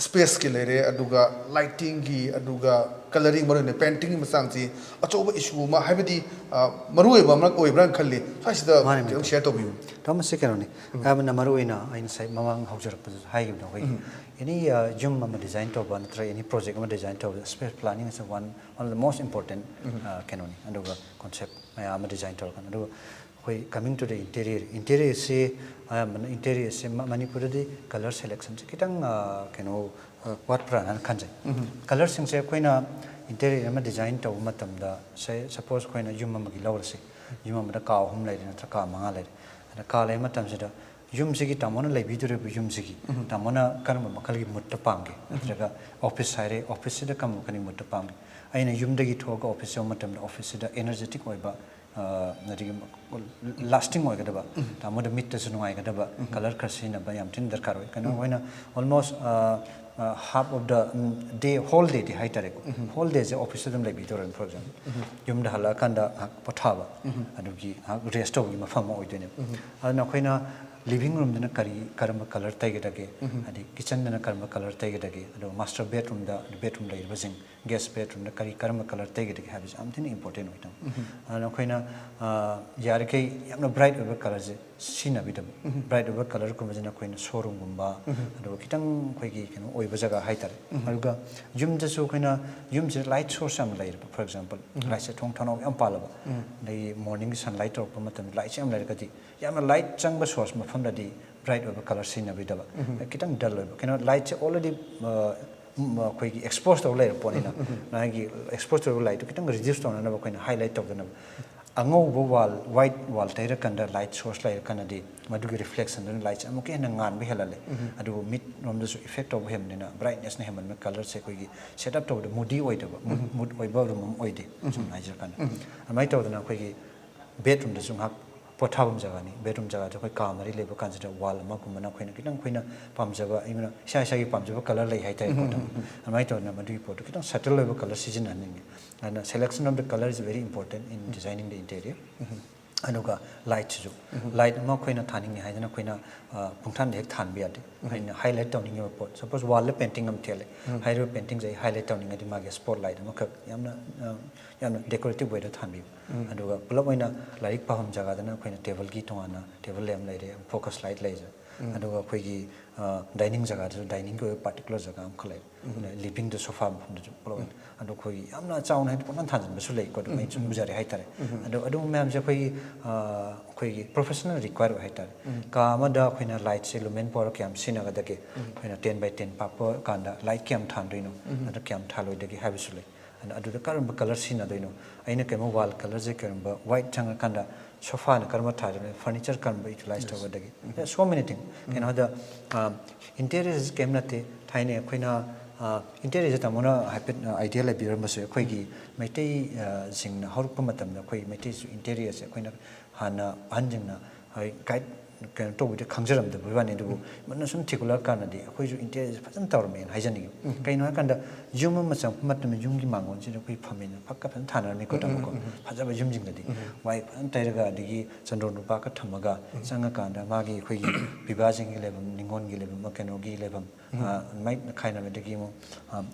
ꯁ꯭ꯄꯦꯁꯀꯤ ꯂꯩꯔꯦ, ꯑꯗꯨꯒ ꯂꯥꯏꯇꯤꯡꯒꯤ, ꯑꯗꯨꯒ ꯀꯂꯔꯤꯡ, ꯃꯔꯨꯑꯣꯏꯅ ꯄꯦꯟꯇꯤꯡꯒꯤ ꯃꯇꯥꯡꯁꯤ ꯑꯆꯧꯕ ꯏꯁꯨ ꯑꯃ, ꯍꯥꯏꯕꯗꯤ ꯑ, ꯃꯔꯨꯑꯣꯏꯕ ꯑꯃ ꯑꯣꯏꯕ꯭ꯔꯥꯅ ꯈꯜꯂꯤ꯫ ꯁ꯭ꯋꯥꯏꯁꯤꯗ ꯃꯥꯅꯦ, ꯈꯤꯇꯪ ꯃꯦꯝ꯫ ꯁꯤꯌꯔ ꯇꯧꯕꯤꯌꯨ꯫ ꯊꯝꯃꯁꯤ ꯀꯩꯅꯣꯅꯤ꯫ ꯌꯥꯝꯅ ꯃꯔꯨ ꯑꯣꯏꯅ ꯑꯩ ꯉꯁꯥꯏ ꯃꯃꯥꯡ ꯍꯧꯖꯔꯛꯄꯗꯁꯨ ꯍꯥꯏꯈꯤꯕꯗꯣ, ꯑꯩꯈꯣꯏꯒꯤ ꯑꯦꯅꯤ ꯌꯨꯝ ꯑꯃ ꯗꯤꯖꯥꯏꯟ ꯇꯧꯕ ꯅꯠꯇ꯭ꯔꯒ ꯑꯦꯅꯤ ꯄ꯭ꯔꯣꯖꯦꯛ ꯑꯃ ꯗꯤꯖꯥꯏꯟ ꯇꯧꯕꯗ space planning is one, one of the most important ꯀꯩꯅꯣꯅꯤ꯫ ꯑꯗꯨꯒ ꯀꯣꯟꯁꯦꯞ ꯃꯌꯥꯝ ꯑꯃ ꯗꯤꯖꯥꯏꯟ ꯇꯧꯔꯀꯥꯟꯗ, ꯑꯗꯨꯒ ꯑꯩꯈꯣꯏ coming to the interior, interiorꯁꯤ ꯑꯌꯥꯝꯕꯅ interiorꯁꯤ ꯃꯅꯤꯄꯨꯔꯗꯗꯤ ꯀꯂꯔ ꯁꯦꯂꯦꯛꯁꯟꯁꯤ ꯈꯤꯇꯪ ꯑ, ꯀꯩꯅꯣ ꯑ, ꯋꯥꯠꯄ꯭ꯔꯥꯅ ꯈꯟꯖꯩ꯫ ꯀꯂꯔꯁꯤꯡꯁꯦ ꯑꯩꯈꯣꯏꯅ interior ꯑꯃ ꯗꯤꯖꯥꯏꯟ ꯇꯧꯕ ꯃꯇꯝꯗ, ꯁꯦ ꯁꯄꯣꯁ ꯑꯩꯈꯣꯏꯅ ꯌꯨꯝ ꯑꯃꯒꯤ ꯂꯧꯔꯁꯤ, ꯌꯨꯝ ꯑꯃꯗ ꯀꯥ ꯑꯍꯨꯝ ꯂꯩꯔꯦ ꯅꯠꯇ꯭ꯔꯒ ꯀꯥ ꯃꯉꯥ ꯂꯩꯔꯦ, ꯑꯗ ꯀꯥ ꯂꯩꯕ ꯃꯇꯝꯁꯤꯗ ꯌꯨꯝꯁꯤꯒꯤ, ꯇꯥꯃꯣꯅ ꯂꯩꯕꯤꯗꯣꯔꯤꯕ ꯌꯨꯝꯁꯤꯒꯤ ꯇꯥꯃꯣꯅ ꯀꯔꯝꯕ ꯃꯈꯜꯒꯤ ꯃꯨꯠꯇ ꯄꯥꯝꯒꯦ? ꯅꯠꯇ꯭ꯔꯒ ꯑꯣꯐꯤꯁ ꯍꯥꯏꯔꯦ, ꯑꯣꯐꯤꯁꯁꯤꯗ ꯀꯔꯝꯕ ꯃꯈꯜꯒꯤ ꯃꯨꯠꯇ ꯄꯥꯝꯒꯦ? ꯑꯩꯅ ꯌꯨꯝꯗꯒꯤ ꯊꯣꯛꯑꯒ ꯑꯣꯐꯤꯁ ꯌꯧꯕ ꯃꯇꯝꯗ ꯑꯣꯐꯤꯁꯁꯤꯗ energetic ꯑꯣꯏꯕ, ꯑ, ꯑꯗꯒꯤ lasting ꯑꯣꯏꯒꯗꯕ, ꯇꯥꯃꯣꯗ ꯃꯤꯠꯇꯁꯨ ꯅꯨꯡꯉꯥꯏꯒꯗꯕ ꯀꯂꯔ ꯈꯔ ꯁꯤꯖꯤꯟꯅꯕ ꯌꯥꯝ ꯊꯤꯅ ꯗꯔꯀꯥꯔ ꯑꯣꯏ꯫ ꯀꯩꯅꯣ ꯑꯩꯈꯣꯏꯅ almost half of the day, whole dayꯗꯤ ꯍꯥꯏꯇꯥꯔꯦꯀꯣ, ꯍꯣꯜ ꯗꯦꯁꯦ ꯑꯣꯐꯤꯁꯇ ꯑꯗꯨꯝ ꯂꯩꯕꯤꯗꯧꯔꯅꯤ꯫ For example, ꯌꯨꯝꯗ ꯍꯜꯂꯛꯑꯀꯥꯟꯗ ꯉꯥꯏꯍꯥꯛ ꯄꯣꯊꯥꯕ, ꯑꯗꯨꯒꯤ ꯉꯥꯏꯍꯥꯛ ꯔꯦꯁ ꯇꯧꯕꯒꯤ ꯃꯐꯝ ꯑꯃ ꯑꯣꯏꯗꯣꯏꯅꯦꯕ꯫ ꯑꯗꯨꯅ ꯑꯩꯈꯣꯏꯅ ꯂꯤꯚꯤꯡ ꯔꯨꯝꯗꯅ ꯀꯔꯤ, ꯀꯔꯝꯕ ꯀꯂꯔ ꯇꯩꯒꯗꯒꯦ, ꯑꯗꯩ ꯀꯤꯠꯆꯟꯗꯅ ꯀꯔꯝꯕ ꯀꯂꯔ ꯇꯩꯒꯗꯒꯦ, ꯑꯗꯨꯒ ꯃꯥꯁꯇꯔ ꯕꯦꯗꯔꯨꯝꯗ, ꯕꯦꯗꯔꯨꯝ ꯂꯩꯔꯤꯕꯁꯤꯡ, ꯒꯦꯁ ꯕꯦꯗꯔꯨꯝꯗ ꯀꯔꯤ, ꯀꯔꯝꯕ ꯀꯂꯔ ꯇꯩꯒꯗꯒꯦ ꯍꯥꯏꯕꯁꯤ ꯌꯥꯝ ꯊꯤꯅ ꯏꯝꯄꯣꯔꯇꯦꯟ ꯑꯣꯏ, ꯇꯥꯃꯣ꯫ ꯑꯗꯨꯅ ꯑꯩꯈꯣꯏꯅ, ꯑ, ꯌꯥꯔꯤꯈꯩ ꯌꯥꯝꯅ ꯕ꯭ꯔꯥꯏꯠ ꯑꯣꯏꯕ ꯀꯂꯔꯁꯦ ꯁꯤꯖꯤꯟꯅꯕꯤꯗꯕ꯫ ꯕ꯭ꯔꯥꯏꯠ ꯑꯣꯏꯕ ꯀꯂꯔꯒꯨꯝꯕꯁꯤꯅ ꯑꯩꯈꯣꯏꯅ ꯁꯣꯔꯨꯝꯒꯨꯝꯕ, ꯑꯗꯨꯒ ꯈꯤꯇꯪ ꯑꯩꯈꯣꯏꯒꯤ ꯀꯩꯅꯣ ꯑꯣꯏꯕ ꯖꯒꯥ ꯍꯥꯏꯇꯥꯔꯦ꯫ ꯑꯗꯨꯒ ꯌꯨꯝꯗꯁꯨ ꯑꯩꯈꯣꯏꯅ, ꯌꯨꯝꯁꯤꯗ ꯂꯥꯏꯠ ꯁꯣꯔꯁ ꯌꯥꯝ ꯂꯩꯔꯕ, for example, ꯂꯥꯏꯠꯁꯦ ꯊꯣꯡ ꯊꯣꯡꯅꯥꯎ ꯌꯥꯝ ꯄꯥꯜꯂꯕ, ꯑꯗꯒꯤ ꯃꯣꯔꯅꯤꯡꯒꯤ ꯁꯟꯂꯥꯏꯠ ꯇꯧꯔꯛꯄ ꯃꯇꯝꯗ ꯂꯥꯏꯠꯁꯦ ꯌꯥꯝ ꯂꯩꯔꯒꯗꯤ, ꯌꯥꯝꯅ ꯂꯥꯏꯠ ꯆꯪꯕ ꯁꯣꯔꯁ ꯃꯐꯝꯗꯗꯤ ꯕ꯭ꯔꯥꯏꯠ ꯑꯣꯏꯕ ꯀꯂꯔ ꯁꯤꯖꯤꯟꯅꯕꯤꯗꯕ꯫ ꯈꯤꯇꯪ ꯗꯜ ꯑꯣꯏꯕ, ꯀꯩꯅꯣ, ꯂꯥꯏꯠꯁꯦ already, ꯑ, ꯎꯝ, ꯑꯩꯈꯣꯏꯒꯤ ꯑꯦꯛꯁꯄꯣꯖ ꯇꯧꯔ ꯂꯩꯔꯕ ꯄꯣꯠꯅꯤꯅ, ꯃꯥꯒꯤ ꯑꯦꯛꯁꯄꯣꯖ ꯇꯧꯔꯤꯕ ꯂꯥꯏꯠꯇꯨ ꯈꯤꯇꯪ ꯔꯤꯗ꯭ꯌꯨꯁ ꯇꯧꯅꯅꯕ ꯑꯩꯈꯣꯏꯅ ꯍꯥꯏꯂꯥꯏꯠ ꯇꯧꯗꯅꯕ꯫ ꯑꯉꯧꯕ ꯋꯥꯜ, ꯋꯥꯏꯠ ꯋꯥꯜ ꯇꯩꯔꯀꯥꯟꯗ ꯂꯥꯏꯠ ꯁꯣꯔꯁ ꯂꯩꯔꯀꯥꯟꯗꯗꯤ ꯃꯗꯨꯒꯤ ꯔꯤꯐ꯭ꯂꯦꯛꯁꯟꯗꯨꯅ ꯂꯥꯏꯠꯁꯦ ꯑꯃꯨꯛꯀ ꯍꯦꯟꯅ ꯉꯥꯟꯕ ꯍꯦꯜꯍꯜꯂꯦ꯫ ꯑꯗꯨꯕꯨ ꯃꯤꯠ ꯔꯣꯝꯗꯁꯨ ꯏꯐꯦꯛ ꯇꯧꯕ ꯍꯦꯟꯕꯅꯤꯅ, ꯕ꯭ꯔꯥꯏꯠꯅꯦꯁꯅ ꯍꯦꯟꯃꯟꯕ ꯀꯂꯔꯁꯦ ꯑꯩꯈꯣꯏꯒꯤ ꯁꯦꯠ ꯑꯞ ꯇꯧꯕꯗ ꯃꯨꯗꯤ ꯑꯣꯏꯗꯕ, ꯃꯨꯠ, ꯃꯨꯠ ꯑꯣꯏꯕ ꯔꯨꯝ ꯑꯃ ꯑꯣꯏꯗꯦ, ꯁꯨꯝ ꯍꯥꯏꯖꯔꯀꯥꯟꯗ꯫ ꯑꯗꯨꯃꯥꯏꯅ ꯇꯧꯗꯅ ꯑꯩꯈꯣꯏꯒꯤ ꯕꯦꯗꯔꯨꯝꯗꯁꯨ ꯉꯥꯏꯍꯥꯛ ꯄꯣꯊꯥꯐꯝ ꯖꯒꯥꯅꯤ꯫ ꯕꯦꯗꯔꯨꯝ ꯖꯒꯥꯗ ꯑꯩꯈꯣꯏ ꯀꯥ ꯃꯔꯤ ꯂꯩꯕ ꯀꯥꯟꯁꯤꯗ ꯋꯥꯜ ꯑꯃꯒꯨꯝꯕꯅ ꯑꯩꯈꯣꯏꯅ ꯈꯤꯇꯪ, ꯑꯩꯈꯣꯏꯅ ꯄꯥꯝꯖꯕ, ꯑꯩꯅ ꯏꯁꯥ ꯏꯁꯥꯒꯤ ꯄꯥꯝꯖꯕ ꯀꯂꯔ ꯂꯩ ꯍꯥꯏꯇꯥꯔꯦꯀꯣ꯫ ꯑꯗꯨꯃꯥꯏꯅ ꯇꯧꯗꯅ ꯃꯗꯨꯒꯤ ꯄꯣꯠꯇꯣ ꯈꯤꯇꯪ ꯁꯇꯜ ꯑꯣꯏꯕ ꯀꯂꯔ ꯁꯤꯖꯤꯟꯅꯍꯟꯅꯤꯡꯉꯤ꯫ ꯑꯗꯨꯅ selection of the color is very important in designing the interior. ꯑꯗꯨꯒ ꯂꯥꯏꯠꯁꯤꯁꯨ, ꯂꯥꯏꯠ ꯑꯃ ꯑꯩꯈꯣꯏꯅ ꯊꯥꯅꯤꯡꯉꯦ ꯍꯥꯏꯗꯅ ꯑꯩꯈꯣꯏꯅ ꯄꯨꯡꯊꯥꯟꯗ ꯍꯦꯛ ꯊꯥꯟꯕ ꯌꯥꯗꯦ꯫ ꯑꯩꯅ ꯍꯥꯏꯂꯥꯏꯠ ꯇꯧꯅꯤꯡꯉꯤꯕ ꯄꯣꯠ, ꯁꯄꯣꯁ ꯋꯥꯜꯗ ꯄꯦꯟꯇꯤꯡ ꯑꯃ ꯊꯦꯠꯂꯦ, ꯍꯥꯏꯔꯤꯕ ꯄꯦꯟꯇꯤꯡꯁꯦ ꯑꯩ ꯍꯥꯏꯂꯥꯏꯠ ꯇꯧꯅꯤꯡꯉꯗꯤ ꯃꯥꯒꯤ ꯁ꯭ꯄꯣꯠ ꯂꯥꯏꯠ ꯑꯃꯈꯛ ꯌꯥꯝꯅ ꯌꯥꯝꯅ ꯗꯦꯀꯣꯔꯦꯇꯤꯞ ꯋꯦꯗ ꯊꯥꯟꯕꯤꯕ꯫ ꯑꯗꯨꯒ ꯄꯨꯂꯞ ꯑꯣꯏꯅ ꯂꯥꯏꯔꯤꯛ ꯄꯥꯐꯝ ꯖꯒꯥꯗꯅ ꯑꯩꯈꯣꯏꯅ ꯇꯦꯕꯜꯒꯤ ꯇꯣꯉꯥꯟꯅ ꯇꯦꯕꯜ ꯂꯦꯝ ꯂꯩꯔꯦ, ꯐꯣꯀꯁ ꯂꯥꯏꯠ ꯂꯩꯔꯦ꯫ ꯑꯗꯨꯒ ꯑꯩꯈꯣꯏꯒꯤ ꯗꯥꯏꯅꯤꯡ ꯖꯒꯥꯗꯁꯨ ꯗꯥꯏꯅꯤꯡꯒꯤ ꯑꯣꯏꯕ ꯄꯥꯔꯇꯤꯀꯨꯂꯔ ꯖꯒꯥ ꯑꯃꯈꯛ ꯂꯩꯔꯦ꯫ ꯂꯤꯚꯤꯡꯗ ꯁꯣꯐꯥ ꯃꯐꯝꯗꯁꯨ ꯄꯨꯂꯞ ꯑꯣꯏꯅ꯫ ꯑꯗꯣ ꯑꯩꯈꯣꯏꯒꯤ ꯌꯥꯝꯅ ꯆꯥꯎꯅ ꯍꯦꯛꯇ ꯄꯨꯡꯊꯥꯟ ꯊꯥꯟꯖꯤꯟꯕꯁꯨ ꯂꯩꯀꯣ, ꯑꯗꯨꯝ ꯑꯩꯅ ꯁꯨꯝ ꯎꯖꯔꯦ ꯍꯥꯏꯇꯥꯔꯦ꯫ ꯑꯗꯣ ꯑꯗꯨꯒꯨꯝꯕ ꯃꯌꯥꯝꯁꯦ ꯑꯩꯈꯣꯏꯒꯤ ꯑꯩꯈꯣꯏꯒꯤ ꯄ꯭ꯔꯣꯐꯦꯁꯅꯦꯜ ꯔꯤꯀ꯭ꯋꯥꯏꯔ ꯑꯣꯏ ꯍꯥꯏꯇꯥꯔꯦ꯫ ꯀꯥ ꯑꯃꯗ ꯑꯩꯈꯣꯏꯅ ꯂꯥꯏꯠꯁꯦ ꯂꯨꯃꯦꯟ ꯄꯥꯋꯔ ꯀꯌꯥꯝ ꯁꯤꯖꯤꯟꯅꯒꯗꯒꯦ, ꯑꯩꯈꯣꯏꯅ ꯇꯦꯟ ꯕꯥꯏ ꯇꯦꯟ ꯄꯥꯛꯄ ꯀꯥꯟꯗ ꯂꯥꯏꯠ ꯀꯌꯥꯝ ꯊꯥꯟꯗꯣꯏꯅꯣ, ꯑꯗ ꯀꯌꯥꯝ ꯊꯥꯜꯂꯣꯏꯗꯒꯦ ꯍꯥꯏꯕꯁꯨ ꯂꯩ꯫ ꯑꯗꯨꯅ ꯑꯗꯨꯗ ꯀꯔꯝꯕ ꯀꯂꯔ ꯁꯤꯖꯤꯟꯅꯗꯣꯏꯅꯣ? ꯑꯩꯅ ꯀꯩꯒꯨꯝꯕ ꯋꯥꯜ ꯀꯂꯔꯁꯦ ꯀꯩꯒꯨꯝꯕ ꯋꯥꯏꯠ ꯆꯪꯉꯀꯥꯟꯗ ꯁꯣꯐꯥꯅ ꯀꯔꯝꯕ ꯊꯥꯗꯣꯏꯅꯣ, ꯐꯔꯅꯤꯆꯔ ꯀꯔꯝꯕ ꯌꯨꯇꯤꯂꯥꯏꯁ ꯇꯧꯒꯗꯒꯦ? So many thing. ꯀꯩꯅꯣꯗ ꯏꯟꯇꯦꯔꯤꯌꯔꯁꯤ ꯀꯔꯤꯝ ꯅꯠꯇꯦ꯫ ꯊꯥꯏꯅ ꯑꯩꯈꯣꯏꯅ ꯏꯟꯇꯦꯔꯤꯌꯔꯁꯦ ꯇꯥꯃꯣꯅ ꯍꯥꯏꯐꯦꯠ ꯑꯥꯏꯗꯤꯌꯥ ꯂꯩꯕꯤꯔꯝꯕꯁꯨ, ꯑꯩꯈꯣꯏꯒꯤ ꯃꯩꯇꯩꯁꯤꯡꯅ ꯍꯧꯔꯛꯄ ꯃꯇꯝꯗ ꯑꯩꯈꯣꯏ ꯃꯩꯇꯩꯁꯨ ꯏꯟꯇꯦꯔꯤꯌꯔꯁꯦ ꯑꯩꯈꯣꯏꯅ ꯍꯥꯟꯅ ꯑꯍꯟꯁꯤꯡꯅ ꯒꯥꯏꯗ ꯀꯩꯅꯣ ꯇꯧꯕꯗ ꯈꯪꯖꯔꯝꯗꯕꯒꯤ ꯋꯥꯅꯤ꯫ ꯑꯗꯨꯕꯨ ꯃꯨꯟꯅ ꯁꯨꯝ ꯊꯤꯒꯠꯂꯛꯑꯀꯥꯟꯗꯗꯤ ꯑꯩꯈꯣꯏꯁꯨ ꯏꯟꯇꯦꯔꯤꯌꯔꯁꯦ ꯐꯖꯅ ꯇꯧꯔꯝꯃꯦꯅ ꯍꯥꯏꯖꯅꯤꯡꯉꯤ꯫ ꯀꯩꯅꯣ ꯍꯥꯏꯀꯥꯟꯗ ꯌꯨꯝ ꯑꯃ ꯆꯪꯉꯛꯄ ꯃꯇꯝꯗ ꯌꯨꯝꯒꯤ ꯃꯥꯡꯒꯣꯟꯁꯤꯗ ꯑꯩꯈꯣꯏ ꯐꯝꯃꯦꯅ ꯐꯛꯀ ꯐꯖꯅ ꯊꯥꯅꯔꯝꯃꯤꯀꯣ, ꯇꯥꯃꯣꯀꯣ? ꯐꯖꯕ ꯌꯨꯝꯁꯤꯡꯗꯗꯤ ꯋꯥꯏ ꯐꯖꯅ ꯇꯩꯔꯒ, ꯑꯗꯒꯤ ꯆꯟꯗꯣꯟ ꯂꯨꯄꯥꯛꯀ ꯊꯝꯃꯒ ꯆꯪꯉꯀꯥꯟꯗ ꯃꯥꯒꯤ ꯑꯩꯈꯣꯏꯒꯤ ꯄꯤꯕꯥꯁꯤꯡꯒꯤ ꯂꯩꯐꯝ, ꯅꯤꯉꯣꯜꯒꯤ ꯂꯩꯐꯝ, ꯀꯩꯅꯣꯒꯤ ꯂꯩꯐꯝ, ꯑꯗꯨꯃꯥꯏꯅ ꯈꯥꯏꯅꯕꯗꯒꯤ ꯑꯃꯨꯛ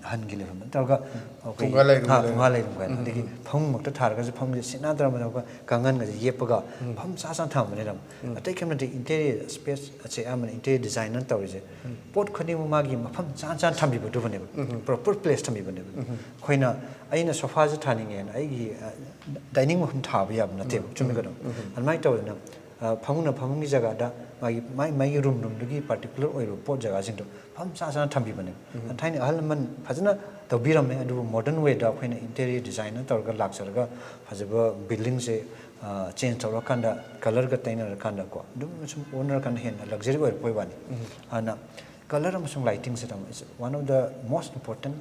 ꯑꯍꯟꯒꯤ ꯂꯩꯐꯝ ꯇꯧꯔꯒ ꯑꯩꯈꯣꯏꯒꯤ ꯐꯨꯡꯒꯥ ꯂꯩꯔꯨꯝ ꯐꯨꯡꯒꯥ ꯂꯩꯔꯨꯝ ꯀꯥꯏꯅ, ꯑꯗꯒꯤ ꯐꯃꯨꯡꯃꯛꯇ ꯊꯥꯔꯒꯁꯨ ꯐꯃꯨꯡꯁꯦ ꯁꯤꯠ ꯅꯥꯟꯗ꯭ꯔꯕ ꯀꯥꯡꯈꯟꯒꯁꯦ ꯌꯦꯞꯄꯒ ꯐꯝ ꯆꯥ ꯆꯥꯅ ꯊꯝꯕꯅꯦ꯫ ꯑꯗꯨꯝ ꯑꯇꯩ ꯀꯩꯝ ꯅꯠꯇꯦ, ꯏꯟꯇꯦꯔꯤꯌꯔ ꯁ꯭ꯄꯦꯁ ꯑꯁꯦ ꯑꯌꯥꯝꯕꯅ ꯏꯟꯇꯦꯔꯤꯌꯔ ꯗꯤꯖꯥꯏꯟꯅ ꯇꯧꯔꯤꯁꯦ꯫ ꯄꯣꯠ ꯈꯨꯗꯤꯡꯃꯛ ꯃꯥꯒꯤ ꯃꯐꯝ ꯆꯥ ꯆꯥꯅ ꯊꯝꯕꯤꯕꯗꯨꯕꯅꯦꯕ, ꯄ꯭ꯔꯣꯄꯔ ꯄ꯭ꯂꯦꯁ ꯊꯝꯕꯤꯕꯅꯦꯕ꯫ ꯑꯩꯈꯣꯏꯅ, ꯑꯩꯅ ꯁꯣꯐꯥꯁꯦ ꯊꯥꯅꯤꯡꯉꯦꯅ ꯑꯩꯒꯤ ꯗꯥꯏꯅꯤꯡ ꯃꯐꯝ ꯊꯥꯕ ꯌꯥꯕ ꯅꯠꯇꯦꯕ, ꯆꯨꯝꯃꯤꯀꯣ? ꯑꯗꯨꯃꯥꯏꯅ ꯇꯧꯗꯅ ꯐꯃꯨꯡꯅ ꯐꯃꯨꯡꯒꯤ ꯖꯒꯥꯗ ꯃꯥꯒꯤ, ꯃꯥꯒꯤ, ꯃꯥꯒꯤ ꯔꯨꯝ ꯔꯨꯝꯗꯨꯒꯤ ꯄꯥꯔꯇꯤꯀꯨꯂꯔ ꯑꯣꯏꯕ ꯄꯣꯠ ꯖꯒꯥꯁꯤꯡꯗꯣ ꯃꯐꯝ ꯆꯥ ꯆꯥꯅ ꯊꯝꯕꯤꯕꯅꯦꯕ꯫ ꯊꯥꯏꯅ ꯑꯍꯜ ꯂꯃꯟ ꯐꯖꯅ ꯇꯧꯕꯤꯔꯝꯃꯦ, ꯑꯗꯨꯕꯨ ꯃꯣꯗꯔꯟ ꯋꯦꯗ ꯑꯩꯈꯣꯏꯅ ꯏꯟꯇꯦꯔꯤꯌꯔ ꯗꯤꯖꯥꯏꯟꯅ ꯇꯧꯔꯒ ꯂꯥꯛꯆꯔꯒ ꯐꯖꯕ ꯕꯤꯜꯗꯤꯡꯁꯦ ꯆꯦꯟꯖ ꯇꯧꯔꯀꯥꯟꯗ, ꯀꯂꯔꯒ ꯇꯩꯅꯔꯀꯥꯟꯗꯀꯣ, ꯑꯗꯨꯝ ꯁꯨꯝ ꯑꯣꯟꯅꯔꯀꯥꯟꯗ ꯍꯦꯟꯅ ꯂꯛꯖꯔꯤ ꯑꯣꯏꯔꯛꯄꯩ ꯋꯥꯅꯤ꯫ ꯑꯗꯨꯅ ꯀꯂꯔ ꯑꯃꯁꯨꯡ ꯂꯥꯏꯇꯤꯡꯁꯦ ꯇꯥꯃꯣ, it's one of the most important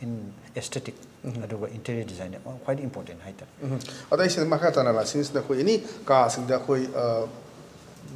in aesthetic, ꯑꯗꯨꯒ ꯏꯟꯇꯦꯔꯤꯌꯔ ꯗꯤꯖꯥꯏꯟ ꯈ꯭ꯋꯥꯏꯗꯒꯤ ꯏꯝꯄꯣꯔꯇꯦꯟ ꯍꯥꯏꯇꯥꯔꯦ꯫ ꯑꯗꯣ ꯑꯩ ꯁꯤꯗ ꯃꯈꯥ ꯇꯥꯅ ꯂꯥꯛꯁꯤꯡꯁꯤꯗ ꯑꯩꯈꯣꯏ ꯑꯦꯅꯤ ꯀꯥꯁꯤꯡꯗ ꯑꯩꯈꯣꯏ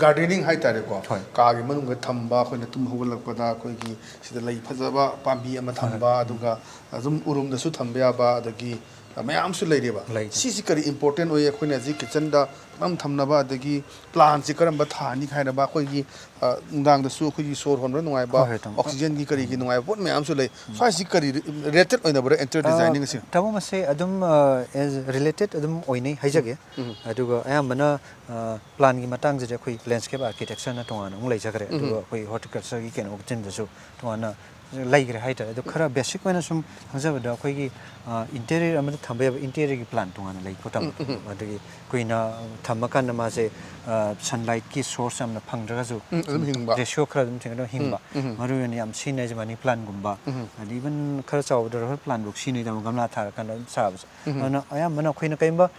ꯒꯥꯔꯗꯦꯅꯤꯡ ꯍꯥꯏꯇꯥꯔꯦꯀꯣ, ꯍꯣꯏ꯫ ꯀꯥꯒꯤ ꯃꯅꯨꯡꯗ ꯊꯝꯕ ꯑꯩꯈꯣꯏꯅ ꯇꯨꯝ ꯍꯧꯒꯠꯂꯛꯄꯗ ꯑꯩꯈꯣꯏꯒꯤ ꯁꯤꯗ ꯂꯩ ꯐꯖꯕ ꯄꯥꯝꯕꯤ ꯑꯃ ꯊꯝꯕ, ꯑꯗꯨꯒ ꯑꯗꯨꯝ ꯎꯔꯨꯝꯗꯁꯨ ꯊꯝꯕ ꯌꯥꯕ, ꯑꯗꯒꯤ ꯃꯌꯥꯝꯁꯨ ꯂꯩꯔꯤꯕ꯫ ꯂꯩ꯫ ꯁꯤꯁꯤ ꯀꯔꯤ ꯏꯝꯄꯣꯔꯇꯦꯟ ꯑꯣꯏ? ꯑꯩꯈꯣꯏꯅ ꯍꯧꯖꯤꯛ ꯀꯤꯠꯆꯟꯗ ꯄꯪꯊꯝ ꯊꯝꯅꯕ, ꯑꯗꯒꯤ ꯄ꯭ꯂꯥꯟꯁꯤ ꯀꯔꯝꯕ ꯊꯥꯅꯤ ꯍꯥꯏꯅꯕ, ꯑꯩꯈꯣꯏꯒꯤ, ꯑ, ꯅꯨꯡꯗꯥꯡꯗꯁꯨ ꯑꯩꯈꯣꯏꯒꯤ ꯁꯣꯔ ꯍꯣꯟꯕ ꯅꯨꯡꯉꯥꯏꯕ, ꯍꯣꯏ, ꯍꯣꯏ, ꯇꯥꯃꯣ꯫ ꯑꯣꯛꯁꯤꯖꯦꯟꯒꯤ ꯀꯔꯤꯒꯤ ꯅꯨꯡꯉꯥꯏꯕ ꯄꯣꯠ ꯃꯌꯥꯝꯁꯨ ꯂꯩ꯫ ꯁ꯭ꯋꯥꯏꯁꯤ ꯀꯔꯤ ꯔꯤꯂꯦꯇꯦꯠ ꯑꯣꯏꯅꯕ꯭ꯔꯥ, ꯏꯟꯇꯔꯤꯌꯔ ꯑ, ꯗꯤꯖꯥꯏꯅꯤꯡ ꯑꯁꯤ? ꯇꯥꯃꯣ, ꯃꯁꯦ ꯑꯗꯨꯝ, ꯑ, ꯑꯦꯁ ꯔꯤꯂꯦꯇꯦꯠ ꯑꯗꯨꯝ ꯑꯣꯏꯅꯩ ꯍꯥꯏꯖꯒꯦ꯫ ꯎꯝ꯫ ꯑꯗꯨꯒ ꯑꯌꯥꯝꯕꯅ, ꯑ, ꯄ꯭ꯂꯥꯟꯒꯤ ꯃꯇꯥꯡꯁꯤꯗꯤ ꯑꯩꯈꯣꯏ ꯂꯦꯟꯁ꯭ꯀꯦꯞ ꯑꯥꯔꯀꯤꯇꯦꯛꯆꯔꯅ ꯇꯣꯉꯥꯟꯅ ꯑꯃꯨꯛ ꯂꯩꯖꯈ꯭ꯔꯦ꯫ ꯎꯝ꯫ ꯑꯗꯨꯒ ꯑꯩꯈꯣꯏ ꯍꯣꯔꯇꯤꯀꯜꯆꯔꯒꯤ ꯀꯩꯅꯣ ꯇꯤꯝꯗꯁꯨ ꯇꯣꯉꯥꯟꯅ ꯂꯩꯈ꯭ꯔꯦ ꯍꯥꯏꯇꯥꯔꯦ꯫ ꯑꯗꯣ ꯈꯔ ꯕꯦꯁꯤꯛ ꯑꯣꯏꯅ ꯁꯨꯝ ꯈꯪꯖꯕꯗ, ꯑꯩꯈꯣꯏꯒꯤ, ꯑ, ꯏꯟꯇꯦꯔꯤꯌꯔ ꯑꯃꯗ ꯊꯝꯕ ꯌꯥꯕ ꯏꯟꯇꯦꯔꯤꯌꯔꯒꯤ ꯄ꯭ꯂꯥꯟ ꯇꯣꯉꯥꯟꯅ ꯂꯩꯀꯣ, ꯇꯥꯃꯣ? ꯎꯝ, ꯎꯝ, ꯎꯝ꯫ ꯑꯗꯒꯤ ꯀꯨꯏꯅ ꯊꯝꯃꯀꯥꯟꯗ ꯃꯥꯁꯦ, ꯑ, ꯁꯟꯂꯥꯏꯠꯀꯤ ꯁꯣꯔꯁ ꯌꯥꯝꯅ ꯐꯪꯗ꯭ꯔꯒꯁꯨ ꯎꯝ, ꯑꯗꯨꯝ ꯍꯤꯡꯕ꯫ ꯔꯦꯁꯤꯌꯣ ꯈꯔ ꯑꯗꯨꯝ ꯊꯦꯡꯅ ꯑꯗꯨꯝ ꯍꯤꯡꯕ꯫ ꯎꯝ, ꯎꯝ꯫ ꯃꯔꯨ ꯑꯣꯏꯅ ꯌꯥꯝ ꯁꯤꯖꯤꯟꯅꯔꯤꯁꯦ ꯃꯅꯤ ꯄ꯭ꯂꯥꯟꯒꯨꯝꯕ, ꯎꯝ꯫ ꯑꯗꯩ ꯏꯚꯟ ꯈꯔ ꯆꯥꯎꯕ ꯗꯣꯂꯔ ꯄ꯭ꯂꯥꯟꯐꯧ ꯁꯤꯖꯤꯟꯅꯩ, ꯇꯥꯃꯣ, ꯒꯝꯂꯥ ꯊꯥꯔꯀꯥꯟꯗ ꯑꯗꯨꯝ ꯆꯥꯕꯁꯦ꯫ ꯎꯝ꯫ ꯑꯗꯨꯅ ꯑꯌꯥꯝꯕꯅ ꯑꯩꯈꯣꯏꯅ ꯀꯔꯤꯒꯨꯝꯕ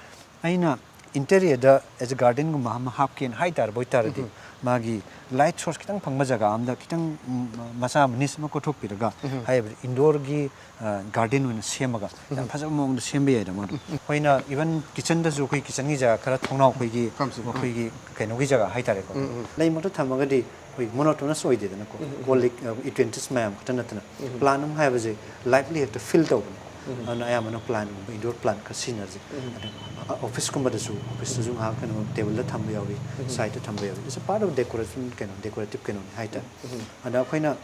ꯑꯩꯅ ꯏꯟꯇꯦꯔꯤꯌꯔꯗ ꯑꯦꯁ ꯑꯦ ꯒꯥꯔꯗꯦꯟꯒꯨꯝꯕ ꯑꯃ ꯍꯥꯞꯀꯦꯅ ꯍꯥꯏ ꯇꯥꯔꯕ ꯑꯣꯏꯇꯥꯔꯗꯤ, ꯎꯝ꯫ ꯃꯥꯒꯤ ꯂꯥꯏꯠ ꯁꯣꯔꯁ ꯈꯤꯇꯪ ꯐꯪꯕ ꯖꯒꯥ ꯑꯃꯗ ꯈꯤꯇꯪ, ꯎꯝ, ꯃꯆꯥ ꯑꯃ ꯅꯤꯁ ꯑꯃ ꯀꯣꯊꯣꯛꯄꯤꯔꯒ, ꯎꯝ꯫ ꯍꯥꯏꯔꯤꯕ ꯏꯟꯗꯣꯔꯒꯤ, ꯑ, ꯒꯥꯔꯗꯦꯟ ꯑꯣꯏꯅ ꯁꯦꯝꯃꯒ ꯌꯥꯝ ꯎꯝ꯫ ꯐꯖꯕ ꯃꯑꯣꯡꯗ ꯁꯦꯝꯕ ꯌꯥꯏꯗ ꯃꯗꯨ꯫ ꯎꯝ꯫ ꯑꯩꯈꯣꯏꯅ ꯏꯚꯟ ꯀꯤꯠꯆꯟꯗꯁꯨ ꯑꯩꯈꯣꯏ ꯀꯤꯠꯆꯟꯒꯤ ꯖꯒꯥ ꯈꯔ ꯊꯣꯡꯅꯥꯎ ꯑꯩꯈꯣꯏꯒꯤ, ꯐꯝꯁꯤ꯫ ꯎꯝ꯫ ꯑꯩꯈꯣꯏꯒꯤ ꯀꯩꯅꯣꯒꯤ ꯖꯒꯥ ꯍꯥꯏꯇꯥꯔꯦꯀꯣ꯫ ꯎꯝ, ꯎꯝ꯫ ꯂꯩꯃꯛꯇ ꯊꯝꯃꯒꯗꯤ ꯑꯩꯈꯣꯏ ꯃꯣꯅꯣꯇꯣꯅꯁ ꯑꯣꯏꯗꯦꯗꯅꯀꯣ꯫ ꯎꯝ, ꯎꯝ꯫ ꯀꯣꯜ ꯂꯤꯛ, ꯑ, ꯌꯨꯇꯦꯟꯁꯤꯜꯁ ꯃꯌꯥꯝ ꯈꯛꯇ ꯅꯠꯇꯅ ꯎꯝ꯫ ꯄ꯭ꯂꯥꯟ ꯑꯃ ꯍꯥꯏꯕꯁꯦ ꯂꯥꯏꯐꯂꯤ ꯍꯦꯛꯇ ꯐꯤꯜ ꯇꯧꯕꯅꯦ꯫ ꯎꯝ꯫ ꯑꯗꯨꯅ ꯑꯌꯥꯝꯕꯅ ꯄ꯭ꯂꯥꯟꯒꯨꯝꯕ, ꯏꯟꯗꯣꯔ ꯄ꯭ꯂꯥꯟ ꯈꯔ ꯁꯤꯖꯤꯟꯅꯔꯁꯦ꯫ ꯎꯝ꯫ ꯑꯗꯨ, ꯑ, ꯑꯣꯐꯤꯁꯀꯨꯝꯕꯗꯁꯨ, ꯑꯣꯐꯤꯁꯇꯁꯨ ꯉꯥꯏꯍꯥꯛ ꯀꯩꯅꯣ ꯇꯦꯕꯜꯗ ꯊꯝꯕ ꯌꯥꯎꯏ, ꯎꯝ꯫ ꯁꯥꯏꯠꯇ ꯊꯝꯕ ꯌꯥꯎꯏ꯫ It's a part of decoration, ꯀꯩꯅꯣ, decorative ꯀꯩꯅꯣꯅꯤ ꯍꯥꯏꯇꯥꯔꯦ꯫ ꯎꯝ꯫ ꯑꯗ ꯑꯩꯈꯣꯏꯅ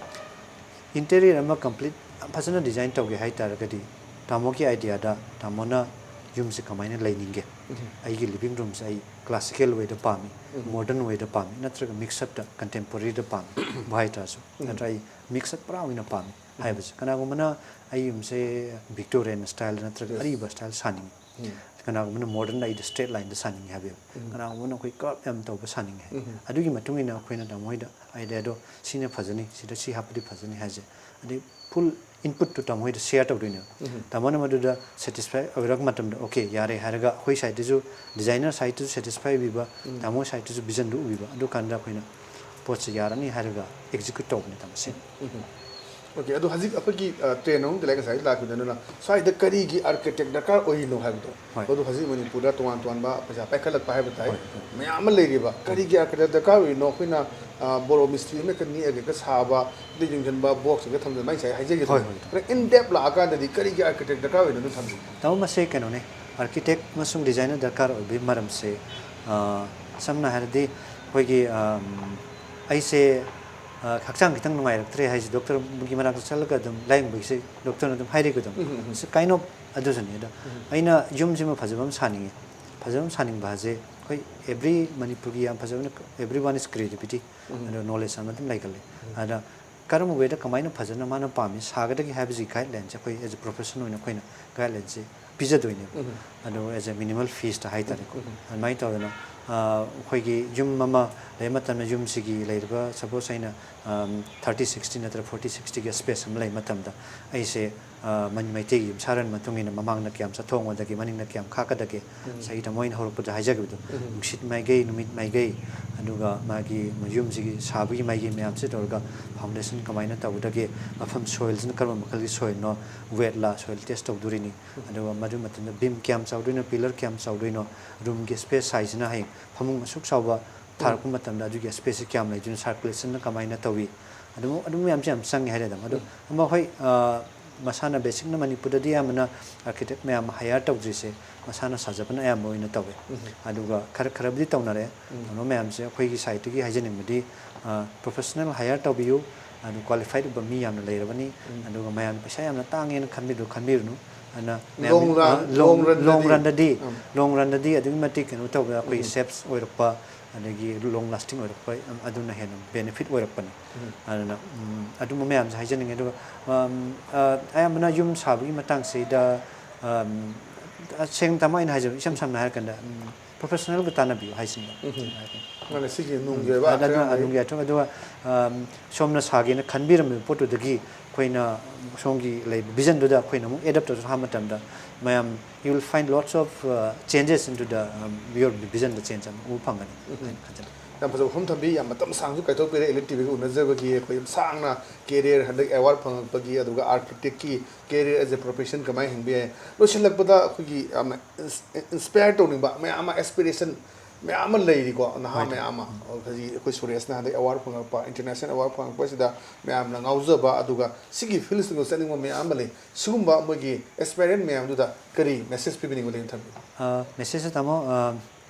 ꯏꯟꯇꯦꯔꯤꯌꯔ ꯑꯃ ꯀꯝꯄ꯭ꯂꯤꯠ ꯌꯥꯝ ꯐꯖꯅ ꯗꯤꯖꯥꯏꯟ ꯇꯧꯒꯦ ꯍꯥꯏ ꯇꯥꯔꯒꯗꯤ, ꯇꯥꯃꯣꯒꯤ ꯑꯥꯏꯗꯤꯌꯥꯗ ꯇꯥꯃꯣꯅ ꯌꯨꯝꯁꯦ ꯀꯃꯥꯏꯅ ꯂꯩꯅꯤꯡꯒꯦ? ꯎꯝ꯫ ꯑꯩꯒꯤ ꯂꯤꯕꯤꯡ ꯔꯨꯝꯁꯦ ꯑꯩ ꯀ꯭ꯂꯥꯁꯤꯀꯦꯜ ꯋꯦꯗ ꯄꯥꯝꯃꯤ, ꯎꯝ꯫ ꯃꯣꯗꯔꯟ ꯋꯦꯗ ꯄꯥꯝꯃꯤ, ꯅꯠꯇ꯭ꯔꯒ ꯃꯤꯛꯁ ꯑꯞꯇ, ꯀꯟꯇꯦꯝꯄꯣꯔꯔꯤꯗ ꯄꯥꯝꯃꯤ, ꯎꯝ꯫ ꯚꯥꯏ ꯇꯥꯔꯁꯨ, ꯎꯝ꯫ ꯅꯠꯇ꯭ꯔ ꯑꯩ ꯃꯤꯛꯁ ꯑꯞ ꯄꯨꯔꯥ ꯑꯣꯏꯅ ꯄꯥꯝꯃꯤ ꯎꯝ꯫ ꯍꯥꯏꯕꯁꯦ꯫ ꯀꯅꯥꯒꯨꯝꯕꯅ ꯑꯩ ꯌꯨꯝꯁꯦ ꯚꯤꯛꯇꯣꯔꯤꯌꯟ ꯁ꯭ꯇꯥꯏꯜꯗ ꯅꯠꯇ꯭ꯔꯒ ꯌꯦꯁ꯫ ꯑꯔꯤꯕ ꯁ꯭ꯇꯥꯏꯜ ꯁꯥꯅꯤꯡꯉꯤ꯫ ꯎꯝ꯫ ꯀꯅꯥꯒꯨꯝꯕꯅ ꯃꯣꯗꯔꯟꯗ ꯑꯩꯗꯤ ꯁ꯭ꯇ꯭ꯔꯦꯠ ꯂꯥꯏꯟꯗ ꯁꯥꯅꯤꯡꯉꯤ ꯍꯥꯏꯕ ꯌꯥꯏ꯫ ꯎꯝ꯫ ꯀꯅꯥꯒꯨꯝꯕꯅ ꯑꯩꯈꯣꯏ ꯀꯔꯚ ꯌꯥꯝ ꯇꯧꯕ ꯁꯥꯅꯤꯡꯉꯤ ꯍꯥꯏ꯫ ꯎꯝ꯫ ꯑꯗꯨꯒꯤ ꯃꯇꯨꯡ ꯏꯟꯅ ꯑꯩꯈꯣꯏꯅ ꯇꯥꯃꯣ ꯍꯣꯏꯗ ꯑꯥꯏꯗꯤꯌꯥꯗꯣ ꯁꯤꯅ ꯐꯖꯅꯤ, ꯁꯤꯗ ꯁꯤ ꯍꯥꯞꯄꯗꯤ ꯐꯖꯅꯤ ꯍꯥꯏꯁꯦ꯫ ꯑꯗꯩ ꯐꯨꯜ ꯏꯟꯄꯨꯠꯇꯨ ꯇꯥꯃꯣ ꯍꯣꯏꯗ ꯁꯤꯌꯔ ꯇꯧꯗꯣꯏꯅꯦꯕ꯫ ꯎꯝ꯫ ꯇꯥꯃꯣꯅ ꯃꯗꯨꯗ ꯁꯦꯇꯤꯁꯐꯥꯏ ꯑꯣꯏꯔꯛꯄ ꯃꯇꯝꯗ, "ꯑꯣꯀꯦ, ꯌꯥꯔꯦ" ꯍꯥꯏꯔꯒ ꯑꯩꯈꯣꯏ ꯁꯥꯏꯠꯇꯁꯨ, ꯗꯤꯖꯥꯏꯅꯔ ꯁꯥꯏꯠꯇꯁꯨ ꯁꯦꯇꯤꯁꯐꯥꯏ ꯑꯣꯏꯕꯤꯕ, ꯎꯝ꯫ ꯇꯥꯃꯣ ꯁꯥꯏꯠꯇꯁꯨ ꯚꯤꯖꯟꯗꯨ ꯎꯕꯤꯕ, ꯑꯗꯨꯀꯥꯟꯗ ꯑꯩꯈꯣꯏꯅ ꯄꯣꯠꯁꯦ ꯌꯥꯔꯅꯤ ꯍꯥꯏꯔꯒ ꯑꯦꯛꯖꯤꯀ꯭ꯌꯨꯠ ꯇꯧꯕꯅꯦ ꯇꯥꯃꯣ ꯁꯦ꯫ ꯎꯝ꯫ ꯑꯣꯀꯦ, ꯑꯗꯣ ꯍꯧꯖꯤꯛ ꯑꯩꯈꯣꯏꯒꯤ, ꯑ, ꯇ꯭ꯔꯦꯟ ꯑꯃꯗꯤ ꯂꯩ ꯉꯁꯥꯏ ꯂꯥꯛꯈꯤꯕꯗ, ꯑꯗꯨꯅ ꯁ꯭ꯋꯥꯏꯗ ꯀꯔꯤꯒꯤ ꯑꯥꯔꯀꯤꯇꯦꯛ ꯗꯔꯀꯥꯔ ꯑꯣꯏꯔꯤꯅꯣ ꯍꯥꯏꯕꯗꯣ꯫ ꯍꯣꯏ꯫ ꯑꯗꯣ ꯍꯧꯖꯤꯛ ꯃꯅꯤꯄꯨꯔꯗ ꯇꯣꯉꯥꯟ ꯇꯣꯉꯥꯟꯕ ꯄꯩꯁꯥ ꯄꯥꯏꯈꯠꯂꯛꯄ ꯍꯥꯏꯕ ꯇꯥꯏ, ꯍꯣꯏ, ꯍꯣꯏ꯫ ꯃꯌꯥꯝ ꯑꯃ ꯂꯩꯔꯤꯕ꯫ ꯀꯔꯤꯒꯤ ꯑꯥꯔꯀꯤꯇꯦꯛ ꯗꯔꯀꯥꯔ ꯑꯣꯏꯔꯤꯅꯣ? ꯑꯩꯈꯣꯏꯅ ꯕꯣꯔꯣ ꯃꯤꯁꯇ꯭ꯔꯤ ꯑꯃ ꯍꯦꯛꯇ ꯅꯦꯛꯑꯒ ꯍꯦꯛꯇ ꯁꯥꯕ, ꯑꯗꯩ ꯌꯨꯡꯁꯤꯟꯕ, ꯕꯣꯛꯁ ꯍꯦꯛꯇ ꯊꯝꯖꯤꯟꯕ, ꯑꯩ ꯉꯁꯥꯏ ꯍꯥꯏꯖꯈꯤꯗꯣ꯫ ꯍꯣꯏ, ꯍꯣꯏ꯫ ꯈꯔ ꯏꯟ ꯗꯦꯞ ꯂꯥꯛꯑꯀꯥꯟꯗꯗꯤ ꯀꯔꯤꯒꯤ ꯑꯥꯔꯀꯤꯇꯦꯛ ꯗꯔꯀꯥꯔ ꯑꯣꯏꯅꯣ ꯑꯗꯨ ꯊꯝꯕꯤꯌꯨ꯫ ꯇꯥꯃꯣ, ꯃꯁꯦ ꯀꯩꯅꯣꯅꯦ, ꯑꯥꯔꯀꯤꯇꯦꯛ ꯑꯃꯁꯨꯡ ꯗꯤꯖꯥꯏꯅꯔ ꯗꯔꯀꯥꯔ ꯑꯣꯏꯕꯒꯤ ꯃꯔꯝꯁꯦ, ꯑ, ꯁꯝꯅ ꯍꯥꯏꯔꯗꯤ ꯑꯩꯈꯣꯏꯒꯤ, ꯑꯝ, ꯑꯩꯁꯦ, ꯑ, ꯍꯛꯆꯥꯡ ꯈꯤꯇꯪ ꯅꯨꯡꯉꯥꯏꯔꯛꯇ꯭ꯔꯦ ꯍꯥꯏꯁꯦ ꯗꯣꯛꯇꯔꯒꯤ ꯃꯅꯥꯛꯇ ꯆꯠꯂꯒ ꯑꯗꯨꯝ ꯂꯥꯏꯌꯦꯡꯕꯒꯤꯁꯦ ꯗꯣꯛꯇꯔꯅ ꯑꯗꯨꯝ ꯍꯥꯏꯔꯛꯏꯀꯣ ꯑꯗꯨꯝ꯫ ꯎꯝ, ꯎꯝ, ꯎꯝ꯫ It's a kind of ꯑꯗꯨꯁꯨꯅꯤ꯫ ꯑꯗꯣ ꯑꯩꯅ ꯌꯨꯝꯁꯤꯃ ꯐꯖꯕ ꯑꯃ ꯁꯥꯅꯤꯡꯉꯤ꯫ ꯐꯖꯕ ꯑꯃ ꯁꯥꯅꯤꯡꯕ ꯍꯥꯏꯁꯦ ꯑꯩꯈꯣꯏ every ꯃꯅꯤꯄꯨꯔꯒꯤ ꯌꯥꯝ ꯐꯖꯕ, everyone is creativity꯫ ꯑꯗꯣ ꯅꯣꯂꯦꯖ ꯑꯃ ꯑꯗꯨꯝ ꯂꯩꯒꯜꯂꯤ꯫ ꯑꯗ ꯀꯔꯝꯕ ꯋꯦꯗ ꯀꯃꯥꯏꯅ ꯐꯖꯅ ꯃꯥꯅ ꯄꯥꯝꯃꯤ ꯁꯥꯒꯗꯒꯦ ꯍꯥꯏꯕꯁꯤ ꯒꯥꯏꯗꯂꯥꯏꯟꯁꯦ ꯑꯩꯈꯣꯏ as a professional ꯑꯣꯏꯅ ꯑꯩꯈꯣꯏꯅ ꯒꯥꯏꯗꯂꯥꯏꯟꯁꯦ ꯄꯤꯖꯗꯣꯏꯅꯦꯕ꯫ ꯑꯗꯣ as a minimal feeꯗ ꯍꯥꯏꯇꯥꯔꯦꯀꯣ꯫ ꯑꯗꯨꯃꯥꯏꯅ ꯇꯧꯗꯅ, ꯑ, ꯑꯩꯈꯣꯏꯒꯤ ꯌꯨꯝ ꯑꯃ ꯂꯩꯕ ꯃꯇꯝꯗ ꯌꯨꯝꯁꯤꯒꯤ ꯂꯩꯔꯤꯕ, ꯁꯄꯣꯁ ꯑꯩꯅ, ꯑꯝ, thirty sixty ꯅꯠꯇ꯭ꯔꯒ forty sixtyꯒꯤ ꯁ꯭ꯄꯦꯁ ꯑꯃ ꯂꯩꯕ ꯃꯇꯝꯗ ꯑꯩꯁꯦ, ꯑ, ꯃꯟ-, ꯃꯩꯇꯩꯒꯤ ꯌꯨꯝꯁꯥꯔꯣꯜ ꯃꯇꯨꯡ ꯏꯟꯅ ꯃꯃꯥꯡꯗ ꯀꯌꯥꯝ ꯆꯠꯊꯣꯛ ꯑꯃꯗꯒꯤ ꯃꯅꯤꯡꯗ ꯀꯌꯥꯝ ꯈꯥꯛꯀꯗꯒꯦ, ꯉꯁꯥꯏꯒꯤ ꯇꯥꯃꯣ ꯑꯩꯅ ꯍꯧꯔꯛꯄꯗ ꯍꯥꯏꯖꯈꯤꯕꯗꯣ, ꯅꯨꯡꯁꯤꯠ ꯃꯥꯏꯀꯩ, ꯅꯨꯃꯤꯠ ꯃꯥꯏꯀꯩ, ꯑꯗꯨꯒ ꯃꯥꯒꯤ ꯌꯨꯝꯁꯤꯒꯤ ꯁꯥꯕꯒꯤ ꯃꯥꯏꯀꯩ ꯃꯌꯥꯝꯁꯦ ꯇꯧꯔꯒ foundation ꯀꯃꯥꯏꯅ ꯇꯧꯒꯗꯒꯦ, ꯃꯐꯝ soilꯁꯤꯅ ꯀꯔꯝꯕ ꯃꯈꯜꯒꯤ soilꯅꯣ, wetꯂ soil test ꯇꯧꯗꯣꯔꯤꯅꯤ꯫ ꯑꯗꯨꯒ ꯃꯗꯨ ꯃꯇꯝꯗ beam ꯀꯌꯥꯝ ꯆꯥꯎꯗꯣꯏꯅꯣ, pillar ꯀꯌꯥꯝ ꯆꯥꯎꯗꯣꯏꯅꯣ, roomꯒꯤ space sizeꯁꯤꯅ ꯍꯌꯦꯡ ꯐꯃꯨꯡ ꯑꯁꯨꯛ ꯆꯥꯎꯕ ꯊꯥꯔꯛꯄ ꯃꯇꯝꯗ ꯑꯗꯨꯒꯤ spaceꯁꯤ ꯀꯌꯥꯝ ꯂꯩꯗꯣꯏꯅꯣ, circulationꯅ ꯀꯃꯥꯏꯅ ꯇꯧꯏ, ꯑꯗꯨꯝ, ꯑꯗꯨꯝ ꯃꯌꯥꯝꯁꯦ ꯌꯥꯝ ꯆꯪꯉꯦ ꯍꯥꯏꯇꯥꯔꯦ꯫ ꯑꯗꯣ ꯑꯃ ꯍꯣꯏ, ꯑ, ꯃꯁꯥꯅ basicꯅ ꯃꯅꯤꯄꯨꯔꯗꯗꯤ ꯑꯌꯥꯝꯕꯅ architect ꯃꯌꯥꯝ hire ꯇꯧꯗ꯭ꯔꯤꯁꯦ ꯃꯁꯥꯅ ꯁꯥꯖꯕꯅ ꯑꯌꯥꯝꯕ ꯑꯣꯏꯅ ꯇꯧꯋꯦ꯫ ꯑꯗꯨꯒ ꯈꯔ, ꯈꯔꯕꯨꯗꯤ ꯇꯧꯅꯔꯦ꯫ ꯇꯧꯅꯕ ꯃꯌꯥꯝꯁꯦ ꯑꯩꯈꯣꯏꯒꯤ sideꯇꯒꯤ ꯍꯥꯏꯖꯅꯤꯡꯕꯗꯤ, ꯑ, professional hire ꯇꯧꯕꯤꯌꯨ꯫ ꯑꯗꯨ qualified ꯑꯣꯏꯕ ꯃꯤ ꯌꯥꯝꯅ ꯂꯩꯔꯕꯅꯤ꯫ ꯑꯗꯨꯒ ꯃꯌꯥꯝꯅ ꯄꯩꯁꯥ ꯌꯥꯝꯅ ꯇꯥꯡꯉꯦꯅ ꯈꯟꯕꯤꯗꯨ ꯈꯟꯕꯤꯔꯨꯅꯨ꯫ ꯑꯗꯨꯅ ꯃꯌꯥꯝ, Long run, ꯑ, long, long runꯗꯗꯤ, long runꯗꯗꯤ, ꯎꯝ꯫ long runꯗꯗꯤ ꯑꯗꯨꯛꯀꯤ ꯃꯇꯤꯛ ꯀꯩꯅꯣ ꯇꯧꯕ, ꯑꯩꯈꯣꯏ saves ꯑꯣꯏꯔꯛꯄ, ꯑꯗꯒꯤ long lasting ꯑꯣꯏꯔꯛꯄ, ꯑꯗꯨꯅ ꯍꯦꯟꯅ benefit ꯑꯣꯏꯔꯛꯄꯅꯤ꯫ ꯑꯗꯨꯅ, ꯎꯝ, ꯑꯗꯨꯝꯕ ꯃꯌꯥꯝꯁꯦ ꯍꯥꯏꯖꯅꯤꯡꯉꯦ꯫ ꯑꯗꯨꯒ, ꯎꯝ, ꯑ, ꯑꯌꯥꯝꯕꯅ ꯌꯨꯝ ꯁꯥꯕꯒꯤ ꯃꯇꯥꯡꯁꯤꯗ, ꯎꯝ, ꯁꯦꯡꯅ ꯇꯥꯃꯣ ꯑꯩꯅ ꯍꯥꯏꯖꯕ, ꯏꯁꯝ ꯁꯝꯅ ꯍꯥꯏꯔꯀꯥꯟꯗ, ꯎꯝ, professionalꯒ ꯇꯥꯟꯅꯕꯤꯌꯨ ꯍꯥꯏꯁꯤꯅꯦꯕ꯫ ꯃꯥꯅ ꯁꯤꯒꯤ ꯅꯨꯡꯒꯤ ꯑꯣꯏꯕ ꯑꯗꯨ, ꯑꯈꯪ ꯑꯍꯩ꯫ ꯑꯗꯨꯒꯤ ꯑꯗꯨꯒ, ꯑꯗꯨꯒ, ꯑꯝ, ꯁꯣꯝꯅ ꯁꯥꯒꯦꯅ ꯈꯟꯕꯤꯔꯝꯃꯤꯕ ꯄꯣꯠꯇꯨꯗꯒꯤ ꯑꯩꯈꯣꯏꯅ ꯁꯣꯝꯒꯤ ꯂꯩꯕ visionꯗꯨꯗ ꯑꯩꯈꯣꯏꯅ ꯑꯃꯨꯛ adapt ꯇꯧꯔ ꯍꯥꯞꯄ ꯃꯇꯝꯗ ꯃꯌꯥꯝ, you will find lots of, uh, changes into the, um, your visionꯗ change ꯑꯃ ꯎꯕ ꯐꯪꯒꯅꯤ ꯍꯥꯏꯅ ꯈꯟꯖꯩ꯫ ꯌꯥꯝ ꯐꯖꯕ ꯋꯥꯐꯝ ꯊꯝꯕꯤ, ꯌꯥꯝ ꯃꯇꯝ ꯁꯥꯡꯁꯨ ꯀꯥꯏꯊꯣꯛꯄꯤꯔꯦ ꯏꯂꯤꯛ ꯇꯤꯚꯤꯒ ꯎꯅꯖꯕꯒꯤ꯫ ꯑꯩꯈꯣꯏ ꯌꯥꯝ ꯁꯥꯡꯅ career, ꯍꯟꯗꯛ award ꯐꯪꯉꯛꯄꯒꯤ, ꯑꯗꯨꯒ architectꯀꯤ career as a profession ꯀꯃꯥꯏꯅ ꯍꯤꯡꯕ ꯌꯥꯏ꯫ ꯂꯣꯏꯁꯤꯜꯂꯛꯄꯗ ꯑꯩꯈꯣꯏꯒꯤ ꯌꯥꯝꯅ ins-, inspire ꯇꯧꯅꯤꯡꯕ ꯃꯌꯥꯝ ꯑꯃ, aspiration ꯃꯌꯥꯝ ꯑꯃ ꯂꯩꯔꯤꯀꯣ, ꯅꯍꯥ ꯃꯌꯥꯝ ꯑꯃ꯫ ꯍꯧꯖꯤꯛ ꯑꯩꯈꯣꯏ ꯁꯨꯔꯦꯁꯅ ꯍꯟꯗꯛ ꯑꯦꯋꯥꯔꯗ ꯐꯪꯉꯛꯄ, ꯏꯟꯇꯔꯅꯦꯁꯅꯦꯜ ꯑꯦꯋꯥꯔꯗ ꯐꯪꯉꯛꯄꯁꯤꯗ ꯃꯌꯥꯝꯅ ꯉꯥꯎꯖꯕ, ꯑꯗꯨꯒ ꯁꯤꯒꯤ ꯐꯤꯜꯁꯤꯡꯗꯣ ꯆꯠꯅꯤꯡꯕ ꯃꯌꯥꯝ ꯑꯃ ꯂꯩ꯫ ꯁꯤꯒꯨꯝꯕ ꯃꯣꯏꯒꯤ ꯑꯦꯁꯄꯥꯏꯔꯦꯟ ꯃꯌꯥꯝꯗꯨꯗ ꯀꯔꯤ ꯃꯦꯁꯦꯖ ꯄꯤꯕꯤꯅꯤꯡꯕ ꯂꯩꯅ ꯊꯝꯕꯤꯌꯨ? ꯃꯦꯁꯦꯖꯁꯦ ꯇꯥꯃꯣ, ꯑ,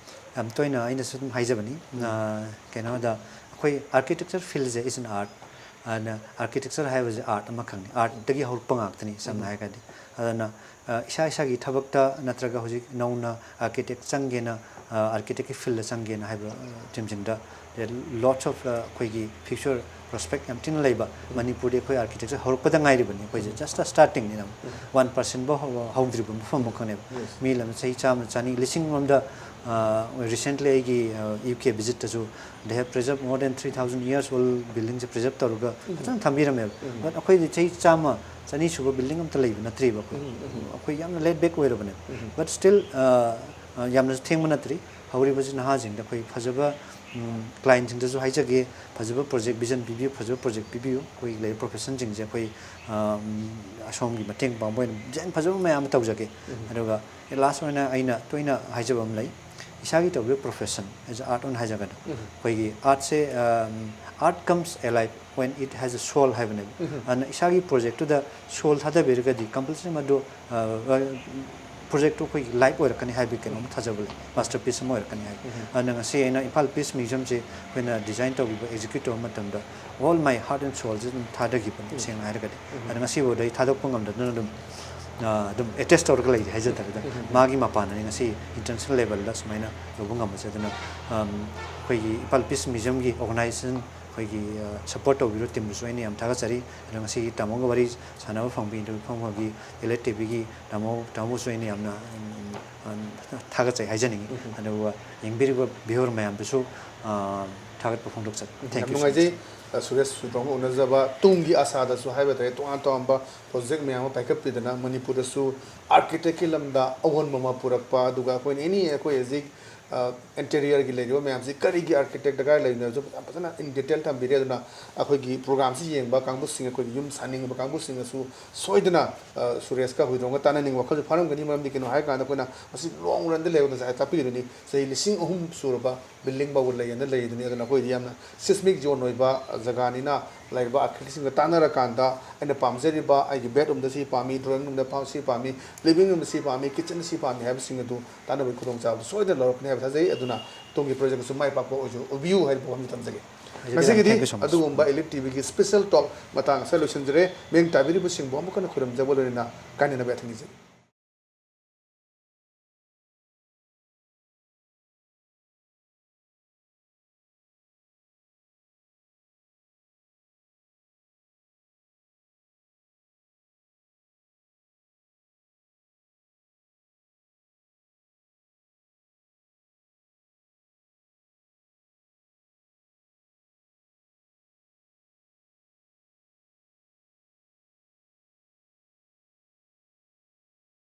ꯌꯥꯝ ꯇꯣꯏꯅ ꯑꯩꯅꯁꯨ ꯑꯗꯨꯝ ꯍꯥꯏꯖꯕꯅꯤ꯫ ꯑ, ꯀꯩꯅꯣꯗ ꯑꯩꯈꯣꯏ ꯑꯥꯔꯀꯤꯇꯦꯛꯆꯔ ꯐꯤꯜꯁꯦ is an art꯫ ꯑꯗꯨꯅ ꯑꯥꯔꯀꯤꯇꯦꯛꯆꯔ ꯍꯥꯏꯕꯁꯦ ꯑꯥꯔꯠ ꯑꯃꯈꯛꯅꯤ, ꯑꯥꯔꯠꯇꯒꯤ ꯍꯧꯔꯛꯄ ꯉꯥꯛꯇꯅꯤ ꯁꯝꯅ ꯍꯥꯏꯔꯒꯗꯤ꯫ ꯑꯗꯨꯅ ꯑ, ꯏꯁꯥ ꯏꯁꯥꯒꯤ ꯊꯕꯛꯇ ꯅꯠꯇ꯭ꯔꯒ ꯍꯧꯖꯤꯛ ꯅꯧꯅ ꯑꯥꯔꯀꯤꯇꯦꯛ ꯆꯪꯒꯦꯅ, ꯑ, ꯑꯥꯔꯀꯤꯇꯦꯛꯀꯤ ꯐꯤꯜꯗ ꯆꯪꯒꯦꯅ ꯍꯥꯏꯕ, ꯑ, ꯇꯤꯝꯁꯤꯡꯗ lots of, ꯑ, ꯑꯩꯈꯣꯏꯒꯤ ꯐ꯭ꯌꯨꯆꯔ ꯄ꯭ꯔꯣꯁꯄꯦꯛ ꯌꯥꯝ ꯊꯤꯅ ꯂꯩꯕ꯫ ꯃꯅꯤꯄꯨꯔꯗꯤ ꯑꯩꯈꯣꯏ ꯑꯥꯔꯀꯤꯇꯦꯛꯆꯔ ꯍꯧꯔꯛꯄꯗ ꯉꯥꯏꯔꯤꯕꯅꯤ, ꯑꯩꯈꯣꯏꯁꯦ just starting ꯅꯤ꯫ ꯋꯥꯟ ꯄꯥꯔꯁꯦꯟꯐꯥꯎ ꯍꯧ-, ꯍꯧꯗ꯭ꯔꯤꯕ ꯃꯐꯝ ꯑꯃꯈꯛꯅꯦꯕ꯫ ꯃꯤ ꯂꯝ ꯆꯍꯤ ꯆꯥꯝꯃ, ꯆꯅꯤ, ꯂꯤꯁꯤꯡ ꯑꯃꯗ, ꯑ, recently ꯑꯩꯒꯤ, ꯑ, ꯌꯨ ꯀꯦ ꯚꯤꯖꯤꯠꯇꯁꯨ they have preserved more than three thousand years old building say preserve ꯇꯧꯔꯒ ꯐꯖꯅ ꯊꯝꯕꯤꯔꯝꯃꯦꯕ꯫ But ꯑꯩꯈꯣꯏꯗꯤ ꯆꯍꯤ ꯆꯥꯝꯃ, ꯆꯅꯤ ꯁꯨꯕ ꯕꯤꯜꯗꯤꯡ ꯑꯝꯇ ꯂꯩꯕ ꯅꯠꯇ꯭ꯔꯤꯕ ꯑꯩꯈꯣꯏ꯫ ꯑꯩꯈꯣꯏ ꯌꯥꯝꯅ ꯂꯦꯠ ꯕꯦꯛ ꯑꯣꯏꯔꯕꯅꯦꯕ꯫ But still, ꯑ, ꯑ, ꯌꯥꯝꯅꯁꯨ ꯊꯦꯡꯕ ꯅꯠꯇ꯭ꯔꯤ꯫ ꯍꯧꯔꯤꯕꯁꯤ ꯅꯍꯥꯁꯤꯡꯗ ꯑꯩꯈꯣꯏ ꯐꯖꯕ, ꯎꯝ, ꯀ꯭ꯂꯥꯏꯟꯁꯤꯡꯗꯁꯨ ꯍꯥꯏꯖꯒꯦ, ꯐꯖꯕ ꯄ꯭ꯔꯣꯖꯦꯛ, ꯚꯤꯖꯟ ꯄꯤꯕꯤꯌꯨ, ꯐꯖꯕ ꯄ꯭ꯔꯣꯖꯦꯛ ꯄꯤꯕꯤꯌꯨ꯫ ꯑꯩꯈꯣꯏꯒꯤ ꯂꯩꯔꯤꯕ ꯄ꯭ꯔꯣꯐꯦꯁꯟꯁꯤꯡꯁꯦ ꯑꯩꯈꯣꯏ, ꯑ, ꯎꯝ, ꯑꯁꯣꯝꯒꯤ ꯃꯇꯦꯡ ꯄꯥꯡꯕ ꯑꯣꯏꯅ ꯗꯤꯖꯥꯏꯟ ꯐꯖꯕ ꯃꯌꯥꯝ ꯑꯃ ꯇꯧꯖꯒꯦ꯫ ꯑꯗꯨꯒ ꯂꯥꯁ ꯑꯣꯏꯅ ꯑꯩꯅ ꯇꯣꯏꯅ ꯍꯥꯏꯖꯕ ꯑꯃ ꯂꯩ, ꯏꯁꯥꯒꯤ ꯇꯧꯔꯤꯕ ꯄ꯭ꯔꯣꯐꯦꯁꯟ as a art ꯑꯣꯏꯅ ꯍꯥꯏꯖꯒꯗ꯭ꯔꯥ, ꯑꯩꯈꯣꯏꯒꯤ ꯑꯥꯔꯠꯁꯦ, um, art comes alive when it has a soul ꯍꯥꯏꯕꯅꯦꯕ꯫ ꯑꯗꯨꯅ ꯏꯁꯥꯒꯤ ꯄ꯭ꯔꯣꯖꯦꯛꯇꯨꯗ ꯁꯣꯜ ꯊꯥꯗꯕꯤꯔꯒꯗꯤ ꯀꯝꯄꯜꯁꯔꯤ ꯃꯗꯨ, ꯑ, ꯄ꯭ꯔꯣꯖꯦꯛꯇꯨ ꯑꯩꯈꯣꯏꯒꯤ ꯂꯥꯏꯐ ꯑꯣꯏꯔꯛꯀꯅꯤ ꯍꯥꯏꯕꯒꯤ ꯀꯩꯅꯣꯝ ꯊꯥꯖꯕ ꯂꯩ, ꯃꯥꯁꯇꯔ ꯄꯤꯁ ꯑꯃ ꯑꯣꯏꯔꯛꯀꯅꯤ ꯍꯥꯏ꯫ ꯑꯗꯨꯅ ꯉꯁꯤ ꯑꯩꯅ ꯏꯝꯐꯥꯜ ꯄꯤꯁ ꯃ꯭ꯌꯨꯖꯤꯌꯝꯁꯦ ꯑꯩꯈꯣꯏꯅ ꯗꯤꯖꯥꯏꯟ ꯇꯧꯈꯤꯕ, ꯑꯦꯛꯖꯤꯀ꯭ꯌꯨꯠ ꯇꯧꯕ ꯃꯇꯝꯗ all my heart and soulꯁꯦ ꯑꯗꯨꯝ ꯊꯥꯗꯈꯤꯕꯅꯤ, ꯁꯦꯡꯅ ꯍꯥꯏꯔꯒꯗꯤ꯫ ꯑꯗꯣ ꯉꯁꯤꯐꯥꯎꯗ ꯑꯩ ꯊꯥꯗꯣꯛꯄ ꯉꯝꯗꯗꯅ ꯑꯗꯨꯝ, ꯑ, ꯑꯗꯨꯝ ꯑꯦꯇꯦꯁ ꯇꯧꯔꯒ ꯂꯩꯔꯤ ꯍꯥꯏꯖ ꯇꯥꯔꯦꯗ꯫ ꯃꯥꯒꯤ ꯃꯄꯥꯟꯅꯅꯤ ꯉꯁꯤ ꯏꯟꯇꯔꯅꯦꯁꯅꯦꯜ ꯂꯦꯕꯦꯜꯗ ꯁꯨꯃꯥꯏꯅ ꯌꯧꯕ ꯉꯝꯕꯁꯦ꯫ ꯑꯗꯨꯅ, ꯑꯝ, ꯑꯩꯈꯣꯏꯒꯤ ꯏꯝꯐꯥꯜ ꯄꯤꯁ ꯃ꯭ꯌꯨꯖꯤꯌꯝꯒꯤ ꯑꯣꯔꯒꯅꯥꯏꯖꯦꯁꯟ, ꯑꯩꯈꯣꯏꯒꯤ, ꯑ, ꯁꯄꯣꯔꯠ ꯇꯧꯕꯤꯕ ꯇꯤꯝꯕꯨꯁꯨ ꯑꯩꯅ ꯌꯥꯝ ꯊꯥꯒꯠꯆꯔꯤ꯫ ꯑꯗꯣ ꯉꯁꯤꯒꯤ ꯇꯥꯃꯣꯒ ꯋꯥꯔꯤ ꯁꯥꯟꯅꯕ ꯐꯪꯕ, ꯏꯟꯇꯔꯚ꯭ꯌꯨ ꯐꯪꯕꯒꯤ ꯑꯦꯂꯦꯠ ꯇꯤꯚꯤꯒꯤ ꯇꯥꯃꯣ, ꯇꯥꯃꯣꯕꯨꯁꯨ ꯑꯩꯅ ꯌꯥꯝꯅ, ꯎꯝ, ꯎꯝ, ꯊꯥꯒꯠꯆꯩ ꯍꯥꯏꯖꯅꯤꯡꯉꯤ꯫ ꯑꯗꯨꯒ ꯌꯦꯡꯕꯤꯔꯤꯕ ꯚꯤꯌꯨꯋꯔ ꯃꯌꯥꯝꯗꯁꯨ, ꯑ, ꯊꯥꯒꯠꯄ ꯐꯣꯡꯗꯣꯛꯆꯔꯤ꯫ Thank you so much꯫ ꯌꯥꯝ ꯅꯨꯡꯉꯥꯏꯖꯩ꯫ ꯑ, ꯁꯨꯔꯦꯁ ꯁꯨꯇꯣꯡꯒ ꯎꯅꯖꯕ, ꯇꯨꯡꯒꯤ ꯑꯥꯁꯥꯗꯁꯨ ꯍꯥꯏꯕ ꯇꯥꯔꯦ, ꯇꯣꯉꯥꯟ ꯇꯣꯉꯥꯟꯕ ꯄ꯭ꯔꯣꯖꯦꯛ ꯃꯌꯥꯝ ꯑꯃ ꯄꯥꯏꯈꯠꯄꯤꯗꯅ ꯃꯅꯤꯄꯨꯔꯗꯁꯨ ꯑꯥꯔꯀꯤꯇꯦꯛꯀꯤ ꯂꯝꯗ ꯑꯑꯣꯟꯕ ꯑꯃ ꯄꯨꯔꯛꯄ, ꯑꯗꯨꯒ ꯑꯩꯈꯣꯏꯅ ꯑꯦꯅꯤ ꯑꯩꯈꯣꯏ ꯍꯧꯖꯤꯛ ꯏꯟꯇꯦꯔꯤꯌꯔꯒꯤ ꯂꯩꯔꯤꯕ ꯃꯌꯥꯝꯁꯤ ꯀꯔꯤꯒꯤ ꯑꯥꯔꯀꯤꯇꯦꯛ ꯗꯔꯀꯥꯔ ꯂꯩꯔꯤꯅꯣ ꯍꯥꯏꯕꯁꯨ ꯌꯥꯝ ꯐꯖꯅ ꯏꯟ ꯗꯤꯇꯦꯜ ꯊꯝꯕꯤꯔꯦ꯫ ꯑꯗꯨꯅ ꯑꯩꯈꯣꯏꯒꯤ ꯄ꯭ꯔꯣꯒ꯭ꯔꯥꯝꯁꯤ ꯌꯦꯡꯕ ꯀꯥꯡꯕꯨꯁꯤꯡ, ꯑꯩꯈꯣꯏꯒꯤ ꯌꯨꯝ ꯁꯥꯅꯤꯡꯕ ꯀꯥꯡꯕꯨꯁꯤꯡꯅꯁꯨ ꯁꯣꯏꯗꯅ ꯁꯨꯔꯦꯁꯀ ꯍꯨꯏꯗ꯭ꯔꯣꯝꯒ ꯇꯥꯟꯅꯅꯤꯡꯕ ꯋꯥꯈꯜꯁꯨ ꯐꯥꯔꯝꯒꯅꯤ꯫ ꯃꯔꯝꯗꯤ ꯀꯩꯅꯣ ꯍꯥꯏꯔꯀꯥꯟꯗ ꯑꯩꯈꯣꯏꯅ ꯃꯁꯤ ꯂꯣꯡ ꯔꯟꯗ ꯂꯩꯕ ꯉꯁꯥꯏ ꯇꯥꯛꯄꯤꯔꯤꯗꯨꯅꯤ, ꯆꯍꯤ ꯂꯤꯁꯤꯡ ꯑꯍꯨꯝ ꯁꯨꯔꯕ ꯕꯤꯜꯗꯤꯡ ꯐꯥꯎꯕ ꯂꯩꯌꯦꯅ ꯂꯩꯔꯤꯗꯨꯅꯤ꯫ ꯑꯗꯨꯅ ꯑꯩꯈꯣꯏꯗꯤ ꯌꯥꯝꯅ ꯁꯤꯁꯃꯤꯛ ꯖꯣꯟ ꯑꯣꯏꯕ ꯖꯒꯥꯅꯤꯅ ꯂꯩꯔꯤꯕ ꯑꯥꯔꯀꯤꯇꯦꯛꯁꯤꯡꯒ ꯇꯥꯟꯅꯔꯀꯥꯟꯗ ꯑꯩꯅ ꯄꯥꯝꯖꯔꯤꯕ ꯑꯩꯒꯤ ꯕꯦꯗꯔꯨꯝꯗ ꯁꯤ ꯄꯥꯝꯃꯤ, ꯗ꯭ꯔꯣꯌꯤꯡ ꯔꯨꯝꯗ ꯁꯤ ꯄꯥꯝꯃꯤ, ꯂꯤꯕꯤꯡ ꯔꯨꯝꯗ ꯁꯤ ꯄꯥꯝꯃꯤ, ꯀꯤꯠꯆꯟꯗ ꯁꯤ ꯄꯥꯝꯃꯤ ꯍꯥꯏꯕꯁꯤꯡ ꯑꯗꯨ ꯇꯥꯟꯅꯕꯒꯤ ꯈꯨꯗꯣꯡꯆꯥꯕꯗꯨ ꯁꯣꯏꯗꯅ ꯂꯧꯔꯛꯀꯅꯤ ꯍꯥꯏꯕ ꯊꯥꯖꯩ꯫ ꯑꯗꯨꯅ ꯇꯨꯡꯒꯤ ꯄ꯭ꯔꯣꯖꯦꯛꯇꯁꯨ ꯃꯥꯏ ꯄꯥꯛꯄ ꯑꯣꯏꯖ-, ꯑꯣꯏꯕꯤꯌꯨ ꯍꯥꯏꯕ ꯋꯥꯐꯝꯁꯤ ꯊꯝꯖꯒꯦ꯫ ꯉꯁꯤꯒꯤꯗꯤ ꯑꯗꯨꯒꯨꯝꯕ ꯏꯂꯤꯠ ꯇꯤꯚꯤꯒꯤ ꯁ꯭ꯄꯦꯁꯦꯜ ꯇꯣꯛ ꯃꯇꯥꯡ ꯑꯁꯤꯗ ꯂꯣꯏꯁꯤꯟꯖꯔꯦ꯫ ꯃꯤꯠꯌꯦꯡ ꯇꯥꯕꯤꯔꯤꯕꯁꯤꯡꯕꯨ ꯑꯃꯨꯛ ꯍꯟꯅ ꯈꯨꯔꯨꯝꯖꯕ ꯂꯣꯏꯅꯅ ꯀꯥꯏꯅꯅꯕ ꯌꯥꯊꯪ ꯅꯤꯖꯔꯤ꯫